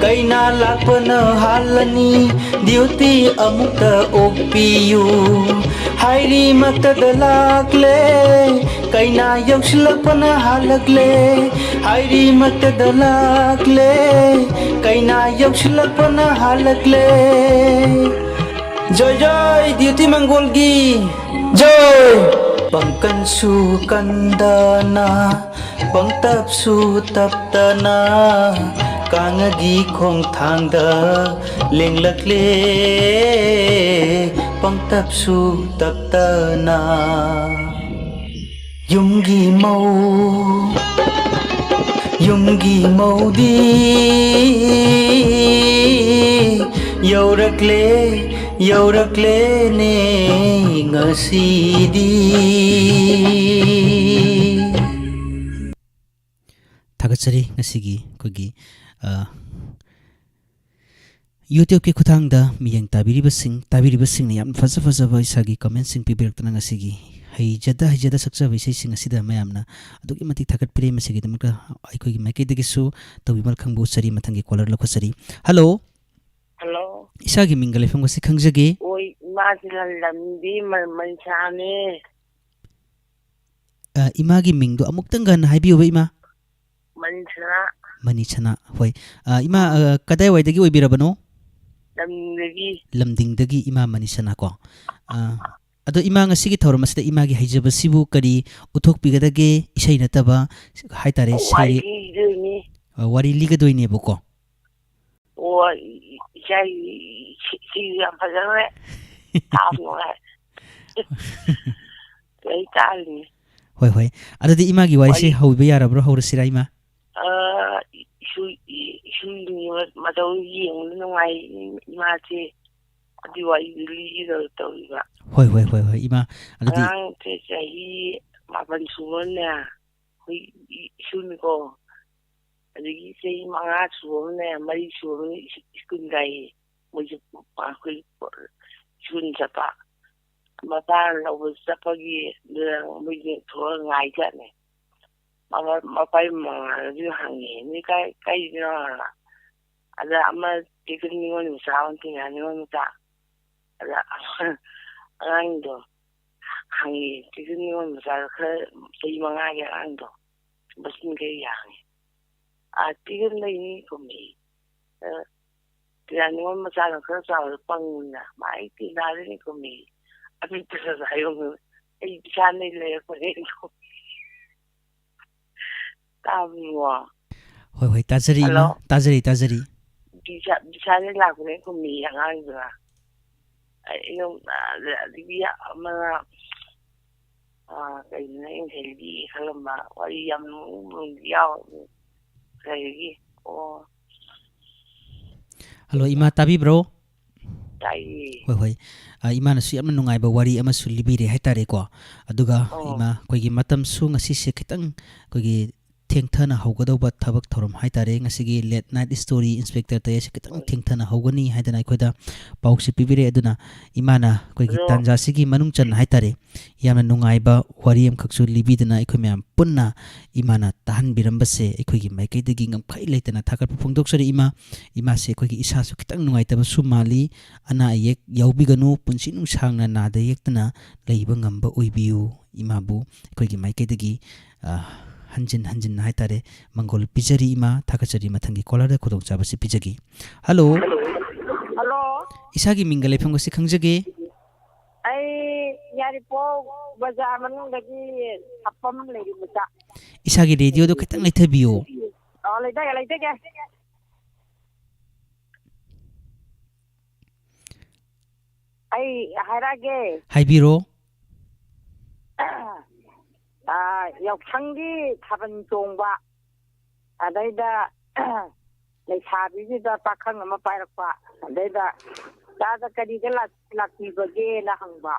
ꯀꯩꯅꯥ ꯂꯥꯛꯄꯅ ꯍꯥꯜꯂꯅꯤ, ꯗ꯭ꯌꯨꯇꯤ ꯑꯃꯨꯛꯇ ꯑꯣꯛꯄꯤꯌꯨ꯫ ꯍꯥꯏꯔꯤꯃꯛꯇꯗ ꯂꯥꯛꯂꯦ, ꯀꯩꯅꯥ ꯌꯧꯁꯤꯜꯂꯛꯄꯅ ꯍꯥꯜꯂꯛꯂꯦ꯫ ꯍꯥꯏꯔꯤꯃꯛꯇꯗ ꯂꯥꯛꯂꯦ, ꯀꯩꯅꯥ ꯌꯧꯁꯤꯜꯂꯛꯄꯅ ꯍꯥꯜꯂꯛꯂꯦ꯫ ꯖꯣꯏ ꯖꯣꯏ ꯗ꯭ꯌꯨꯇꯤ ꯃꯪꯒꯣꯜꯒꯤ ꯖꯣꯏ꯫ ꯄꯪꯀꯟꯁꯨ ꯀꯟꯗꯅ, ꯄꯪꯇꯞꯁꯨ ꯇꯞꯇꯅ, ꯀꯥꯡꯉꯒꯤ ꯈꯣꯡꯊꯥꯡꯗ ꯂꯦꯡꯂꯛꯂꯦ, ꯄꯪꯇꯞꯁꯨ ꯇꯞꯇꯅ꯫ ꯌꯨꯝꯒꯤ ꯃꯧ, ꯌꯨꯝꯒꯤ ꯃꯧꯗꯤ ꯌꯧꯔꯛꯂꯦ, ꯌꯧꯔꯛꯂꯦꯅꯦ ꯉꯁꯤꯗꯤ꯫ ꯊꯥꯒꯠꯆꯔꯤ ꯉꯁꯤꯒꯤ ꯑꯩꯈꯣꯏꯒꯤ, ꯑ, YouTube-ꯀꯤ ꯈꯨꯠꯊꯥꯡꯗ ꯃꯤꯠꯌꯦꯡ ꯇꯥꯕꯤꯔꯤꯕꯁꯤꯡ, ꯇꯥꯕꯤꯔꯤꯕꯁꯤꯡꯅ ꯌꯥꯝ ꯐꯖ ꯐꯖꯕ ꯏꯁꯥꯒꯤ comment-ꯁꯤꯡ ꯄꯤꯕꯤꯔꯛꯇꯨꯅ ꯉꯁꯤꯒꯤ ꯍꯩꯖꯗ ꯍꯩꯖꯗ ꯁꯛꯆꯕ ꯏꯁꯩꯁꯤꯡ ꯑꯁꯤꯗ ꯃꯌꯥꯝꯅ ꯑꯗꯨꯛꯀꯤ ꯃꯇꯤꯛ ꯊꯥꯒꯠꯄꯤꯔꯦ꯫ ꯃꯁꯤꯒꯤꯗꯃꯛꯇ ꯑꯩꯈꯣꯏꯒꯤ ꯃꯥꯏꯀꯩꯗꯒꯤꯁꯨ ꯇꯧꯕꯤꯃꯜ ꯈꯪꯕ ꯎꯠꯆꯔꯤ꯫ ꯃꯊꯪꯒꯤ caller ꯂꯧꯈꯠꯆꯔꯤ꯫ Hello꯫ Hello꯫ ꯏꯁꯥꯒꯤ ꯃꯤꯡꯒ ꯂꯩꯐꯝꯒꯁꯦ ꯈꯪꯖꯒꯦ꯫ ꯍꯣꯏ, ꯏꯃꯥꯁꯦ ꯂꯝꯗꯤ ꯃ-, ꯃꯟꯁꯥꯅꯦ꯫ ꯑ, ꯏꯃꯥꯒꯤ ꯃꯤꯡꯗꯣ ꯑꯃꯨꯛꯇꯪꯒ ꯍꯟꯅ ꯍꯥꯏꯕꯤꯌꯨꯕ, ꯏꯃꯥ꯫ ꯃꯅꯤꯁꯅꯥ꯫ ꯃꯅꯤꯁꯅꯥ, ꯍꯣꯏ꯫ ꯑ, ꯏꯃꯥ, ꯑ, ꯀꯗꯥꯏꯋꯥꯏꯗꯒꯤ ꯑꯣꯏꯕꯤꯔꯕꯅꯣ? ꯂꯝꯗꯤꯡꯗꯒꯤ꯫ ꯂꯝꯗꯤꯡꯗꯒꯤ ꯏꯃꯥ ꯃꯅꯤꯁꯅꯥ ꯀꯣ꯫ ꯑ, ꯑꯗꯣ ꯏꯃꯥ, ꯉꯁꯤꯒꯤ ꯊꯧꯔꯝ ꯑꯁꯤꯗ ꯏꯃꯥꯒꯤ ꯍꯩꯖꯕꯁꯤꯕꯨ ꯀꯔꯤ ꯎꯠꯊꯣꯛꯄꯤꯒꯗꯒꯦ? ꯏꯁꯩ ꯅꯠꯇꯕ ꯍꯥꯏꯇꯥꯔꯦ, ꯑꯣ, ꯁꯩꯔꯦ-, ꯋꯥꯔꯤ ꯂꯤꯗꯣꯏꯅꯤ꯫ ꯑ, ꯋꯥꯔꯤ ꯂꯤꯒꯗꯣꯏꯅꯦꯕꯀꯣ꯫ ꯑꯣ, ꯏ-, ꯏ-, ꯏꯆꯥ, ꯏ-, ꯏ-, ꯏ-, ꯌꯥꯝ ꯐꯖꯈ꯭ꯔꯦ꯫ ꯇꯥꯕ ꯅꯨꯡꯉꯥꯏ꯫ ꯑꯩ ꯇꯥꯔꯤꯅꯤ꯫ ꯍꯣꯏ, ꯍꯣꯏ꯫ ꯑꯗꯨꯗꯤ ꯏꯃꯥꯒꯤ ꯋꯥꯔꯤꯁꯦ ꯋꯥꯔꯤ꯫ ꯍꯧꯕ ꯌꯥꯔꯕ꯭ꯔꯣ? ꯍꯧꯔꯁꯤꯔꯥ, ꯏꯃꯥ? ꯑ, ꯏ-, ꯏꯁꯨ-, ꯏ-, ꯏꯁꯨ ꯃꯇꯧ ꯌꯦꯡꯕꯗ ꯅꯨꯡꯉꯥꯏ, ꯏ-, ꯏꯃꯥꯁꯦ꯫ ꯑꯗꯨꯏ ꯋꯥꯔꯤꯗꯨ ꯂꯤꯒꯦ ꯇꯧ-, ꯇꯧꯔꯤꯕ꯫ ꯍꯣꯏ, ꯍꯣꯏ, ꯍꯣꯏ, ꯍꯣꯏ, ꯏꯃꯥ꯫ ꯑꯗꯨꯗꯤ ꯑꯉꯥꯡꯁꯦ ꯆꯍꯤ ꯃꯥꯄꯟ ꯁꯨꯕꯅꯦ, ꯑꯩꯈꯣꯏ ꯏ-, ꯏꯁꯨꯅꯤꯀꯣ꯫ ꯑꯗꯒꯤ ꯆꯍꯤ ꯃꯉꯥ ꯁꯨꯕ ꯑꯃꯅꯦ, ꯃꯔꯤ ꯁꯨꯕ ꯑꯃꯅꯦ ꯏꯁ-, ꯁ꯭ꯀꯨꯜ ꯀꯥꯏꯌꯦ꯫ ꯃꯣꯏꯁꯦ ꯄ-, ꯑꯩꯈꯣꯏ ꯄ-, ꯁ꯭ꯀꯨꯜ ꯆꯠꯄ꯫ ꯃꯄꯥ ꯂꯧꯕ ꯆꯠꯄꯒꯤ ꯑꯗꯨꯗ ꯃꯣꯏꯁꯦ ꯊꯣꯛꯑꯒ ꯉꯥꯏꯖꯥꯠꯅꯦ꯫ ꯃꯃꯥ-, ꯃꯄꯥꯒꯤ ꯃꯃꯥꯟꯅꯕꯗꯨ ꯍꯪꯉꯦ, "ꯅꯣꯏ ꯀꯥꯏ, ꯀꯥꯏꯗꯩꯅꯣ?" ꯍꯥꯏꯅ꯫ ꯑꯗ ꯑꯃ ꯇꯦꯛꯁꯟ ꯅꯤꯉꯣꯜ ꯃꯆꯥ ꯑꯃ ꯇꯤꯟꯅ ꯅꯤꯉꯣꯜ ꯃꯆꯥ꯫ ꯑꯗ ꯑꯉꯥꯡꯗꯣ ꯍꯪꯉꯦ, ꯇꯤꯐꯤꯟ ꯌꯣꯟꯕ ꯃꯆꯥꯗꯣ ꯈꯔ ꯆꯍꯤ ꯃꯉꯥꯒꯤ ꯑꯉꯥꯡꯗꯣ, ꯃꯆꯤꯟ ꯈꯔ ꯌꯥꯡꯉꯦ꯫ "ꯑꯥ, ꯇꯤꯐꯤꯟ ꯂꯩꯅꯤ" ꯈꯨꯝꯃꯤ꯫ ꯑ, ꯇꯤꯐꯤꯟ ꯌꯣꯟꯕ ꯃꯆꯥꯗꯣ ꯈꯔ ꯆꯥꯎꯔꯦ, ꯄꯪꯕꯅꯤꯅ, "ꯃꯥ ꯑꯩ ꯇꯤꯐꯤꯟꯗꯥꯗꯩꯅꯤ" ꯈꯨꯝꯃꯤ꯫ "ꯑꯗꯨ ꯇꯤꯐꯤꯟꯗꯣ ꯍꯥꯏꯌꯣ" ꯈꯨꯝꯃꯤ꯫ "ꯑꯩ ꯄꯩꯁꯥ ꯂꯩ ꯂꯩꯔꯛꯄꯅꯦ" ꯈꯨꯝꯃꯤ꯫ ꯇꯥꯕ꯭ꯔꯣ? ꯍꯣꯏ, ꯍꯣꯏ, ꯇꯥꯖꯔꯤ, ꯏꯃꯥ꯫ ꯍꯜꯂꯣ? ꯇꯥꯖꯔꯤ, ꯇꯥꯖꯔꯤ꯫ ꯕꯤꯁꯥ-, ꯕꯤꯁꯥꯜꯗꯩ ꯂꯥꯛꯄꯅꯦ ꯈꯨꯝꯃꯤ ꯑꯉꯥꯡꯗꯨꯅ꯫ ꯑꯩ ꯑꯗꯨꯝ, ꯑ, ꯑꯗꯒꯤ ꯑꯃꯅ, ꯑ, ꯀꯩꯅꯣ ꯑꯩꯅ ꯉꯁꯥꯏ ꯂꯤꯒꯦ ꯈꯜꯂꯝꯕ ꯋꯥꯔꯤ ꯌꯥꯝ ꯅꯣꯛꯅꯤꯡꯕ ꯑꯃꯗꯤ ꯌꯥꯎꯔꯕꯅꯦ ꯉꯁꯥꯏꯗꯒꯤ꯫ ꯑꯣ꯫ ꯍꯜꯂꯣ, ꯏꯃꯥ, ꯇꯥꯕꯤꯕ꯭ꯔꯣ? ꯇꯥꯏꯌꯦ꯫ ꯍꯣꯏ, ꯍꯣꯏ꯫ ꯑ, ꯏꯃꯥꯅꯁꯨ ꯌꯥꯝꯅ ꯅꯨꯡꯉꯥꯏꯕ ꯋꯥꯔꯤ ꯑꯃꯁꯨ ꯂꯤꯕꯤꯔꯦ ꯍꯥꯏꯇꯥꯔꯦꯀꯣ꯫ ꯑꯗꯨꯒ ꯑꯣ꯫ ꯏꯃꯥ, ꯑꯩꯈꯣꯏꯒꯤ ꯃꯇꯝꯁꯨ ꯉꯁꯤꯁꯦ ꯈꯤꯇꯪ ꯑꯩꯈꯣꯏꯒꯤ ꯇꯦꯡꯊꯅ ꯍꯧꯒꯗꯧꯕ ꯊꯕꯛ ꯊꯧꯔꯝ ꯍꯥꯏꯇꯥꯔꯦ꯫ ꯉꯁꯤꯒꯤ Late Night Story Inspector ꯇꯌꯦꯜꯁꯦ ꯈꯤꯇꯪ ꯊꯦꯡꯊꯅ ꯍꯧꯒꯅꯤ ꯍꯥꯏꯗꯅ ꯑꯩꯈꯣꯏꯗ ꯄꯥꯎꯁꯦ ꯄꯤꯕꯤꯔꯛꯑꯦ꯫ ꯑꯗꯨꯅ ꯏꯃꯥꯅ ꯑꯩꯈꯣꯏꯒꯤ ꯑꯗꯣ ꯇꯥꯟꯖꯥꯁꯤꯒꯤ ꯃꯅꯨꯡ ꯆꯟꯅ ꯍꯥꯏꯇꯥꯔꯦ, ꯌꯥꯝꯅ ꯅꯨꯡꯉꯥꯏꯕ ꯋꯥꯔꯤ ꯑꯃꯈꯛꯁꯨ ꯂꯤꯕꯤꯗꯅ ꯑꯩꯈꯣꯏ ꯃꯌꯥꯝ ꯄꯨꯟꯅ ꯏꯃꯥꯅ ꯇꯥꯍꯟꯕꯤꯔꯝꯕꯁꯦ ꯑꯩꯈꯣꯏꯒꯤ ꯃꯥꯏꯀꯩꯗꯒꯤ ꯉꯝꯈꯩ ꯂꯩꯇꯅ ꯊꯥꯒꯠꯄ ꯐꯣꯡꯗꯣꯛꯆꯔꯤ꯫ ꯏꯃꯥ, ꯏꯃꯥꯁꯦ ꯑꯩꯈꯣꯏꯒꯤ ꯏꯁꯥꯁꯨ ꯈꯤꯇꯪ ꯅꯨꯡꯉꯥꯏꯇꯕꯁꯨ ꯃꯥꯜꯂꯤ꯫ ꯑꯅꯥ ꯑꯌꯦꯛ ꯌꯥꯎꯕꯤꯒꯅꯨ, ꯄꯨꯟꯁꯤ ꯅꯨꯡꯁꯥꯡꯅ ꯅꯥꯗ ꯌꯦꯛꯇꯅ ꯂꯩꯕ ꯉꯝꯕ ꯑꯣꯏꯕꯤꯌꯨ꯫ ꯏꯃꯥꯕꯨ ꯑꯩꯈꯣꯏꯒꯤ ꯃꯥꯏꯀꯩꯗꯒꯤ, ꯑ, ꯍꯟꯖꯤꯟ ꯍꯟꯖꯤꯟꯅ ꯍꯥꯏꯇꯥꯔꯦ, ꯃꯪꯒꯣꯜ ꯄꯤꯖꯔꯤ ꯏꯃꯥ, ꯊꯥꯒꯠꯆꯔꯤ꯫ ꯃꯊꯪꯒꯤ caller ꯗ ꯈꯨꯗꯣꯡꯆꯥꯕꯁꯤ ꯄꯤꯖꯒꯦ꯫ ꯍꯜꯂꯣ꯫ ꯍꯜꯂꯣ꯫ ꯏꯁꯥꯒꯤ ꯃꯤꯡꯒ ꯂꯩꯐꯝꯒꯁꯤ ꯈꯪꯖꯒꯦ꯫ ꯑꯩ ꯌꯥꯏꯔꯤꯄꯣꯛ ꯕꯖꯥꯔ ꯃꯅꯨꯡꯗꯒꯤ ꯁꯥꯄꯝ ꯂꯩꯔꯤꯕꯗ꯫ ꯏꯁꯥꯒꯤ radio ꯗꯣ ꯈꯤꯇꯪ ꯂꯩꯊꯕꯤꯌꯣ꯫ ꯑꯣ, ꯂꯩꯊꯒꯦ, ꯂꯩꯊꯒꯦ꯫ ꯑꯩ ꯍꯥꯏꯔꯛꯑꯒꯦ꯫ ꯍꯥꯏꯕꯤꯔꯣ꯫ ꯑꯥ, ꯌꯥꯎꯁꯪꯒꯤ ꯊꯥꯕꯜ ꯆꯣꯡꯕ, ꯑꯗꯩꯗ ꯂꯩꯁꯥꯕꯤꯁꯤꯗ ꯄꯥꯈꯪ ꯑꯃ ꯄꯥꯏꯔꯛꯄ, ꯑꯗꯩꯗ "ꯇꯥꯗ ꯀꯔꯤꯗ ꯂꯥꯛ-, ꯂꯥꯛꯄꯤꯕꯒꯦꯅ?" ꯍꯪꯕ꯫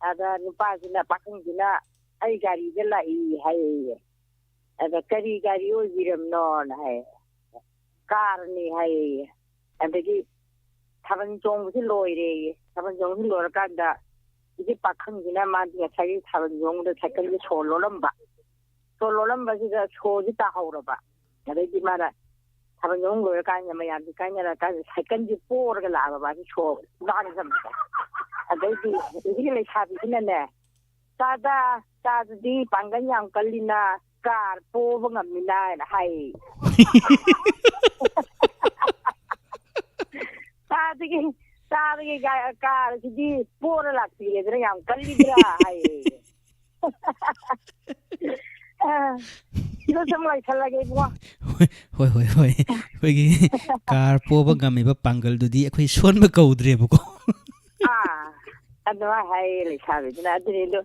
ꯑꯗ ꯅꯨꯄꯥꯁꯤꯅ, ꯄꯥꯈꯪꯁꯤꯅ, "ꯑꯩ ꯒꯥꯔꯤꯗ ꯂꯥꯛꯏ" ꯍꯥꯏꯌꯦ꯫ ꯑꯗ "ꯀꯔꯤ ꯒꯥꯔꯤ ꯑꯣꯏꯕꯤꯔꯕꯅꯣꯅ?" ꯍꯥꯏ꯫ "ꯀꯥꯔꯅꯤ" ꯍꯥꯏꯌꯦ꯫ ꯑꯗꯒꯤ ꯊꯥꯕꯜ ꯆꯣꯡꯕꯁꯤ ꯂꯣꯏꯔꯦꯌꯦ꯫ ꯊꯥꯕꯜ ꯆꯣꯡꯕꯁꯤ ꯂꯣꯏꯔꯀꯥꯟꯗ ꯍꯧꯖꯤꯛ ꯄꯥꯈꯪꯁꯤꯅ, ꯃꯥꯗꯤ ꯉꯁꯥꯏꯒꯤ ꯊꯥꯕꯜ ꯆꯣꯡꯕꯗ ꯁꯥꯏꯀꯜꯁꯦ ꯁꯣ ꯂꯣꯜꯂꯝꯕ꯫ ꯁꯣ ꯂꯣꯜꯂꯝꯕꯁꯤꯗ ꯁꯣꯁꯤ ꯇꯥꯍꯧꯔꯕ꯫ ꯑꯗꯩꯗꯤ ꯃꯥꯅ ꯊꯥꯕꯜ ꯆꯣꯡ ꯂꯣꯏꯔꯀꯥꯟꯗ ꯃꯌꯥꯝꯁꯤ ꯀꯥꯏꯅꯔꯀꯥꯟꯗ ꯁꯥꯏꯀꯜꯁꯤ ꯄꯣꯔꯒ ꯂꯥꯛꯑꯕ ꯃꯥꯁꯤ ꯁꯣ ꯂꯥꯡꯉꯝꯕꯗ꯫ ꯑꯗꯩꯗꯤ ꯍꯧꯖꯤꯛꯀꯤ ꯂꯩꯁꯥꯕꯤꯁꯤꯅꯅꯦ, "ꯇꯥꯗ, ꯇꯥꯗꯗꯤ ꯄꯥꯡꯒꯜ ꯌꯥꯝ ꯀꯜꯂꯤꯅ ꯀꯥꯔ ꯄꯣꯕ ꯉꯝꯃꯤꯅ" ꯍꯥꯏꯅ ꯍꯥꯏꯌꯦ꯫ "ꯇꯥꯗꯒꯤ, ꯇꯥꯗꯒꯤ ꯒꯥ-, ꯀꯥꯔꯁꯤꯗꯤ ꯄꯣꯔ ꯂꯥꯛꯄꯤꯔꯦꯗꯅ, ꯌꯥꯝ ꯀꯜꯂꯤꯗ꯭ꯔꯥ?" ꯍꯥꯏꯌꯦ꯫ ꯑ, ꯁꯤꯗ ꯁꯨꯝ ꯂꯣꯏꯁꯜꯂꯒꯦ, ꯏꯕꯨꯡꯉꯣ꯫ ꯍꯣꯏ, ꯍꯣꯏ, ꯍꯣꯏ, ꯍꯣꯏ꯫ ꯑꯩꯈꯣꯏꯒꯤ ꯀꯥꯔ ꯄꯣꯕ ꯉꯝꯃꯤꯕ ꯄꯥꯡꯒꯜꯗꯨꯗꯤ ꯑꯩꯈꯣꯏ ꯁꯣꯟꯕ ꯀꯧꯗ꯭ꯔꯦꯕꯀꯣ꯫ ꯑꯥ, ꯑꯗꯨꯃꯥꯏꯅ ꯍꯥꯏꯌꯦ ꯂꯩꯁꯥꯕꯤꯗꯨꯅ꯫ ꯑꯗꯨꯅꯤꯗꯣ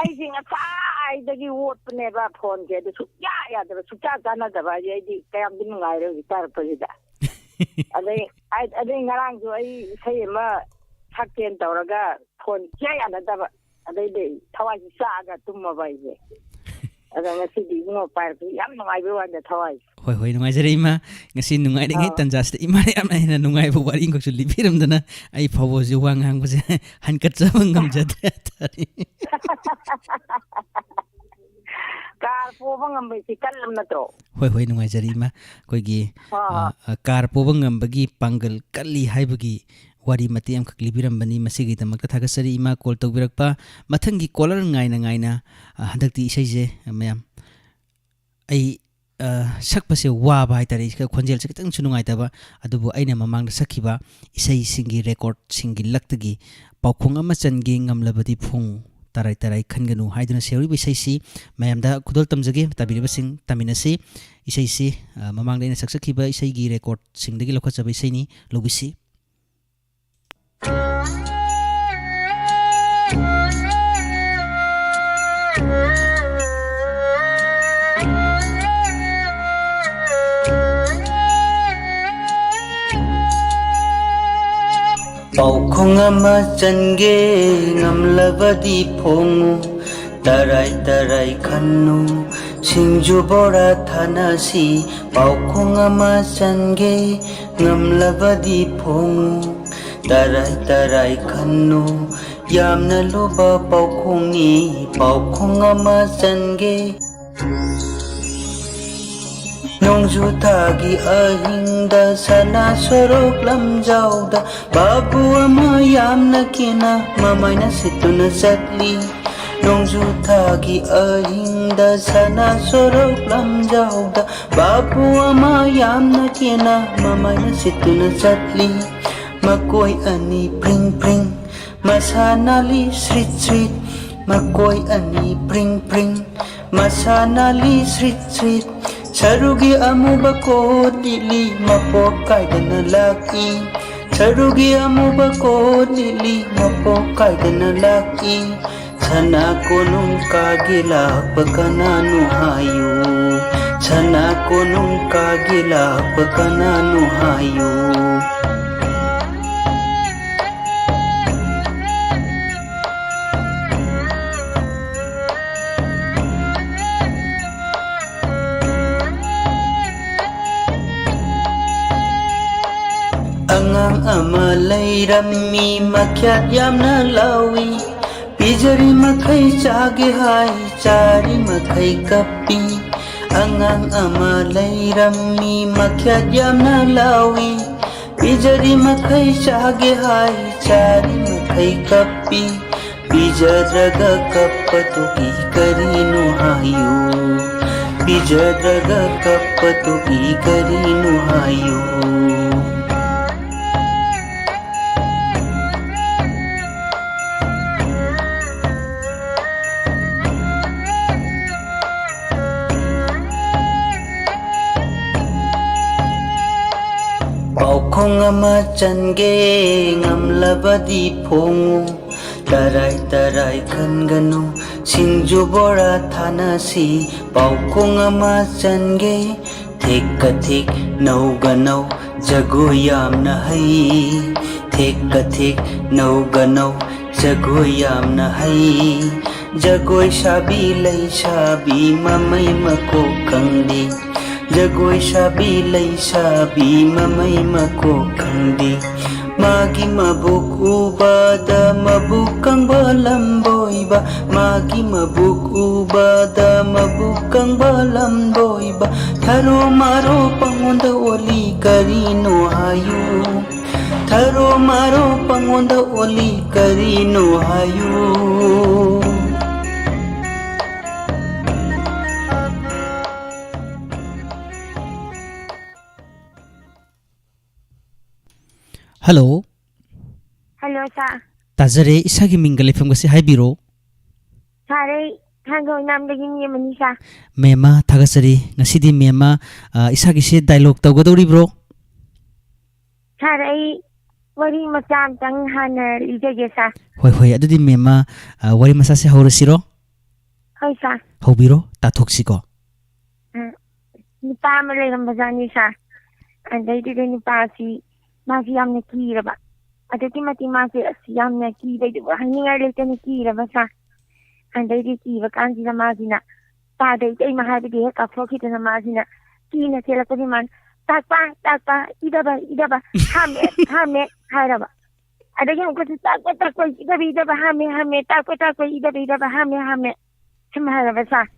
ꯑꯩꯁꯦ ꯉꯁꯥꯏꯗꯒꯤ ꯑꯣꯠꯄꯅꯦꯕ ꯐꯣꯟꯁꯦ, ꯑꯗꯨ ꯁꯨꯛꯌꯥ ꯌꯥꯗꯕ, ꯁꯨꯛꯆꯥ ꯆꯥꯟꯅꯗꯕ ꯍꯥꯏꯁꯦ꯫ ꯑꯩꯗꯤ ꯀꯌꯥꯝꯗꯤ ꯅꯨꯡꯉꯥꯏꯔꯦ ꯍꯧꯖꯤꯛ ꯇꯥꯔꯛꯄꯁꯤꯗ꯫ ꯑꯗꯩ, ꯑꯗꯩ ꯉꯔꯥꯡꯁꯨ ꯑꯩ ꯏꯁꯩ ꯑꯃ ꯁꯛꯀꯦꯅ ꯇꯧꯔꯒ ꯐꯣꯟ ꯁꯨꯛꯌꯥ ꯌꯥꯅꯗꯕ꯫ ꯑꯗꯩꯗꯤ ꯊꯋꯥꯏꯁꯦ ꯆꯥꯛꯑꯒ ꯇꯨꯝꯃꯕ ꯑꯩꯁꯦ꯫ ꯑꯗꯣ ꯉꯁꯤꯗꯤ ꯏꯕꯨꯡꯉꯣ ꯄꯥꯏꯔꯛꯄꯁꯤ ꯌꯥꯝ ꯅꯨꯡꯉꯥꯏꯕꯩ ꯋꯥꯅꯤꯗ, ꯊꯋꯥꯏ꯫ ꯍꯣꯏ, ꯍꯣꯏ, ꯅꯨꯡꯉꯥꯏꯖꯔꯦ ꯏꯃꯥ꯫ ꯉꯁꯤ ꯅꯨꯡꯉꯥꯏꯔꯤꯉꯩ ꯑꯥ꯫ ꯇꯥꯟꯖꯥꯁꯤꯗ ꯏꯃꯥꯅ ꯌꯥꯝꯅ ꯍꯦꯟꯅ ꯅꯨꯡꯉꯥꯏꯕ ꯋꯥꯔꯤ ꯑꯃꯈꯛꯁꯨ ꯂꯤꯕꯤꯔꯝꯗꯅ ꯑꯩ ꯐꯥꯎꯕ ꯍꯧꯖꯤꯛ ꯋꯥ ꯉꯥꯡꯕꯁꯦ ꯍꯟꯀꯠꯆꯕ ꯉꯝꯖꯗ꯭ꯔꯦ ꯍꯥꯏꯇꯥꯔꯦ꯫ ꯀꯥꯔ ꯄꯣꯕ ꯉꯝꯕꯁꯤ ꯀꯜꯂꯕ ꯅꯠꯇ꯭ꯔꯣ? ꯍꯣꯏ, ꯍꯣꯏ, ꯅꯨꯡꯉꯥꯏꯖꯔꯤ ꯏꯃꯥ꯫ ꯑꯩꯈꯣꯏꯒꯤ, ꯍꯣꯏ, ꯍꯣꯏ꯫ ꯑ, ꯑ, ꯀꯥꯔ ꯄꯣꯕ ꯉꯝꯕꯒꯤ ꯄꯥꯡꯒꯜ ꯀꯜꯂꯤ ꯍꯥꯏꯕꯒꯤ ꯋꯥꯔꯤ ꯃꯇꯦꯛ ꯑꯃꯈꯛ ꯂꯤꯕꯤꯔꯝꯕꯅꯤ꯫ ꯃꯁꯤꯒꯤꯗꯃꯛꯇ ꯊꯥꯒꯠꯆꯔꯤ ꯏꯃꯥ, ꯀꯣꯜ ꯇꯧꯕꯤꯔꯛꯄ꯫ ꯃꯊꯪꯒꯤ ꯀꯣꯂꯔ ꯉꯥꯏꯅ ꯉꯥꯏꯅ, ꯑ, ꯍꯟꯗꯛꯇꯤ ꯏꯁꯩꯁꯦ, ꯃꯌꯥꯝ, ꯑꯩ, ꯑ, ꯁꯛꯄꯁꯦ ꯋꯥꯕ ꯍꯥꯏꯇꯥꯔꯦ, ꯈꯣꯟꯖꯦꯜꯁꯦ ꯈꯤꯇꯪꯁꯨ ꯅꯨꯡꯉꯥꯏꯇꯕ, ꯑꯗꯨꯕꯨ ꯑꯩꯅ ꯃꯃꯥꯡꯗ ꯁꯛꯈꯤꯕ ꯏꯁꯩꯁꯤꯡꯒꯤ ꯔꯦꯀꯣꯔꯠꯁꯤꯡꯒꯤ ꯂꯛꯇꯒꯤ "ꯄꯥꯎꯈꯣꯡ ꯑꯃ ꯆꯟꯒꯦ, ꯉꯝꯂꯕꯗꯤ ꯐꯣꯡꯉꯨ, ꯇꯔꯥꯏ ꯇꯔꯥꯏ ꯈꯟꯒꯅꯨ" ꯍꯥꯏꯗꯨꯅ ꯁꯩꯍꯧꯔꯤꯕ ꯏꯁꯩꯁꯤ ꯃꯌꯥꯝꯗ ꯈꯨꯗꯣꯜ ꯇꯝꯖꯒꯦ꯫ ꯇꯥꯕꯤꯔꯤꯕꯁꯤꯡ, ꯇꯥꯃꯤꯟꯅꯁꯤ꯫ ꯏꯁꯩꯁꯤ, ꯑ, ꯃꯃꯥꯡꯗ ꯑꯩꯅ ꯁꯛꯆꯈꯤꯕ ꯏꯁꯩꯒꯤ ꯔꯦꯀꯣꯔꯠꯁꯤꯡꯗꯒꯤ ꯂꯧꯈꯠꯆꯕ ꯏꯁꯩꯅꯤ꯫ ꯂꯧꯕꯤꯁꯤ꯫ ꯄꯥꯎꯈꯣꯡ ꯑꯃ ꯆꯟꯒꯦ, ꯉꯝꯂꯕꯗꯤ ꯐꯣꯡꯉꯨ, ꯇꯔꯥꯏ ꯇꯔꯥꯏ ꯈꯟꯅꯨ, ꯁꯤꯡꯖꯨ ꯕꯣꯔꯥ ꯊꯥꯅꯁꯤ꯫ ꯄꯥꯎꯈꯣꯡ ꯑꯃ ꯆꯟꯒꯦ, ꯉꯝꯂꯕꯗꯤ ꯐꯣꯡꯉꯨ, ꯇꯔꯥꯏ ꯇꯔꯥꯏ ꯈꯟꯅꯨ, ꯌꯥꯝꯅ ꯂꯨꯕ ꯄꯥꯎꯈꯣꯡꯅꯤ, ꯄꯥꯎꯈꯣꯡ ꯑꯃ ꯆꯟꯒꯦ꯫ ꯅꯣꯡꯖꯨ ꯊꯥꯒꯤ ꯑꯍꯤꯡꯗ ꯁꯅꯥ ꯁꯣꯔꯣꯛ ꯂꯝꯖꯥꯎꯗ ꯕꯥꯕꯨ ꯑꯃ ꯌꯥꯝꯅ ꯀꯦꯅ ꯃꯃꯥꯏꯅ ꯁꯤꯠꯇꯨꯅ ꯆꯠꯂꯤ꯫ ꯅꯣꯡꯖꯨ ꯊꯥꯒꯤ ꯑꯍꯤꯡꯗ ꯁꯅꯥ ꯁꯣꯔꯣꯛ ꯂꯝꯖꯥꯎꯗ ꯕꯥꯕꯨ ꯑꯃ ꯌꯥꯝꯅ ꯀꯦꯅ ꯃꯃꯥꯏꯅ ꯁꯤꯠꯇꯨꯅ ꯆꯠꯂꯤ꯫ ꯃꯀꯣꯏ ꯑꯅꯤ ꯄ꯭ꯔꯤꯡ ꯄ꯭ꯔꯤꯡ, ꯃꯁꯥ ꯅꯥꯜꯂꯤ ꯁ꯭ꯔꯤꯠ ꯁ꯭ꯔꯤꯠ꯫ ꯃꯀꯣꯏ ꯑꯅꯤ ꯄ꯭ꯔꯤꯡ ꯄ꯭ꯔꯤꯡ, ꯃꯁꯥ ꯅꯥꯜꯂꯤ ꯁ꯭ꯔꯤꯠ ꯁ꯭ꯔꯤꯠ꯫ ꯁꯔꯨꯒꯤ ꯑꯃꯨꯕ ꯀꯣꯠ ꯂꯤꯠꯂꯤ, ꯃꯄꯣꯛ ꯀꯥꯏꯗꯅ ꯂꯥꯛꯏ꯫ ꯁꯔꯨꯒꯤ ꯑꯃꯨꯕ ꯀꯣꯠ ꯂꯤꯠꯂꯤ, ꯃꯄꯣꯛ ꯀꯥꯏꯗꯅ ꯂꯥꯛꯏ꯫ ꯁꯅꯥ ꯀꯣꯅꯨꯡ ꯀꯥꯒꯦ ꯂꯥꯛꯄ ꯀꯅꯥꯅꯣ ꯍꯥꯏꯌꯨ? ꯁꯅꯥ ꯀꯣꯅꯨꯡ ꯀꯥꯒꯦ ꯂꯥꯛꯄ ꯀꯅꯥꯅꯣ ꯍꯥꯏꯌꯨ? ꯂꯩꯔꯝꯃꯤ ꯃꯈ꯭ꯌꯥꯠ ꯌꯥꯝꯅ ꯂꯥꯎꯏ꯫ ꯄꯤꯖꯔꯤ ꯃꯈꯩ ꯆꯥꯒꯦ ꯍꯥꯏ, ꯆꯥꯔꯤ ꯃꯈꯩ ꯀꯞꯄꯤ꯫ ꯑꯉꯥꯡ ꯑꯃ ꯂꯩꯔꯝꯃꯤ ꯃꯈ꯭ꯌꯥꯠ ꯌꯥꯝꯅ ꯂꯥꯎꯏ꯫ ꯄꯤꯖꯔꯤ ꯃꯈꯩ ꯆꯥꯒꯦ ꯍꯥꯏ, ꯆꯥꯔꯤ ꯃꯈꯩ ꯀꯞꯄꯤ꯫ ꯄꯤꯖꯗ꯭ꯔꯒ ꯀꯞꯄꯗꯨꯒꯤ ꯀꯔꯤꯅꯣ ꯍꯥꯏꯌꯨ? ꯄꯤꯖꯗ꯭ꯔꯒ ꯀꯞꯄꯗꯨꯒꯤ ꯀꯔꯤꯅꯣ ꯍꯥꯏꯌꯨ? ꯄꯥꯎꯈꯣꯡ ꯑꯃ ꯆꯟꯒꯦ, ꯉꯝꯂꯕꯗꯤ ꯐꯣꯡꯉꯨ꯫ ꯇꯔꯥꯏ ꯇꯔꯥꯏ ꯈꯟꯒꯅꯨ, ꯁꯤꯡꯖꯨ ꯕꯣꯔꯥ ꯊꯥꯅꯁꯤ꯫ ꯄꯥꯎꯈꯣꯡ ꯑꯃ ꯆꯟꯒꯦ, ꯊꯦꯛꯀ ꯊꯦꯛ ꯅꯧꯒ ꯅꯧ, ꯖꯒꯣꯏ ꯌꯥꯝꯅ ꯍꯩ꯫ ꯊꯦꯛꯀ ꯊꯦꯛ ꯅꯧꯒ ꯅꯧ, ꯖꯒꯣꯏ ꯌꯥꯝꯅ ꯍꯩ꯫ ꯖꯒꯣꯏ ꯁꯥꯕꯤ ꯂꯩꯁꯥꯕꯤ ꯃꯃꯩ ꯃꯀꯣꯛ ꯈꯪꯗꯦ꯫ ꯖꯒꯣꯏ ꯁꯥꯕꯤ ꯂꯩꯁꯥꯕꯤ ꯃꯃꯩ ꯃꯀꯣꯛ ꯈꯪꯗꯦ꯫ ꯃꯥꯒꯤ ꯃꯕꯨꯛ ꯎꯕꯗ ꯃꯕꯨꯛ ꯀꯪꯕ ꯂꯝꯕꯣꯏꯕ꯫ ꯃꯥꯒꯤ ꯃꯕꯨꯛ ꯎꯕꯗ ꯃꯕꯨꯛ ꯀꯪꯕ ꯂꯝꯕꯣꯏꯕ꯫ ꯊꯔꯣ ꯃꯥꯔꯣ ꯄꯪꯉꯣꯟꯗ ꯑꯣꯜꯂꯤ ꯀꯔꯤꯅꯣ ꯍꯥꯏꯌꯨ? ꯊꯔꯣ ꯃꯥꯔꯣ ꯄꯪꯉꯣꯟꯗ ꯑꯣꯜꯂꯤ ꯀꯔꯤꯅꯣ ꯍꯥꯏꯌꯨ? ꯍꯜꯂꯣ꯫ ꯍꯜꯂꯣ, ꯁꯥꯔ꯫ ꯇꯥꯖꯔꯦ, ꯏꯁꯥꯒꯤ ꯃꯤꯡꯒ ꯂꯩꯐꯝꯒꯁꯦ ꯍꯥꯏꯕꯤꯔꯣ꯫ ꯁꯥꯔ, ꯑꯩ ꯊꯥꯡꯒ ꯑꯣꯏꯅꯥꯝꯗꯒꯤ ꯃꯤ ꯑꯃꯅꯤ, ꯁꯥꯔ꯫ ꯃꯦꯝꯃ, ꯊꯥꯒꯠꯆꯔꯤ꯫ ꯉꯁꯤꯗꯤ ꯃꯦꯝꯃ, ꯑ, ꯏꯁꯥꯒꯤꯁꯦ ꯗꯥꯏꯂꯣꯛ ꯇꯧꯒꯗꯧꯔꯤꯕ꯭ꯔꯣ? ꯁꯥꯔ, ꯑꯩ ꯋꯥꯔꯤ ꯃꯆꯥ ꯑꯝꯇꯪ ꯍꯥꯟꯅ ꯂꯤꯖꯒꯦ, ꯁꯥꯔ꯫ ꯍꯣꯏ, ꯍꯣꯏ, ꯑꯗꯨꯗꯤ ꯃꯦꯝꯃ, ꯑ, ꯋꯥꯔꯤ ꯃꯆꯥꯁꯦ ꯍꯧꯔꯁꯤꯔꯣ? ꯍꯣꯏ, ꯁꯥꯔ꯫ ꯍꯧꯕꯤꯔꯣ, ꯇꯥꯊꯣꯛꯁꯤꯀꯣ꯫ ꯑ, ꯅꯨꯄꯥ ꯑꯃ ꯂꯩꯔꯝꯕꯖꯥꯠꯅꯤ, ꯁꯥꯔ꯫ ꯑꯗꯩꯗꯨꯗ ꯅꯨꯄꯥꯁꯤ, ꯃꯥꯁꯤ ꯌꯥꯝꯅ ꯀꯤꯔꯕ꯫ ꯑꯗꯨꯛꯀꯤ ꯃꯇꯤꯛ ꯃꯥꯁꯦ, ꯑꯁ, ꯌꯥꯝꯅ ꯀꯤꯕꯩꯗꯨꯕꯨ ꯍꯥꯏꯅꯤꯡꯉꯥꯏ ꯂꯩꯇꯅ ꯀꯤꯔꯕ, ꯁꯥꯔ꯫ ꯑꯗꯩꯗꯤ ꯀꯤꯕ ꯀꯥꯟꯁꯤꯗ ꯃꯥꯁꯤꯅ ꯄꯥꯗꯩ ꯏꯇꯩꯃ ꯍꯥꯏꯕꯗꯤ ꯍꯦꯛ ꯀꯥꯞꯊꯣꯛꯈꯤꯗꯅ ꯃꯥꯁꯤꯅ ꯀꯤꯅ ꯆꯦꯜꯂꯛꯄꯗꯤ ꯃꯥꯅ, "ꯇꯥꯛꯄ, ꯇꯥꯛꯄ, ꯏꯗꯕ, ꯏꯗꯕ, ꯍꯥꯃꯦ, ꯍꯥꯃꯦ" ꯍꯥꯏꯔꯕ꯫ ꯑꯗꯒꯤ ꯑꯃꯨꯛꯀꯁꯨ ꯇꯥꯛꯄ ꯇꯥꯛꯄ ꯏꯗꯕ ꯏꯗꯕ ꯍꯥꯝꯃꯦ ꯍꯥꯝꯃꯦ, ꯇꯥꯛꯄ ꯇꯥꯛꯄ ꯏꯗꯕ ꯏꯗꯕ ꯍꯥꯝꯃꯦ ꯍꯥꯝꯃꯦ, ꯁꯨꯝ ꯍꯥꯏꯔꯕ ꯁꯥꯔ꯫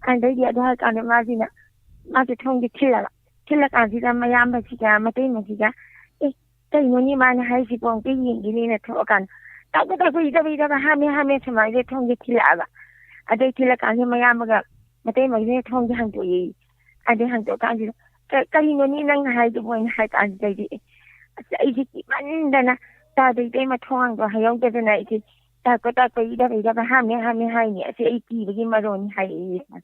ꯑꯗꯩꯗꯤ ꯑꯗꯨ ꯍꯥꯏꯔꯀꯥꯟꯗ ꯃꯥꯁꯤꯅ, ꯃꯥꯁꯦ ꯊꯣꯡꯁꯦ ꯊꯤꯜꯂꯕ꯫ ꯊꯤꯜꯂꯀꯥꯟꯁꯤꯗ ꯃꯌꯥꯝꯕꯁꯤꯒ ꯃꯇꯩꯃꯁꯤꯒ, "ꯑꯦ, ꯀꯩꯅꯣꯅꯦ ꯃꯥꯅ ꯍꯥꯏꯁꯤꯕꯣ, ꯑꯝꯇ ꯌꯦꯡꯒꯦꯅꯦꯅ" ꯊꯣꯛꯑꯀꯥꯟꯗ, ꯇꯥꯛꯄ ꯇꯥꯛꯄ ꯏꯗꯕ ꯏꯗꯕ ꯍꯥꯝꯃꯦ ꯍꯥꯝꯃꯦ ꯁꯨꯃꯥꯏꯅ ꯊꯣꯡꯁꯦ ꯊꯤꯜꯂꯛꯑꯕ꯫ ꯑꯗꯩ ꯊꯤꯜꯂꯀꯥꯟꯁꯤꯗ ꯃꯌꯥꯝꯕꯒ ꯃꯇꯩꯃꯒꯤꯅ ꯊꯣꯡꯁꯦ ꯍꯥꯡꯗꯣꯛꯑꯦ꯫ ꯑꯗꯩ ꯍꯥꯡꯗꯣꯛꯑꯀꯥꯟꯁꯤꯗ, "ꯀ-, ꯀꯔꯤꯅꯣꯅꯦ ꯅꯪꯅ ꯍꯥꯏꯗꯨꯕꯨ?" ꯍꯥꯏꯅ ꯍꯥꯏ ꯀꯥꯟꯁꯤꯗꯩꯗꯤ, ꯑꯁ, ꯑꯩꯁꯦ ꯀꯤꯃꯟꯗꯅ ꯇꯥꯗ ꯏꯇꯩꯃ ꯊꯣꯡ ꯍꯥꯡꯗꯣ ꯍꯥꯏꯍꯧꯗꯗꯅ ꯑꯩꯁꯦ ꯇꯥꯛꯄ ꯇꯥꯛꯄ ꯏꯗꯕ ꯏꯗꯕ ꯍꯥꯝꯃꯦ ꯍꯥꯝꯃꯦ ꯍꯥꯏꯅꯤ꯫ ꯑꯁꯤ ꯑꯩ ꯀꯤꯕꯒꯤ ꯃꯔꯣꯟꯅꯤ ꯍꯥꯏꯔꯛꯑꯦ ꯁꯥꯔ꯫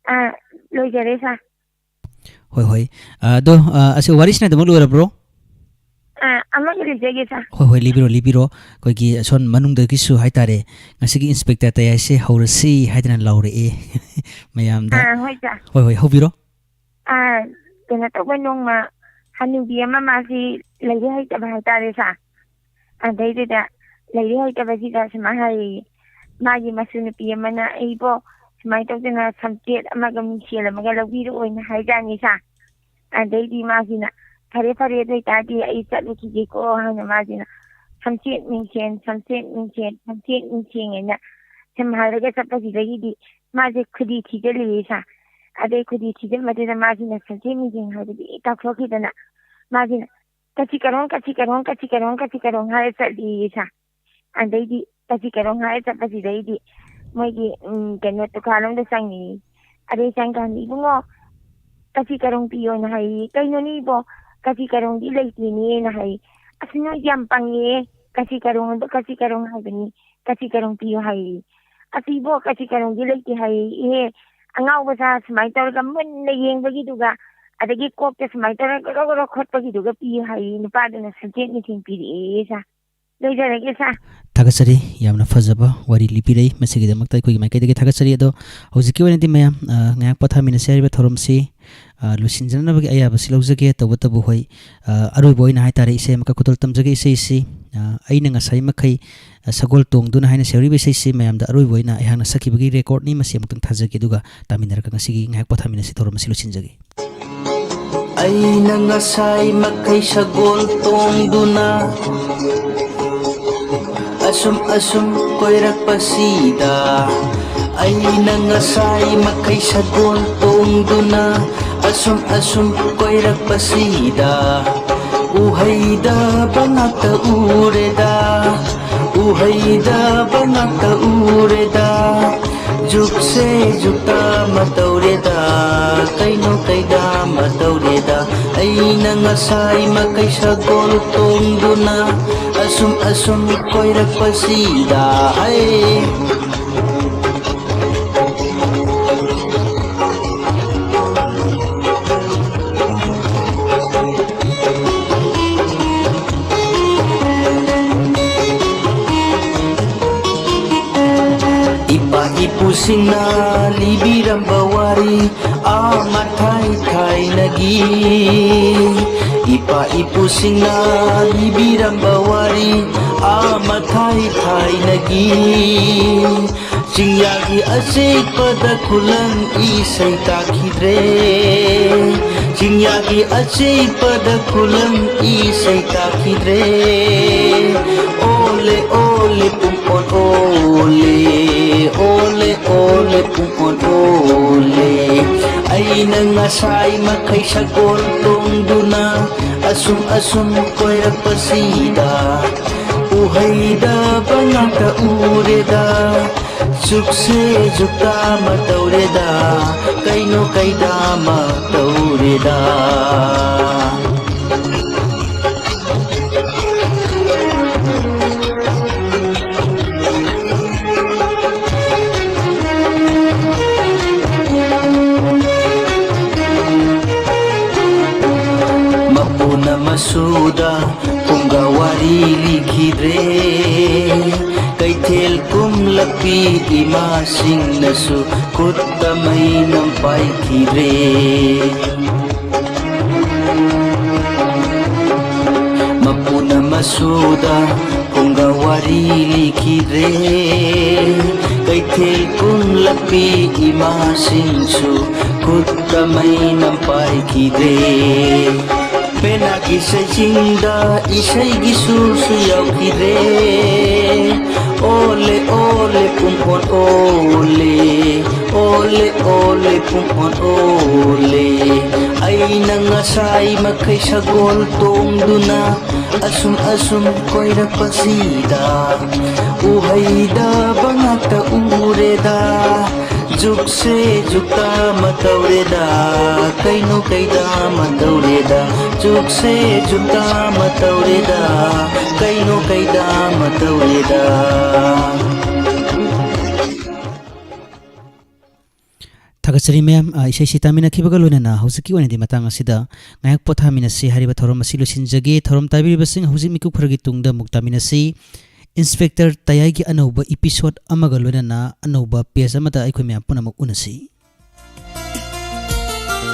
ꯑꯥ, ꯂꯣꯏꯖꯔꯦ ꯁꯥꯔ꯫ ꯍꯣꯏ, ꯍꯣꯏ꯫ ꯑ, ꯑꯗꯣ, ꯑ, ꯑꯁꯤ ꯋꯥꯔꯤꯁꯤꯅ ꯑꯗꯨꯃꯛ ꯂꯣꯏꯔꯕ꯭ꯔꯣ? ꯑꯥ, ꯑꯃꯒ ꯂꯤꯖꯒꯦ ꯁꯥꯔ꯫ ꯍꯣꯏ, ꯍꯣꯏ, ꯂꯤꯕꯤꯔꯣ, ꯂꯤꯕꯤꯔꯣ꯫ ꯑꯩꯈꯣꯏꯒꯤ ꯑꯁꯣꯝ ꯃꯅꯨꯡꯗꯒꯤꯁꯨ ꯍꯥꯏꯇꯥꯔꯦ, ꯉꯁꯤꯒꯤ ꯏꯟꯁꯄꯦꯛꯇꯔ ꯇꯌꯥꯏꯁꯦ ꯍꯧꯔꯁꯤ ꯍꯥꯏꯗꯅ ꯂꯥꯎꯔꯛꯑꯦ ꯃꯌꯥꯝꯗ꯫ ꯑꯥ, ꯍꯣꯏ ꯁꯥꯔ꯫ ꯍꯣꯏ, ꯍꯣꯏ, ꯍꯧꯕꯤꯔꯣ꯫ ꯑꯥ, ꯀꯩꯅꯣ ꯇꯧꯕ, ꯅꯣꯡꯃ ꯍꯅꯨꯕꯤ ꯑꯃ, ꯃꯥꯁꯤ ꯂꯥꯏꯔꯤꯛ ꯍꯩꯇꯕ ꯍꯥꯏꯇꯥꯔꯦ ꯁꯥꯔ꯫ ꯑꯗꯩꯗꯨꯗ ꯂꯥꯏꯔꯤꯛ ꯍꯩꯇꯕꯁꯤꯗ ꯁꯨꯃꯥꯏꯅ ꯍꯥꯏꯌꯦ, ꯃꯥꯒꯤ ꯃꯁꯨ ꯅꯨꯄꯤ ꯑꯃꯅ, "ꯑꯩꯕꯣ ꯁꯨꯃꯥꯏꯅ ꯇꯧꯗꯅ ꯁꯝꯆꯦꯠ ꯑꯃꯒ ꯃꯤꯡꯁꯦꯜ ꯑꯃꯒ ꯂꯧꯕꯤꯔꯛꯑꯣꯅ" ꯍꯥꯏꯖꯥꯠꯅꯤ ꯁꯥꯔ꯫ ꯑꯗꯩꯗꯤ ꯃꯥꯁꯤꯅ, "ꯐꯔꯦ, ꯐꯔꯦ, ꯑꯗꯨ ꯑꯣꯏꯇꯥꯔꯗꯤ ꯑꯩ ꯆꯠꯂꯨꯈꯤꯒꯦꯀꯣ" ꯍꯥꯏꯅ ꯃꯥꯁꯤꯅ ꯁꯝꯆꯦꯠ ꯃꯤꯡꯁꯦꯟ, ꯁꯝꯆꯦꯠ ꯃꯤꯡꯁꯦꯟ, ꯁꯝꯆꯦꯠ ꯃꯤꯡꯁꯦꯟ ꯍꯥꯏꯅ ꯁꯨꯝ ꯍꯥꯏꯔꯒ ꯆꯠꯄꯁꯤꯗꯒꯤꯗꯤ ꯃꯥꯁꯦ ꯈꯨꯗꯤ ꯊꯤꯖꯤꯜꯂꯤꯌꯦ ꯁꯥꯔ꯫ ꯑꯗꯩ ꯈꯨꯗꯤ ꯊꯤꯖꯤꯟꯕꯗꯨꯗ ꯃꯥꯁꯤꯅ ꯁꯝꯆꯦꯠ ꯃꯤꯡꯁꯦꯟ ꯍꯥꯏꯕꯗꯤ ꯀꯥꯎꯊꯣꯛꯈꯤꯗꯅ ꯃꯥꯁꯤꯅ, "ꯀꯆꯤ ꯀꯔꯣꯡ, ꯀꯆꯤ ꯀꯔꯣꯡ, ꯀꯆꯤ ꯀꯔꯣꯡ, ꯀꯆꯤ ꯀꯔꯣꯡ" ꯍꯥꯏꯔ ꯆꯠꯂꯤꯌꯦ ꯁꯥꯔ꯫ ꯑꯗꯩꯗꯤ ꯀꯆꯤ ꯀꯔꯣꯡ ꯍꯥꯏꯔ ꯆꯠꯄꯁꯤꯗꯩꯗꯤ ꯃꯣꯏꯒꯤ, ꯎꯝ, ꯀꯩꯅꯣ, ꯗꯨꯀꯥꯟ ꯑꯃꯗ ꯆꯪꯉꯤ꯫ ꯑꯗꯩ ꯆꯪꯀꯥꯟꯗ, "ꯏꯕꯨꯡꯉꯣ, ꯀꯆꯤ ꯀꯔꯣꯡ ꯄꯤꯌꯣꯅ" ꯍꯥꯏꯌꯦ꯫ "ꯀꯩꯅꯣꯅꯦ ꯏꯕꯣ, ꯀꯆꯤ ꯀꯔꯣꯡꯗꯤ ꯂꯩꯇꯦꯅꯦꯅ" ꯍꯥꯏꯌꯦ꯫ "ꯑꯁ, ꯅꯣꯏ ꯌꯥꯝ ꯄꯪꯉꯦ, ꯀꯆꯤ ꯀꯔꯣꯡ ꯑꯗꯣ, ꯀꯆꯤ ꯀꯔꯣꯡ ꯍꯥꯏꯕꯅꯤ, ꯀꯆꯤ ꯀꯔꯣꯡ ꯄꯤꯌꯣ" ꯍꯥꯏꯌꯦ꯫ "ꯑꯁ ꯏꯕꯣ, ꯀꯆꯤ ꯀꯔꯣꯡꯗꯤ ꯂꯩꯇꯦ" ꯍꯥꯏꯌꯦ꯫ "ꯏꯍꯦ, ꯑꯉꯥꯎꯕ ꯁꯥ ꯁꯨꯃꯥꯏꯅ ꯇꯧꯔꯒ ꯃꯨꯟꯅ ꯌꯦꯡꯕꯒꯤꯗꯨꯒ, ꯑꯗꯒꯤ ꯀꯣꯛꯇ ꯁꯨꯃꯥꯏꯅ ꯇꯧꯔꯒ ꯒꯔꯣ ꯒꯔꯣ ꯈꯣꯠꯄꯒꯤꯗꯨꯒ ꯄꯤꯌꯨ" ꯍꯥꯏꯌꯦ꯫ ꯅꯨꯄꯥꯗꯨꯅ ꯁꯝꯆꯦꯠ ꯃꯤꯡꯁꯦꯟ ꯄꯤꯔꯛꯑꯦ ꯁꯥꯔ꯫ ꯂꯣꯏꯖꯔꯒꯦ ꯁꯥꯔ꯫ ꯊꯥꯒꯠꯆꯔꯤ, ꯌꯥꯝꯅ ꯐꯖꯕ ꯋꯥꯔꯤ ꯂꯤꯕꯤꯔꯩ꯫ ꯃꯁꯤꯒꯤꯗꯃꯛꯇ ꯑꯩꯈꯣꯏꯒꯤ ꯃꯥꯏꯀꯩꯗꯒꯤ ꯊꯥꯒꯠꯆꯔꯤ꯫ ꯑꯗꯣ ꯍꯧꯖꯤꯛꯀꯤ ꯑꯣꯏꯅꯗꯤ ꯃꯌꯥꯝ, ꯑ, ꯉꯥꯏꯍꯥꯛ ꯄꯣꯊꯥꯃꯤꯟꯅꯁꯤ ꯍꯥꯏꯔꯤꯕ ꯊꯧꯔꯝꯁꯤ, ꯑ, ꯂꯣꯏꯁꯤꯟꯖꯅꯕꯒꯤ ꯑꯌꯥꯕꯁꯤ ꯂꯧꯖꯒꯦ꯫ ꯇꯧꯕꯇꯕꯨ ꯍꯣꯏ, ꯑ, ꯑꯔꯣꯏꯕ ꯑꯣꯏꯅ ꯍꯥꯏꯇꯥꯔꯦ, ꯏꯁꯩ ꯑꯃꯈꯛ ꯈꯨꯗꯣꯜ ꯇꯝꯖꯒꯦ꯫ ꯏꯁꯩꯁꯤ, ꯑ, ꯑꯩꯅ ꯉꯁꯥꯏ ꯃꯈꯩ, ꯑ, ꯁꯒꯣꯜ ꯇꯣꯡꯗꯨꯅ ꯍꯥꯏꯅ ꯁꯩꯔꯤꯕ ꯏꯁꯩꯁꯤ ꯃꯌꯥꯝꯗ ꯑꯔꯣꯏꯕ ꯑꯣꯏꯅ ꯑꯩꯍꯥꯛꯅ ꯁꯛꯈꯤꯕꯒꯤ ꯔꯦꯀꯣꯔꯗꯅꯤ꯫ ꯃꯁꯤ ꯑꯃꯨꯛꯇꯪ ꯊꯥꯖꯒꯦ, ꯑꯗꯨꯒ ꯇꯥꯃꯤꯟꯅꯔꯒ ꯉꯁꯤꯒꯤ ꯉꯥꯏꯍꯥꯛ ꯄꯣꯊꯥꯃꯤꯟꯅꯁꯤ ꯊꯧꯔꯝ ꯑꯁꯤ ꯂꯣꯏꯁꯤꯟꯖꯒꯦ꯫ ꯑꯩꯅ ꯉꯁꯥꯏ ꯃꯈꯩ ꯁꯒꯣꯜ ꯇꯣꯡꯗꯨꯅ ꯑꯁꯨꯝ ꯑꯁꯨꯝ ꯀꯣꯏꯔꯛꯄꯁꯤꯗ ꯑꯩꯅ ꯉꯁꯥꯏ ꯃꯈꯩ ꯁꯒꯣꯜ ꯇꯣꯡꯗꯨꯅ ꯑꯁꯨꯝ ꯑꯁꯨꯝ ꯀꯣꯏꯔꯛꯄꯁꯤꯗ ꯎꯍꯩꯗꯕ ꯉꯥꯛꯇ ꯎꯔꯦꯗ, ꯎꯍꯩꯗꯕ ꯉꯥꯛꯇ ꯎꯔꯦꯗ꯫ ꯖꯨꯛꯁꯦ ꯖꯨꯛꯇ ꯑꯃ ꯇꯧꯔꯦꯗ, ꯀꯩꯅꯣ ꯀꯩꯗ ꯑꯃ ꯇꯧꯔꯦꯗ꯫ ꯑꯩꯅ ꯉꯁꯥꯏ ꯃꯈꯩ ꯁꯒꯣꯜ ꯇꯣꯡꯗꯨꯅ ꯑꯁꯨꯝ ꯑꯁꯨꯝ ꯀꯣꯏꯔꯛꯄꯁꯤꯗ ꯍꯩ꯫ ꯏꯄꯥ ꯏꯄꯨꯁꯤꯡꯅ ꯂꯤꯕꯤꯔꯝꯕ ꯋꯥꯔꯤ ꯑꯥ ꯃꯊꯥꯏ ꯊꯥꯏꯅꯒꯤ꯫ ꯏꯄꯥ ꯏꯄꯨꯁꯤꯡꯅ ꯂꯤꯕꯤꯔꯝꯕ ꯋꯥꯔꯤ ꯑꯥ ꯃꯊꯥꯏ ꯊꯥꯏꯅꯒꯤ꯫ ꯆꯤꯡꯌꯥꯒꯤ ꯑꯆꯤꯛꯄꯗ ꯈꯨꯂꯪ ꯏꯁꯩ ꯇꯥꯈꯤꯗ꯭ꯔꯦ꯫ ꯆꯤꯡꯌꯥꯒꯤ ꯑꯆꯤꯛꯄꯗ ꯈꯨꯂꯪ ꯏꯁꯩ ꯇꯥꯈꯤꯗ꯭ꯔꯦ꯫ ꯑꯣꯂꯦ ꯑꯣꯂꯦ ꯄꯨꯡꯑꯣꯟ ꯑꯣꯂꯦ, ꯑꯣꯂꯦ ꯑꯣꯂꯦ ꯄꯨꯡꯑꯣꯟ ꯑꯣꯂꯦ꯫ ꯑꯩꯅ ꯉꯁꯥꯏ ꯃꯈꯩ ꯁꯒꯣꯜ ꯇꯣꯡꯗꯨꯅ ꯑꯁꯨꯝ ꯑꯁꯨꯝ ꯀꯣꯏꯔꯛꯄꯁꯤꯗ ꯎꯍꯩꯗꯕ ꯉꯥꯛꯇ ꯎꯔꯦꯗ꯫ ꯖꯨꯛꯁꯦ ꯖꯨꯛꯇ ꯑꯃ ꯇꯧꯔꯦꯗ, ꯀꯩꯅꯣ ꯀꯩꯗ ꯑꯃ ꯇꯧꯔꯦꯗ꯫ ꯃꯄꯨꯅ ꯃꯁꯨꯗ ꯐꯨꯡꯒꯥ ꯋꯥꯔꯤ ꯂꯤꯈꯤꯗ꯭ꯔꯦ꯫ ꯀꯩꯊꯦꯜ ꯀꯨꯝꯂꯛꯄꯤ ꯏꯃꯥꯁꯤꯡꯅꯁꯨ ꯈꯨꯠꯇ ꯃꯩꯅꯝ ꯄꯥꯏꯈꯤꯗ꯭ꯔꯦ꯫ ꯃꯄꯨꯅ ꯃꯁꯨꯗ ꯐꯨꯡꯒꯥ ꯋꯥꯔꯤ ꯂꯤꯈꯤꯗ꯭ꯔꯦ꯫ ꯀꯩꯊꯦꯜ ꯀꯨꯝꯂꯛꯄꯤ ꯏꯃꯥꯁꯤꯡꯁꯨ ꯈꯨꯠꯇ ꯃꯩꯅꯝ ꯄꯥꯏꯈꯤꯗ꯭ꯔꯦ꯫ ꯄꯦꯅꯥꯒꯤ ꯁꯩꯁꯤꯡꯗ ꯏꯁꯩꯒꯤ ꯁꯨꯔꯁꯨ ꯌꯥꯎꯈꯤꯔꯦ꯫ ꯑꯣꯂꯦ ꯑꯣꯂꯦ ꯄꯨꯡꯑꯣꯟ ꯑꯣꯂꯦ, ꯑꯣꯂꯦ ꯑꯣꯂꯦ ꯄꯨꯡꯑꯣꯟ ꯑꯣꯂꯦ꯫ ꯑꯩꯅ ꯉꯁꯥꯏ ꯃꯈꯩ ꯁꯒꯣꯜ ꯇꯣꯡꯗꯨꯅ ꯑꯁꯨꯝ ꯑꯁꯨꯝ ꯀꯣꯏꯔꯛꯄꯁꯤꯗ ꯎꯍꯩꯗꯕ ꯉꯥꯛꯇ ꯎꯔꯦꯗ꯫ ꯖꯨꯛꯁꯦ ꯖꯨꯛꯇ ꯑꯃ ꯇꯧꯔꯦꯗ, ꯀꯩꯅꯣ ꯀꯩꯗ ꯑꯃ ꯇꯧꯔꯦꯗ꯫ ꯖꯨꯛꯁꯦ ꯖꯨꯛꯇ ꯑꯃ ꯇꯧꯔꯦꯗ, ꯀꯩꯅꯣ ꯀꯩꯗ ꯑꯃ ꯇꯧꯔꯦꯗ꯫ ꯊꯥꯒꯠꯆꯔꯤ ꯃꯌꯥꯝ꯫ ꯑ, ꯏꯁꯩꯁꯤ ꯇꯥꯃꯤꯟꯅꯈꯤꯕꯒ ꯂꯣꯏꯅꯅ ꯍꯧꯖꯤꯛꯀꯤ ꯑꯣꯏꯅꯗꯤ ꯃꯇꯥꯡ ꯑꯁꯤꯗ ꯉꯥꯏꯍꯥꯛ ꯄꯣꯊꯥꯃꯤꯟꯅꯁꯤ꯫ ꯍꯥꯏꯔꯤꯕ ꯊꯧꯔꯝ ꯑꯁꯤ ꯂꯣꯏꯁꯤꯟꯖꯒꯦ꯫ ꯊꯧꯔꯝ ꯇꯥꯕꯤꯔꯤꯕꯁꯤꯡ, ꯍꯧꯖꯤꯛ ꯃꯤꯀꯨꯞ ꯈꯔꯒꯤ ꯇꯨꯡꯗ ꯑꯃꯨꯛ ꯇꯥꯃꯤꯟꯅꯁꯤ꯫ ꯏꯟꯁꯄꯦꯛꯇꯔ ꯇꯌꯥꯏꯒꯤ ꯑꯅꯧꯕ ꯏꯄꯤꯁꯣꯗ ꯑꯃꯒ ꯂꯣꯏꯅꯅ ꯑꯅꯧꯕ ꯄꯦꯖ ꯑꯃꯗ ꯑꯩꯈꯣꯏ ꯃꯌꯥꯝ ꯄꯨꯝꯅꯃꯛ ꯎꯅꯁꯤ꯫